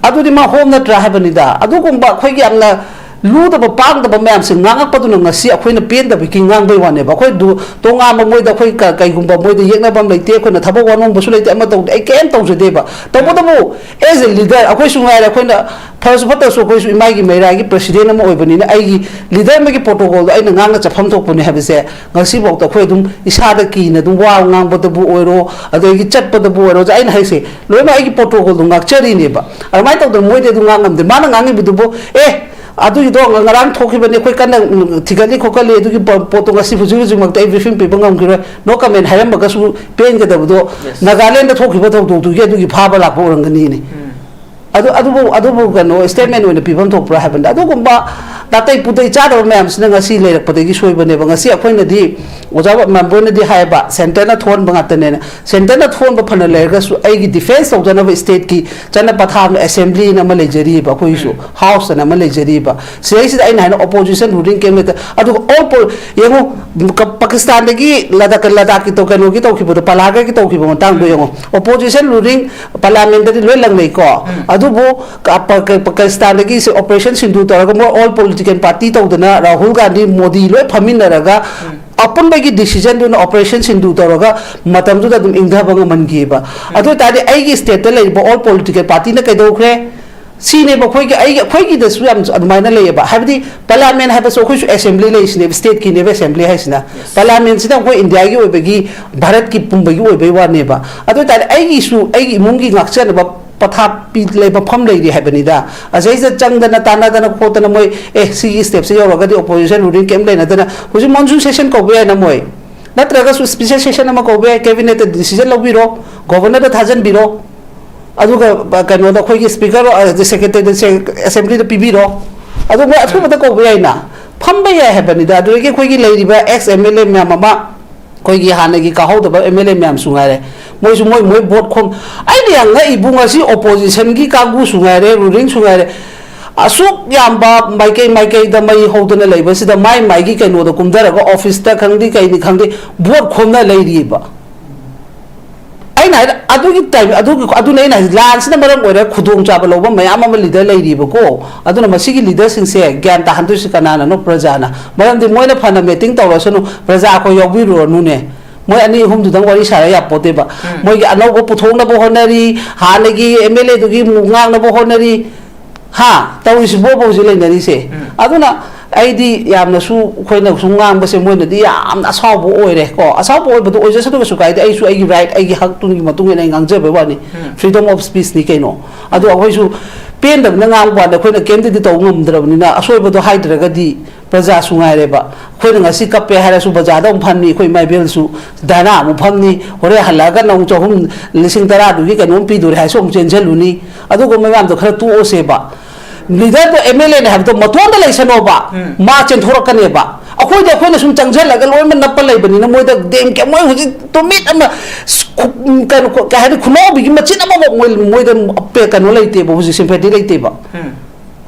ꯑꯗꯨꯗꯤ ꯃꯥ ꯍꯣꯝ ꯅꯠꯇ꯭ꯔꯥ ꯍꯥꯏꯕꯅꯤꯗ꯫ ꯑꯗꯨꯒꯨꯝꯕ ꯑꯩꯈꯣꯏꯒꯤ ꯌꯥꯝꯅ ꯂꯨꯗꯕ ꯄꯥꯡꯗꯕ ꯃꯌꯥꯝꯁꯦ ꯉꯥꯡꯉꯛꯄꯗꯨꯅ ꯉꯁꯤ ꯑꯩꯈꯣꯏꯅ ꯄꯦꯟꯗꯕꯒꯤ ꯉꯥꯡꯕꯩ ꯋꯥꯅꯦꯕ꯫ ꯑꯩꯈꯣꯏ ꯇꯣꯉꯥꯟꯕ ꯃꯣꯏꯗ ꯑꯩꯈꯣꯏ ꯀ- ꯀꯩꯒꯨꯝꯕ ꯃꯣꯏꯗ ꯌꯦꯛꯅꯕ ꯑꯃ ꯂꯩꯇꯦ, ꯑꯩꯈꯣꯏꯅ ꯊꯕꯛ ꯋꯥꯅꯣꯝꯕꯁꯨ ꯂꯩꯇꯦ, ꯑꯃ ꯇꯧꯗꯦ, ꯑꯩ ꯀꯩꯝ ꯇꯧꯖꯗꯦꯕ꯫ ꯇꯧꯕꯇꯕꯨ, as a leader, ꯑꯩꯈꯣꯏꯁꯨ ꯉꯥꯏꯔꯦ, ꯑꯩꯈꯣꯏꯅ ꯐꯔꯁꯨ ꯐꯠꯇ꯭ꯔꯁꯨ ꯑꯩꯈꯣꯏꯁꯨ ꯏꯃꯥꯒꯤ ꯃꯩꯔꯥꯒꯤ ꯄ꯭ꯔꯁꯤꯗꯦꯟ ꯑꯃ ꯑꯣꯏꯕꯅꯤꯅ ꯑꯩꯒꯤ ꯂꯤꯗꯔ ꯑꯃꯒꯤ ꯄ꯭ꯔꯣꯇꯣꯀꯣꯜꯗꯣ ꯑꯩꯅ ꯉꯥꯡꯅ ꯆꯠꯐꯝ ꯊꯣꯛꯄꯅꯦ ꯍꯥꯏꯕꯁꯦ ꯉꯁꯤꯐꯥꯎꯗ ꯑꯩꯈꯣꯏ ꯑꯗꯨꯝ ꯏꯁꯥꯗ ꯀꯤꯅ ꯑꯗꯨꯝ ꯋꯥ ꯉꯥꯡꯕꯗꯕꯨ ꯑꯣꯏꯔꯣ, ꯑꯗꯒꯤ ꯆꯠꯄꯗꯕꯨ ꯑꯣꯏꯔꯣ, ꯑꯩꯅ ꯍꯥꯏꯁꯦ ꯂꯣꯏꯅꯃꯛ ꯑꯩꯒꯤ ꯄ꯭ꯔꯣꯇꯣꯀꯣꯜꯗꯣ ꯉꯥꯛꯆꯔꯤꯅꯦꯕ꯫ ꯑꯗꯨꯃꯥꯏꯅ ꯇꯧꯗꯅ ꯃꯣꯏꯗꯤ ꯑꯗꯨꯝ ꯉꯥꯡꯉꯝꯗꯦ꯫ ꯃꯥꯅ ꯉꯥꯡꯉꯤꯕꯗꯨꯕꯨ, "ꯑꯦ, ꯑꯗꯨꯒꯤꯗꯣ ꯉ- ꯉꯔꯥꯡ ꯊꯣꯛꯈꯤꯕꯅꯤ, ꯑꯩꯈꯣꯏ ꯀꯟꯅ ꯎꯝ, ꯊꯤꯒꯠꯂꯤ ꯈꯣꯠꯀꯠꯂꯤ, ꯑꯗꯨꯒꯤ ꯄꯣ- ꯄꯣꯠꯇꯣ ꯉꯁꯤ ꯍꯧꯖꯤꯛ ꯍꯧꯖꯤꯛꯃꯛꯇ ꯑꯩ ꯕ꯭ꯔꯤꯐꯤꯡ ꯄꯤꯕ ꯉꯝꯈꯤꯔꯣꯏ, ꯅꯣ ꯀꯃꯦꯟ" ꯍꯥꯏꯔꯝꯕꯒꯁꯨ ꯄꯦꯟꯒꯗꯕꯗꯣ꯫ Yes. ꯅꯥꯒꯥꯂꯦꯟꯗ ꯊꯣꯛꯈꯤꯕ ꯊꯧꯗꯣꯛꯇꯨꯒꯤ ꯑꯗꯨꯒꯤ ꯐꯥꯕ ꯂꯥꯛꯄ ꯑꯣꯏꯔꯝꯒꯅꯤꯅꯦ꯫ ꯎꯝ꯫ ꯑꯗꯨ ꯑꯗꯨꯕꯨ ꯑꯗꯨꯕꯨ ꯀꯩꯅꯣ ꯁ꯭ꯇꯦꯠꯃꯦꯟ ꯑꯣꯏꯅ ꯄꯤꯐꯝ ꯊꯣꯛꯄ꯭ꯔꯥ ꯍꯥꯏꯕꯅꯤꯗ꯫ ꯑꯗꯨꯒꯨꯝꯕ ꯅꯥꯇꯩ ꯄꯨꯇꯩ ꯆꯥꯗꯕ ꯃꯌꯥꯝꯁꯤꯅ ꯉꯁꯤ ꯂꯩꯔꯛꯄꯗꯒꯤ ꯁꯣꯏꯕꯅꯦꯕ꯫ ꯉꯁꯤ ꯑꯩꯈꯣꯏꯅꯗꯤ, ꯑꯣꯖꯥ ꯃꯦꯝꯕꯣꯏꯅꯗꯤ ꯍꯥꯏꯌꯦꯕ, ꯁꯦꯟꯇꯔꯅ ꯊꯣꯛꯍꯟꯕ ꯉꯥꯛꯇꯅꯦꯅ꯫ ꯁꯦꯟꯇꯔꯅ ꯊꯣꯛꯍꯟꯕ ꯐꯅ ꯂꯩꯔꯒꯁꯨ ꯑꯩꯒꯤ ꯗꯤꯐꯦꯟꯁ ꯇꯧꯖꯅꯕ ꯁ꯭ꯇꯦꯠꯀꯤ ꯆꯠꯅ ꯄꯊꯥꯞꯅ ꯑꯦꯁꯦꯝꯕ꯭ꯂꯤꯅ ꯑꯃ ꯂꯩꯖꯔꯤꯕ, ꯑꯩꯈꯣꯏꯒꯤꯁꯨ ꯎꯝ꯫ ꯍꯥꯎꯁ ꯑꯅ ꯑꯃ ꯂꯩꯖꯔꯤꯕ꯫ ꯁꯤꯗꯩꯁꯤꯗ ꯑꯩꯅ ꯍꯥꯏꯅ ꯑꯣꯄꯣꯖꯤꯁꯟ ꯔꯨꯂꯤꯡ ꯀꯦꯝ ꯂꯩꯇ꯫ ꯑꯗꯨꯒ ꯑꯣꯜ ꯄꯣ- ꯌꯦꯡꯉꯨ, ꯀ- ꯄꯥꯀꯤꯁꯇꯥꯟꯗꯒꯤ ꯂꯗꯥꯛ, ꯂꯗꯥꯛꯀꯤ ꯇꯧ- ꯀꯩꯅꯣꯒꯤ ꯇꯧꯈꯤꯕꯗꯣ, ꯄꯂꯥꯒꯒꯤ ꯇꯧꯈꯤꯕ ꯃꯇꯥꯡꯗꯣ ꯎꯝ꯫ ꯌꯦꯡꯉꯨ, ꯑꯣꯄꯣꯖꯤꯁꯟ ꯔꯨꯂꯤꯡ ꯄꯥꯔꯂꯤꯌꯥꯃꯦꯟꯗꯗꯤ ꯂꯣꯏ ꯂꯪꯅꯩꯀꯣ꯫ ꯎꯝ꯫ ꯑꯗꯨꯕꯨ ꯀ- ꯄ- ꯀ- ꯄꯥꯀꯤꯁꯇꯥꯟꯗꯒꯤ ꯁꯤ ꯑꯣꯄꯔꯦꯁꯟ ꯁꯤꯟꯗꯨ ꯇꯧꯔꯒ ꯃꯣꯏ ꯑꯣꯜ ꯄꯣꯂꯤꯇꯤꯀꯦꯜ ꯄꯥꯔꯇꯤ ꯇꯧꯗꯅ ꯔꯥꯍꯨꯜ ꯒꯥꯟꯙꯤ, ꯃꯣꯗꯤ ꯂꯣꯏ ꯐꯝꯃꯤꯟꯅꯔꯒ ꯎꯝ꯫ ꯑꯄꯨꯟꯕꯒꯤ ꯗꯤꯁꯤꯖꯟꯗꯨꯅ ꯑꯣꯄꯔꯦꯁꯟ ꯁꯤꯟꯗꯨ ꯇꯧꯔꯒ ꯃꯇꯝꯗꯨꯗ ꯑꯗꯨꯝ ꯏꯪꯊꯕ ꯉꯝꯍꯟꯈꯤꯑꯕ꯫ ꯎꯝ꯫ ꯑꯗꯨ ꯑꯣꯏꯇꯥꯔꯗꯤ ꯑꯩꯒꯤ ꯁ꯭ꯇꯦꯠꯇ ꯂꯩꯔꯤꯕ ꯑꯣꯜ ꯄꯣꯂꯤꯇꯤꯀꯦꯜ ꯄꯥꯔꯇꯤꯅ ꯀꯩꯗꯧꯈ꯭ꯔꯦ? ꯁꯤꯅꯦꯕ ꯑꯩꯈꯣꯏꯒꯤ, ꯑꯩꯒꯤ, ꯑꯩꯈꯣꯏꯒꯤꯗꯁꯨ ꯌꯥꯝ ꯑꯗꯨꯃꯥꯏꯅ ꯂꯩꯌꯦꯕ꯫ ꯍꯥꯏꯕꯗꯤ ꯄꯥꯔꯂꯤꯌꯥꯃꯦꯟ ꯍꯥꯏꯕꯁꯨ ꯑꯩꯈꯣꯏꯁꯨ ꯑꯦꯁꯦꯝꯕ꯭ꯂꯤ ꯂꯩꯔꯤꯁꯤꯅꯦꯕ, ꯁ꯭ꯇꯦꯠꯀꯤꯅꯦꯕ ꯑꯦꯁꯦꯝꯕ꯭ꯂꯤ ꯍꯥꯏꯁꯤꯅ꯫ Yes. ꯄꯥꯔꯂꯤꯌꯥꯃꯦꯟꯁꯤꯅ ꯑꯩꯈꯣꯏ ꯏꯟꯗꯤꯌꯥꯒꯤ ꯑꯣꯏꯕꯒꯤ, ꯚꯥꯔꯠꯀꯤ ꯄꯨꯝꯕꯒꯤ ꯑꯣꯏꯕꯒꯤ ꯋꯥꯅꯦꯕ꯫ ꯑꯗꯨ ꯑꯣꯏꯇꯥꯔꯗꯤ ꯑꯩꯒꯤꯁꯨ ꯑꯩꯒꯤ ꯏꯃꯨꯡꯒꯤ ꯉꯥꯛꯆꯅꯕ ꯄꯊꯥꯞ ꯄꯤ-, ꯂꯩ-, ꯃꯐꯝ ꯂꯩꯔꯤ ꯍꯥꯏꯕꯅꯤꯗ꯫ ꯑꯁꯤꯗꯩꯁꯤꯗ ꯆꯪꯗꯅ ꯇꯥꯟꯅꯗꯅ ꯈꯣꯠꯇꯅ ꯃꯣꯏ, "ꯑꯦ, ꯁꯤꯒꯤ ꯁ꯭ꯇꯦꯞꯁꯦ ꯌꯧꯔꯒꯗꯤ ꯑꯣꯄꯣꯖꯤꯁꯟ ꯔꯨꯂꯤꯡ ꯀꯩꯝ ꯂꯩꯅꯗꯅ", ꯍꯧꯖꯤꯛ ꯃꯣꯟꯁꯨꯟ ꯁꯦꯁꯟ ꯀꯧꯕ ꯌꯥꯏꯅ ꯃꯣꯏ, ꯅꯠꯇ꯭ꯔꯒꯁꯨ ꯁ꯭ꯄꯤꯁꯦꯜ ꯁꯦꯁꯟ ꯑꯃ ꯀꯧꯕ ꯌꯥꯏ, ꯀꯦꯕꯤꯅꯦꯠꯇ ꯗꯤꯁꯤꯖꯟ ꯂꯧꯕꯤꯔꯣ, ꯒꯣꯚꯔꯅꯔꯗ ꯊꯥꯖꯟꯕꯤꯔꯣ, ꯑꯗꯨꯒ, ꯑ, ꯀꯩꯅꯣꯗ ꯑꯩꯈꯣꯏꯒꯤ ꯁ꯭ꯄꯤꯀꯔ, ꯑ, ꯁꯦꯀ꯭ꯔꯦꯇꯔꯤꯗ, ꯁꯦ-, ꯑꯦꯁꯦꯝꯕ꯭ꯂꯤꯗ ꯄꯤꯕꯤꯔꯣ, ꯑꯗꯨ ꯃꯣꯏ ꯑꯊꯨꯕꯗ ꯀꯧꯕ ꯌꯥꯏꯅ꯫ ꯐꯝꯕ ꯌꯥꯏ ꯍꯥꯏꯕꯅꯤꯗ꯫ ꯑꯗꯨꯗꯒꯤ ꯑꯩꯈꯣꯏꯒꯤ ꯂꯩꯔꯤꯕ ꯑꯦꯛꯁ ꯑꯦꯝ ꯑꯦꯜ ꯑꯦ ꯃꯌꯥꯝ ꯑꯃ, ꯑꯩꯈꯣꯏꯒꯤ ꯍꯥꯟꯅꯒꯤ ꯀꯥꯍꯧꯗꯕ ꯑꯦꯝ ꯑꯦꯜ ꯑꯦ ꯃꯌꯥꯝꯁꯨ ꯉꯥꯏꯔꯦ, ꯃꯣꯏꯁꯨ ꯃꯣꯏ ꯃꯣꯏ ꯚꯣꯠ ꯈꯣꯝ-, ꯑꯩꯅ ꯌꯥꯝ ꯉꯛꯏꯕꯨ, ꯉꯁꯤ ꯑꯣꯄꯣꯖꯤꯁꯟꯒꯤ ꯀꯥꯡꯕꯨꯁꯨ ꯉꯥꯏꯔꯦ, ꯔꯨꯂꯤꯡꯁꯨ ꯉꯥꯏꯔꯦ, ꯑꯁꯨꯛ ꯌꯥꯝꯕ ꯃꯥꯏꯀꯩ ꯃꯥꯏꯀꯩꯗ ꯃꯩ ꯍꯧꯗꯅ ꯂꯩꯕꯁꯤꯗ ꯃꯥꯏ ꯃꯥꯏꯒꯤ ꯀꯩꯅꯣꯗ ꯀꯨꯝꯊꯔꯒ ꯑꯣꯐꯤꯁꯇ ꯈꯪꯗꯦ ꯀꯩꯅꯤ ꯈꯪꯗꯦ ꯚꯣꯠ ꯈꯣꯝꯅ ꯂꯩꯔꯤꯕ꯫ ꯑꯩꯅ ꯍꯥꯏꯗ ꯑꯗꯨꯒꯤ ꯇꯥꯏꯝ ꯑꯗꯨꯒꯤ ꯑꯗꯨꯅ ꯑꯩꯅ ꯍꯥꯏꯁꯦ ꯂꯥꯟꯁꯤꯅ ꯃꯔꯝ ꯑꯣꯏꯔꯒ ꯈꯨꯗꯣꯡꯆꯥꯕ ꯂꯧꯕ ꯃꯌꯥꯝ ꯑꯃ ꯂꯤꯗꯔ ꯂꯩꯔꯤꯕꯀꯣ꯫ ꯑꯗꯨꯅ ꯃꯁꯤꯒꯤ ꯂꯤꯗꯔꯁꯤꯡꯁꯦ ꯒ꯭ꯌꯥꯟ ꯇꯥꯍꯟꯗꯣꯏꯁꯤ ꯀꯅꯥꯅꯅꯣ? ꯄ꯭ꯔꯖꯥꯅ꯫ ꯃꯔꯝꯗꯤ ꯃꯣꯏꯅ ꯐꯅ ꯃꯤꯇꯤꯡ ꯇꯧꯔꯁꯅꯨ, ꯄ꯭ꯔꯖꯥ ꯑꯩꯈꯣꯏ ꯌꯥꯎꯕꯤꯔꯨꯔꯅꯨꯅꯦ꯫ ꯃꯣꯏ ꯑꯅꯤ ꯑꯍꯨꯝꯗꯨꯗꯪ ꯋꯥꯔꯤ ꯁꯥꯔ ꯌꯥꯄꯣꯠꯇꯦꯕ꯫ ꯎꯝ꯫ ꯃꯣꯏꯒꯤ ꯑꯅꯧꯕ ꯄꯨꯊꯣꯛꯅꯕ ꯍꯣꯠꯅꯔꯤ, ꯍꯥꯟꯅꯒꯤ ꯑꯦꯝ ꯑꯦꯜ ꯑꯦꯗꯨꯒꯤ ꯉꯥꯡꯅꯕ ꯍꯣꯠꯅꯔꯤ꯫ ꯍꯥ, ꯇꯧꯔꯤꯁꯤꯕꯣꯕ ꯍꯧꯖꯤꯛ ꯂꯩꯅꯔꯤꯁꯦ꯫ ꯎꯝ꯫ ꯑꯗꯨꯅ ꯑꯩꯗꯤ ꯌꯥꯝꯅꯁꯨ ꯑꯩꯈꯣꯏꯅ ꯁꯨꯝ ꯉꯥꯡꯕꯁꯦ ꯃꯣꯏꯅꯗꯤ ꯌꯥꯝꯅ ꯑꯁꯥꯎꯕ ꯑꯣꯏꯔꯦ ꯀꯣ꯫ ꯑꯁꯥꯎꯕ ꯑꯣꯏꯕꯗꯣ ꯑꯣꯏꯖꯁꯅꯨ, ꯀꯩꯁꯨ ꯀꯥꯏꯗꯦ꯫ ꯑꯩꯁꯨ ꯑꯩꯒꯤ ꯔꯥꯏꯠ, ꯑꯩꯒꯤ ꯍꯛꯇꯨꯒꯤ ꯃꯇꯨꯡ ꯏꯟꯅ ꯑꯩ ꯉꯥꯡꯖꯕꯩ ꯋꯥꯅꯤ꯫ ꯎꯝ꯫ Freedom of speech ꯅꯤ ꯀꯩꯅꯣ꯫ ꯑꯗꯣ ꯑꯩꯈꯣꯏꯁꯨ ꯄꯦꯟꯗꯕꯅ ꯉꯥꯡꯕ ꯋꯥꯅꯤ, ꯑꯩꯈꯣꯏꯅ ꯀꯩꯝꯇꯗꯤ ꯇꯧꯕ ꯉꯝꯗ꯭ꯔꯕꯅꯤꯅ ꯑꯁꯣꯏꯕꯗꯣ ꯍꯥꯏꯗ꯭ꯔꯒꯗꯤ ꯄ꯭ꯔꯖꯥꯁꯨ ꯉꯥꯏꯔꯦꯕ꯫ ꯑꯩꯈꯣꯏꯅ ꯉꯁꯤ ꯀꯞꯄꯦ ꯍꯥꯏꯔꯁꯨ ꯕꯖꯥꯔꯗ ꯑꯃꯨꯛ ꯐꯝꯅꯤ, ꯑꯩꯈꯣꯏ ꯏꯃꯥ ꯏꯕꯦꯜꯁꯨ ꯙꯔꯅꯥ ꯑꯃꯨꯛ ꯐꯝꯅꯤ, ꯍꯣꯔꯦꯟ ꯍꯜꯂꯛꯑꯒ ꯅꯪ ꯆꯍꯨꯝ, ꯂꯤꯁꯤꯡ ꯇꯔꯥꯗꯨꯒꯤ ꯀꯩꯅꯣꯝ ꯄꯤꯗꯣꯔꯦ ꯍꯥꯏꯁꯨ ꯑꯃꯨꯛ ꯆꯦꯟꯁꯤꯜꯂꯨꯅꯤ꯫ ꯑꯗꯨꯒꯨꯝꯕ ꯃꯌꯥꯝꯗꯣ ꯈꯔ ꯇꯣꯛꯑꯁꯦꯕ꯫ ꯂꯤꯗꯔꯗꯣ ꯑꯦꯝ ꯑꯦꯜ ꯑꯦꯅꯦ ꯍꯥꯏꯕꯗꯣ ꯃꯇꯣꯟꯗ ꯂꯩꯁꯅꯣꯕ꯫ ꯎꯝ꯫ ꯃꯥ ꯆꯦꯟꯊꯣꯔꯛꯀꯅꯦꯕ꯫ ꯑꯩꯈꯣꯏꯗꯤ ꯑꯩꯈꯣꯏꯅ ꯁꯨꯝ ꯆꯪꯁꯤꯜꯂꯒ ꯂꯣꯏꯅꯃꯛ ꯅꯞꯄ ꯂꯩꯕꯅꯤꯅ ꯃꯣꯏꯗ ꯗꯦꯝ ꯀꯦ-, ꯃꯣꯏ ꯍꯧꯖꯤꯛ ꯇꯨꯃꯤꯠ ꯑꯃ ꯁ-, ꯈꯨ-, ꯀꯩꯅꯣ, ꯈꯨ-, ꯀꯩ ꯍꯥꯏꯅꯤ, ꯈꯨꯅꯥꯎꯕꯤꯒꯤ ꯃꯆꯤꯟ ꯑꯃꯐꯥꯎ ꯃꯣꯏ, ꯃꯣꯏꯗ ꯄꯦ-, ꯀꯩꯅꯣ ꯂꯩꯇꯦꯕ, ꯍꯧꯖꯤꯛ ꯁꯤꯝꯄꯦꯊꯤ ꯂꯩꯇꯦꯕ꯫ ꯎꯝ꯫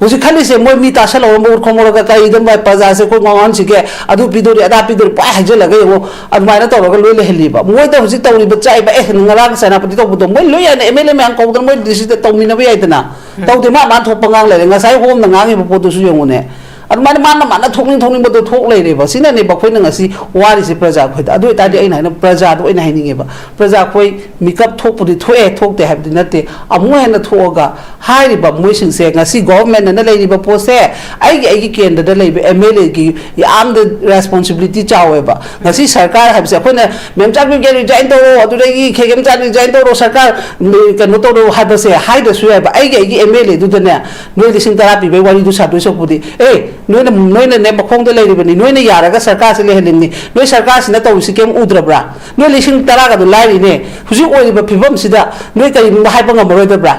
ꯍꯧꯖꯤꯛ ꯈꯜꯂꯤꯁꯦ ꯃꯣꯏ ꯃꯤ ꯇꯥꯁꯜꯂꯧꯔꯝꯕ ꯎꯔ ꯈꯣꯡꯉꯧꯔꯒ ꯀꯔꯤꯗ ꯃꯥꯏ ꯄ꯭ꯔꯖꯥꯁꯦ ꯑꯩꯈꯣꯏ ꯉꯥꯎꯍꯟꯁꯤꯒꯦ, ꯑꯗꯨ ꯄꯤꯗꯣꯔꯤ, ꯑꯗꯥ ꯄꯤꯗꯣꯔꯤ, ꯄꯨꯔꯥ ꯍꯥꯏꯖꯤꯜꯂꯒ ꯌꯦꯡꯉꯣ, ꯑꯗꯨꯃꯥꯏꯅ ꯇꯧꯔꯒ ꯂꯣꯏ ꯂꯩꯍꯜꯂꯤꯕ꯫ ꯃꯣꯏꯗ ꯍꯧꯖꯤꯛ ꯇꯧꯔꯤꯕ ꯆꯥꯏꯕ, ꯑꯦ, ꯉꯔꯥꯡ ꯁꯦꯅꯥꯄꯇꯤ ꯇꯧꯕꯗꯣ ꯃꯣꯏ ꯂꯣꯏ ꯌꯥꯏꯅ ꯑꯦꯝ ꯑꯦꯜ ꯑꯦ ꯃꯌꯥꯝ ꯀꯧꯗꯅ ꯃꯣꯏ ꯗꯤ ꯁꯤꯗ ꯇꯧꯃꯤꯟꯅꯕ ꯌꯥꯏꯗꯅ꯫ ꯎꯝ꯫ ꯇꯧꯗꯦ, ꯃꯥ ꯃꯥꯅ ꯊꯣꯛꯄ ꯉꯥꯡ ꯂꯩꯔꯦ꯫ ꯉꯁꯥꯏ ꯍꯣꯝꯅ ꯉꯥꯡꯉꯤꯕ ꯄꯣꯠꯇꯨꯁꯨ ꯌꯦꯡꯉꯨꯅꯦ꯫ ꯑꯗꯨꯃꯥꯏꯅ ꯃꯥꯅ ꯃꯥꯅ ꯊꯣꯛꯅꯤꯡ ꯊꯣꯛꯅꯤꯡꯕꯗꯣ ꯊꯣꯛ ꯂꯩꯔꯦꯕ꯫ ꯁꯤꯅꯅꯦꯕ ꯑꯩꯈꯣꯏꯅ ꯉꯁꯤ ꯋꯥꯔꯤꯁꯦ ꯄ꯭ꯔꯖꯥ ꯑꯩꯈꯣꯏꯗ꯫ ꯑꯗꯨ ꯑꯣꯏꯇꯥꯔꯗꯤ ꯑꯩꯅ ꯍꯥꯏꯅ ꯄ꯭ꯔꯖꯥꯗꯣ ꯑꯩꯅ ꯍꯥꯏꯅꯤꯡꯉꯦꯕ꯫ ꯄ꯭ꯔꯖꯥ ꯑꯩꯈꯣꯏ ꯃꯤꯀꯞ ꯊꯣꯛꯄꯨꯗꯤ ꯊꯣꯛꯑꯦ, ꯊꯣꯛꯇꯦ ꯍꯥꯏꯕꯗꯤ ꯅꯠꯇꯦ꯫ ꯑꯃꯨꯛ ꯍꯦꯟꯅ ꯊꯣꯛꯑꯒ ꯍꯥꯏꯔꯤꯕ ꯃꯣꯏꯁꯤꯡꯁꯦ ꯉꯁꯤ ꯒꯣꯚꯔꯟꯃꯦꯟꯠꯅ ꯂꯩꯔꯤꯕ ꯄꯣꯠꯁꯦ ꯑꯩꯒꯤ, ꯑꯩꯒꯤ ꯀꯦꯟꯗ꯭ꯔꯗ ꯂꯩꯕ ꯑꯦꯝ ꯑꯦꯜ ꯑꯦꯒꯤ ꯌꯥꯝꯅ ꯔꯦꯁꯄꯣꯟꯁꯤꯕꯤꯂꯤꯇꯤ ꯆꯥꯎꯋꯦꯕ꯫ ꯉꯁꯤ ꯁꯔꯀꯥꯔ ꯍꯥꯏꯕꯁꯦ ꯑꯩꯈꯣꯏꯅ ꯃꯦꯝꯆꯥꯟꯕꯤꯒꯦ ꯔꯤꯖꯥꯏꯟ ꯇꯧꯔꯣ, ꯑꯗꯨꯗꯒꯤ ꯈꯦꯒꯦꯝꯆꯥꯟ ꯔꯤꯖꯥꯏꯟ ꯇꯧꯔꯣ, ꯁꯔꯀꯥꯔ, ꯎꯝ, ꯀꯩꯅꯣ ꯇꯧꯔꯣ ꯍꯥꯏꯕꯁꯦ ꯍꯥꯏꯗ꯭ꯔꯁꯨ ꯌꯥꯏꯕ꯫ ꯑꯩꯒꯤ, ꯑꯩꯒꯤ ꯑꯦꯝ ꯑꯦꯜ ꯑꯦꯗꯨꯗꯅꯦ ꯅꯣꯏ ꯂꯤꯁꯤꯡ ꯇꯔꯥ ꯄꯤꯕꯒꯤ ꯋꯥꯔꯤꯗꯨ ꯁꯥꯗꯣꯏ ꯁꯔꯨꯛꯄꯨꯗꯤ, ꯑꯦ, ꯅꯣꯏꯅ, ꯅꯣꯏꯅꯅꯦ ꯃꯈꯣꯡꯗ ꯂꯩꯔꯤꯕꯅꯤ, ꯅꯣꯏꯅ ꯌꯥꯔꯒ ꯁꯔꯀꯥꯔꯁꯤ ꯂꯩꯍꯜꯂꯤꯕꯅꯤ, ꯅꯣꯏ ꯁꯔꯀꯥꯔꯁꯤꯅ ꯇꯧꯔꯤꯁꯤ ꯀꯩꯝ ꯎꯗ꯭ꯔꯕ꯭ꯔꯥ? ꯅꯣꯏ ꯂꯤꯁꯤꯡ ꯇꯔꯥꯒꯗꯣ ꯂꯥꯏꯔꯤꯅꯦ, ꯍꯧꯖꯤꯛ ꯑꯣꯏꯔꯤꯕ ꯐꯤꯕꯝꯁꯤꯗ ꯅꯣꯏ ꯀꯔꯤꯒꯨꯝꯕ ꯍꯥꯏꯕ ꯉꯝꯃꯔꯣꯏꯗꯕ꯭ꯔꯥ?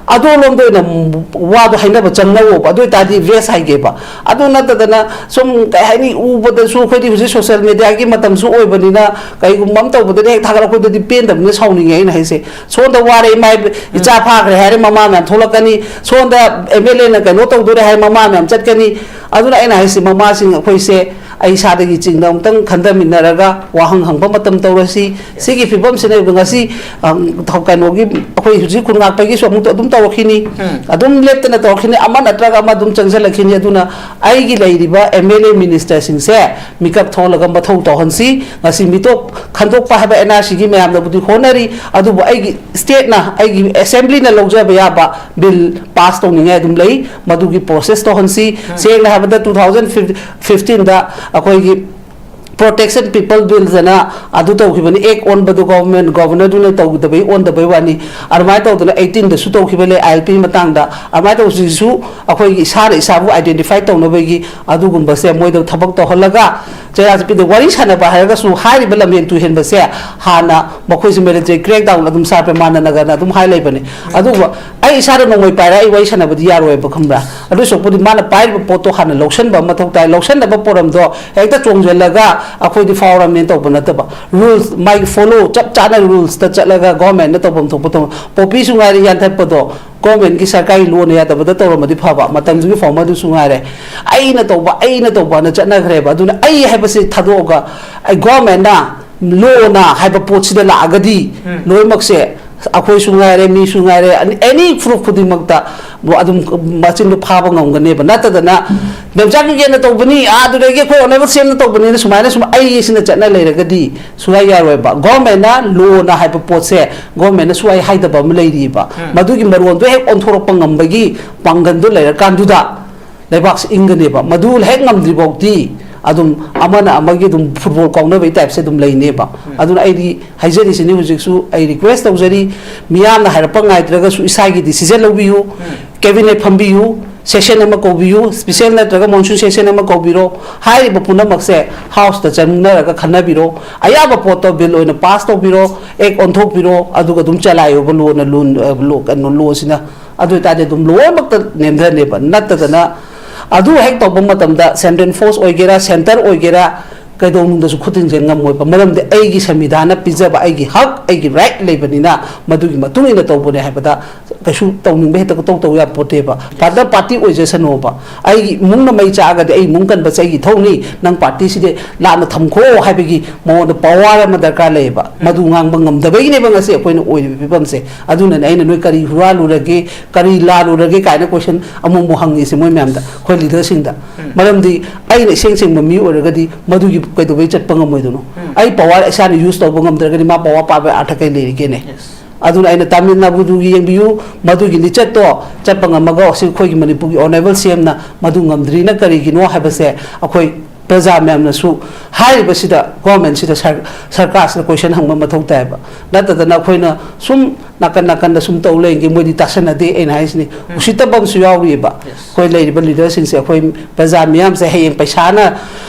ꯑꯗꯣꯝꯂꯣꯝꯗ ꯑꯣꯏꯅ ꯋꯥꯗꯣ ꯍꯥꯏꯅꯕ ꯆꯪꯅꯧꯑꯣꯕ꯫ ꯑꯗꯨ ꯑꯣꯏꯇꯥꯔꯗꯤ ꯔꯦꯁ ꯍꯥꯏꯒꯦꯕ꯫ ꯑꯗꯨ ꯅꯠꯇꯗꯅ ꯁꯨꯝ, ꯀꯩ ꯍꯥꯏꯅꯤ, ꯎꯕꯗꯁꯨ ꯑꯩꯈꯣꯏꯗꯤ ꯍꯧꯖꯤꯛ ꯁꯣꯁꯤꯌꯦꯜ ꯃꯦꯗꯤꯌꯥꯒꯤ ꯃꯇꯝꯁꯨ ꯑꯣꯏꯕꯅꯤꯅ ꯀꯩꯒꯨꯝꯕ ꯑꯃ ꯇꯧꯕꯗꯗꯤ ꯍꯦꯛ ꯊꯥꯒꯠꯂꯛꯄꯗꯗꯤ ꯄꯦꯟꯗꯕꯅ ꯁꯥꯎꯅꯤꯡꯉꯦ꯫ ꯑꯩꯅ ꯍꯥꯏꯁꯦ, ꯁꯣꯝꯗ ꯋꯥꯔꯦ, ꯏꯃꯥ ꯏꯆꯥ ꯐꯥꯈ꯭ꯔꯦ ꯍꯥꯏꯔꯦ ꯃꯃꯥ ꯃꯌꯥꯝ ꯊꯣꯛꯂꯛꯀꯅꯤ, ꯁꯣꯝꯗ ꯑꯦꯝ ꯑꯦꯜ ꯑꯦꯅ ꯀꯩꯅꯣ ꯇꯧꯗꯣꯔꯦ ꯍꯥꯏꯔꯦ ꯃꯃꯥ ꯃꯌꯥꯝ ꯆꯠꯀꯅꯤ꯫ ꯑꯗꯨꯅ ꯑꯩꯅ ꯍꯥꯏꯁꯦ, ꯃꯃꯥꯁꯤꯡ ꯑꯩꯈꯣꯏꯁꯦ ꯑꯩ ꯏꯁꯥꯗꯒꯤ ꯆꯤꯡꯅ ꯑꯃꯨꯛꯇꯪ ꯈꯟꯊꯃꯤꯟꯅꯔꯒ ꯋꯥꯍꯪ ꯍꯪꯕ ꯃꯇꯝ ꯇꯧꯔꯁꯤ꯫ ꯁꯤꯒꯤ ꯐꯤꯕꯝꯁꯤꯅ ꯉꯁꯤ, ꯑ, ꯊꯧ-, ꯀꯩꯅꯣꯒꯤ, ꯑꯩꯈꯣꯏ ꯍꯧꯖꯤꯛ ꯈꯨꯟ ꯉꯥꯛꯄꯒꯤꯁꯨ ꯑꯃꯨꯛ ꯑꯗꯨꯝ ꯇꯧꯔꯛꯈꯤꯅꯤ꯫ ꯑꯗꯨꯝ ꯂꯦꯞꯇꯅ ꯇꯧꯔꯛꯈꯤꯅꯤ, ꯑꯃ ꯅꯠꯇ꯭ꯔꯒ ꯑꯃ ꯑꯗꯨꯝ ꯆꯪꯁꯤꯜꯂꯛꯈꯤꯅꯤ꯫ ꯑꯗꯨꯅ ꯑꯩꯒꯤ ꯂꯩꯔꯤꯕ M L A minister ꯁꯤꯡꯁꯦ ꯃꯤꯀꯞ ꯊꯣꯛꯍꯜꯂꯒ ꯃꯊꯧ ꯇꯧꯍꯟꯁꯤ꯫ ꯉꯁꯤ ꯃꯤꯇꯣꯞ ꯈꯟꯗꯣꯛꯄ ꯍꯥꯏꯕ N R C ꯒꯤ ꯃꯌꯥꯝꯅꯕꯨꯗꯤ ꯍꯣꯠꯅꯔꯤ, ꯑꯗꯨꯕꯨ ꯑꯩꯒꯤ state ꯅ, ꯑꯩꯒꯤ assembly ꯅ ꯂꯧꯖꯕ ꯌꯥꯕ bill pass ꯇꯧꯅꯤꯡꯉꯥꯏ ꯑꯗꯨꯝ ꯂꯩ꯫ ꯃꯗꯨꯒꯤ process ꯇꯧꯍꯟꯁꯤ꯫ ꯁꯦꯡꯅ ꯍꯥꯏꯔꯕꯗ, two thousand fifteen ꯗ ꯑꯩꯈꯣꯏꯒꯤ Protection People Bill ꯍꯥꯏꯅ ꯑꯗꯨ ꯇꯧꯈꯤꯕꯅꯤ꯫ Act ꯑꯣꯟꯕꯗꯨ government, governor ꯗꯨꯅ ꯇꯧꯗꯕꯩ ꯑꯣꯟꯗꯕꯩ ꯋꯥꯅꯤ꯫ ꯑꯗꯨꯃꯥꯏꯅ ꯇꯧꯗꯅ eighteen ꯗꯁꯨ ꯇꯧꯈꯤꯕ ꯂꯩ, I L P ꯃꯇꯥꯡꯗ꯫ ꯑꯗꯨꯃꯥꯏꯅ ꯇꯧꯕꯁꯤꯁꯨ ꯑꯩꯈꯣꯏꯒꯤ ꯏꯁꯥꯅ ꯏꯁꯥꯕꯨ identify ꯇꯧꯅꯕꯒꯤ ꯑꯗꯨꯒꯨꯝꯕꯁꯦ ꯃꯣꯏꯗ ꯊꯕꯛ ꯇꯧꯍꯜꯂꯒ, ꯆꯩꯔꯥꯛ ꯆꯠꯄꯤꯗ ꯋꯥꯔꯤ ꯁꯥꯟꯅꯕ ꯍꯥꯏꯔꯒꯁꯨ ꯍꯥꯏꯔꯤꯕ ꯂꯝꯍꯦꯟ ꯇꯨꯍꯦꯟꯕꯁꯦ ꯍꯥꯟꯅ ꯃꯈꯣꯏꯁꯦ military crackdown ꯑꯗꯨꯝ ꯆꯥꯔꯄꯦ, ꯃꯥꯟꯅꯅꯒꯅ ꯑꯗꯨꯝ ꯍꯥꯏ ꯂꯩꯕꯅꯦ꯫ ꯑꯗꯨꯒ ꯑꯩ ꯏꯁꯥꯗ ꯅꯣꯡꯃꯩ ꯄꯥꯏꯔꯦ, ꯑꯩ ꯋꯥꯔꯤ ꯁꯥꯟꯅꯕꯗꯤ ꯌꯥꯔꯣꯏꯕ, ꯈꯪꯕ꯭ꯔꯥ? ꯑꯗꯨ ꯁꯔꯨꯛꯄꯨꯗꯤ ꯃꯥꯅ ꯄꯥꯏꯔꯤꯕ ꯄꯣꯠꯇꯣ ꯍꯥꯟꯅ ꯂꯧꯁꯟꯕ ꯑꯃ ꯃꯊꯧ ꯇꯥꯏ꯫ ꯂꯧꯁꯟꯅꯕ ꯄꯣꯔꯝꯗꯣ ꯍꯦꯛꯇ ꯆꯣꯡꯁꯤꯜꯂꯒ ꯑꯩꯈꯣꯏꯗꯤ ꯐꯥꯎꯔꯝꯅꯦꯅ ꯇꯧꯕ ꯅꯠꯇꯕ, rules ꯃꯥꯒꯤ follow ꯆꯞ ꯆꯥꯅ rules ꯇ ꯆꯠꯂꯒ government ꯅ ꯇꯧꯐꯝ ꯊꯣꯛꯄ ꯇꯧ꯫ ꯄꯣꯄꯤꯁꯨ ꯉꯥꯏꯔꯦ ꯌꯥꯟꯊꯠꯄꯗꯣ, government ꯀꯤ ꯁꯔꯀꯥꯔꯒꯤ ꯂꯣꯅ ꯌꯥꯗꯕꯗ ꯇꯧꯔꯝꯃꯗꯤ ꯐꯕ, ꯃꯇꯝꯗꯨꯒꯤ farmer ꯗꯨꯁꯨ ꯉꯥꯏꯔꯦ꯫ ꯑꯩꯅ ꯇꯧꯕ, ꯑꯩꯅ ꯇꯧꯕꯅ ꯆꯠꯅꯈ꯭ꯔꯦꯕ꯫ ꯑꯗꯨꯅ ꯑꯩ ꯍꯥꯏꯕꯁꯤ ꯊꯥꯗꯣꯛꯑꯒ, ꯑꯩ government ꯅ ꯂꯣꯅ ꯍꯥꯏꯕ ꯄꯣꯠꯁꯤꯗ ꯂꯥꯛꯑꯒꯗꯤ, ꯎꯝ꯫ ꯂꯣꯏꯅꯃꯛꯁꯦ, ꯑꯩꯈꯣꯏꯁꯨ ꯉꯥꯏꯔꯦ, ꯃꯤꯁꯨ ꯉꯥꯏꯔꯦ, any, any proof ꯈꯨꯗꯤꯡꯃꯛꯇ ꯑꯗꯨꯝ ꯃꯆꯤꯟꯗꯣ ꯐꯥꯕ ꯉꯝꯒꯅꯦꯕ꯫ ꯅꯠꯇꯗꯅ ꯃꯦꯝꯆꯥ ꯀꯤꯀꯦꯟꯅ ꯇꯧꯕꯅꯤ, ꯑꯗꯨꯗꯒꯤ ꯑꯩꯈꯣꯏ honourable C M ꯅ ꯇꯧꯕꯅꯤꯅ ꯁꯨꯃꯥꯏꯅ ꯁꯨꯝ ꯑꯩ ꯁꯤꯅ ꯆꯠꯅ ꯂꯩꯔꯒꯗꯤ ꯁꯨꯡꯌꯥ ꯌꯥꯔꯣꯏꯕ꯫ Government ꯅ ꯂꯣꯅ ꯍꯥꯏꯕ ꯄꯣꯠꯁꯦ, government ꯅ ꯁꯨꯡꯌꯥ ꯍꯥꯏꯗꯕ ꯑꯃ ꯂꯩꯔꯤꯕ꯫ ꯎꯝ꯫ ꯃꯗꯨꯒꯤ ꯃꯔꯣꯟꯗꯣ ꯍꯦꯛ ꯑꯣꯟꯊꯣꯔꯛꯄ ꯉꯝꯕꯒꯤ ꯄꯥꯡꯒꯜꯗꯣ ꯂꯩꯔꯀꯥꯟꯗꯨꯗ ꯂꯩꯕꯥꯛꯁꯦ ꯏꯪꯒꯅꯦꯕ꯫ ꯃꯗꯨ ꯍꯦꯛ ꯉꯝꯗ꯭ꯔꯤ ꯐꯥꯎꯗꯤ ꯑꯗꯨꯝ ꯑꯃꯅ ꯑꯃꯒꯤ ꯑꯗꯨꯝ football ꯀꯥꯎꯅꯕꯒꯤ type ꯁꯦ ꯑꯗꯨꯝ ꯂꯩꯅꯦꯕ꯫ ꯎꯝ꯫ ꯑꯗꯨꯅ ꯑꯩꯗꯤ ꯍꯥꯏꯖꯔꯤꯁꯤꯅꯤ ꯍꯧꯖꯤꯛꯁꯨ, ꯑꯩ request ꯇꯧꯖꯔꯤ, ꯃꯤꯌꯥꯝꯅ ꯍꯥꯏꯔꯛꯄ ꯉꯥꯏꯗ꯭ꯔꯒꯁꯨ ꯏꯁꯥꯒꯤ decision ꯂꯧꯕꯤꯌꯨ, ꯎꯝ꯫ Cabinet ꯐꯝꯕꯤꯌꯨ, session ꯑꯃ ꯀꯧꯕꯤꯌꯨ, special ꯅꯠꯇ꯭ꯔꯒ monsoon session ꯑꯃ ꯀꯧꯕꯤꯔꯣ꯫ ꯍꯥꯏꯔꯤꯕ ꯄꯨꯝꯅꯃꯛꯁꯦ House ꯇ ꯆꯪꯅꯔꯒ ꯈꯟꯅꯕꯤꯔꯣ꯫ ꯑꯌꯥꯕ ꯄꯣꯠꯇꯣ bill ꯑꯣꯏꯅ pass ꯇꯧꯕꯤꯔꯣ, act ꯑꯣꯟꯊꯣꯛꯄꯤꯔꯣ, ꯑꯗꯨꯒ ꯑꯗꯨꯝ ꯆꯂꯥꯏꯌꯣꯕ ꯂꯣꯅ, ꯂꯣ, ꯑ, ꯂꯣ, ꯀꯩꯅꯣ, ꯂꯣꯁꯤꯅ꯫ ꯑꯗꯨ ꯑꯣꯏꯇꯥꯔꯗꯤ ꯑꯗꯨꯝ ꯂꯣꯏꯅꯃꯛꯇ ꯅꯦꯝꯊꯅꯦꯕ꯫ ꯅꯠꯇꯗꯅ ꯑꯗꯨ ꯍꯦꯛ ꯇꯧꯕ ꯃꯇꯝꯗ central force ꯑꯣꯏꯒꯦꯔꯥ, centre ꯑꯣꯏꯒꯦꯔꯥ, ꯀꯩꯗꯧꯅꯨꯡꯗꯁꯨ ꯈꯨꯠ ꯊꯤꯡꯖꯤꯟ ꯉꯝꯃꯣꯏꯕ꯫ ꯃꯔꯝꯗꯤ ꯑꯩꯒꯤ ꯁꯪꯕꯤꯙꯥꯟꯅ ꯄꯤꯖꯕ ꯑꯩꯒꯤ ꯍꯛ, ꯑꯩꯒꯤ ꯔꯥꯏꯠ ꯂꯩꯕꯅꯤꯅ ꯃꯗꯨꯒꯤ ꯃꯇꯨꯡ ꯏꯟꯅ ꯇꯧꯕꯅꯦ ꯍꯥꯏꯕꯗ ꯀꯩꯁꯨ ꯇꯧꯅꯤꯡꯕ ꯍꯦꯛꯇ ꯇꯧ ꯇꯧ ꯌꯥꯄꯣꯠꯇꯦꯕ꯫ Partner party ꯑꯣꯏꯖꯁꯅꯣꯕ꯫ ꯑꯩꯒꯤ ꯏꯃꯨꯡꯅ ꯃꯩ ꯆꯥꯛꯑꯒꯗꯤ ꯑꯩꯒꯤ ꯏꯃꯨꯡ ꯀꯟꯕꯁꯦ ꯑꯩꯒꯤ ꯏꯊꯧꯅꯤ, ꯅꯪ ꯄꯥꯔꯇꯤꯁꯤꯗꯤ ꯂꯥꯞꯅ ꯊꯝꯈꯣ ꯍꯥꯏꯕꯒꯤ ꯃꯉꯣꯟꯗ ꯄꯋꯥꯔ ꯑꯃ ꯗꯔꯀꯥꯔ ꯂꯩꯌꯦꯕ꯫ ꯃꯗꯨ ꯉꯥꯡꯕ ꯉꯝꯗꯕꯒꯤꯅꯦꯕ ꯉꯁꯤ ꯑꯩꯈꯣꯏꯅ ꯑꯣꯏꯔꯤꯕ ꯐꯤꯕꯝꯁꯦ꯫ ꯑꯗꯨꯅꯅꯦ ꯑꯩꯅ ꯅꯣꯏ ꯀꯔꯤ ꯍꯨꯔꯥꯜꯂꯨꯔꯒꯦ, ꯀꯔꯤ ꯂꯥꯜꯂꯨꯔꯒꯦ ꯀꯥꯏꯅ ꯀꯣꯏꯁꯟ ꯑꯃꯨꯛ ꯑꯃꯨꯛ ꯍꯪꯉꯤꯁꯦ ꯃꯣꯏ ꯃꯌꯥꯝꯗ, ꯑꯩꯈꯣꯏ ꯂꯤꯗꯔꯁꯤꯡꯗ꯫ ꯃꯔꯝꯗꯤ ꯑꯩꯅ ꯏꯁꯦꯡ ꯁꯦꯡꯕ ꯃꯤ ꯑꯣꯏꯔꯒꯗꯤ ꯃꯗꯨꯒꯤ ꯀꯩꯗꯧꯕꯩ ꯆꯠꯄ ꯉꯝꯃꯣꯏꯗꯣꯏꯅꯣ? ꯑꯩ ꯄꯋꯥꯔ ꯏꯁꯥꯅ ꯌꯨꯁ ꯇꯧꯕ ꯉꯝꯗ꯭ꯔꯒꯗꯤ ꯃꯥ ꯄꯋꯥꯔ ꯄꯥꯕ ꯑꯥꯔꯊ ꯀꯩ ꯂꯩꯔꯤꯒꯦꯅꯦ? ꯑꯗꯨꯅ ꯑꯩꯅ ꯇꯥꯃꯤꯜ ꯅꯥꯗꯨꯒꯤ ꯌꯦꯡꯕꯤꯌꯨ, ꯃꯗꯨꯒꯤ ꯂꯤꯆꯠꯇꯣ ꯆꯠꯄ ꯉꯝꯃꯒ ꯁꯤ ꯑꯩꯈꯣꯏꯒꯤ ꯃꯅꯤꯄꯨꯔꯒꯤ ꯑꯣꯅꯔꯦꯕꯜ ꯁꯤ ꯑꯦꯝꯅ ꯃꯗꯨ ꯉꯝꯗ꯭ꯔꯤꯅ ꯀꯔꯤꯒꯤꯅꯣ ꯍꯥꯏꯕꯁꯦ ꯑꯩꯈꯣꯏ ꯄ꯭ꯔꯖꯥ ꯃꯌꯥꯝꯅꯁꯨ ꯍꯥꯏꯔꯤꯕꯁꯤꯗ ꯒꯣꯔꯃꯦꯟꯁꯤꯗ ꯁꯔ-, ꯁꯔꯀꯥꯔꯁꯤꯗ ꯀꯣꯏꯁꯟ ꯍꯪꯕ ꯃꯊꯧ ꯇꯥꯏꯕ꯫ ꯅꯠꯇꯗꯅ ꯑꯩꯈꯣꯏꯅ ꯁꯨꯝ ꯅꯥꯀꯟ ꯅꯥꯀꯟꯗ ꯁꯨꯝ ꯇꯧ ꯂꯩꯔꯤꯒꯦ, ꯃꯣꯏꯗꯤ ꯇꯥꯁꯟꯅꯗꯦ꯫ ꯑꯩꯅ ꯍꯥꯏꯁꯤꯅꯤ, ꯎꯁꯤꯠꯇꯕ ꯑꯃꯁꯨ ꯌꯥꯎꯔꯤꯑꯕ꯫ ꯑꯩꯈꯣꯏ ꯂꯩꯔꯤꯕ ꯂꯤꯗꯔꯁꯤꯡꯁꯦ ꯑꯩꯈꯣꯏ ꯄ꯭ꯔꯖꯥ ꯃꯤꯌꯥꯝꯁꯦ ꯍꯌꯦꯡ ꯄꯩꯁꯥꯅ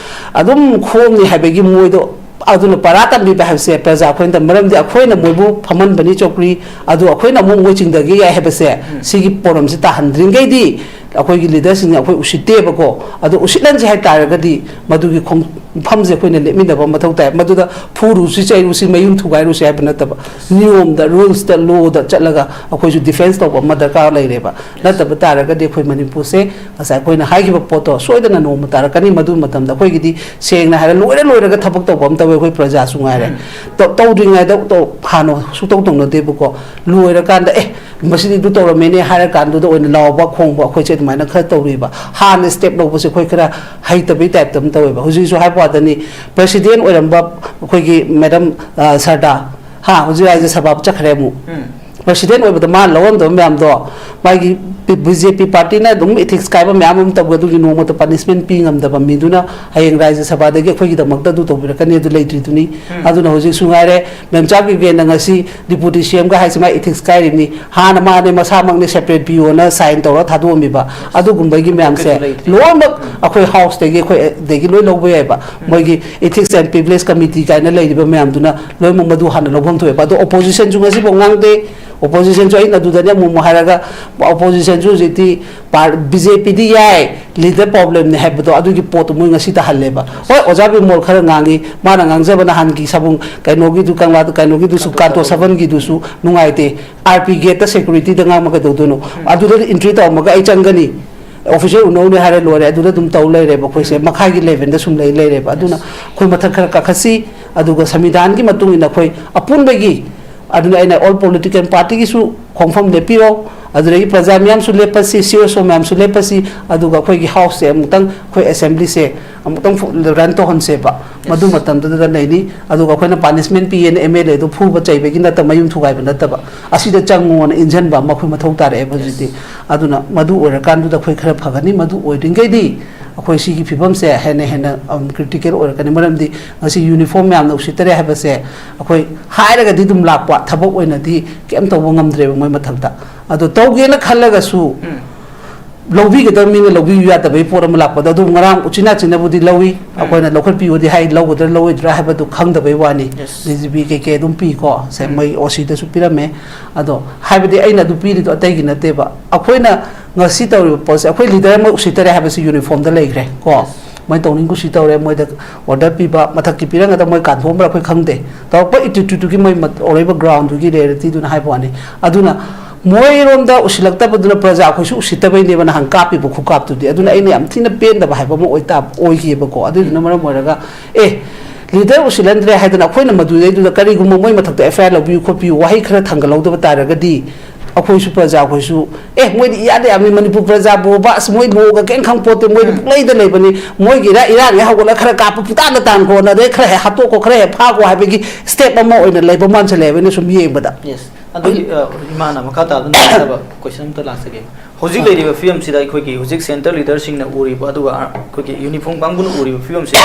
ꯑꯗꯨꯝ ꯈꯣꯝꯅꯤ ꯍꯥꯏꯕꯒꯤ ꯃꯣꯏꯗꯣ ꯑꯗꯨꯅ ꯄꯔꯥ ꯇꯝꯕꯤꯕ ꯍꯥꯏꯕꯁꯦ ꯄ꯭ꯔꯖꯥ ꯑꯩꯈꯣꯏꯅ ꯇꯝ-, ꯃꯔꯝꯗꯤ ꯑꯩꯈꯣꯏꯅ ꯃꯣꯏꯕꯨ ꯐꯝꯍꯟꯕꯅꯤ ꯆꯧꯀ꯭ꯔꯤ, ꯑꯗꯨ ꯑꯩꯈꯣꯏꯅ ꯑꯃꯨꯛ ꯃꯣꯏ ꯆꯤꯡꯊꯒꯦ ꯌꯥꯏ ꯍꯥꯏꯕꯁꯦ ꯁꯤꯒꯤ ꯄꯣꯔꯝꯁꯤ ꯇꯥꯍꯟꯗ꯭ꯔꯤꯉꯩꯗꯤ ꯑꯩꯈꯣꯏꯒꯤ ꯂꯤꯗꯔꯁꯤꯡꯅ ꯑꯩꯈꯣꯏ ꯎꯁꯤꯠꯇꯦꯕꯀꯣ꯫ ꯑꯗꯣ ꯎꯁꯤꯠꯍꯟꯁꯦ ꯍꯥꯏꯇꯥꯔꯒꯗꯤ ꯃꯗꯨꯒꯤ ꯈꯣꯡꯐꯝꯁꯦ ꯑꯩꯈꯣꯏꯅ ꯂꯦꯞꯃꯤꯟꯅꯕ ꯃꯊꯧ ꯇꯥꯏ꯫ ꯃꯗꯨꯗ ꯐꯨꯔꯨꯁꯤ, ꯆꯩꯔꯨꯁꯤ, ꯃꯌꯨꯝ ꯊꯨꯒꯥꯏꯔꯨꯁꯤ ꯍꯥꯏꯕ ꯅꯠꯇꯕ, ꯅꯤꯌꯣꯝꯗ, ꯔꯨꯜꯁꯇ, ꯂꯣꯗ ꯆꯠꯂꯒ ꯑꯩꯈꯣꯏꯁꯨ ꯗꯤꯐꯦꯟꯁ ꯇꯧꯕ ꯑꯃ ꯗꯔꯀꯥꯔ ꯂꯩꯔꯦꯕ꯫ ꯅꯠꯇꯕ ꯇꯥꯔꯒꯗꯤ ꯑꯩꯈꯣꯏ ꯃꯅꯤꯄꯨꯔꯁꯦ ꯉꯁꯥꯏ ꯑꯩꯈꯣꯏꯅ ꯍꯥꯏꯈꯤꯕ ꯄꯣꯠꯇꯣ ꯁꯣꯏꯗꯅ ꯅꯣꯡꯃ ꯇꯥꯔꯛꯀꯅꯤ꯫ ꯃꯗꯨ ꯃꯇꯝꯗ ꯑꯩꯈꯣꯏꯒꯤꯗꯤ ꯁꯦꯡꯅ ꯍꯥꯏꯔ ꯂꯣꯏꯔ ꯂꯣꯏꯔꯒ ꯊꯕꯛ ꯇꯧꯕ ꯑꯃ ꯇꯧꯋꯦ ꯑꯩꯈꯣꯏ ꯄ꯭ꯔꯖꯥꯁꯨ ꯉꯥꯏꯔꯦ꯫ ꯇꯧ-, ꯇꯧꯗ꯭ꯔꯤꯉꯩꯗ ꯇꯧ-, ꯍꯥꯟꯅ ꯁꯨꯛꯇꯧ ꯇꯧꯅꯗꯦꯕꯀꯣ꯫ ꯂꯣꯏꯔꯀꯥꯟꯗ, "ꯑꯦ, ꯃꯁꯤꯗꯤ ꯑꯗꯨ ꯇꯧꯔꯝꯃꯦꯅꯦ" ꯍꯥꯏꯔ ꯀꯥꯟꯗꯨꯗ ꯑꯣꯏꯅ ꯂꯥꯎꯕ ꯈꯣꯡꯕ ꯑꯩꯈꯣꯏꯁꯦ ꯑꯗꯨꯃꯥꯏꯅ ꯈꯔ ꯇꯧꯔꯤꯕ꯫ ꯍꯥꯟꯅ ꯁ꯭ꯇꯦꯞ ꯂꯧꯕꯁꯦ ꯑꯩꯈꯣꯏ ꯈꯔ ꯍꯩꯇꯕꯩ ꯇꯥꯏꯞꯇ ꯑꯃ ꯇꯧꯋꯦꯕ꯫ ꯍꯧꯖꯤꯛꯁꯨ ꯍꯥꯏꯕ ꯋꯥꯗꯅꯤ, ꯄ꯭ꯔꯁꯤꯗꯦꯟ ꯑꯣꯏꯔꯝꯕ ꯑꯩꯈꯣꯏꯒꯤ ꯃꯦꯗꯝ, ꯑ, ꯁꯔꯗꯥ, ꯍꯥ, ꯍꯧꯖꯤꯛ ꯔꯥꯖ꯭ꯌ ꯁꯚꯥ ꯆꯠꯈ꯭ꯔꯦ ꯑꯃꯨꯛ꯫ ꯄ꯭ꯔꯁꯤꯗꯦꯟ ꯑꯣꯏꯕꯗ ꯃꯥꯅ ꯂꯧꯔꯝꯗꯕ ꯃꯌꯥꯝꯗꯣ, ꯃꯥꯒꯤ ꯕꯤ-, ꯕꯤ ꯖꯦ ꯄꯤ ꯄꯥꯔꯇꯤꯅ ꯑꯗꯨꯝ ꯏꯊꯤꯛꯁ ꯀꯥꯏꯕ ꯃꯌꯥꯝ ꯑꯃ ꯇꯧꯕ, ꯑꯗꯨꯒꯤ ꯅꯣꯡꯃꯇ ꯄꯅꯤꯁꯃꯦꯟ ꯄꯤ ꯉꯝꯗꯕ ꯃꯤꯗꯨꯅ ꯍꯌꯦꯡ ꯔꯥꯖ꯭ꯌ ꯁꯚꯥꯗꯒꯤ ꯑꯩꯈꯣꯏꯒꯤꯗꯃꯛꯇ ꯑꯗꯨ ꯇꯧꯕꯤꯔꯛꯀꯅꯤ ꯑꯗꯨ ꯂꯩꯇ꯭ꯔꯤꯗꯨꯅꯤ꯫ ꯑꯗꯨꯅ ꯍꯧꯖꯤꯛꯁꯨ ꯉꯥꯏꯔꯦ, ꯃꯦꯝꯆꯥ ꯕꯤꯕꯦꯟꯅ ꯉꯁꯤ ꯗꯤꯄꯨꯇꯤ ꯁꯤ ꯑꯦꯝꯒ ꯍꯥꯏꯁꯦ ꯃꯥ ꯏꯊꯤꯛꯁ ꯀꯥꯏꯔꯤꯕꯅꯤ꯫ ꯍꯥꯟꯅ ꯃꯥꯅꯦ ꯃꯁꯥꯃꯛꯅꯦ ꯁꯦꯄꯔꯦꯠ ꯄꯤꯌꯣꯅ ꯁꯥꯏꯟ ꯇꯧꯔ ꯊꯥꯗꯣꯛꯑꯝꯃꯤꯕ ꯑꯗꯨꯒꯨꯝꯕꯒꯤ ꯃꯌꯥꯝꯁꯦ ꯂꯣꯏꯅꯃꯛ ꯑꯩꯈꯣꯏ ꯍꯥꯎꯁꯇꯒꯤ, ꯑꯩꯈꯣꯏ ꯑꯗꯒꯤ ꯂꯣꯏ ꯂꯧꯕ ꯌꯥꯏꯕ꯫ ꯃꯣꯏꯒꯤ ꯏꯊꯤꯛꯁ ꯑꯦꯟ ꯄ꯭ꯔꯤꯚꯤꯂꯦꯖ ꯀꯃꯤꯇꯤ ꯀꯥꯏꯅ ꯂꯩꯔꯤꯕ ꯃꯌꯥꯝꯗꯨꯅ ꯂꯣꯏꯅꯃꯛ ꯃꯗꯨ ꯍꯥꯟꯅ ꯂꯧꯐꯝ ꯊꯣꯛꯑꯦꯕ꯫ ꯑꯗꯣ ꯑꯣꯄꯣꯖꯤꯁꯟꯁꯨ ꯉꯁꯤꯐꯥꯎ ꯉꯥꯡꯗꯦ꯫ ꯑꯣꯄꯣꯖꯤꯁꯟꯁꯨ ꯑꯩꯅ ꯑꯗꯨꯗꯅꯦ ꯑꯃꯨꯛ ꯑꯃꯨꯛ ꯍꯥꯏꯔꯒ, ꯑꯣꯄꯣꯖꯤꯁꯟꯁꯨ ꯍꯧꯖꯤꯛꯇꯤ ꯕꯤ ꯖꯦ ꯄꯤꯗꯤ ꯌꯥꯏ, ꯂꯤꯗꯔ ꯄ꯭ꯔꯣꯕ꯭ꯂꯦꯝꯅꯦ ꯍꯥꯏꯕꯗꯣ, ꯑꯗꯨꯒꯤ ꯄꯣꯠꯇꯣ ꯃꯣꯏ ꯉꯁꯤꯗ ꯍꯜꯂꯦꯕ꯫ ꯍꯣꯏ, ꯑꯣꯖꯥ ꯕꯤꯃꯣꯜ ꯈꯔ ꯉꯥꯡꯉꯤ, ꯃꯥꯅ ꯉꯥꯡꯖꯕ ꯅꯍꯥꯟꯒꯤ ꯁꯕꯨꯡ ꯀꯩꯅꯣꯒꯤꯗꯨ, ꯀꯪꯂꯥꯗ ꯀꯩꯅꯣꯒꯤꯗꯨꯁꯨ, ꯀꯥꯟꯇꯣ ꯁꯕꯟꯒꯤꯗꯨꯁꯨ ꯅꯨꯡꯉꯥꯏꯇꯦ꯫ ꯑꯥꯔ ꯄꯤ ꯒꯦꯠꯇ ꯁꯦꯀ꯭ꯌꯨꯔꯤꯇꯤꯗ ꯉꯥꯡꯕ ꯀꯩꯗꯧꯗꯣꯏꯅꯣ? ꯑꯗꯨꯗ ꯏꯟꯇ꯭ꯔꯤ ꯇꯧꯔꯝꯃꯒ ꯑꯩ ꯆꯪꯒꯅꯤ, ꯑꯣꯐꯤꯁꯔ ꯎꯅꯧꯅꯦ ꯍꯥꯏꯔ ꯂꯣꯏꯔꯦ, ꯑꯗꯨꯗ ꯑꯗꯨꯝ ꯇꯧ ꯂꯩꯔꯦꯕ꯫ ꯑꯩꯈꯣꯏꯁꯦ ꯃꯈꯥꯒꯤ ꯂꯦꯚꯦꯜꯗ ꯁꯨꯝ ꯂꯩ ꯂꯩꯔꯦꯕ꯫ ꯑꯗꯨꯅ ꯑꯩꯈꯣꯏ ꯃꯊꯛ ꯈꯔ ꯀꯥꯈꯠꯁꯤ, ꯑꯗꯨꯒ ꯁꯪꯕꯤꯙꯥꯟꯒꯤ ꯃꯇꯨꯡ ꯏꯟꯅ ꯑꯩꯈꯣꯏ ꯑꯄꯨꯟꯕꯒꯤ, ꯑꯗꯨꯅ ꯑꯩꯅ ꯑꯣꯜ ꯄꯣꯂꯤꯇꯤꯀꯦꯜ ꯄꯥꯔꯇꯤꯒꯤꯁꯨ ꯈꯣꯡꯐꯝ ꯂꯦꯞꯄꯤꯔꯣ, ꯑꯗꯨꯗꯒꯤ ꯄ꯭ꯔꯖꯥ ꯃꯤꯌꯥꯝꯁꯨ ꯂꯦꯞꯄꯁꯤ, ꯁꯤ ꯑꯣ ꯁꯣ ꯃꯌꯥꯝꯁꯨ ꯂꯦꯞꯄꯁꯤ, ꯑꯗꯨꯒ ꯑꯩꯈꯣꯏꯒꯤ ꯍꯥꯎꯁꯁꯦ ꯑꯃꯨꯛꯇꯪ, ꯑꯩꯈꯣꯏ ꯑꯦꯁꯦꯝꯕ꯭ꯂꯤꯁꯦ ꯑꯃꯨꯛꯇꯪ ꯔꯟ ꯇꯧꯍꯟꯁꯦꯕ꯫ ꯃꯗꯨ ꯃꯇꯝꯗꯨꯗ ꯂꯩꯅꯤ꯫ ꯑꯗꯨꯒ ꯑꯩꯈꯣꯏꯅ ꯄꯥꯅꯤꯁꯃꯦꯟ ꯄꯤꯌꯦꯅ ꯑꯦꯝ ꯑꯦꯜ ꯑꯦꯗꯣ ꯐꯨꯕ ꯆꯩꯕꯒꯤ ꯅꯠꯇꯕ, ꯃꯌꯨꯝ ꯊꯨꯒꯥꯏꯕ ꯅꯠꯇꯕ, ꯑꯁꯤꯗ ꯆꯪꯉꯣꯅ ꯏꯟꯖꯟꯕ ꯑꯃ ꯑꯩꯈꯣꯏ ꯃꯊꯧ ꯇꯥꯔꯛꯑꯦꯕ ꯍꯧꯖꯤꯛꯇꯤ꯫ ꯑꯗꯨꯅ ꯃꯗꯨ ꯑꯣꯏꯔꯀꯥꯟꯗꯨꯗ ꯑꯩꯈꯣꯏ ꯈꯔ ꯐꯒꯅꯤ꯫ ꯃꯗꯨ ꯑꯣꯏꯔꯤꯉꯩꯗꯤ ꯑꯩꯈꯣꯏ ꯁꯤꯒꯤ ꯐꯤꯕꯝꯁꯦ ꯍꯦꯟꯅ ꯍꯦꯟꯅ ꯀ꯭ꯔꯤꯇꯤꯀꯦꯜ ꯑꯣꯏꯔꯛꯀꯅꯤ꯫ ꯃꯔꯝꯗꯤ ꯉꯁꯤ ꯌꯨꯅꯤꯐꯣꯔꯝ ꯃꯌꯥꯝꯅ ꯎꯁꯤꯠꯇꯔꯦ ꯍꯥꯏꯕꯁꯦ ꯑꯩꯈꯣꯏ ꯍꯥꯏꯔꯒꯗꯤ ꯑꯗꯨꯝ ꯂꯥꯛꯄ, ꯊꯕꯛ ꯑꯣꯏꯅꯗꯤ ꯀꯩꯝ ꯇꯧꯕ ꯉꯝꯗ꯭ꯔꯦꯕ ꯃꯣꯏ ꯃꯊꯛꯇ꯫ ꯑꯗꯣ ꯇꯧꯒꯦꯅ ꯈꯜꯂꯒꯁꯨ ꯂꯧꯕꯤꯒꯗꯕ ꯃꯤꯅ ꯂꯧꯕꯤꯌꯨ ꯌꯥꯗꯕꯒꯤ ꯄꯣꯠ ꯑꯃ ꯂꯥꯛꯄꯗ, ꯑꯗꯨꯝ ꯉꯔꯥꯡ ꯎꯆꯤꯟ ꯅꯥꯆꯤꯟꯅꯕꯨꯗꯤ ꯂꯧꯏ꯫ ꯑꯩꯈꯣꯏꯅ ꯂꯧꯈꯠꯄꯤꯌꯨꯗꯤ ꯍꯥꯏ, ꯂꯧꯒꯗ꯭ꯔꯥ ꯂꯧꯔꯣꯏꯗ꯭ꯔꯥ ꯍꯥꯏꯕꯗꯨ ꯈꯪꯗꯕꯩ ꯋꯥꯅꯤ꯫ ꯗꯤ ꯖꯤ ꯄꯤ ꯀꯩꯀꯩ ꯑꯗꯨꯝ ꯄꯤꯀꯣ, ꯁꯦ, ꯃꯣꯏ ꯑꯣ ꯁꯤꯗꯁꯨ ꯄꯤꯔꯝꯃꯦ꯫ ꯑꯗꯣ ꯍꯥꯏꯕꯗꯤ ꯑꯩꯅ ꯑꯗꯨ ꯄꯤꯔꯤꯗꯣ ꯑꯇꯩꯒꯤ ꯅꯠꯇꯦꯕ꯫ ꯑꯩꯈꯣꯏꯅ ꯉꯁꯤ ꯇꯧꯔꯤꯕ ꯄꯣꯠꯁꯦ ꯑꯩꯈꯣꯏ ꯂꯤꯗꯔ ꯑꯃ ꯎꯁꯤꯠꯇꯔꯦ ꯍꯥꯏꯕꯁꯤ ꯌꯨꯅꯤꯐꯣꯔꯝꯗ ꯂꯩꯈ꯭ꯔꯦ ꯀꯣ꯫ ꯃꯣꯏ ꯇꯧꯅꯤꯡ ꯀꯨꯁꯤ ꯇꯧꯔꯦ, ꯃꯣꯏꯗ ꯑꯣꯔꯗꯔ ꯄꯤꯕ, ꯃꯊꯛꯀꯤ ꯄꯤꯔꯝꯒꯗꯕ ꯃꯣꯏ ꯀꯥꯟꯊꯣꯛꯑꯝꯕ꯭ꯔꯥ ꯑꯩꯈꯣꯏ ꯈꯪꯗꯦ꯫ ꯇꯧꯔꯛꯄ ꯑꯦꯇꯤꯇ꯭ꯌꯨꯠꯇꯨꯒꯤ ꯃꯣꯏ ꯃꯠ-, ꯑꯣꯏꯔꯛꯏꯕ ꯒ꯭ꯔꯥꯎꯟꯗꯨꯒꯤ ꯔꯤꯌꯦꯂꯤꯇꯤꯗꯨꯅ ꯍꯥꯏꯕ ꯋꯥꯅꯤ꯫ ꯑꯗꯨꯅ ꯃꯣꯏꯔꯣꯝꯗ ꯎꯁꯤꯜꯂꯛꯇꯕꯗꯨꯅ ꯄ꯭ꯔꯖꯥ ꯑꯩꯈꯣꯏꯁꯨ ꯎꯁꯤꯠꯇꯕꯩꯅꯦꯕ ꯅꯍꯥꯟ ꯀꯥꯞꯄꯤꯕ ꯈꯨꯀꯥꯞꯇꯨꯗꯤ꯫ ꯑꯗꯨꯅ ꯑꯩꯅ ꯌꯥꯝ ꯊꯤꯅ ꯄꯦꯟꯗꯕ ꯍꯥꯏꯕ ꯑꯃ ꯑꯣꯏꯇꯥ-, ꯑꯣꯏꯈꯤꯑꯕꯀꯣ꯫ ꯑꯗꯨꯗꯨꯅ ꯃꯔꯝ ꯑꯣꯏꯔꯒ, ꯑꯦ, ꯂꯤꯗꯔ ꯎꯁꯤꯜꯍꯟꯗ꯭ꯔꯦ ꯍꯥꯏꯗꯅ ꯑꯩꯈꯣꯏꯅ ꯃꯗꯨꯗꯩꯗꯨꯗ ꯀꯔꯤꯒꯨꯝꯕ ꯃꯣꯏ ꯃꯊꯛꯇ ꯑꯦꯐ ꯑꯥꯏ ꯑꯥꯔ ꯂꯧꯕꯤꯌꯨ ꯈꯣꯠꯄꯤꯌꯨ ꯋꯥꯍꯩ ꯈꯔ ꯊꯥꯡꯒꯠꯍꯧꯗꯕ ꯇꯥꯔꯒꯗꯤ, ꯑꯩꯈꯣꯏꯁꯨ ꯄ꯭ꯔꯖꯥ ꯑꯩꯈꯣꯏꯁꯨ, "ꯑꯦ, ꯃꯣꯏꯗꯤ ꯏꯌꯥꯗ ꯌꯥꯝꯃꯤ, ꯃꯅꯤꯄꯨꯔ ꯄ꯭ꯔꯖꯥꯕꯨꯕ, ꯑꯁ, ꯃꯣꯏ ꯂꯣꯒ ꯀꯩꯝ ꯈꯪ ꯄꯣꯠꯇꯦ, ꯃꯣꯏꯗꯤ ꯄꯨꯡꯂꯩꯗ ꯂꯩꯕꯅꯤ, ꯃꯣꯏꯒꯤ ꯏꯔꯥ-, ꯏꯔꯥꯡ ꯍꯦꯛ ꯍꯧꯒꯠꯂꯒ ꯈꯔ ꯀꯥꯞꯄ ꯄꯨꯇꯥꯟꯗ ꯇꯥꯟꯈꯣꯅ, ꯑꯗꯩ ꯈꯔ ꯍꯦꯛ ꯍꯥꯠꯇꯣꯛꯈꯣ, ꯈꯔ ꯍꯦꯛ ꯐꯥꯈꯣ" ꯍꯥꯏꯕꯒꯤ ꯁ꯭ꯇꯦꯞ ꯑꯃ ꯑꯣꯏꯅ ꯂꯩꯕ ꯃꯥꯟꯁꯤꯜꯂꯛꯑꯦꯕ ꯑꯩꯅ ꯁꯨꯝ ꯌꯦꯡꯕꯗ꯫ ꯌꯦꯁ꯫ ꯑꯗꯨꯒꯤ, ꯑ, ꯏꯃꯥꯅ ꯃꯈꯥ ꯇꯥꯗꯨꯅ ꯍꯪꯒꯗꯕ ꯀꯣꯏꯁꯟ ꯑꯝꯇ ꯂꯥꯛꯆꯒꯦ꯫ ꯍꯧꯖꯤꯛ ꯂꯩꯔꯤꯕ ꯐꯤꯕꯝꯁꯤꯗ ꯑꯩꯈꯣꯏꯒꯤ ꯍꯧꯖꯤꯛ ꯁꯦꯟꯇꯔ ꯂꯤꯗꯔꯁꯤꯡꯅ ꯎꯔꯤꯕ, ꯑꯗꯨꯒ ꯑ, ꯑꯩꯈꯣꯏꯒꯤ ꯌꯨꯅꯤꯐꯣꯔꯝ ꯀꯥꯡꯕꯨꯅ ꯎꯔꯤꯕ ꯐꯤꯕꯝꯁꯤꯗ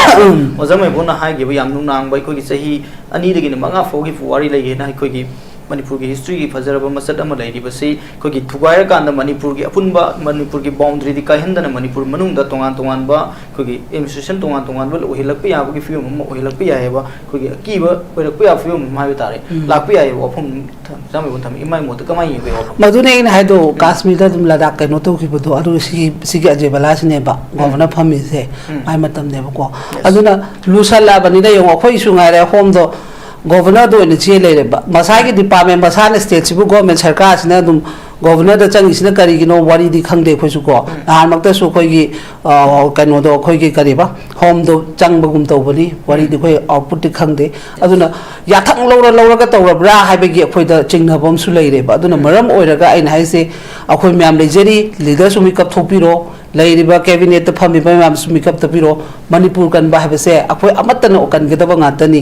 ꯑꯣꯖꯥ ꯃꯩꯕꯨꯅ ꯍꯥꯏꯈꯤꯕ ꯌꯥꯝ ꯅꯨꯡꯅꯥꯡꯕ, ꯑꯩꯈꯣꯏꯒꯤ ꯆꯍꯤ ꯑꯅꯤꯗꯒꯤꯅ ꯃꯉꯥ ꯐꯥꯎꯒꯤ ꯋꯥꯔꯤ ꯂꯩꯒꯦꯅ ꯑꯩꯈꯣꯏꯒꯤ ꯃꯅꯤꯄꯨꯔꯒꯤ ꯍꯤꯁꯇ꯭ꯔꯤꯒꯤ ꯐꯖꯔꯕ ꯃꯁꯛ ꯑꯃ ꯂꯩꯔꯤꯕꯁꯤ ꯑꯩꯈꯣꯏꯒꯤ ꯊꯨꯒꯥꯏꯔꯀꯥꯟꯗ ꯃꯅꯤꯄꯨꯔꯒꯤ ꯑꯄꯨꯟꯕ, ꯃꯅꯤꯄꯨꯔꯒꯤ ꯕꯥꯎꯟꯗꯔꯤꯗꯤ ꯀꯥꯏꯍꯟꯗꯅ ꯃꯅꯤꯄꯨꯔ ꯃꯅꯨꯡꯗ ꯇꯣꯉꯥꯟ ꯇꯣꯉꯥꯟꯕ ꯑꯩꯈꯣꯏꯒꯤ ꯑꯦꯗꯃꯤꯅꯤꯁꯇ꯭ꯔꯦꯁꯟ ꯇꯣꯉꯥꯟ ꯇꯣꯉꯥꯟꯕ ꯑꯣꯏꯍꯜꯂꯛꯄ ꯌꯥꯕꯒꯤ ꯐꯤꯕꯝ ꯑꯃ ꯑꯣꯏꯍꯜꯂꯛꯄ ꯌꯥꯏꯑꯕ꯫ ꯑꯩꯈꯣꯏꯒꯤ ꯑꯀꯤꯕ ꯑꯣꯏꯔꯛꯄ ꯌꯥꯕ ꯐꯤꯕꯝ ꯑꯃ ꯍꯥꯏꯕ ꯇꯥꯔꯦ, ꯎꯝ꯫ ꯂꯥꯛꯄ ꯌꯥꯏꯑꯕ꯫ ꯋꯥꯐꯝ ꯊꯝ-, ꯊꯝꯃꯤ ꯊꯝꯃꯤ ꯏꯃꯥꯏ ꯃꯣꯠꯇ ꯀꯃꯥꯏꯅ ꯌꯦꯡꯕ ꯌꯥꯏ ꯋꯥꯐꯝ? ꯃꯗꯨꯅꯦ ꯑꯩꯅ ꯍꯥꯏꯗꯣ, ꯀꯥꯁꯃꯤꯔꯗ ꯑꯗꯨꯝ ꯂꯗꯥꯛ ꯀꯩꯅꯣ ꯇꯧꯈꯤꯕꯗꯣ, ꯑꯗꯨ ꯁꯤꯒꯤ, ꯁꯤꯒꯤ ꯑꯖꯦ ꯕꯂꯥꯁꯤꯅꯦꯕ ꯎꯝ꯫ ꯒꯣꯚꯔꯅꯔ ꯐꯝꯃꯤꯁꯦ, ꯎꯝ꯫ ꯃꯥꯏ ꯃꯇꯝꯅꯦꯕꯀꯣ꯫ Yes꯫ ꯑꯗꯨꯅ ꯂꯨꯁꯜꯂꯛꯑꯕꯅꯤꯅ ꯌꯦꯡꯉꯣ, ꯑꯩꯈꯣꯏꯁꯨ ꯉꯥꯏꯔꯦ, ꯍꯣꯝꯗꯣ ꯒꯣꯚꯔꯅꯔꯗ ꯑꯣꯏꯅ ꯆꯦ ꯂꯩꯔꯦꯕ꯫ ꯃꯁꯥꯒꯤ ꯗꯤꯄꯥꯔꯠꯃꯦꯟ, ꯃꯁꯥꯅ ꯁ꯭ꯇꯦꯠꯁꯤꯕꯨ ꯒꯣꯔꯃꯦꯟ ꯁꯔꯀꯥꯔꯁꯤꯅ ꯑꯗꯨꯝ ꯒꯣꯚꯔꯅꯔꯗ ꯆꯪꯉꯤꯁꯤꯅ ꯀꯔꯤꯒꯤꯅꯣ ꯋꯥꯔꯤꯗꯤ ꯈꯪꯗꯦ ꯑꯩꯈꯣꯏꯁꯨ ꯀꯣ꯫ ꯎꯝ꯫ ꯅꯍꯥꯟꯃꯛꯇꯁꯨ ꯑꯩꯈꯣꯏꯒꯤ, ꯑ, ꯀꯩꯅꯣꯗꯣ, ꯑꯩꯈꯣꯏꯒꯤ ꯀꯔꯤꯕ, ꯍꯣꯝꯗꯣ ꯆꯪꯕꯒꯨꯝ ꯇꯧꯕꯅꯤ, ꯋꯥꯔꯤꯗꯤ ꯎꯝ꯫ ꯑꯩꯈꯣꯏ ꯑꯥꯎꯠꯄꯨꯠꯇꯤ ꯈꯪꯗꯦ꯫ ꯑꯗꯨꯅ ꯌꯥꯊꯪ ꯂꯧꯔ ꯂꯧꯔꯒ ꯇꯧꯔꯕ꯭ꯔꯥ ꯍꯥꯏꯕꯒꯤ ꯑꯩꯈꯣꯏꯗ ꯆꯤꯡꯅꯕ ꯑꯃꯁꯨ ꯂꯩꯔꯦꯕ꯫ ꯑꯗꯨꯅ ꯎꯝ꯫ ꯃꯔꯝ ꯑꯣꯏꯔꯒ ꯑꯩꯅ ꯍꯥꯏꯁꯦ, ꯑꯩꯈꯣꯏ ꯃꯌꯥꯝ ꯂꯩꯖꯔꯤ, ꯂꯤꯗꯔꯁꯨ ꯃꯤꯀꯞ ꯊꯣꯛꯄꯤꯔꯣ, ꯂꯩꯔꯤꯕ ꯀꯦꯕꯤꯅꯦꯠꯇ ꯐꯝꯃꯤꯕ ꯃꯌꯥꯝꯁꯨ ꯃꯤꯀꯞ ꯊꯣꯛꯄꯤꯔꯣ꯫ ꯃꯅꯤꯄꯨꯔ ꯀꯟꯕ ꯍꯥꯏꯕꯁꯦ ꯑꯩꯈꯣꯏ ꯑꯃꯠꯇꯅ ꯀꯟꯒꯗꯕ ꯉꯥꯛꯇꯅꯤ꯫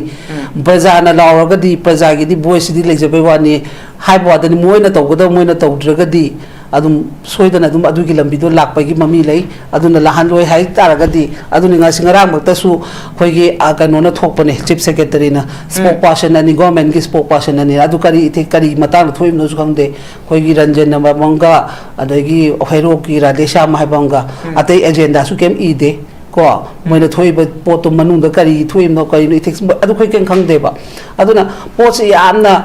ꯎꯝ꯫ ꯄ꯭ꯔꯖꯥꯅ ꯂꯥꯎꯔꯒꯗꯤ ꯄ꯭ꯔꯖꯥꯒꯤꯗꯤ ꯚꯣꯏꯁꯁꯤꯗꯤ ꯂꯩꯖꯕꯩ ꯋꯥꯅꯤ ꯍꯥꯏꯕ ꯋꯥꯗꯅꯤ꯫ ꯃꯣꯏꯅ ꯇꯧꯒꯗꯕ ꯃꯣꯏꯅ ꯇꯧꯗ꯭ꯔꯒꯗꯤ ꯑꯗꯨꯝ ꯁꯣꯏꯗꯅ ꯑꯗꯨꯝ ꯑꯗꯨꯒꯤ ꯂꯝꯕꯤꯗꯣ ꯂꯥꯛꯄꯒꯤ ꯃꯃꯤ ꯂꯩ꯫ ꯑꯗꯨꯅ ꯂꯥꯛꯍꯜꯂꯣꯏ ꯍꯥꯏ ꯇꯥꯔꯒꯗꯤ, ꯑꯗꯨꯅꯤ ꯉꯁꯤ ꯉꯔꯥꯡꯃꯛꯇꯁꯨ ꯑꯩꯈꯣꯏꯒꯤ, ꯑ, ꯀꯩꯅꯣꯅ ꯊꯣꯛꯄꯅꯦ, ꯆꯤꯐ ꯁꯦꯀ꯭ꯔꯦꯇꯔꯤꯅ, ꯎꯝ꯫ ꯁ꯭ꯄꯣꯛ ꯄꯥꯔꯁꯟ ꯑꯅꯤ, ꯒꯣꯔꯃꯦꯟꯒꯤ ꯁ꯭ꯄꯣꯛ ꯄꯥꯔꯁꯟ ꯑꯅꯤ, ꯑꯗꯨ ꯀꯔꯤ ꯏꯊꯤꯛ, ꯀꯔꯤ ꯃꯇꯥꯡꯗ ꯊꯣꯛꯏꯕꯅꯣꯁꯨ ꯈꯪꯗꯦ꯫ ꯑꯩꯈꯣꯏꯒꯤ ꯔꯟꯖꯟ ꯑꯃꯒ ꯑꯗꯒꯤ ꯍꯩꯔꯣꯛꯀꯤ ꯔꯥꯙꯦꯁ꯭ꯌꯥꯝ ꯍꯥꯏꯕ ꯑꯃꯒ ꯎꯝ꯫ ꯑꯇꯩ ꯑꯦꯖꯦꯟꯗꯥꯁꯨ ꯀꯩꯝ ꯏꯗꯦ꯫ ꯀꯣ, ꯃꯣꯏꯅ ꯎꯝ꯫ ꯊꯣꯛꯏꯕ ꯄꯣꯠꯇꯣ ꯃꯅꯨꯡꯗ ꯀꯔꯤ ꯊꯣꯛꯏꯕꯅꯣ, ꯀꯔꯤꯅꯣ, ꯏꯊꯤꯛꯁ, ꯑꯗꯨ ꯑꯩꯈꯣꯏ ꯀꯩꯝ ꯈꯪꯗꯦꯕ꯫ ꯑꯗꯨꯅ ꯄꯣꯠꯁꯦ ꯌꯥꯝꯅ,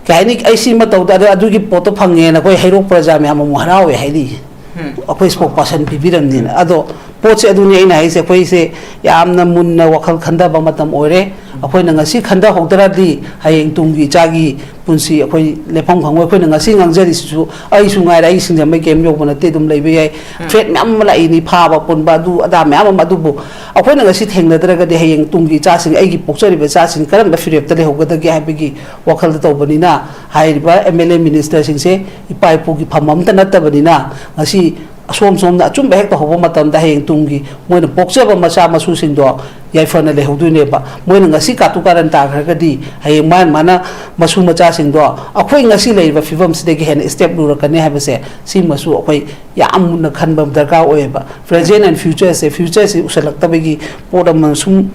ꯀꯩ ꯍꯥꯏꯅꯤ, ꯑꯩ ꯁꯤꯃ ꯇꯧꯗ, ꯑꯗꯨ, ꯑꯗꯨꯒꯤ ꯄꯣꯠꯇꯣ ꯐꯪꯉꯦꯅ ꯑꯩꯈꯣꯏ ꯍꯩꯔꯣꯛ ꯄ꯭ꯔꯖꯥ ꯃꯌꯥꯝ ꯑꯃꯨꯛ ꯍꯔꯥꯎꯋꯦ ꯍꯥꯏꯔꯤ꯫ ꯎꯝ꯫ ꯑꯩꯈꯣꯏ ꯁ꯭ꯄꯣꯛ ꯄꯥꯔꯁꯟ ꯄꯤꯕꯤꯔꯝꯅꯤꯅ꯫ ꯑꯗꯣ ꯄꯣꯠꯁꯦ ꯑꯗꯨꯅꯤ ꯑꯩꯅ ꯍꯥꯏꯁꯦ, ꯑꯩꯈꯣꯏꯁꯦ ꯌꯥꯝꯅ ꯃꯨꯟꯅ ꯋꯥꯈꯜ ꯈꯟꯊꯕ ꯃꯇꯝ ꯑꯣꯏꯔꯦ꯫ ꯑꯩꯈꯣꯏꯅ ꯉꯁꯤ ꯈꯟꯊꯍꯧꯗ꯭ꯔꯗꯤ ꯍꯌꯦꯡ ꯇꯨꯡꯒꯤ ꯏꯆꯥꯒꯤ ꯄꯨꯟꯁꯤ ꯑꯩꯈꯣꯏ ꯂꯦꯞꯐꯝ ꯈꯪꯉꯣꯏ꯫ ꯑꯩꯈꯣꯏꯅ ꯉꯁꯤ ꯉꯥꯡꯖꯔꯤꯁꯤꯁꯨ, ꯑꯩꯁꯨ ꯉꯥꯏꯔꯦ, ꯑꯩ ꯁꯤꯡꯖꯃꯩ ꯀꯩꯝ ꯌꯧꯕ ꯅꯠꯇꯦ, ꯑꯗꯨꯝ ꯂꯩꯕ ꯌꯥꯏ꯫ ꯎꯝ꯫ ꯊ꯭ꯔꯦꯠ ꯃꯌꯥꯝ ꯑꯃ ꯂꯥꯛꯏꯅꯤ, ꯐꯥꯕ ꯄꯨꯟꯕ, ꯑꯗꯨ ꯑꯗꯥ ꯃꯌꯥꯝ ꯑꯃ꯫ ꯑꯗꯨꯕꯨ ꯑꯩꯈꯣꯏꯅ ꯉꯁꯤ ꯊꯦꯡꯅꯗ꯭ꯔꯒꯗꯤ ꯍꯌꯦꯡ ꯇꯨꯡꯒꯤ ꯏꯆꯥꯁꯤꯡ, ꯑꯩꯒꯤ ꯄꯣꯛꯆꯔꯤꯕ ꯏꯆꯥꯁꯤꯡ ꯀꯔꯝꯕ ꯐꯤꯔꯦꯞꯇ ꯂꯩꯍꯧꯒꯗꯒꯦ ꯍꯥꯏꯕꯒꯤ ꯋꯥꯈꯜꯗ ꯇꯧꯕꯅꯤꯅ, ꯍꯥꯏꯔꯤꯕ ꯑꯦꯝ ꯑꯦꯜ ꯑꯦ ꯃꯤꯅꯤꯁꯇꯔꯁꯤꯡꯁꯦ ꯏꯄꯥ ꯏꯄꯨꯒꯤ ꯐꯝ ꯑꯝꯇ ꯅꯠꯇꯕꯅꯤꯅ, ꯉꯁꯤ ꯑꯁꯣꯝ ꯁꯣꯝꯗ ꯑꯆꯨꯝꯕ ꯍꯦꯛ ꯇꯧꯍꯧꯕ ꯃꯇꯝꯗ ꯍꯌꯦꯡ ꯇꯨꯡꯒꯤ ꯃꯣꯏꯅ ꯄꯣꯛꯆꯕ ꯃꯆꯥ ꯃꯁꯨꯁꯤꯡꯗꯣ ꯌꯥꯏꯐꯅ ꯂꯩꯍꯧꯗꯣꯏꯅꯦꯕ꯫ ꯃꯣꯏꯅ ꯉꯁꯤ ꯀꯥꯇꯨ ꯀꯥꯔꯟ ꯇꯥꯈ꯭ꯔꯒꯗꯤ ꯍꯌꯦꯡ ꯃꯥꯅ, ꯃꯥꯅ ꯃꯁꯨ ꯃꯆꯥꯁꯤꯡꯗꯣ ꯑꯩꯈꯣꯏ ꯉꯁꯤ ꯂꯩꯔꯤꯕ ꯐꯤꯕꯝꯁꯤꯗꯒꯤ ꯍꯦꯟꯅ ꯁ꯭ꯇꯦꯞ ꯂꯨꯔꯛꯀꯅꯤ ꯍꯥꯏꯕꯁꯦ, ꯁꯤꯃꯁꯨ ꯑꯩꯈꯣꯏ ꯌꯥꯝ ꯃꯨꯟꯅ ꯈꯟꯕ ꯑꯃ ꯗꯔꯀꯥꯔ ꯑꯣꯏꯌꯦꯕ꯫ Present and future say, future ꯁꯤ ꯎꯁꯜꯂꯛꯇꯕꯒꯤ ꯄꯣꯠ ꯑꯃ ꯁꯨꯝ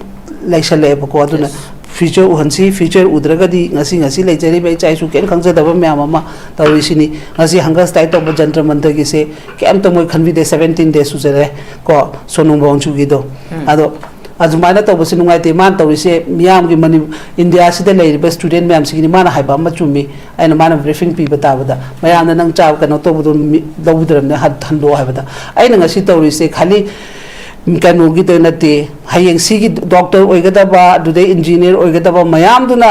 ꯂꯩꯁꯜꯂꯛꯑꯦꯕꯀꯣ꯫ ꯑꯗꯨꯅ Yes꯫ ꯐ꯭ꯌꯨꯆꯔ ꯎꯍꯟꯁꯤ꯫ ꯐ꯭ꯌꯨꯆꯔ ꯎꯗ꯭ꯔꯒꯗꯤ ꯉꯁꯤ, ꯉꯁꯤ ꯂꯩꯖꯔꯤꯕ ꯏꯆꯥ ꯏꯁꯨ ꯀꯩꯝ ꯈꯪꯖꯗꯕ ꯃꯌꯥꯝ ꯑꯃ ꯇꯧꯔꯤꯁꯤꯅꯤ꯫ ꯉꯁꯤ ꯍꯪꯒꯔ ꯁ꯭ꯇ꯭ꯔꯥꯏꯛ ꯇꯧꯕ ꯖꯟꯇ꯭ꯔ ꯃꯟꯇ꯭ꯔꯒꯤꯁꯦ ꯀꯩꯝꯇ ꯃꯣꯏ ꯈꯟꯕꯤꯗꯦ꯫ ꯁꯕꯦꯟꯇꯤꯟ ꯗꯦꯖ ꯁꯨꯖꯔꯦ ꯀꯣ, ꯁꯣꯅꯨ ꯕꯣꯟꯆꯨꯒꯤꯗꯣ꯫ ꯎꯝ꯫ ꯑꯗꯣ ꯑꯗꯨꯃꯥꯏꯅ ꯇꯧꯕꯁꯦ ꯅꯨꯡꯉꯥꯏꯇꯦ꯫ ꯃꯥꯅ ꯇꯧꯔꯤꯁꯦ ꯃꯤꯌꯥꯝꯒꯤ ꯃꯅꯤ-, ꯏꯟꯗꯤꯌꯥꯁꯤꯗ ꯂꯩꯔꯤꯕ ꯁ꯭ꯇꯨꯗꯦꯟ ꯃꯌꯥꯝꯁꯤꯒꯤꯅꯤ꯫ ꯃꯥꯅ ꯍꯥꯏꯕ ꯑꯃ ꯆꯨꯝꯃꯤ꯫ ꯑꯩꯅ, ꯃꯥꯅ ꯕ꯭ꯔꯤꯐꯤꯡ ꯄꯤꯕ ꯇꯥꯕꯗ, ꯃꯌꯥꯝꯅ ꯅꯪ ꯆꯥꯕ ꯀꯩꯅꯣ ꯇꯧꯕꯗꯣ ꯃꯤ-, ꯂꯧꯗ꯭ꯔꯕꯅꯤꯅ ꯍꯟ-, ꯍꯟꯗꯣꯛꯑꯣ ꯍꯥꯏꯕꯗ, ꯑꯩꯅ ꯉꯁꯤ ꯇꯧꯔꯤꯁꯦ ꯈꯥꯂꯤ ꯀꯩꯅꯣꯒꯤꯗ ꯅꯠꯇꯦ, ꯍꯌꯦꯡ ꯁꯤꯒꯤ ꯗꯣꯛꯇꯔ ꯑꯣꯏꯒꯗꯕ, ꯑꯗꯨꯗꯩ ꯏꯟꯖꯤꯅꯤꯌꯔ ꯑꯣꯏꯒꯗꯕ ꯃꯌꯥꯝꯗꯨꯅ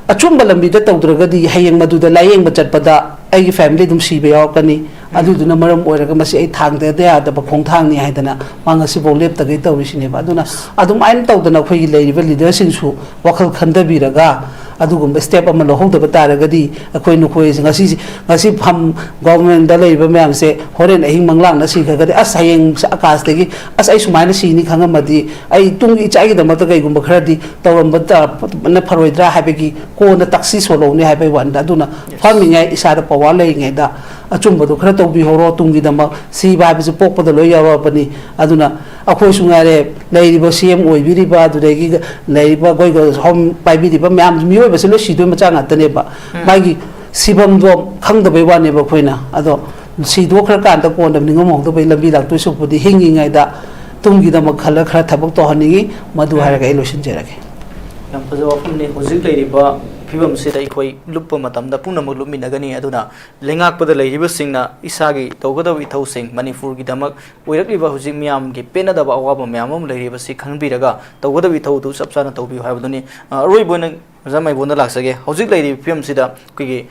ꯑꯆꯨꯝꯕ ꯂꯝꯕꯤꯗ ꯇꯧꯗ꯭ꯔꯒꯗꯤ ꯍꯌꯦꯡ ꯃꯗꯨꯗ ꯂꯥꯌꯦꯡꯕ ꯆꯠꯄꯗ ꯑꯩꯒꯤ ꯐꯦꯃꯤꯂꯤ ꯑꯗꯨꯝ ꯁꯤꯕ ꯌꯥꯎꯔꯛꯀꯅꯤ꯫ ꯑꯗꯨꯗꯨꯅ ꯃꯔꯝ ꯑꯣꯏꯔꯒ ꯃꯁꯤ ꯑꯩ ꯊꯥꯡꯗꯗ ꯌꯥꯗꯕ ꯈꯣꯡꯊꯥꯡꯅꯤ ꯍꯥꯏꯗꯅ ꯃꯥ ꯉꯁꯤꯐꯥꯎ ꯂꯦꯞꯇꯈꯩ ꯇꯧꯔꯤꯁꯤꯅꯦꯕ꯫ ꯑꯗꯨꯅ ꯑꯗꯨꯃꯥꯏꯅ ꯇꯧꯗꯅ ꯑꯩꯈꯣꯏꯒꯤ ꯂꯩꯔꯤꯕ ꯂꯤꯗꯔꯁꯤꯡꯁꯨ ꯋꯥꯈꯜ ꯈꯟꯊꯕꯤꯔꯒ ꯑꯗꯨꯒꯨꯝꯕ ꯁ꯭ꯇꯦꯞ ꯑꯃ ꯂꯧꯍꯧꯗꯕ ꯇꯥꯔꯒꯗꯤ ꯑꯩꯈꯣꯏ ꯅꯈꯣꯏꯁꯦ ꯉꯁꯤꯁꯦ, ꯉꯁꯤ ꯐꯝ ꯒꯣꯚꯔꯟꯃꯦꯟꯗ ꯂꯩꯔꯤꯕ ꯃꯌꯥꯝꯁꯦ ꯍꯣꯔꯦꯟ ꯑꯍꯤꯡ ꯃꯪꯂꯥꯡꯅ ꯁꯤꯈ꯭ꯔꯒꯗꯤ, ꯑꯁ, ꯍꯌꯦꯡ ꯑꯀꯥꯁꯇꯒꯤ, ꯑꯁ, ꯑꯩ ꯁꯨꯃꯥꯏꯅ ꯁꯤꯅꯤ ꯈꯪꯉꯝꯃꯗꯤ ꯑꯩ ꯇꯨꯡꯒꯤ ꯏꯆꯥꯒꯤꯗꯃꯛꯇ ꯀꯩꯒꯨꯝꯕ ꯈꯔꯗꯤ ꯇꯧꯔꯝꯕ ꯇ-, ꯅ ꯐꯔꯣꯏꯗ꯭ꯔꯥ ꯍꯥꯏꯕꯒꯤ ꯀꯣꯟꯅ ꯇꯛꯁꯤ ꯁꯣꯜꯍꯧꯅꯤ ꯍꯥꯏꯕꯒꯤ ꯋꯥꯅꯤꯗ꯫ ꯑꯗꯨꯅ ꯐꯝꯃꯤꯉꯩ, ꯏꯁꯥꯗ ꯄꯋꯥꯔ ꯂꯩꯔꯤꯉꯩꯗ ꯑꯆꯨꯝꯕꯗꯣ ꯈꯔ ꯇꯧꯕꯤꯍꯧꯔꯣ꯫ ꯇꯨꯡꯒꯤꯗꯃꯛ, ꯁꯤꯕ ꯍꯥꯏꯕꯁꯤ ꯄꯣꯛꯄꯗ ꯂꯣꯏ ꯌꯥꯎꯔꯛꯑꯕꯅꯤ꯫ ꯑꯗꯨꯅ ꯑꯩꯈꯣꯏꯁꯨ ꯉꯥꯏꯔꯦ, ꯂꯩꯔꯤꯕ ꯁꯤ ꯑꯦꯝ ꯑꯣꯏꯕꯤꯔꯤꯕ, ꯑꯗꯨꯗꯒꯤ ꯂꯩꯔꯤꯕ ꯑꯩꯈꯣꯏ ꯍꯣꯝ ꯄꯥꯏꯕꯤꯔꯤꯕ ꯃꯌꯥꯝ, ꯃꯤꯑꯣꯏꯕꯁꯤ ꯂꯣꯏ ꯁꯤꯗꯣꯏ ꯃꯆꯥꯛ ꯉꯥꯛꯇꯅꯦꯕ꯫ ꯃꯥꯒꯤ ꯁꯤꯐꯝꯗꯣ ꯈꯪꯗꯕꯩ ꯋꯥꯅꯦꯕ ꯑꯩꯈꯣꯏꯅ꯫ ꯑꯗꯣ ꯁꯤꯗꯣꯛꯈ꯭ꯔꯀꯥꯟꯗ ꯀꯣꯟꯅ ꯅꯤꯡꯉꯝꯍꯧꯗꯕꯩ ꯂꯝꯕꯤ ꯂꯥꯛꯇꯣꯏ ꯁꯔꯨꯛꯄꯨꯗꯤ ꯍꯤꯡꯉꯤꯉꯩꯗ ꯇꯨꯡꯒꯤꯗꯃꯛ ꯈꯜꯂ ꯈꯔ ꯊꯕꯛ ꯇꯧꯍꯟꯅꯤꯡꯉꯤ꯫ ꯃꯗꯨ ꯍꯥꯏꯔꯒ ꯑꯩ ꯂꯣꯏꯁꯤꯟꯖꯔꯒꯦ꯫ ꯌꯥꯝ ꯐꯖꯕ ꯋꯥꯐꯝꯅꯤ꯫ ꯍꯧꯖꯤꯛ ꯂꯩꯔꯤꯕ ꯐꯤꯕꯝꯁꯤꯗ ꯑꯩꯈꯣꯏ ꯂꯨꯞꯄ ꯃꯇꯝꯗ ꯄꯨꯝꯅꯃꯛ ꯂꯨꯞꯃꯤꯟꯅꯒꯅꯤ꯫ ꯑꯗꯨꯅ ꯂꯩꯉꯥꯛꯄꯗ ꯂꯩꯔꯤꯕꯁꯤꯡꯅ ꯏꯁꯥꯒꯤ ꯇꯧꯒꯗꯕ ꯏꯊꯧꯁꯤꯡ, ꯃꯅꯤꯄꯨꯔꯒꯤꯗꯃꯛ ꯑꯣꯏꯔꯛꯂꯤꯕ ꯍꯧꯖꯤꯛ ꯃꯤꯌꯥꯝꯒꯤ ꯄꯦꯟꯅꯗꯕ ꯑꯋꯥꯕ ꯃꯌꯥꯝ ꯑꯃ ꯂꯩꯔꯤꯕꯁꯤ ꯈꯪꯕꯤꯔꯒ ꯇꯧꯒꯗꯕ ꯏꯊꯧꯗꯨ ꯆꯞ ꯆꯥꯅ ꯇꯧꯕꯤꯌꯨ ꯍꯥꯏꯕꯗꯨꯅꯤ꯫ ꯑ, ꯑꯔꯣꯏꯕ ꯑꯣꯏꯅ ꯑꯣꯖꯥ ꯃꯥꯏꯕꯣꯟꯗ ꯂꯥꯛꯆꯒꯦ꯫ ꯍꯧꯖꯤꯛ ꯂꯩꯔꯤꯕ ꯐꯤꯕꯝꯁꯤꯗ ꯑꯩꯈꯣꯏꯒꯤ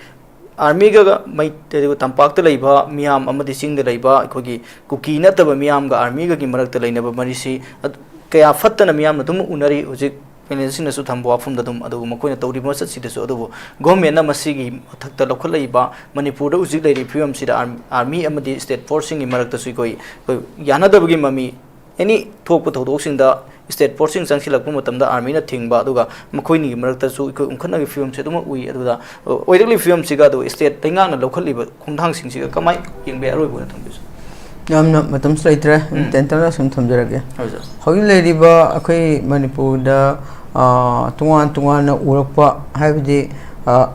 ꯑꯥꯔꯃꯤꯒ ꯃꯩ-, ꯇꯝꯄꯥꯛꯇ ꯂꯩꯕ ꯃꯤꯌꯥꯝ ꯑꯃꯗꯤ ꯆꯤꯡꯗ ꯂꯩꯕ ꯑꯩꯈꯣꯏꯒꯤ ꯀꯨꯀꯤ ꯅꯠꯇꯕ ꯃꯤꯌꯥꯝꯒ ꯑꯥꯔꯃꯤꯒꯒꯤ ꯃꯔꯛꯇ ꯂꯩꯅꯕ ꯃꯔꯤꯁꯤ ꯑꯗ-, ꯀꯌꯥ ꯐꯠꯇꯅ ꯃꯤꯌꯥꯝꯅ ꯑꯗꯨꯝ ꯎꯅꯔꯤ꯫ ꯍꯧꯖꯤꯛ ꯄꯦꯅꯦꯜꯁꯤꯡꯅꯁꯨ ꯊꯝꯕ ꯋꯥꯐꯝꯗ ꯑꯗꯨꯝ, ꯑꯗꯨꯒ ꯃꯈꯣꯏꯅ ꯇꯧꯔꯤꯕ ꯃꯆꯠꯁꯤꯗꯁꯨ꯫ ꯑꯗꯨꯕꯨ ꯒꯣꯔꯃꯦꯟꯅ ꯃꯁꯤꯒꯤ ꯃꯊꯛꯇ ꯂꯧꯈꯠꯂꯛꯏꯕ ꯃꯅꯤꯄꯨꯔꯗ ꯍꯧꯖꯤꯛ ꯂꯩꯔꯤꯕ ꯐꯤꯕꯝꯁꯤꯗ ꯑꯥꯔꯝ-, ꯑꯥꯔꯃꯤ ꯑꯃꯗꯤ ꯁ꯭ꯇꯦꯠ ꯐꯣꯔꯁꯁꯤꯡꯒꯤ ꯃꯔꯛꯇꯁꯨ ꯑꯩꯈꯣꯏ, ꯑꯩꯈꯣꯏ ꯌꯥꯅꯗꯕꯒꯤ ꯃꯃꯤ ꯑꯦꯅꯤ ꯊꯣꯛꯄ ꯊꯧꯗꯣꯛꯁꯤꯡꯗ ꯁ꯭ꯇꯦꯠ ꯐꯣꯔꯁꯁꯤꯡ ꯆꯪꯁꯤꯜꯂꯛꯄ ꯃꯇꯝꯗ ꯑꯥꯔꯃꯤꯅ ꯊꯤꯡꯕ, ꯑꯗꯨꯒ ꯃꯈꯣꯏꯅꯤꯒꯤ ꯃꯔꯛꯇꯁꯨ ꯑꯩꯈꯣꯏ ꯎꯪꯈꯠꯅꯕꯒꯤ ꯐꯤꯕꯝꯁꯦ ꯑꯗꯨꯃꯛ ꯎꯏ꯫ ꯑꯗꯨꯗ ꯑꯣꯏꯔꯛꯂꯤꯕ ꯐꯤꯕꯝꯁꯤꯒ ꯑꯗꯨ ꯁ꯭ꯇꯦꯠ ꯂꯩꯉꯥꯛꯅ ꯂꯧꯈꯠꯂꯤꯕ ꯈꯣꯡꯊꯥꯡꯁꯤꯡꯁꯤꯒ ꯀꯃꯥꯏꯅ ꯌꯦꯡꯕ ꯌꯥꯏ? ꯑꯔꯣꯏꯕ ꯑꯣꯏꯅ ꯊꯝꯕꯤꯌꯨ꯫ ꯌꯥꯝꯅ ꯃꯇꯝꯁꯨ ꯂꯩꯇ꯭ꯔꯦ, ꯎꯝ꯫ ꯇꯦꯟꯇꯛꯅ ꯁꯨꯝ ꯊꯝꯖꯔꯒꯦ꯫ ꯍꯣꯏ, ꯁꯥꯔ꯫ ꯍꯧꯖꯤꯛ ꯂꯩꯔꯤꯕ ꯑꯩꯈꯣꯏ ꯃꯅꯤꯄꯨꯔꯗ ꯑ, ꯇꯣꯉꯥꯟ ꯇꯣꯉꯥꯟꯅ ꯎꯔꯛꯄ, ꯍꯥꯏꯕꯗꯤ, ꯑ,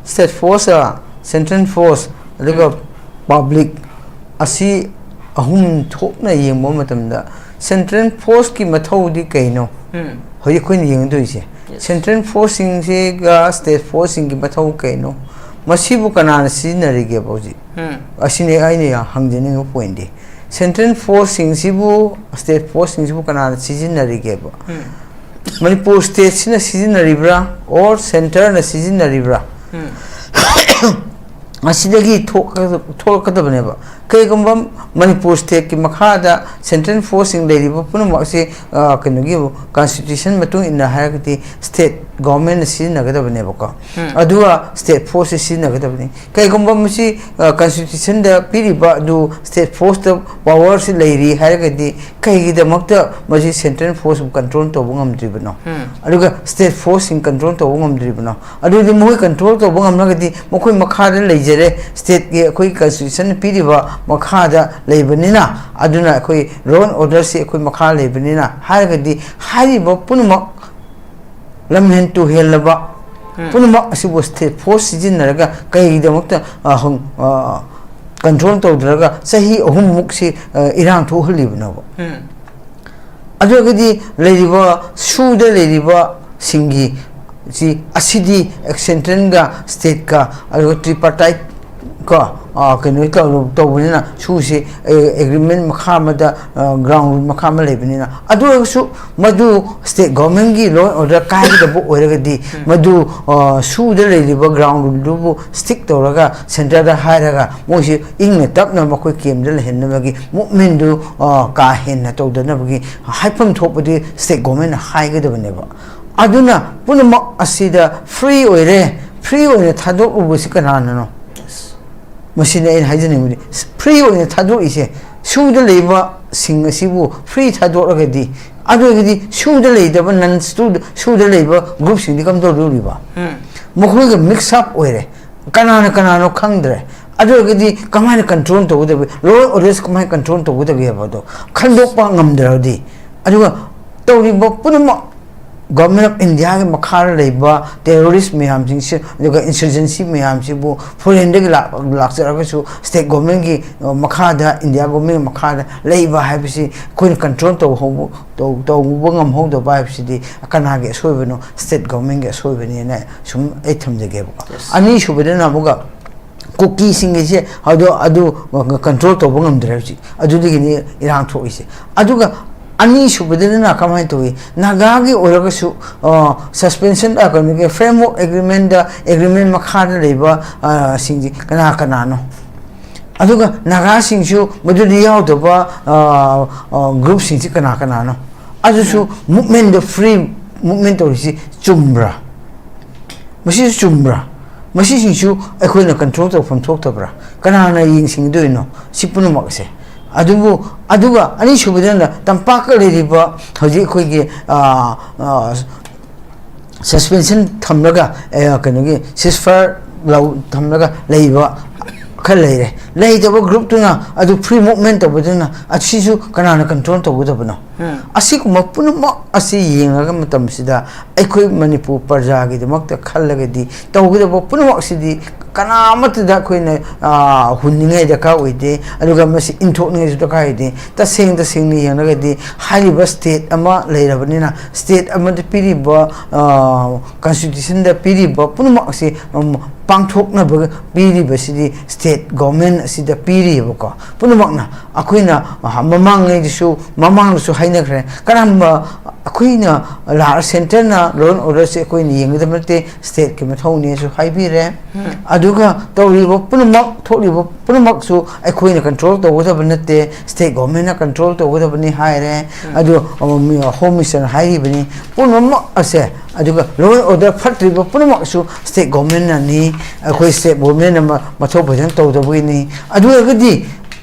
state force, ꯑ, central force, ꯑꯗꯨꯒ public, ꯑꯁꯤ ꯑꯍꯨꯝ ꯊꯣꯛꯅ ꯌꯦꯡꯕ ꯃꯇꯝꯗ, central forceꯀꯤ ꯃꯊꯧꯗꯤ ꯀꯩꯅꯣ? ꯎꯝ꯫ ꯍꯧꯖꯤꯛ ꯑꯩꯈꯣꯏꯅ ꯌꯦꯡꯗꯣꯏꯁꯦ, Yes. central forceꯁꯤꯡꯁꯤꯒ state forceꯁꯤꯡꯒꯤ ꯃꯊꯧ ꯀꯩꯅꯣ? ꯃꯁꯤꯕꯨ ꯀꯅꯥꯅ ꯁꯤꯖꯤꯟꯅꯔꯤꯒꯦꯕ ꯍꯧꯖꯤꯛ? ꯎꯝ꯫ ꯑꯁꯤꯅꯤ ꯑꯩꯅ ꯌꯥꯝ ꯍꯪꯖꯅꯤꯡꯕ pointꯗꯤ꯫ Central forceꯁꯤꯡꯁꯤꯕꯨ, state forceꯁꯤꯡꯁꯤꯕꯨ ꯀꯅꯥꯅ ꯁꯤꯖꯤꯟꯅꯔꯤꯒꯦꯕ? ꯎꯝ꯫ ꯃꯅꯤꯄꯨꯔ stateꯁꯤꯅ ꯁꯤꯖꯤꯟꯅꯔꯤꯕ꯭ꯔꯥ, or centreꯅ ꯁꯤꯖꯤꯟꯅꯔꯤꯕ꯭ꯔꯥ? ꯎꯝ꯫ ꯑꯁꯤꯗꯒꯤ ꯊꯣꯛꯀ-, ꯊꯣꯛꯂꯛꯀꯗꯕꯅꯦꯕ꯫ ꯀꯩꯒꯨꯝꯕ ꯃꯅꯤꯄꯨꯔ stateꯀꯤ ꯃꯈꯥꯗ central forceꯁꯤꯡ ꯂꯩꯔꯤꯕ ꯄꯨꯝꯅꯃꯛ ꯑꯁꯤ, ꯑ, ꯀꯩꯅꯣꯒꯤ constitution ꯃꯇꯨꯡ ꯏꯟꯅ ꯍꯥꯏꯔꯒꯗꯤ state governmentꯅ ꯁꯤꯖꯤꯟꯅꯒꯗꯕꯅꯦꯕꯀꯣ꯫ ꯎꯝ꯫ ꯑꯗꯨꯒ state forceꯁꯤ ꯁꯤꯖꯤꯟꯅꯒꯗꯕꯅꯤ꯫ ꯀꯩꯒꯨꯝꯕ ꯃꯁꯤ, ꯑ, constitutionꯗ ꯄꯤꯔꯤꯕ ꯑꯗꯨ state forceꯇ powerꯁꯤ ꯂꯩꯔꯤ ꯍꯥꯏꯔꯒꯗꯤ ꯀꯩꯒꯤꯗꯃꯛꯇ ꯃꯁꯤ central forceꯕꯨ control ꯇꯧꯕ ꯉꯝꯗ꯭ꯔꯤꯕꯅꯣ? ꯎꯝ꯫ ꯑꯗꯨꯒ state forceꯁꯤꯡ control ꯇꯧꯕ ꯉꯝꯗ꯭ꯔꯤꯕꯅꯣ? ꯑꯗꯨꯗꯤ ꯃꯈꯣꯏ control ꯇꯧꯕ ꯉꯝꯂꯒꯗꯤ ꯃꯈꯣꯏ ꯃꯈꯥꯗ ꯂꯩꯖꯔꯦ, stateꯀꯤ ꯑꯩꯈꯣꯏ constitutionꯅ ꯄꯤꯔꯤꯕ ꯃꯈꯥꯗ ꯂꯩꯕꯅꯤꯅ, ꯑꯗꯨꯅ ꯑꯩꯈꯣꯏ law and orderꯁꯤ ꯑꯩꯈꯣꯏ ꯃꯈꯥ ꯂꯩꯕꯅꯤꯅ ꯍꯥꯏꯔꯒꯗꯤ ꯍꯥꯏꯔꯤꯕ ꯄꯨꯝꯅꯃꯛ ꯂꯝꯍꯦꯟ ꯇꯨꯍꯦꯜꯂꯕ ꯎꯝ꯫ ꯄꯨꯝꯅꯃꯛ ꯑꯁꯤꯕꯨ state force ꯁꯤꯖꯤꯟꯅꯔꯒ ꯀꯩꯒꯤꯗꯃꯛꯇ, ꯑ, ꯍꯪ-, ꯑ, control ꯇꯧꯗ꯭ꯔꯒ ꯆꯍꯤ ꯑꯍꯨꯝꯃꯨꯛꯁꯤ, ꯑ, ꯏꯔꯥꯡ ꯊꯣꯛꯍꯜꯂꯤꯕꯅꯣꯕ? ꯎꯝ꯫ ꯑꯗꯨ ꯑꯣꯏꯔꯒꯗꯤ ꯂꯩꯔꯤꯕ, ꯁꯨꯗ ꯂꯩꯔꯤꯕꯁꯤꯡꯒꯤ ꯁꯤ, ꯑꯁꯤꯗꯤ centreꯒ stateꯀ ꯑꯗꯨꯒ tripartite ꯀꯣ, ꯑ, ꯀꯩꯅꯣ ꯇꯧ-, ꯇꯧꯕꯅꯤꯅ ꯁꯨꯁꯤ, ꯑꯦ, agreement ꯃꯈꯥ ꯑꯃꯗ, ꯑ, ground rule ꯃꯈꯥ ꯑꯃ ꯂꯩꯕꯅꯤꯅ, ꯑꯗꯨ ꯑꯣꯏꯔꯒꯁꯨ ꯃꯗꯨ state governmentꯀꯤ law and order ꯀꯥꯏꯒꯗꯕ ꯑꯣꯏꯔꯒꯗꯤ, ꯎꯝ꯫ ꯃꯗꯨ, ꯑ, ꯁꯨꯗ ꯂꯩꯔꯤꯕ ground ruleꯗꯨꯕꯨ stick ꯇꯧꯔꯒ centreꯗ ꯍꯥꯏꯔꯒ ꯃꯣꯏꯁꯤ ꯏꯪꯅ ꯇꯞꯅ ꯃꯈꯣꯏ campꯇ ꯂꯩꯍꯟꯅꯕꯒꯤ movementꯗꯨ, ꯑ, ꯀꯥ ꯍꯦꯟꯅ ꯇꯧꯗꯅꯕꯒꯤ ꯍꯥꯏꯐꯝ ꯊꯣꯛꯄꯗꯤ state governmentꯅ ꯍꯥꯏꯒꯗꯕꯅꯦꯕ꯫ ꯑꯗꯨꯅ ꯄꯨꯝꯅꯃꯛ ꯑꯁꯤꯗ free ꯑꯣꯏꯔꯦ, free ꯑꯣꯏꯅ ꯊꯥꯗꯣꯛꯂꯨꯕꯁꯤ ꯀꯅꯥꯅꯅꯣ? Yes. ꯃꯁꯤꯅꯤ ꯑꯩꯅ ꯍꯥꯏꯖꯅꯤꯡꯕꯗꯤ, free ꯑꯣꯏꯅ ꯊꯥꯗꯣꯛꯏꯁꯦ, ꯁꯨꯗ ꯂꯩꯕꯁꯤꯡ ꯑꯁꯤꯕꯨ free ꯊꯥꯗꯣꯛꯂꯒꯗꯤ, ꯑꯗꯨ ꯑꯣꯏꯔꯒꯗꯤ ꯁꯨꯗ ꯂꯩꯇꯕ, non ꯁꯨꯗ, ꯁꯨꯗ ꯂꯩꯕ groupꯁꯤꯡꯗꯤ ꯀꯝꯗꯧꯗꯧꯔꯤꯕ? ꯎꯝ꯫ ꯃꯈꯣꯏꯒ mix up ꯑꯣꯏꯔꯦ, ꯀꯅꯥꯅ ꯀꯅꯥꯅꯣ ꯈꯪꯗ꯭ꯔꯦ꯫ ꯑꯗꯨ ꯑꯣꯏꯔꯒꯗꯤ ꯀꯃꯥꯏꯅ control ꯇꯧꯒꯗꯕ, law and order ꯀꯃꯥꯏꯅ control ꯇꯧꯒꯗꯒꯦ ꯍꯥꯏꯕꯗꯣ ꯈꯟꯗꯣꯛꯄ ꯉꯝꯗ꯭ꯔꯗꯤ, ꯑꯗꯨꯒ ꯇꯧꯔꯤꯕ ꯄꯨꯝꯅꯃꯛ Government of Indiaꯒꯤ ꯃꯈꯥꯗ ꯂꯩꯕ terrorist ꯃꯌꯥꯝꯁꯤꯡꯁꯤ, ꯑꯗꯨꯒ insurgency ꯃꯌꯥꯝꯁꯤꯕꯨ foreignꯗꯒꯤ ꯂꯥꯛ-, ꯂꯥꯛꯆꯔꯒꯁꯨ state governmentꯀꯤ, ꯑ, ꯃꯈꯥꯗ, India governmentꯀꯤ ꯃꯈꯥꯗ ꯂꯩꯕ ꯍꯥꯏꯕꯁꯤ ꯑꯩꯈꯣꯏꯅ control ꯇꯧꯍꯧꯕ, ꯇꯧ-, ꯇꯧꯕ ꯉꯝꯍꯧꯗꯕ ꯍꯥꯏꯕꯁꯤꯗꯤ ꯀꯅꯥꯒꯤ ꯑꯁꯣꯏꯕꯅꯣ? State governmentꯀꯤ ꯑꯁꯣꯏꯕꯅꯦꯅ ꯁꯨꯝ ꯑꯩ ꯊꯝꯖꯒꯦꯕꯀꯣ꯫ Yes. ꯑꯅꯤꯁꯨꯕꯗꯅ ꯑꯃꯨꯛꯀ ꯀꯨꯀꯤꯁꯤꯡꯒꯤꯁꯦ ꯑꯗꯨ, ꯑꯗꯨ control ꯇꯧꯕ ꯉꯝꯗ꯭ꯔꯦ ꯍꯧꯖꯤꯛ꯫ ꯑꯗꯨꯗꯒꯤꯅꯤ ꯏꯔꯥꯡ ꯊꯣꯛꯏꯁꯦ꯫ ꯑꯗꯨꯒ ꯑꯅꯤꯁꯨꯕꯗꯅ ꯀꯃꯥꯏꯅ ꯇꯧꯏ? ꯅꯥꯒꯥꯒꯤ ꯑꯣꯏꯔꯒꯁꯨ, ꯑ, suspension, ꯑ, ꯀꯩꯅꯣꯒꯤ framework agreementꯗ, agreement ꯃꯈꯥꯗ ꯂꯩꯕ, ꯑ, ꯁꯤꯡꯁꯤ ꯀꯅꯥ ꯀꯅꯥꯅꯣ? ꯑꯗꯨꯒ ꯅꯥꯒꯥꯁꯤꯡꯁꯨ ꯃꯗꯨꯗ ꯌꯥꯎꯗꯕ, ꯑ, ꯑ, groupꯁꯤꯡꯁꯤ ꯀꯅꯥ ꯀꯅꯥꯅꯣ? ꯑꯗꯨꯁꯨ movementꯗ free movement ꯇꯧꯔꯤꯁꯤ ꯆꯨꯝꯕ꯭ꯔꯥ? ꯃꯁꯤꯁꯨ ꯆꯨꯝꯕ꯭ꯔꯥ? ꯃꯁꯤꯁꯤꯡꯁꯨ ꯑꯩꯈꯣꯏꯅ control ꯇꯧꯐꯝ ꯊꯣꯛꯇꯕ꯭ꯔꯥ? ꯀꯅꯥꯅ ꯌꯦꯡꯁꯤꯟꯒꯗꯣꯏꯅꯣ ꯁꯤ ꯄꯨꯝꯅꯃꯛꯁꯦ? ꯑꯗꯨꯕꯨ, ꯑꯗꯨꯒ ꯑꯅꯤꯁꯨꯕꯗꯅ ꯇꯝꯄꯥꯛꯇ ꯂꯩꯔꯤꯕ ꯍꯧꯖꯤꯛ ꯑꯩꯈꯣꯏꯒꯤ, ꯑ, ꯑ, suspension ꯊꯝꯂꯒ, ꯑ, ꯀꯩꯅꯣꯒꯤ ceasefire ꯂꯧ-, ꯊꯝꯂꯒ ꯂꯩꯕ ꯈꯔ ꯂꯩꯔꯦ꯫ ꯂꯩꯇꯕ groupꯇꯨꯅ ꯑꯗꯨ free movement ꯇꯧꯕꯗꯨꯅ ꯑꯁꯤꯁꯨ ꯀꯅꯥꯅ control ꯇꯧꯒꯗꯕꯅꯣ? ꯎꯝ꯫ ꯑꯁꯤꯒꯨꯝꯕ ꯄꯨꯝꯅꯃꯛ ꯑꯁꯤ ꯌꯦꯡꯂꯒ ꯃꯇꯝꯁꯤꯗ ꯑꯩꯈꯣꯏ ꯃꯅꯤꯄꯨꯔ ꯄ꯭ꯔꯖꯥꯒꯤꯗꯃꯛꯇ ꯈꯜꯂꯒꯗꯤ ꯇꯧꯒꯗꯕ ꯄꯨꯝꯅꯃꯛꯁꯤꯗꯤ ꯀꯅꯥ ꯑꯃꯠꯇꯗ ꯑꯩꯈꯣꯏꯅ, ꯑ, ꯍꯨꯟꯅꯤꯡꯉꯥꯏ ꯗꯔꯀꯥꯔ ꯑꯣꯏꯗꯦ, ꯑꯗꯨꯒ ꯃꯁꯤ ꯏꯟꯊꯣꯛꯅꯤꯡꯉꯥꯏꯁꯨ ꯗꯔꯀꯥꯔ ꯑꯣꯏꯗꯦ꯫ ꯇꯁꯦꯡ ꯇꯁꯦꯡꯅ ꯌꯦꯡꯂꯒꯗꯤ ꯍꯥꯏꯔꯤꯕ state ꯑꯃ ꯂꯩꯔꯕꯅꯤꯅ, state ꯑꯃꯗ ꯄꯤꯔꯤꯕ, ꯑ, constitutionꯗ ꯄꯤꯔꯤꯕ ꯄꯨꯝꯅꯃꯛ ꯑꯁꯤ, ꯎꯝ, ꯄꯥꯡꯊꯣꯛꯅꯕ ꯄꯤꯔꯤꯕꯁꯤꯗꯤ state government ꯑꯁꯤꯗ ꯄꯤꯔꯤꯕꯀꯣ꯫ ꯄꯨꯝꯅꯃꯛꯅ ꯑꯩꯈꯣꯏꯅ, ꯑ, ꯃꯃꯥꯡꯉꯩꯗꯁꯨ, ꯃꯃꯥꯡꯗꯁꯨ ꯍꯥꯏꯅꯈ꯭ꯔꯦ, ꯀꯔꯝꯕ ꯑꯩꯈꯣꯏꯅ ꯂꯥꯛꯑ centreꯅ law and orderꯁꯦ ꯑꯩꯈꯣꯏꯅ ꯌꯦꯡꯒꯗꯕ ꯅꯠꯇꯦ, stateꯀꯤ ꯃꯊꯧꯅꯦꯁꯨ ꯍꯥꯏꯕꯤꯔꯦ꯫ ꯎꯝ꯫ ꯑꯗꯨꯒ ꯇꯧꯔꯤꯕ ꯄꯨꯝꯅꯃꯛ, ꯊꯣꯛꯂꯤꯕ ꯄꯨꯝꯅꯃꯛꯁꯨ ꯑꯩꯈꯣꯏꯅ control ꯇꯧꯒꯗꯕ ꯅꯠꯇꯦ, state governmentꯅ control ꯇꯧꯒꯗꯕꯅꯤ ꯍꯥꯏꯔꯦ꯫ ꯎꯝ꯫ ꯑꯗꯨ, ꯑ, ꯃꯤ, Home Ministerꯅ ꯍꯥꯏꯔꯤꯕꯅꯤ꯫ ꯄꯨꯝꯅꯃꯛ ꯑꯁꯦ, ꯑꯗꯨꯒ law and order ꯐꯠꯇ꯭ꯔꯤꯕ ꯄꯨꯝꯅꯃꯛꯁꯨ state governmentꯅꯅꯤ, ꯑꯩꯈꯣꯏ state governmentꯅ ꯃ-, ꯃꯊꯧ ꯐꯖꯅ ꯇꯧꯗꯕꯒꯤꯅꯤ꯫ ꯑꯗꯨ ꯑꯣꯏꯔꯒꯗꯤ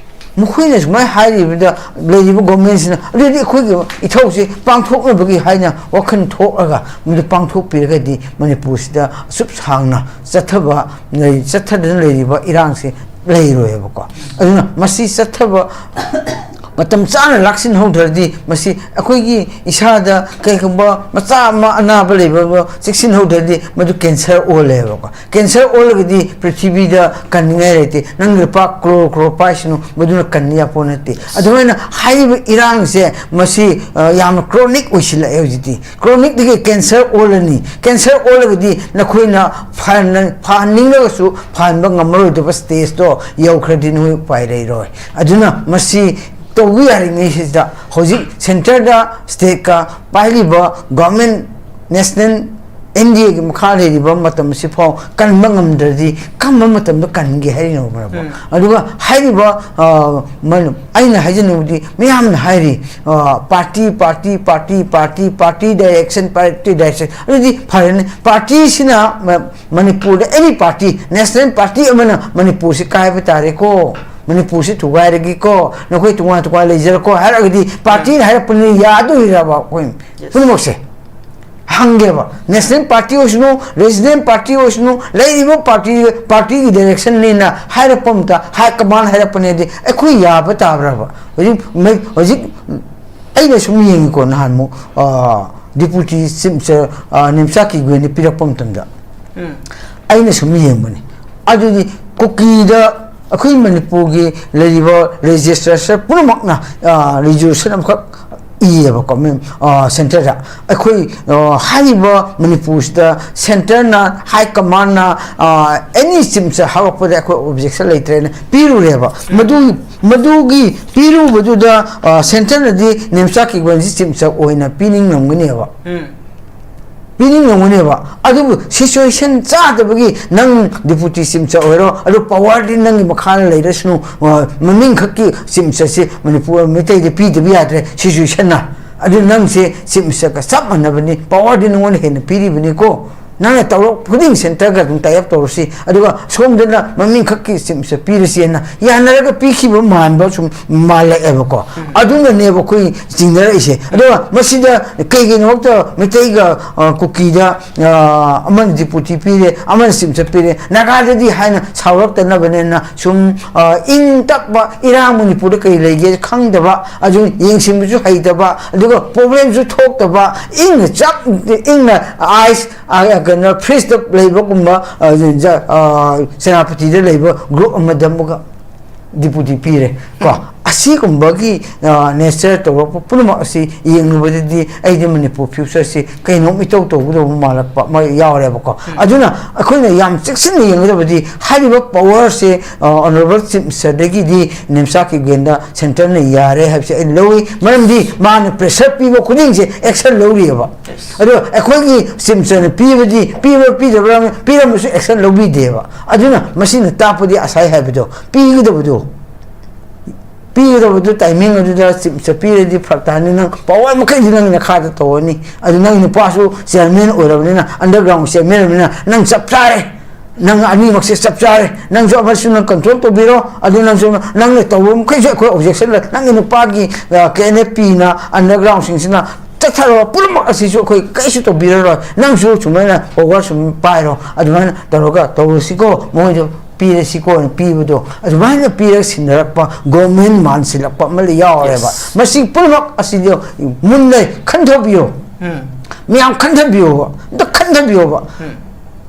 ꯃꯈꯣꯏꯅ ꯁꯨꯃꯥꯏꯅ ꯍꯥꯏꯔꯤꯕꯗ ꯂꯩꯔꯤꯕ governmentꯁꯤꯅ ꯑꯗꯨꯗꯤ ꯑꯩꯈꯣꯏꯒꯤ ꯏꯊꯧꯁꯤ ꯄꯥꯡꯊꯣꯛꯅꯕꯒꯤ ꯍꯥꯏꯅ ꯋꯥꯈꯜ ꯊꯣꯛꯂꯒ ꯃꯗꯨ ꯄꯥꯡꯊꯣꯛꯄꯤꯔꯒꯗꯤ ꯃꯅꯤꯄꯨꯔꯁꯤꯗ ꯑꯁꯨꯛ ꯁꯥꯡꯅ ꯆꯠꯊꯕ ꯂꯩ-, ꯆꯠꯊꯗꯨꯅ ꯂꯩꯔꯤꯕ ꯏꯔꯥꯡꯁꯤ ꯂꯩꯔꯣꯏꯕꯀꯣ꯫ ꯑꯗꯨꯅ ꯃꯁꯤ ꯆꯠꯊꯕ ꯃꯇꯝ ꯆꯥꯅ ꯂꯥꯛꯁꯤꯟꯍꯧꯗ꯭ꯔꯗꯤ, ꯃꯁꯤ ꯑꯩꯈꯣꯏꯒꯤ ꯏꯁꯥꯗ ꯀꯩꯒꯨꯝꯕ ꯃꯆꯥ ꯑꯃ ꯑꯅꯥꯕ ꯂꯩꯕ ꯆꯦꯛꯁꯤꯟꯍꯧꯗ꯭ꯔꯗꯤ, ꯃꯗꯨ ꯀꯦꯟꯁꯔ ꯑꯣꯜꯂꯦꯕꯀꯣ꯫ ꯀꯦꯟꯁꯔ ꯑꯣꯜꯂꯒꯗꯤ ꯄ꯭ꯔꯤꯊꯤꯕꯤꯗ ꯀꯟꯅꯤꯡꯉꯥꯏ ꯂꯩꯇꯦ꯫ ꯅꯪꯒꯤ ꯂꯨꯄꯥ ꯀ꯭ꯔꯣꯔ ꯀ꯭ꯔꯣꯔ ꯄꯥꯏꯁꯅꯨ, ꯃꯗꯨꯅ ꯀꯟꯅꯤ ꯌꯥꯄꯣ ꯅꯠꯇꯦ꯫ ꯑꯗꯨꯃꯥꯏꯅ ꯍꯥꯏꯔꯤꯕ ꯏꯔꯥꯡꯁꯦ, ꯃꯁꯤ, ꯑ, ꯌꯥꯝꯅ ꯀ꯭ꯔꯣꯅꯤꯛ ꯑꯣꯏꯁꯤꯜꯂꯛꯑꯦ ꯍꯧꯖꯤꯛꯇꯤ꯫ ꯀ꯭ꯔꯣꯅꯤꯛꯇꯒꯤ ꯀꯦꯟꯁꯔ ꯑꯣꯜꯂꯅꯤ꯫ ꯀꯦꯟꯁꯔ ꯑꯣꯜꯂꯒꯗꯤ ꯅꯈꯣꯏꯅ ꯐꯍꯟ-, ꯐꯍꯟꯅꯤꯡꯂꯒꯁꯨ ꯐꯍꯟꯕ ꯉꯝꯃꯔꯣꯏꯗꯕ ꯁ꯭ꯇꯦꯖꯇꯣ ꯌꯧꯈ꯭ꯔꯗꯤ ꯅꯈꯣꯏ ꯎꯄꯥꯏ ꯂꯩꯔꯣꯏ꯫ ꯑꯗꯨꯅ ꯃꯁꯤ ꯇꯧꯕ ꯌꯥꯔꯤꯉꯩꯁꯤꯗ ꯍꯧꯖꯤꯛ ꯁꯦꯟꯇꯔꯗ ꯁ꯭ꯇꯦꯠꯀ ꯄꯥꯏꯔꯤꯕ ꯒꯣꯔꯃꯦꯟ, ꯅꯦꯁꯅꯦꯜ ꯑꯦꯟ ꯗꯤ ꯑꯦꯒꯤ ꯃꯈꯥ ꯂꯩꯔꯤꯕ ꯃꯇꯝ ꯑꯁꯤꯐꯥꯎ ꯀꯟꯕ ꯉꯝꯗ꯭ꯔꯗꯤ ꯀꯔꯝꯕ ꯃꯇꯝꯗ ꯀꯟꯒꯦ ꯍꯥꯏꯔꯤꯅꯣ ꯃꯔꯝ? ꯎꯝ꯫ ꯑꯗꯨꯒ ꯍꯥꯏꯔꯤꯕ, ꯑ, ꯃꯅ-, ꯑꯩꯅ ꯍꯥꯏꯖꯅꯤꯡꯕꯗꯤ ꯃꯌꯥꯝꯅ ꯍꯥꯏꯔꯤ, ꯑ, party, party, party, party, party direction, party direction. ꯑꯗꯨꯗꯤ ꯐꯔꯦꯅꯦ, ꯄꯥꯔꯇꯤꯁꯤꯅ ꯃ-, ꯃꯅꯤꯄꯨꯔꯗ ꯑꯦꯅꯤ ꯄꯥꯔꯇꯤ, ꯅꯦꯁꯅꯦꯜ ꯄꯥꯔꯇꯤ ꯑꯃꯅ ꯃꯅꯤꯄꯨꯔꯁꯤ ꯀꯥꯏꯕ ꯇꯥꯔꯦꯀꯣ, ꯃꯅꯤꯄꯨꯔꯁꯤ ꯊꯨꯒꯥꯏꯔꯒꯦꯀꯣ, ꯅꯈꯣꯏ ꯇꯣꯉꯥꯟ ꯇꯣꯉꯥꯟ ꯂꯩꯖꯔꯀꯣ ꯍꯥꯏꯔꯒꯗꯤ ꯄꯥꯔꯇꯤꯅ ꯍꯥꯏꯔꯛꯄꯅꯤꯅ ꯌꯥꯗꯣꯔꯤꯔꯕ ꯑꯩꯈꯣꯏ ꯄꯨꯝꯅꯃꯛꯁꯦ? ꯍꯪꯒꯦꯕ, ꯅꯦꯁꯅꯦꯜ ꯄꯥꯔꯇꯤ ꯑꯣꯏꯁꯅꯨ, ꯔꯤꯖꯅꯦꯜ ꯄꯥꯔꯇꯤ ꯑꯣꯏꯁꯅꯨ, ꯂꯩꯔꯤꯕ ꯄꯥꯔꯇꯤ, ꯄꯥꯔꯇꯤꯒꯤ ꯗꯥꯏꯔꯦꯛꯁꯟꯅꯤꯅ ꯍꯥꯏꯔꯛꯄ ꯑꯝꯇ, ꯍꯥꯏ ꯀꯃꯥꯟ ꯍꯥꯏꯔꯛꯄꯅꯦꯗꯤ ꯑꯩꯈꯣꯏ ꯌꯥꯕ ꯇꯥꯕ꯭ꯔꯕ? ꯍꯧꯖꯤꯛ ꯃꯩ-, ꯍꯧꯖꯤꯛ ꯑꯩꯅ ꯁꯨꯝ ꯌꯦꯡꯉꯤꯀꯣ, ꯅꯍꯥꯟꯃꯨꯛ, ꯑ, ꯗꯤꯄꯨꯇꯤ ꯆꯤꯐ ꯃꯤꯅꯤꯁꯇꯔ, ꯑ, ꯅꯦꯝꯆꯥ ꯀꯤꯒꯣꯏꯅ ꯄꯤꯔꯛꯄ ꯃꯇꯝꯗ ꯎꯝ꯫ ꯑꯩꯅ ꯁꯨꯝ ꯌꯦꯡꯕꯅꯤ꯫ ꯑꯗꯨꯗꯤ ꯀꯨꯀꯤꯗ ꯑꯩꯈꯣꯏ ꯃꯅꯤꯄꯨꯔꯒꯤ ꯂꯩꯔꯤꯕ ꯂꯦꯖꯤꯁꯂꯦꯆꯔ ꯄꯨꯝꯅꯃꯛꯅ, ꯑ, ꯔꯤꯖꯣꯂꯨꯁꯟ ꯑꯃꯈꯛ ꯏꯌꯦꯕꯀꯣ, ꯃꯦꯝ, ꯑ, ꯁꯦꯟꯇꯔꯗ꯫ ꯑꯩꯈꯣꯏ, ꯑ, ꯍꯥꯏꯔꯤꯕ ꯃꯅꯤꯄꯨꯔꯁꯤꯗ ꯁꯦꯟꯇꯔꯅ, ꯍꯥꯏ ꯀꯃꯥꯟꯅ, ꯑ, ꯑꯦꯅꯤ ꯆꯤꯐ ꯃꯤꯅꯤꯁꯇꯔ ꯍꯧꯔꯛꯄꯗ ꯑꯩꯈꯣꯏ ꯑꯣꯕꯖꯦꯛꯁꯟ ꯂꯩꯇ꯭ꯔꯦꯅ ꯄꯤꯔꯨꯔꯦꯕ꯫ ꯃꯗꯨ, ꯃꯗꯨꯒꯤ ꯄꯤꯔꯨꯕꯗꯨꯗ, ꯑ, ꯁꯦꯟꯇꯔꯅꯗꯤ ꯅꯦꯝꯆꯥ ꯀꯤꯒꯣꯟꯁꯤ ꯆꯤꯐ ꯃꯤꯅꯤꯁꯇꯔ ꯑꯣꯏꯅ ꯄꯤꯅꯤꯡꯂꯝꯒꯅꯦꯕ꯫ ꯎꯝ꯫ ꯄꯤꯅꯤꯡꯂꯝꯒꯅꯦꯕ꯫ ꯑꯗꯨꯕꯨ ꯁꯤꯆꯨꯋꯦꯁꯟ ꯆꯥꯗꯕꯒꯤ ꯅꯪ ꯗꯤꯄꯨꯇꯤ ꯆꯤꯐ ꯃꯤꯅꯤꯁꯇꯔ ꯑꯣꯏꯔꯣ, ꯑꯗꯨ ꯄꯋꯥꯔꯗꯤ ꯅꯪꯒꯤ ꯃꯈꯥꯗ ꯂꯩꯔꯁꯅꯨ, ꯑ, ꯃꯃꯤꯡ ꯈꯛꯀꯤ ꯆꯤꯐ ꯃꯤꯅꯤꯁꯇꯔꯁꯤ ꯃꯅꯤꯄꯨꯔ ꯃꯩꯇꯩꯗ ꯄꯤꯗꯕ ꯌꯥꯗ꯭ꯔꯦ ꯁꯤꯆꯨꯋꯦꯁꯟꯅ꯫ ꯑꯗꯨ ꯅꯪꯁꯦ ꯆꯤꯐ ꯃꯤꯅꯤꯁꯇꯔꯒ ꯆꯞ ꯃꯥꯟꯅꯕꯅꯤ, ꯄꯋꯥꯔꯗꯤ ꯅꯉꯣꯟꯗ ꯍꯦꯟꯅ ꯄꯤꯔꯤꯕꯅꯤꯀꯣ꯫ ꯅꯪꯅ ꯇꯧꯔꯛ ꯈꯨꯗꯤꯡ ꯁꯦꯟꯇꯔꯒ ꯑꯗꯨꯝ ꯇꯥꯏ ꯑꯞ ꯇꯧꯔꯁꯤ, ꯑꯗꯨꯒ ꯁꯣꯝꯗꯅ ꯃꯃꯤꯡ ꯈꯛꯀꯤ ꯁꯤꯝꯁꯦ ꯄꯤꯔꯁꯤꯅ ꯌꯥꯅꯔꯒ ꯄꯤꯈꯤꯕ ꯃꯥꯟꯕ ꯁꯨꯝ ꯃꯥꯜꯂꯛꯑꯦꯕꯀꯣ꯫ ꯑꯗꯨꯅꯅꯦꯕ ꯑꯩꯈꯣꯏ ꯆꯤꯡꯅꯔꯛꯏꯁꯦ꯫ ꯑꯗꯨꯒ ꯃꯁꯤꯗ ꯀꯩꯒꯤꯅꯣ ꯍꯥꯏꯕꯗ ꯃꯩꯇꯩꯒ, ꯑ, ꯀꯨꯀꯤꯗ, ꯑ, ꯑꯃꯅ ꯗꯤꯄꯨꯇꯤ ꯄꯤꯔꯦ, ꯑꯃꯅ ꯁꯤꯝꯁꯦ ꯄꯤꯔꯦ, ꯅꯥꯒꯥꯗꯗꯤ ꯍꯥꯏꯅ ꯁꯥꯎꯔꯛꯇꯅꯕꯅꯦꯅ ꯁꯨꯝ, ꯑ, ꯏꯪ ꯇꯞꯄ ꯏꯔꯥꯡ ꯃꯅꯤꯄꯨꯔꯗ ꯀꯔꯤ ꯂꯩꯒꯦ ꯈꯪꯗꯕ, ꯑꯗꯨ ꯌꯦꯡꯁꯤꯟꯕꯁꯨ ꯍꯩꯇꯕ, ꯑꯗꯨꯒ ꯄ꯭ꯔꯣꯕ꯭ꯂꯦꯝꯁꯨ ꯊꯣꯛꯇꯕ, ꯏꯪꯅ ꯆꯞ ꯏꯪꯅ ꯑꯥꯏꯁ ꯑ, ꯀꯩꯅꯣ, ꯐ꯭ꯔꯤꯖꯇ ꯂꯩꯕꯒꯨꯝꯕ, ꯑ, ꯖ-, ꯑ, ꯁꯦꯅꯥꯄꯇꯤꯗ ꯂꯩꯕ ꯒ꯭ꯔꯨꯞ ꯑꯃꯗ ꯑꯃꯨꯛꯀ ꯗꯤꯄꯨꯇꯤ ꯄꯤꯔꯦ ꯀꯣ꯫ ꯑꯁꯤꯒꯨꯝꯕꯒꯤ, ꯑ, ꯅꯦꯆꯔ ꯇꯧꯔꯛꯄ ꯄꯨꯝꯅꯃꯛ ꯑꯁꯤ ꯌꯦꯡꯂꯨꯕꯗꯗꯤ ꯑꯩꯗꯤ ꯃꯅꯤꯄꯨꯔ ꯐ꯭ꯌꯨꯆꯔꯁꯤ ꯀꯩꯅꯣꯝ ꯏꯇꯧ ꯇꯧꯒꯗꯧꯕ ꯃꯥꯜꯂꯛꯄ ꯑꯃ ꯌꯥꯎꯔꯦꯕꯀꯣ꯫ ꯑꯗꯨꯅ ꯑꯩꯈꯣꯏꯅ ꯌꯥꯝ ꯆꯦꯛꯁꯤꯟꯅ ꯌꯦꯡꯒꯗꯕꯗꯤ ꯍꯥꯏꯔꯤꯕ ꯄꯋꯥꯔꯁꯦ, ꯑ, ꯑꯣꯅꯔꯦꯕꯜ ꯆꯤꯐ ꯃꯤꯅꯤꯁꯇꯔꯗꯒꯤꯗꯤ ꯅꯦꯝꯆꯥꯛ ꯀꯤꯞꯒꯦꯟꯗ ꯁꯦꯟꯇꯔꯅ ꯌꯥꯔꯦ ꯍꯥꯏꯕꯁꯦ ꯑꯩ ꯂꯧꯏ꯫ ꯃꯔꯝꯗꯤ ꯃꯥꯅ ꯄ꯭ꯔꯦꯁꯔ ꯄꯤꯕ ꯈꯨꯗꯤꯡꯁꯦ ꯑꯦꯛꯁꯟ ꯂꯧꯔꯤꯑꯕ꯫ ꯑꯗꯣ ꯑꯩꯈꯣꯏꯒꯤ ꯆꯤꯐ ꯃꯤꯅꯤꯁꯇꯔꯅ ꯄꯤꯕꯗꯤ ꯄꯤꯕ꯭ꯔꯥ ꯄꯤꯗꯕ꯭ꯔꯥ, ꯄꯤꯔꯝꯃꯁꯨ ꯑꯦꯛꯁꯟ ꯂꯧꯕꯤꯗꯦꯕ꯫ ꯑꯗꯨꯅ ꯃꯁꯤꯅ ꯇꯥꯛꯄꯗꯤ ꯉꯁꯥꯏ ꯍꯥꯏꯕꯗꯣ, ꯄꯤꯒꯗꯕꯗꯣ, ꯄꯤꯒꯗꯕꯗꯣ ꯇꯥꯏꯃꯤꯡ ꯑꯗꯨꯗ ꯆꯤꯐ ꯃꯤꯅꯤꯁꯇꯔ ꯄꯤꯔꯗꯤ ꯐꯔꯛ ꯇꯥꯅꯤ, ꯅꯪ ꯄꯋꯥꯔ ꯃꯈꯩꯗꯤ ꯅꯪ ꯅꯈꯥꯗ ꯇꯧꯔꯅꯤ꯫ ꯑꯗꯨ ꯅꯪ ꯅꯨꯄꯥꯁꯨ ꯆꯤꯌꯔꯃꯦꯟ ꯑꯣꯏꯔꯕꯅꯤꯅ, ꯑꯟꯗꯔꯒ꯭ꯔꯥꯎꯟ ꯆꯤꯌꯔꯃꯦꯟ ꯑꯣꯏꯔꯕꯅꯤꯅ ꯅꯪ ꯆꯞ ꯆꯥꯔꯦ꯫ ꯅꯪ ꯑꯅꯤꯃꯛꯁꯦ ꯆꯞ ꯆꯥꯔꯦ꯫ ꯅꯪꯁꯨ ꯑꯃꯁꯨ ꯅꯪ ꯀꯟꯇ꯭ꯔꯣꯜ ꯇꯧꯕꯤꯔꯣ, ꯑꯗꯨ ꯅꯪꯁꯨ ꯅꯪꯅ ꯇꯧꯕ ꯃꯈꯩꯁꯨ ꯑꯩꯈꯣꯏ ꯑꯣꯕꯖꯦꯛꯁꯟ ꯂꯩ꯫ ꯅꯪꯒꯤ ꯅꯨꯄꯥꯒꯤ, ꯑ, ꯀꯦ ꯑꯦꯟ ꯑꯦꯐ ꯄꯤꯅ, ꯑꯟꯗꯔꯒ꯭ꯔꯥꯎꯟꯁꯤꯡꯁꯤꯅ ꯆꯠꯊꯔꯕ ꯄꯨꯝꯅꯃꯛ ꯑꯁꯤꯁꯨ ꯑꯩꯈꯣꯏ ꯀꯔꯤꯁꯨ ꯇꯧꯕꯤꯔꯔꯣꯏ꯫ ꯅꯪꯁꯨ ꯁꯨꯃꯥꯏꯅ ꯄꯋꯥꯔ ꯁꯨꯝ ꯄꯥꯏꯔꯣ, ꯑꯗꯨꯃꯥꯏꯅ ꯇꯧꯔꯒ ꯇꯧꯔꯁꯤꯀꯣ, ꯃꯣꯏꯗꯣ ꯄꯤꯔꯁꯤꯀꯣꯅ ꯄꯤꯕꯗꯣ, ꯑꯗꯨꯃꯥꯏꯅ ꯄꯤꯔꯒ ꯁꯤꯟꯅꯔꯛꯄ ꯒꯣꯔꯃꯦꯟ ꯃꯥꯟꯁꯤꯜꯂꯛꯄ ꯑꯃ ꯌꯥꯎꯔꯦꯕ꯫ Yes. ꯃꯁꯤ ꯄꯨꯝꯅꯃꯛ ꯑꯁꯤꯗꯤ ꯃꯨꯟꯅ ꯈꯟꯊꯕꯤꯌꯨ꯫ ꯎꯝ꯫ ꯃꯌꯥꯝ ꯈꯟꯊꯕꯤꯌꯣꯕ, ꯑꯝꯇ ꯈꯟꯊꯕꯤꯌꯣꯕ꯫ ꯎꯝ꯫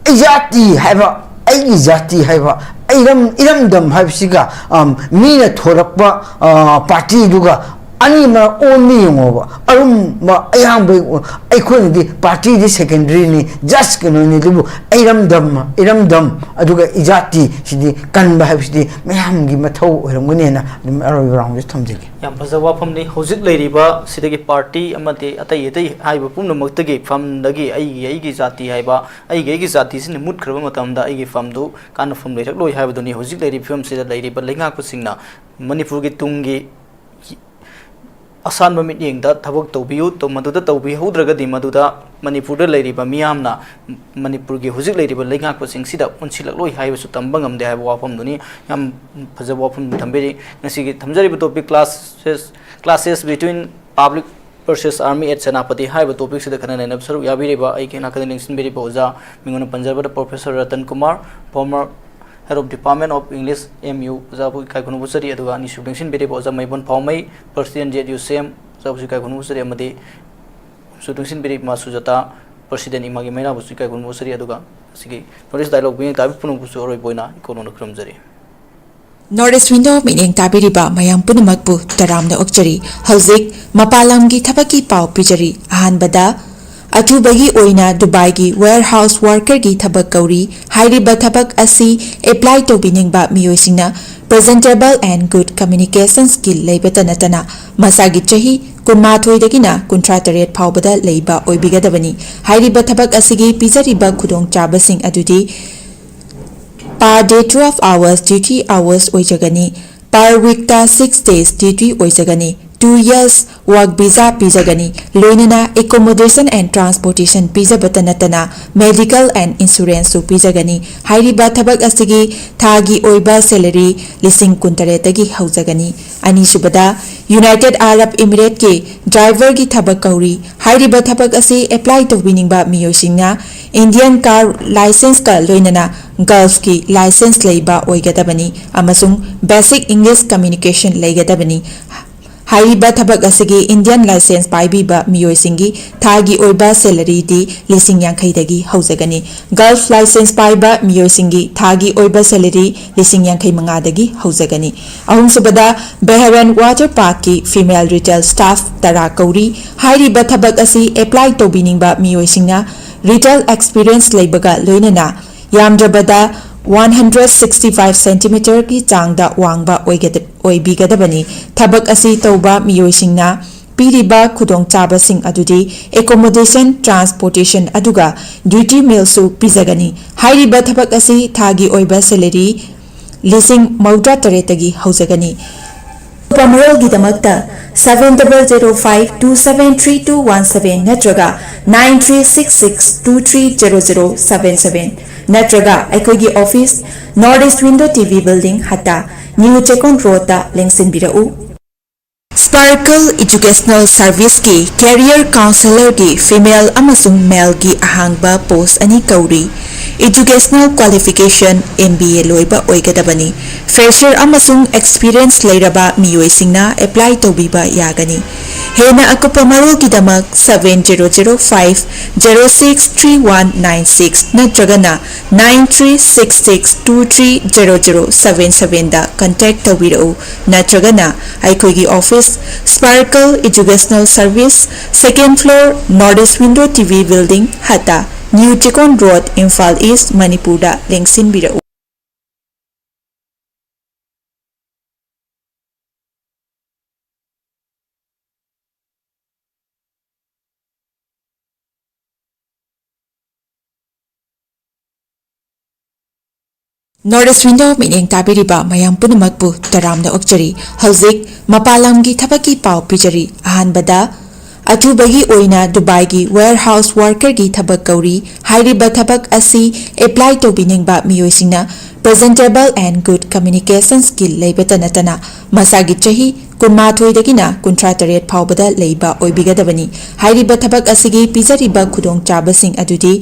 ꯑꯩ ꯖꯥꯇꯤ ꯍꯥꯏꯕ, ꯑꯩꯒꯤ ꯖꯥꯇꯤ ꯍꯥꯏꯕ, ꯑꯩꯔꯝ-, ꯏꯔꯝꯗꯝ ꯍꯥꯏꯕꯁꯤꯒ, ꯑꯝ, ꯃꯤꯅ ꯊꯣꯔꯛꯄ, ꯑ, ꯄꯥꯔꯇꯤꯗꯨꯒ ꯑꯅꯤꯃꯛ ꯑꯣꯟꯅ ꯌꯦꯡꯉꯣꯕ꯫ ꯑꯔꯨꯝꯕ ꯑꯌꯥꯝꯕ ꯑꯩꯈꯣꯏꯅꯗꯤ ꯄꯥꯔꯇꯤꯗꯤ ꯁꯦꯀꯦꯟꯗꯔꯤꯅꯤ, ꯖꯁ ꯀꯩꯅꯣꯅꯤ꯫ ꯑꯗꯨꯕꯨ ꯑꯩꯔꯝꯗꯝ, ꯏꯔꯝꯗꯝ ꯑꯗꯨꯒ ꯏꯖꯥꯇꯤ ꯁꯤꯗꯤ ꯀꯟꯕ ꯍꯥꯏꯕꯁꯤꯗꯤ ꯃꯌꯥꯝꯒꯤ ꯃꯊꯧ ꯑꯣꯏꯔꯝꯒꯅꯦꯅ ꯑꯗꯨꯝ ꯑꯔꯣꯏꯕ ꯔꯥꯎꯟꯁꯦ ꯊꯝꯖꯒꯦ꯫ ꯌꯥꯝ ꯐꯖꯕ ꯋꯥꯐꯝꯅꯤ꯫ ꯍꯧꯖꯤꯛ ꯂꯩꯔꯤꯕ ꯁꯤꯗꯒꯤ ꯄꯥꯔꯇꯤ ꯑꯃꯗꯤ ꯑꯇꯩ ꯑꯇꯩ ꯍꯥꯏꯕ ꯄꯨꯝꯅꯃꯛꯇꯒꯤ ꯐꯝꯗꯒꯤ ꯑꯩꯒꯤ, ꯑꯩꯒꯤ ꯖꯥꯇꯤ ꯍꯥꯏꯕ, ꯑꯩꯒꯤ, ꯑꯩꯒꯤ ꯖꯥꯇꯤꯁꯤꯅ ꯃꯨꯠꯈ꯭ꯔꯕ ꯃꯇꯝꯗ ꯑꯩꯒꯤ ꯐꯝꯗꯨ ꯀꯥꯟꯅꯐꯝ ꯂꯩꯔꯛꯂꯣꯏ ꯍꯥꯏꯕꯗꯨꯅꯤ꯫ ꯍꯧꯖꯤꯛ ꯂꯩꯔꯤꯕ ꯐꯤꯕꯝꯁꯤꯗ ꯂꯩꯔꯤꯕ ꯂꯩꯉꯥꯛꯄꯁꯤꯡꯅ ꯃꯅꯤꯄꯨꯔꯒꯤ ꯇꯨꯡꯒꯤ ꯑꯁꯥꯟꯕ ꯃꯤꯠꯌꯦꯡꯗ ꯊꯕꯛ ꯇꯧꯕꯤꯌꯨ, ꯇꯧ-, ꯃꯗꯨꯗ ꯇꯧꯕꯤꯍꯧꯗ꯭ꯔꯒꯗꯤ ꯃꯗꯨꯗ ꯃꯅꯤꯄꯨꯔꯗ ꯂꯩꯔꯤꯕ ꯃꯤꯌꯥꯝꯅ ꯃꯅꯤꯄꯨꯔꯒꯤ ꯍꯧꯖꯤꯛ ꯂꯩꯔꯤꯕ ꯂꯩꯉꯥꯛꯄꯁꯤꯡꯁꯤꯗ ꯑꯣꯟꯁꯤꯜꯂꯛꯂꯣꯏ ꯍꯥꯏꯕꯁꯨ ꯇꯝꯕ ꯉꯝꯗꯦ ꯍꯥꯏꯕ ꯋꯥꯐꯝꯗꯨꯅꯤ꯫ ꯌꯥꯝ ꯐꯖꯕ ꯋꯥꯐꯝ ꯊꯝꯕꯤꯔꯤ꯫ ꯉꯁꯤꯒꯤ ꯊꯝꯖꯔꯤꯕ topic classes, classes between public versus army at Senapati ꯍꯥꯏꯔꯤꯕ topicꯁꯤꯗ ꯈꯟꯅ ꯅꯩꯅꯕ ꯁꯔꯨꯛ ꯌꯥꯕꯤꯔꯤꯕ ꯑꯩꯒꯤ ꯅꯥꯀꯟꯗ ꯂꯦꯡꯁꯤꯟꯕꯤꯔꯤꯕ ꯑꯣꯖꯥ ꯃꯤꯡ ꯑꯣꯏꯅ ꯄꯟꯖꯔꯕꯗ Professor Ratan Kumar, former Head of Department of English, M U, ꯑꯣꯖꯥꯕꯨ ꯏꯀꯥꯏ ꯈꯨꯝꯅꯕ ꯎꯠꯆꯔꯤ꯫ ꯑꯗꯨꯒ ꯑꯅꯤꯁꯨꯕ ꯂꯦꯡꯁꯤꯟꯕꯤꯔꯤꯕ ꯑꯣꯖꯥ ꯃꯩꯕꯨꯟ ꯐꯥꯎꯃꯩ, President Z U C M, ꯑꯣꯖꯥꯕꯨꯁꯨ ꯏꯀꯥꯏ ꯈꯨꯝꯅꯕ ꯎꯠꯆꯔꯤ꯫ ꯑꯃꯗꯤ ꯁꯨ ꯂꯦꯡꯁꯤꯟꯕꯤꯔꯤꯕ ꯏꯃꯥ ꯁꯨꯖꯥꯇꯥ, President ꯏꯃꯥꯒꯤ ꯃꯩꯔꯥꯕꯨꯁꯨ ꯏꯀꯥꯏ ꯈꯨꯝꯅꯕ ꯎꯠꯆꯔꯤ꯫ ꯑꯗꯨꯒ ꯉꯁꯤꯒꯤ North East Dialogue ꯃꯤꯠꯌꯦꯡ ꯇꯥꯕꯤꯕ ꯄꯨꯝꯅꯃꯛꯄꯨꯁꯨ ꯑꯔꯣꯏꯕ ꯑꯣꯏꯅ ꯏꯀꯣꯟ ꯅꯣꯟꯅ ꯈꯨꯔꯨꯝꯖꯔꯤ꯫ North East Window ꯃꯤꯠꯌꯦꯡ ꯇꯥꯕꯤꯔꯤꯕ ꯃꯌꯥꯝ ꯄꯨꯝꯅꯃꯛꯄꯨ ꯇꯔꯥꯝꯅ ꯑꯣꯛꯆꯔꯤ꯫ ꯍꯧꯖꯤꯛ ꯃꯄꯥꯟ ꯂꯝꯒꯤ ꯊꯕꯛꯀꯤ ꯄꯥꯎ ꯄꯤꯖꯔꯤ꯫ ꯑꯍꯥꯟꯕꯗ, ꯑꯊꯨꯕꯒꯤ ꯑꯣꯏꯅ ꯗꯨꯕꯥꯏꯒꯤ warehouse workerꯒꯤ ꯊꯕꯛ ꯀꯧꯔꯤ꯫ ꯍꯥꯏꯔꯤꯕ ꯊꯕꯛ ꯑꯁꯤ apply ꯇꯧꯕꯤꯅꯤꯡꯕ ꯃꯤꯑꯣꯏꯁꯤꯡꯅ presentable and good communication skill ꯂꯩꯕꯇ ꯅꯠꯇꯅ ꯃꯁꯥꯒꯤ ꯆꯍꯤ ꯀꯨꯟꯃꯥꯊꯣꯏꯗꯒꯤꯅ ꯀꯨꯟꯊ꯭ꯔꯥ ꯇꯔꯦꯠ ꯐꯥꯎꯕꯗ ꯂꯩꯕ ꯑꯣꯏꯕꯤꯒꯗꯕꯅꯤ꯫ ꯍꯥꯏꯔꯤꯕ ꯊꯕꯛ ꯑꯁꯤꯒꯤ ꯄꯤꯖꯔꯤꯕ ꯈꯨꯗꯣꯡꯆꯥꯕꯁꯤꯡ ꯑꯗꯨꯗꯤ per day twelve hours duty hours ꯑꯣꯏꯖꯒꯅꯤ꯫ Per weekꯇ six days duty ꯑꯣꯏꯖꯒꯅꯤ꯫ Two years work visa ꯄꯤꯖꯒꯅꯤ꯫ ꯂꯣꯏꯅꯅ accommodation and transportation ꯄꯤꯖꯕꯇ ꯅꯠꯇꯅ medical and insuranceꯁꯨ ꯄꯤꯖꯒꯅꯤ꯫ ꯍꯥꯏꯔꯤꯕ ꯊꯕꯛ ꯑꯁꯤꯒꯤ ꯊꯥꯒꯤ ꯑꯣꯏꯕ salary ꯂꯤꯁꯤꯡ ꯀꯨꯟꯇꯔꯦꯠꯇꯒꯤ ꯍꯧꯖꯒꯅꯤ꯫ ꯑꯅꯤꯁꯨꯕꯗ, United Arab Emirateꯀꯤ driverꯒꯤ ꯊꯕꯛ ꯀꯧꯔꯤ꯫ ꯍꯥꯏꯔꯤꯕ ꯊꯕꯛ ꯑꯁꯤ apply ꯇꯧꯕꯤꯅꯤꯡꯕ ꯃꯤꯑꯣꯏꯁꯤꯡꯅ Indian car licenceꯀ ꯂꯣꯏꯅꯅ Gulfꯀꯤ license ꯂꯩꯕ ꯑꯣꯏꯒꯗꯕꯅꯤ ꯑꯃꯁꯨꯡ basic English communication ꯂꯩꯒꯗꯕꯅꯤ꯫ ꯍꯥꯏꯔꯤꯕ ꯊꯕꯛ ꯑꯁꯤꯒꯤ Indian license ꯄꯥꯏꯕꯤꯕ ꯃꯤꯑꯣꯏꯁꯤꯡꯒꯤ ꯊꯥꯒꯤ ꯑꯣꯏꯕ salaryꯗꯤ ꯂꯤꯁꯤꯡ ꯌꯥꯡꯈꯩꯗꯒꯤ ꯍꯧꯖꯒꯅꯤ꯫ Gulf license ꯄꯥꯏꯕ ꯃꯤꯑꯣꯏꯁꯤꯡꯒꯤ ꯊꯥꯒꯤ ꯑꯣꯏꯕ salary ꯂꯤꯁꯤꯡ ꯌꯥꯡꯈꯩ ꯃꯉꯥꯗꯒꯤ ꯍꯧꯖꯒꯅꯤ꯫ ꯑꯍꯨꯝꯁꯨꯕꯗ, Bahrain Water Parkꯀꯤ female retail staff ꯇꯔꯥ ꯀꯧꯔꯤ꯫ ꯍꯥꯏꯔꯤꯕ ꯊꯕꯛ ꯑꯁꯤ apply ꯇꯧꯕꯤꯅꯤꯡꯕ ꯃꯤꯑꯣꯏꯁꯤꯡꯅ retail experience ꯂꯩꯕꯒ ꯂꯣꯏꯅꯅ ꯌꯥꯝꯗ꯭ꯔꯕꯗ one hundred sixty five centimeterꯒꯤ ꯆꯥꯡꯗ ꯋꯥꯡꯕ ꯑꯣꯏꯒꯗ-, ꯑꯣꯏꯕꯤꯒꯗꯕꯅꯤ꯫ ꯊꯕꯛ ꯑꯁꯤ ꯇꯧꯕ ꯃꯤꯑꯣꯏꯁꯤꯡꯅ ꯄꯤꯔꯤꯕ ꯈꯨꯗꯣꯡꯆꯥꯕꯁꯤꯡ ꯑꯗꯨꯗꯤ accommodation, transportation ꯑꯗꯨꯒ duty mealꯁꯨ ꯄꯤꯖꯒꯅꯤ꯫ ꯍꯥꯏꯔꯤꯕ ꯊꯕꯛ ꯑꯁꯤ ꯊꯥꯒꯤ ꯑꯣꯏꯕ salary ꯂꯤꯁꯤꯡ ꯃꯧꯗ꯭ꯔꯥ ꯇꯔꯦꯠꯇꯒꯤ ꯍꯧꯖꯒꯅꯤ꯫ ꯑꯀꯨꯞꯄ ꯃꯔꯣꯜꯒꯤꯗꯃꯛꯇ seven double zero five two seven three two one seven ꯅꯠꯇ꯭ꯔꯒ nine three six six two three zero zero seven seven ꯅꯠꯇ꯭ꯔꯒ ꯑꯩꯈꯣꯏꯒꯤ office, North East Window T V Building, ꯍꯠꯇꯥ, New Chekon Road ꯇ ꯂꯦꯡꯁꯤꯟꯕꯤꯔꯛꯎ꯫ Sparkle Educational Service ꯀꯤ Career Counsellor ꯒꯤ female ꯑꯃꯁꯨꯡ male ꯒꯤ ꯑꯍꯥꯡꯕ post ꯑꯅꯤ ꯀꯧꯔꯤ꯫ Educational qualification M B A ꯂꯣꯏꯕ ꯑꯣꯏꯒꯗꯕꯅꯤ꯫ Fresher ꯑꯃꯁꯨꯡ experience ꯂꯩꯔꯕ ꯃꯤꯑꯣꯏꯁꯤꯡꯅ apply ꯇꯧꯕꯤꯕ ꯌꯥꯒꯅꯤ꯫ ꯍꯦꯟꯅ ꯑꯀꯨꯞꯄ ꯃꯔꯣꯜꯒꯤꯗꯃꯛ seven zero zero five zero six three one nine six ꯅꯠꯇ꯭ꯔꯒꯅ nine three six six two three zero zero seven seven ꯗ contact ꯇꯧꯕꯤꯔꯛꯎ, ꯅꯠꯇ꯭ꯔꯒꯅ ꯑꯩꯈꯣꯏꯒꯤ office, Sparkle Educational Service, second floor, North East Window T V Building, ꯍꯠꯇꯥ, New Chekon Road, Imphal East, ꯃꯅꯤꯄꯨꯔꯗ ꯂꯦꯡꯁꯤꯟꯕꯤꯔꯛꯎ꯫ North East Window ꯃꯤꯠꯌꯦꯡ ꯇꯥꯕꯤꯔꯤꯕ ꯃꯌꯥꯝ ꯄꯨꯝꯅꯃꯛꯄꯨ ꯇꯔꯥꯝꯅ ꯑꯣꯛꯆꯔꯤ꯫ ꯍꯧꯖꯤꯛ ꯃꯄꯥꯟ ꯂꯝꯒꯤ ꯊꯕꯛꯀꯤ ꯄꯥꯎ ꯄꯤꯖꯔꯤ꯫ ꯑꯍꯥꯟꯕꯗ, ꯑꯊꯨꯕꯒꯤ ꯑꯣꯏꯅ ꯗꯨꯕꯥꯏꯒꯤ warehouse worker ꯒꯤ ꯊꯕꯛ ꯀꯧꯔꯤ꯫ ꯍꯥꯏꯔꯤꯕ ꯊꯕꯛ ꯑꯁꯤ apply ꯇꯧꯕꯤꯅꯤꯡꯕ ꯃꯤꯑꯣꯏꯁꯤꯡꯅ presentable and good communication skill ꯂꯩꯕꯇ ꯅꯠꯇꯅ ꯃꯁꯥꯒꯤ ꯆꯍꯤ ꯀꯨꯟꯃꯥꯊꯣꯏꯗꯒꯤꯅ ꯀꯨꯟꯊ꯭ꯔꯥ ꯇꯔꯦꯠ ꯐꯥꯎꯕꯗ ꯂꯩꯕ ꯑꯣꯏꯕꯤꯒꯗꯕꯅꯤ꯫ ꯍꯥꯏꯔꯤꯕ ꯊꯕꯛ ꯑꯁꯤꯒꯤ ꯄꯤꯖꯔꯤꯕ ꯈꯨꯗꯣꯡꯆꯥꯕꯁꯤꯡ ꯑꯗꯨꯗꯤ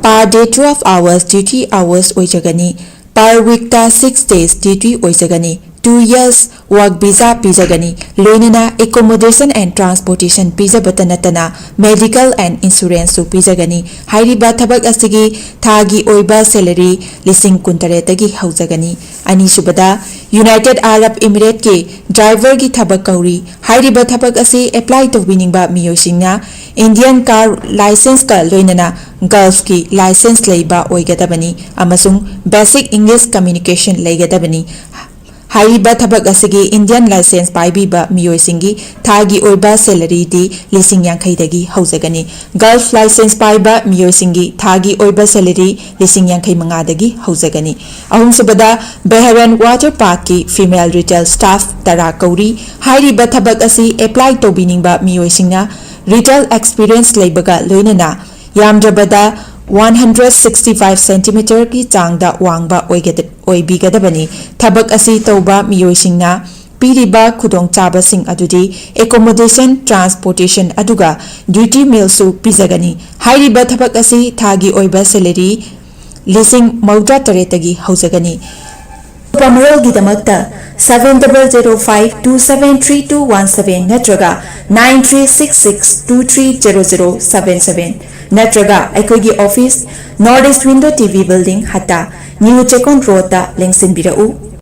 per day twelve hours duty hours ꯑꯣꯏꯖꯒꯅꯤ꯫ Per week ꯇ six days duty ꯑꯣꯏꯖꯒꯅꯤ꯫ Two years work visa ꯄꯤꯖꯒꯅꯤ꯫ ꯂꯣꯏꯅꯅ accommodation and transportation ꯄꯤꯖꯕꯇ ꯅꯠꯇꯅ medical and insurance ꯁꯨ ꯄꯤꯖꯒꯅꯤ꯫ ꯍꯥꯏꯔꯤꯕ ꯊꯕꯛ ꯑꯁꯤꯒꯤ ꯊꯥꯒꯤ ꯑꯣꯏꯕ salary ꯂꯤꯁꯤꯡ ꯀꯨꯟꯇꯔꯦꯠꯇꯒꯤ ꯍꯧꯖꯒꯅꯤ꯫ ꯑꯅꯤꯁꯨꯕꯗ, United Arab Emirates ꯀꯤ driver ꯒꯤ ꯊꯕꯛ ꯀꯧꯔꯤ꯫ ꯍꯥꯏꯔꯤꯕ ꯊꯕꯛ ꯑꯁꯤ apply ꯇꯧꯕꯤꯅꯤꯡꯕ ꯃꯤꯑꯣꯏꯁꯤꯡꯅ Indian car licence ꯀ ꯂꯣꯏꯅꯅ Gulf ꯀꯤ licence ꯂꯩꯕ ꯑꯣꯏꯒꯗꯕꯅꯤ ꯑꯃꯁꯨꯡ basic English communication ꯂꯩꯒꯗꯕꯅꯤ꯫ ꯍꯥꯏꯔꯤꯕ ꯊꯕꯛ ꯑꯁꯤꯒꯤ Indian license ꯄꯥꯏꯕꯤꯕ ꯃꯤꯑꯣꯏꯁꯤꯡꯒꯤ ꯊꯥꯒꯤ ꯑꯣꯏꯕ salaryꯗꯤ ꯂꯤꯁꯤꯡ ꯌꯥꯡꯈꯩꯗꯒꯤ ꯍꯧꯖꯒꯅꯤ꯫ Gulf license ꯄꯥꯏꯕ ꯃꯤꯑꯣꯏꯁꯤꯡꯒꯤ ꯊꯥꯒꯤ ꯑꯣꯏꯕ salary ꯂꯤꯁꯤꯡ ꯌꯥꯡꯈꯩ ꯃꯉꯥꯗꯒꯤ ꯍꯧꯖꯒꯅꯤ꯫ ꯑꯍꯨꯝꯁꯨꯕꯗ, Beharan Water Parkꯀꯤ female retail staff ꯇꯔꯥ ꯀꯧꯔꯤ꯫ ꯍꯥꯏꯔꯤꯕ ꯊꯕꯛ ꯑꯁꯤ apply ꯇꯧꯕꯤꯅꯤꯡꯕ ꯃꯤꯑꯣꯏꯁꯤꯡꯅ retail experience ꯂꯩꯕꯒ ꯂꯣꯏꯅꯅ ꯌꯥꯝꯗ꯭ꯔꯕꯗ one hundred sixty five centimeterꯒꯤ ꯆꯥꯡꯗ ꯋꯥꯡꯕ ꯑꯣꯏꯒꯗ-, ꯑꯣꯏꯕꯤꯒꯗꯕꯅꯤ꯫ ꯊꯕꯛ ꯑꯁꯤ ꯇꯧꯕ ꯃꯤꯑꯣꯏꯁꯤꯡꯅ ꯄꯤꯔꯤꯕ ꯈꯨꯗꯣꯡꯆꯥꯕꯁꯤꯡ ꯑꯗꯨꯗꯤ accommodation, transportation ꯑꯗꯨꯒ duty mealꯁꯨ ꯄꯤꯖꯒꯅꯤ꯫ ꯍꯥꯏꯔꯤꯕ ꯊꯕꯛ ꯑꯁꯤ ꯊꯥꯒꯤ ꯑꯣꯏꯕ salary ꯂꯤꯁꯤꯡ ꯃꯧꯗ꯭ꯔꯥ ꯇꯔꯦꯠꯇꯒꯤ ꯍꯧꯖꯒꯅꯤ꯫ ꯑꯀꯨꯞꯄ ꯃꯔꯣꯜꯒꯤꯗꯃꯛꯇ seven double zero five two seven three two one seven ꯅꯠꯇ꯭ꯔꯒ nine three six six two three zero zero seven seven ꯅꯠꯇ꯭ꯔꯒ ꯑꯩꯈꯣꯏꯒꯤ office, North East Window TV Building, ꯍꯠꯇꯥ, New Chekon Roadꯇ ꯂꯦꯡꯁꯤꯟꯕꯤꯔꯛꯎ꯫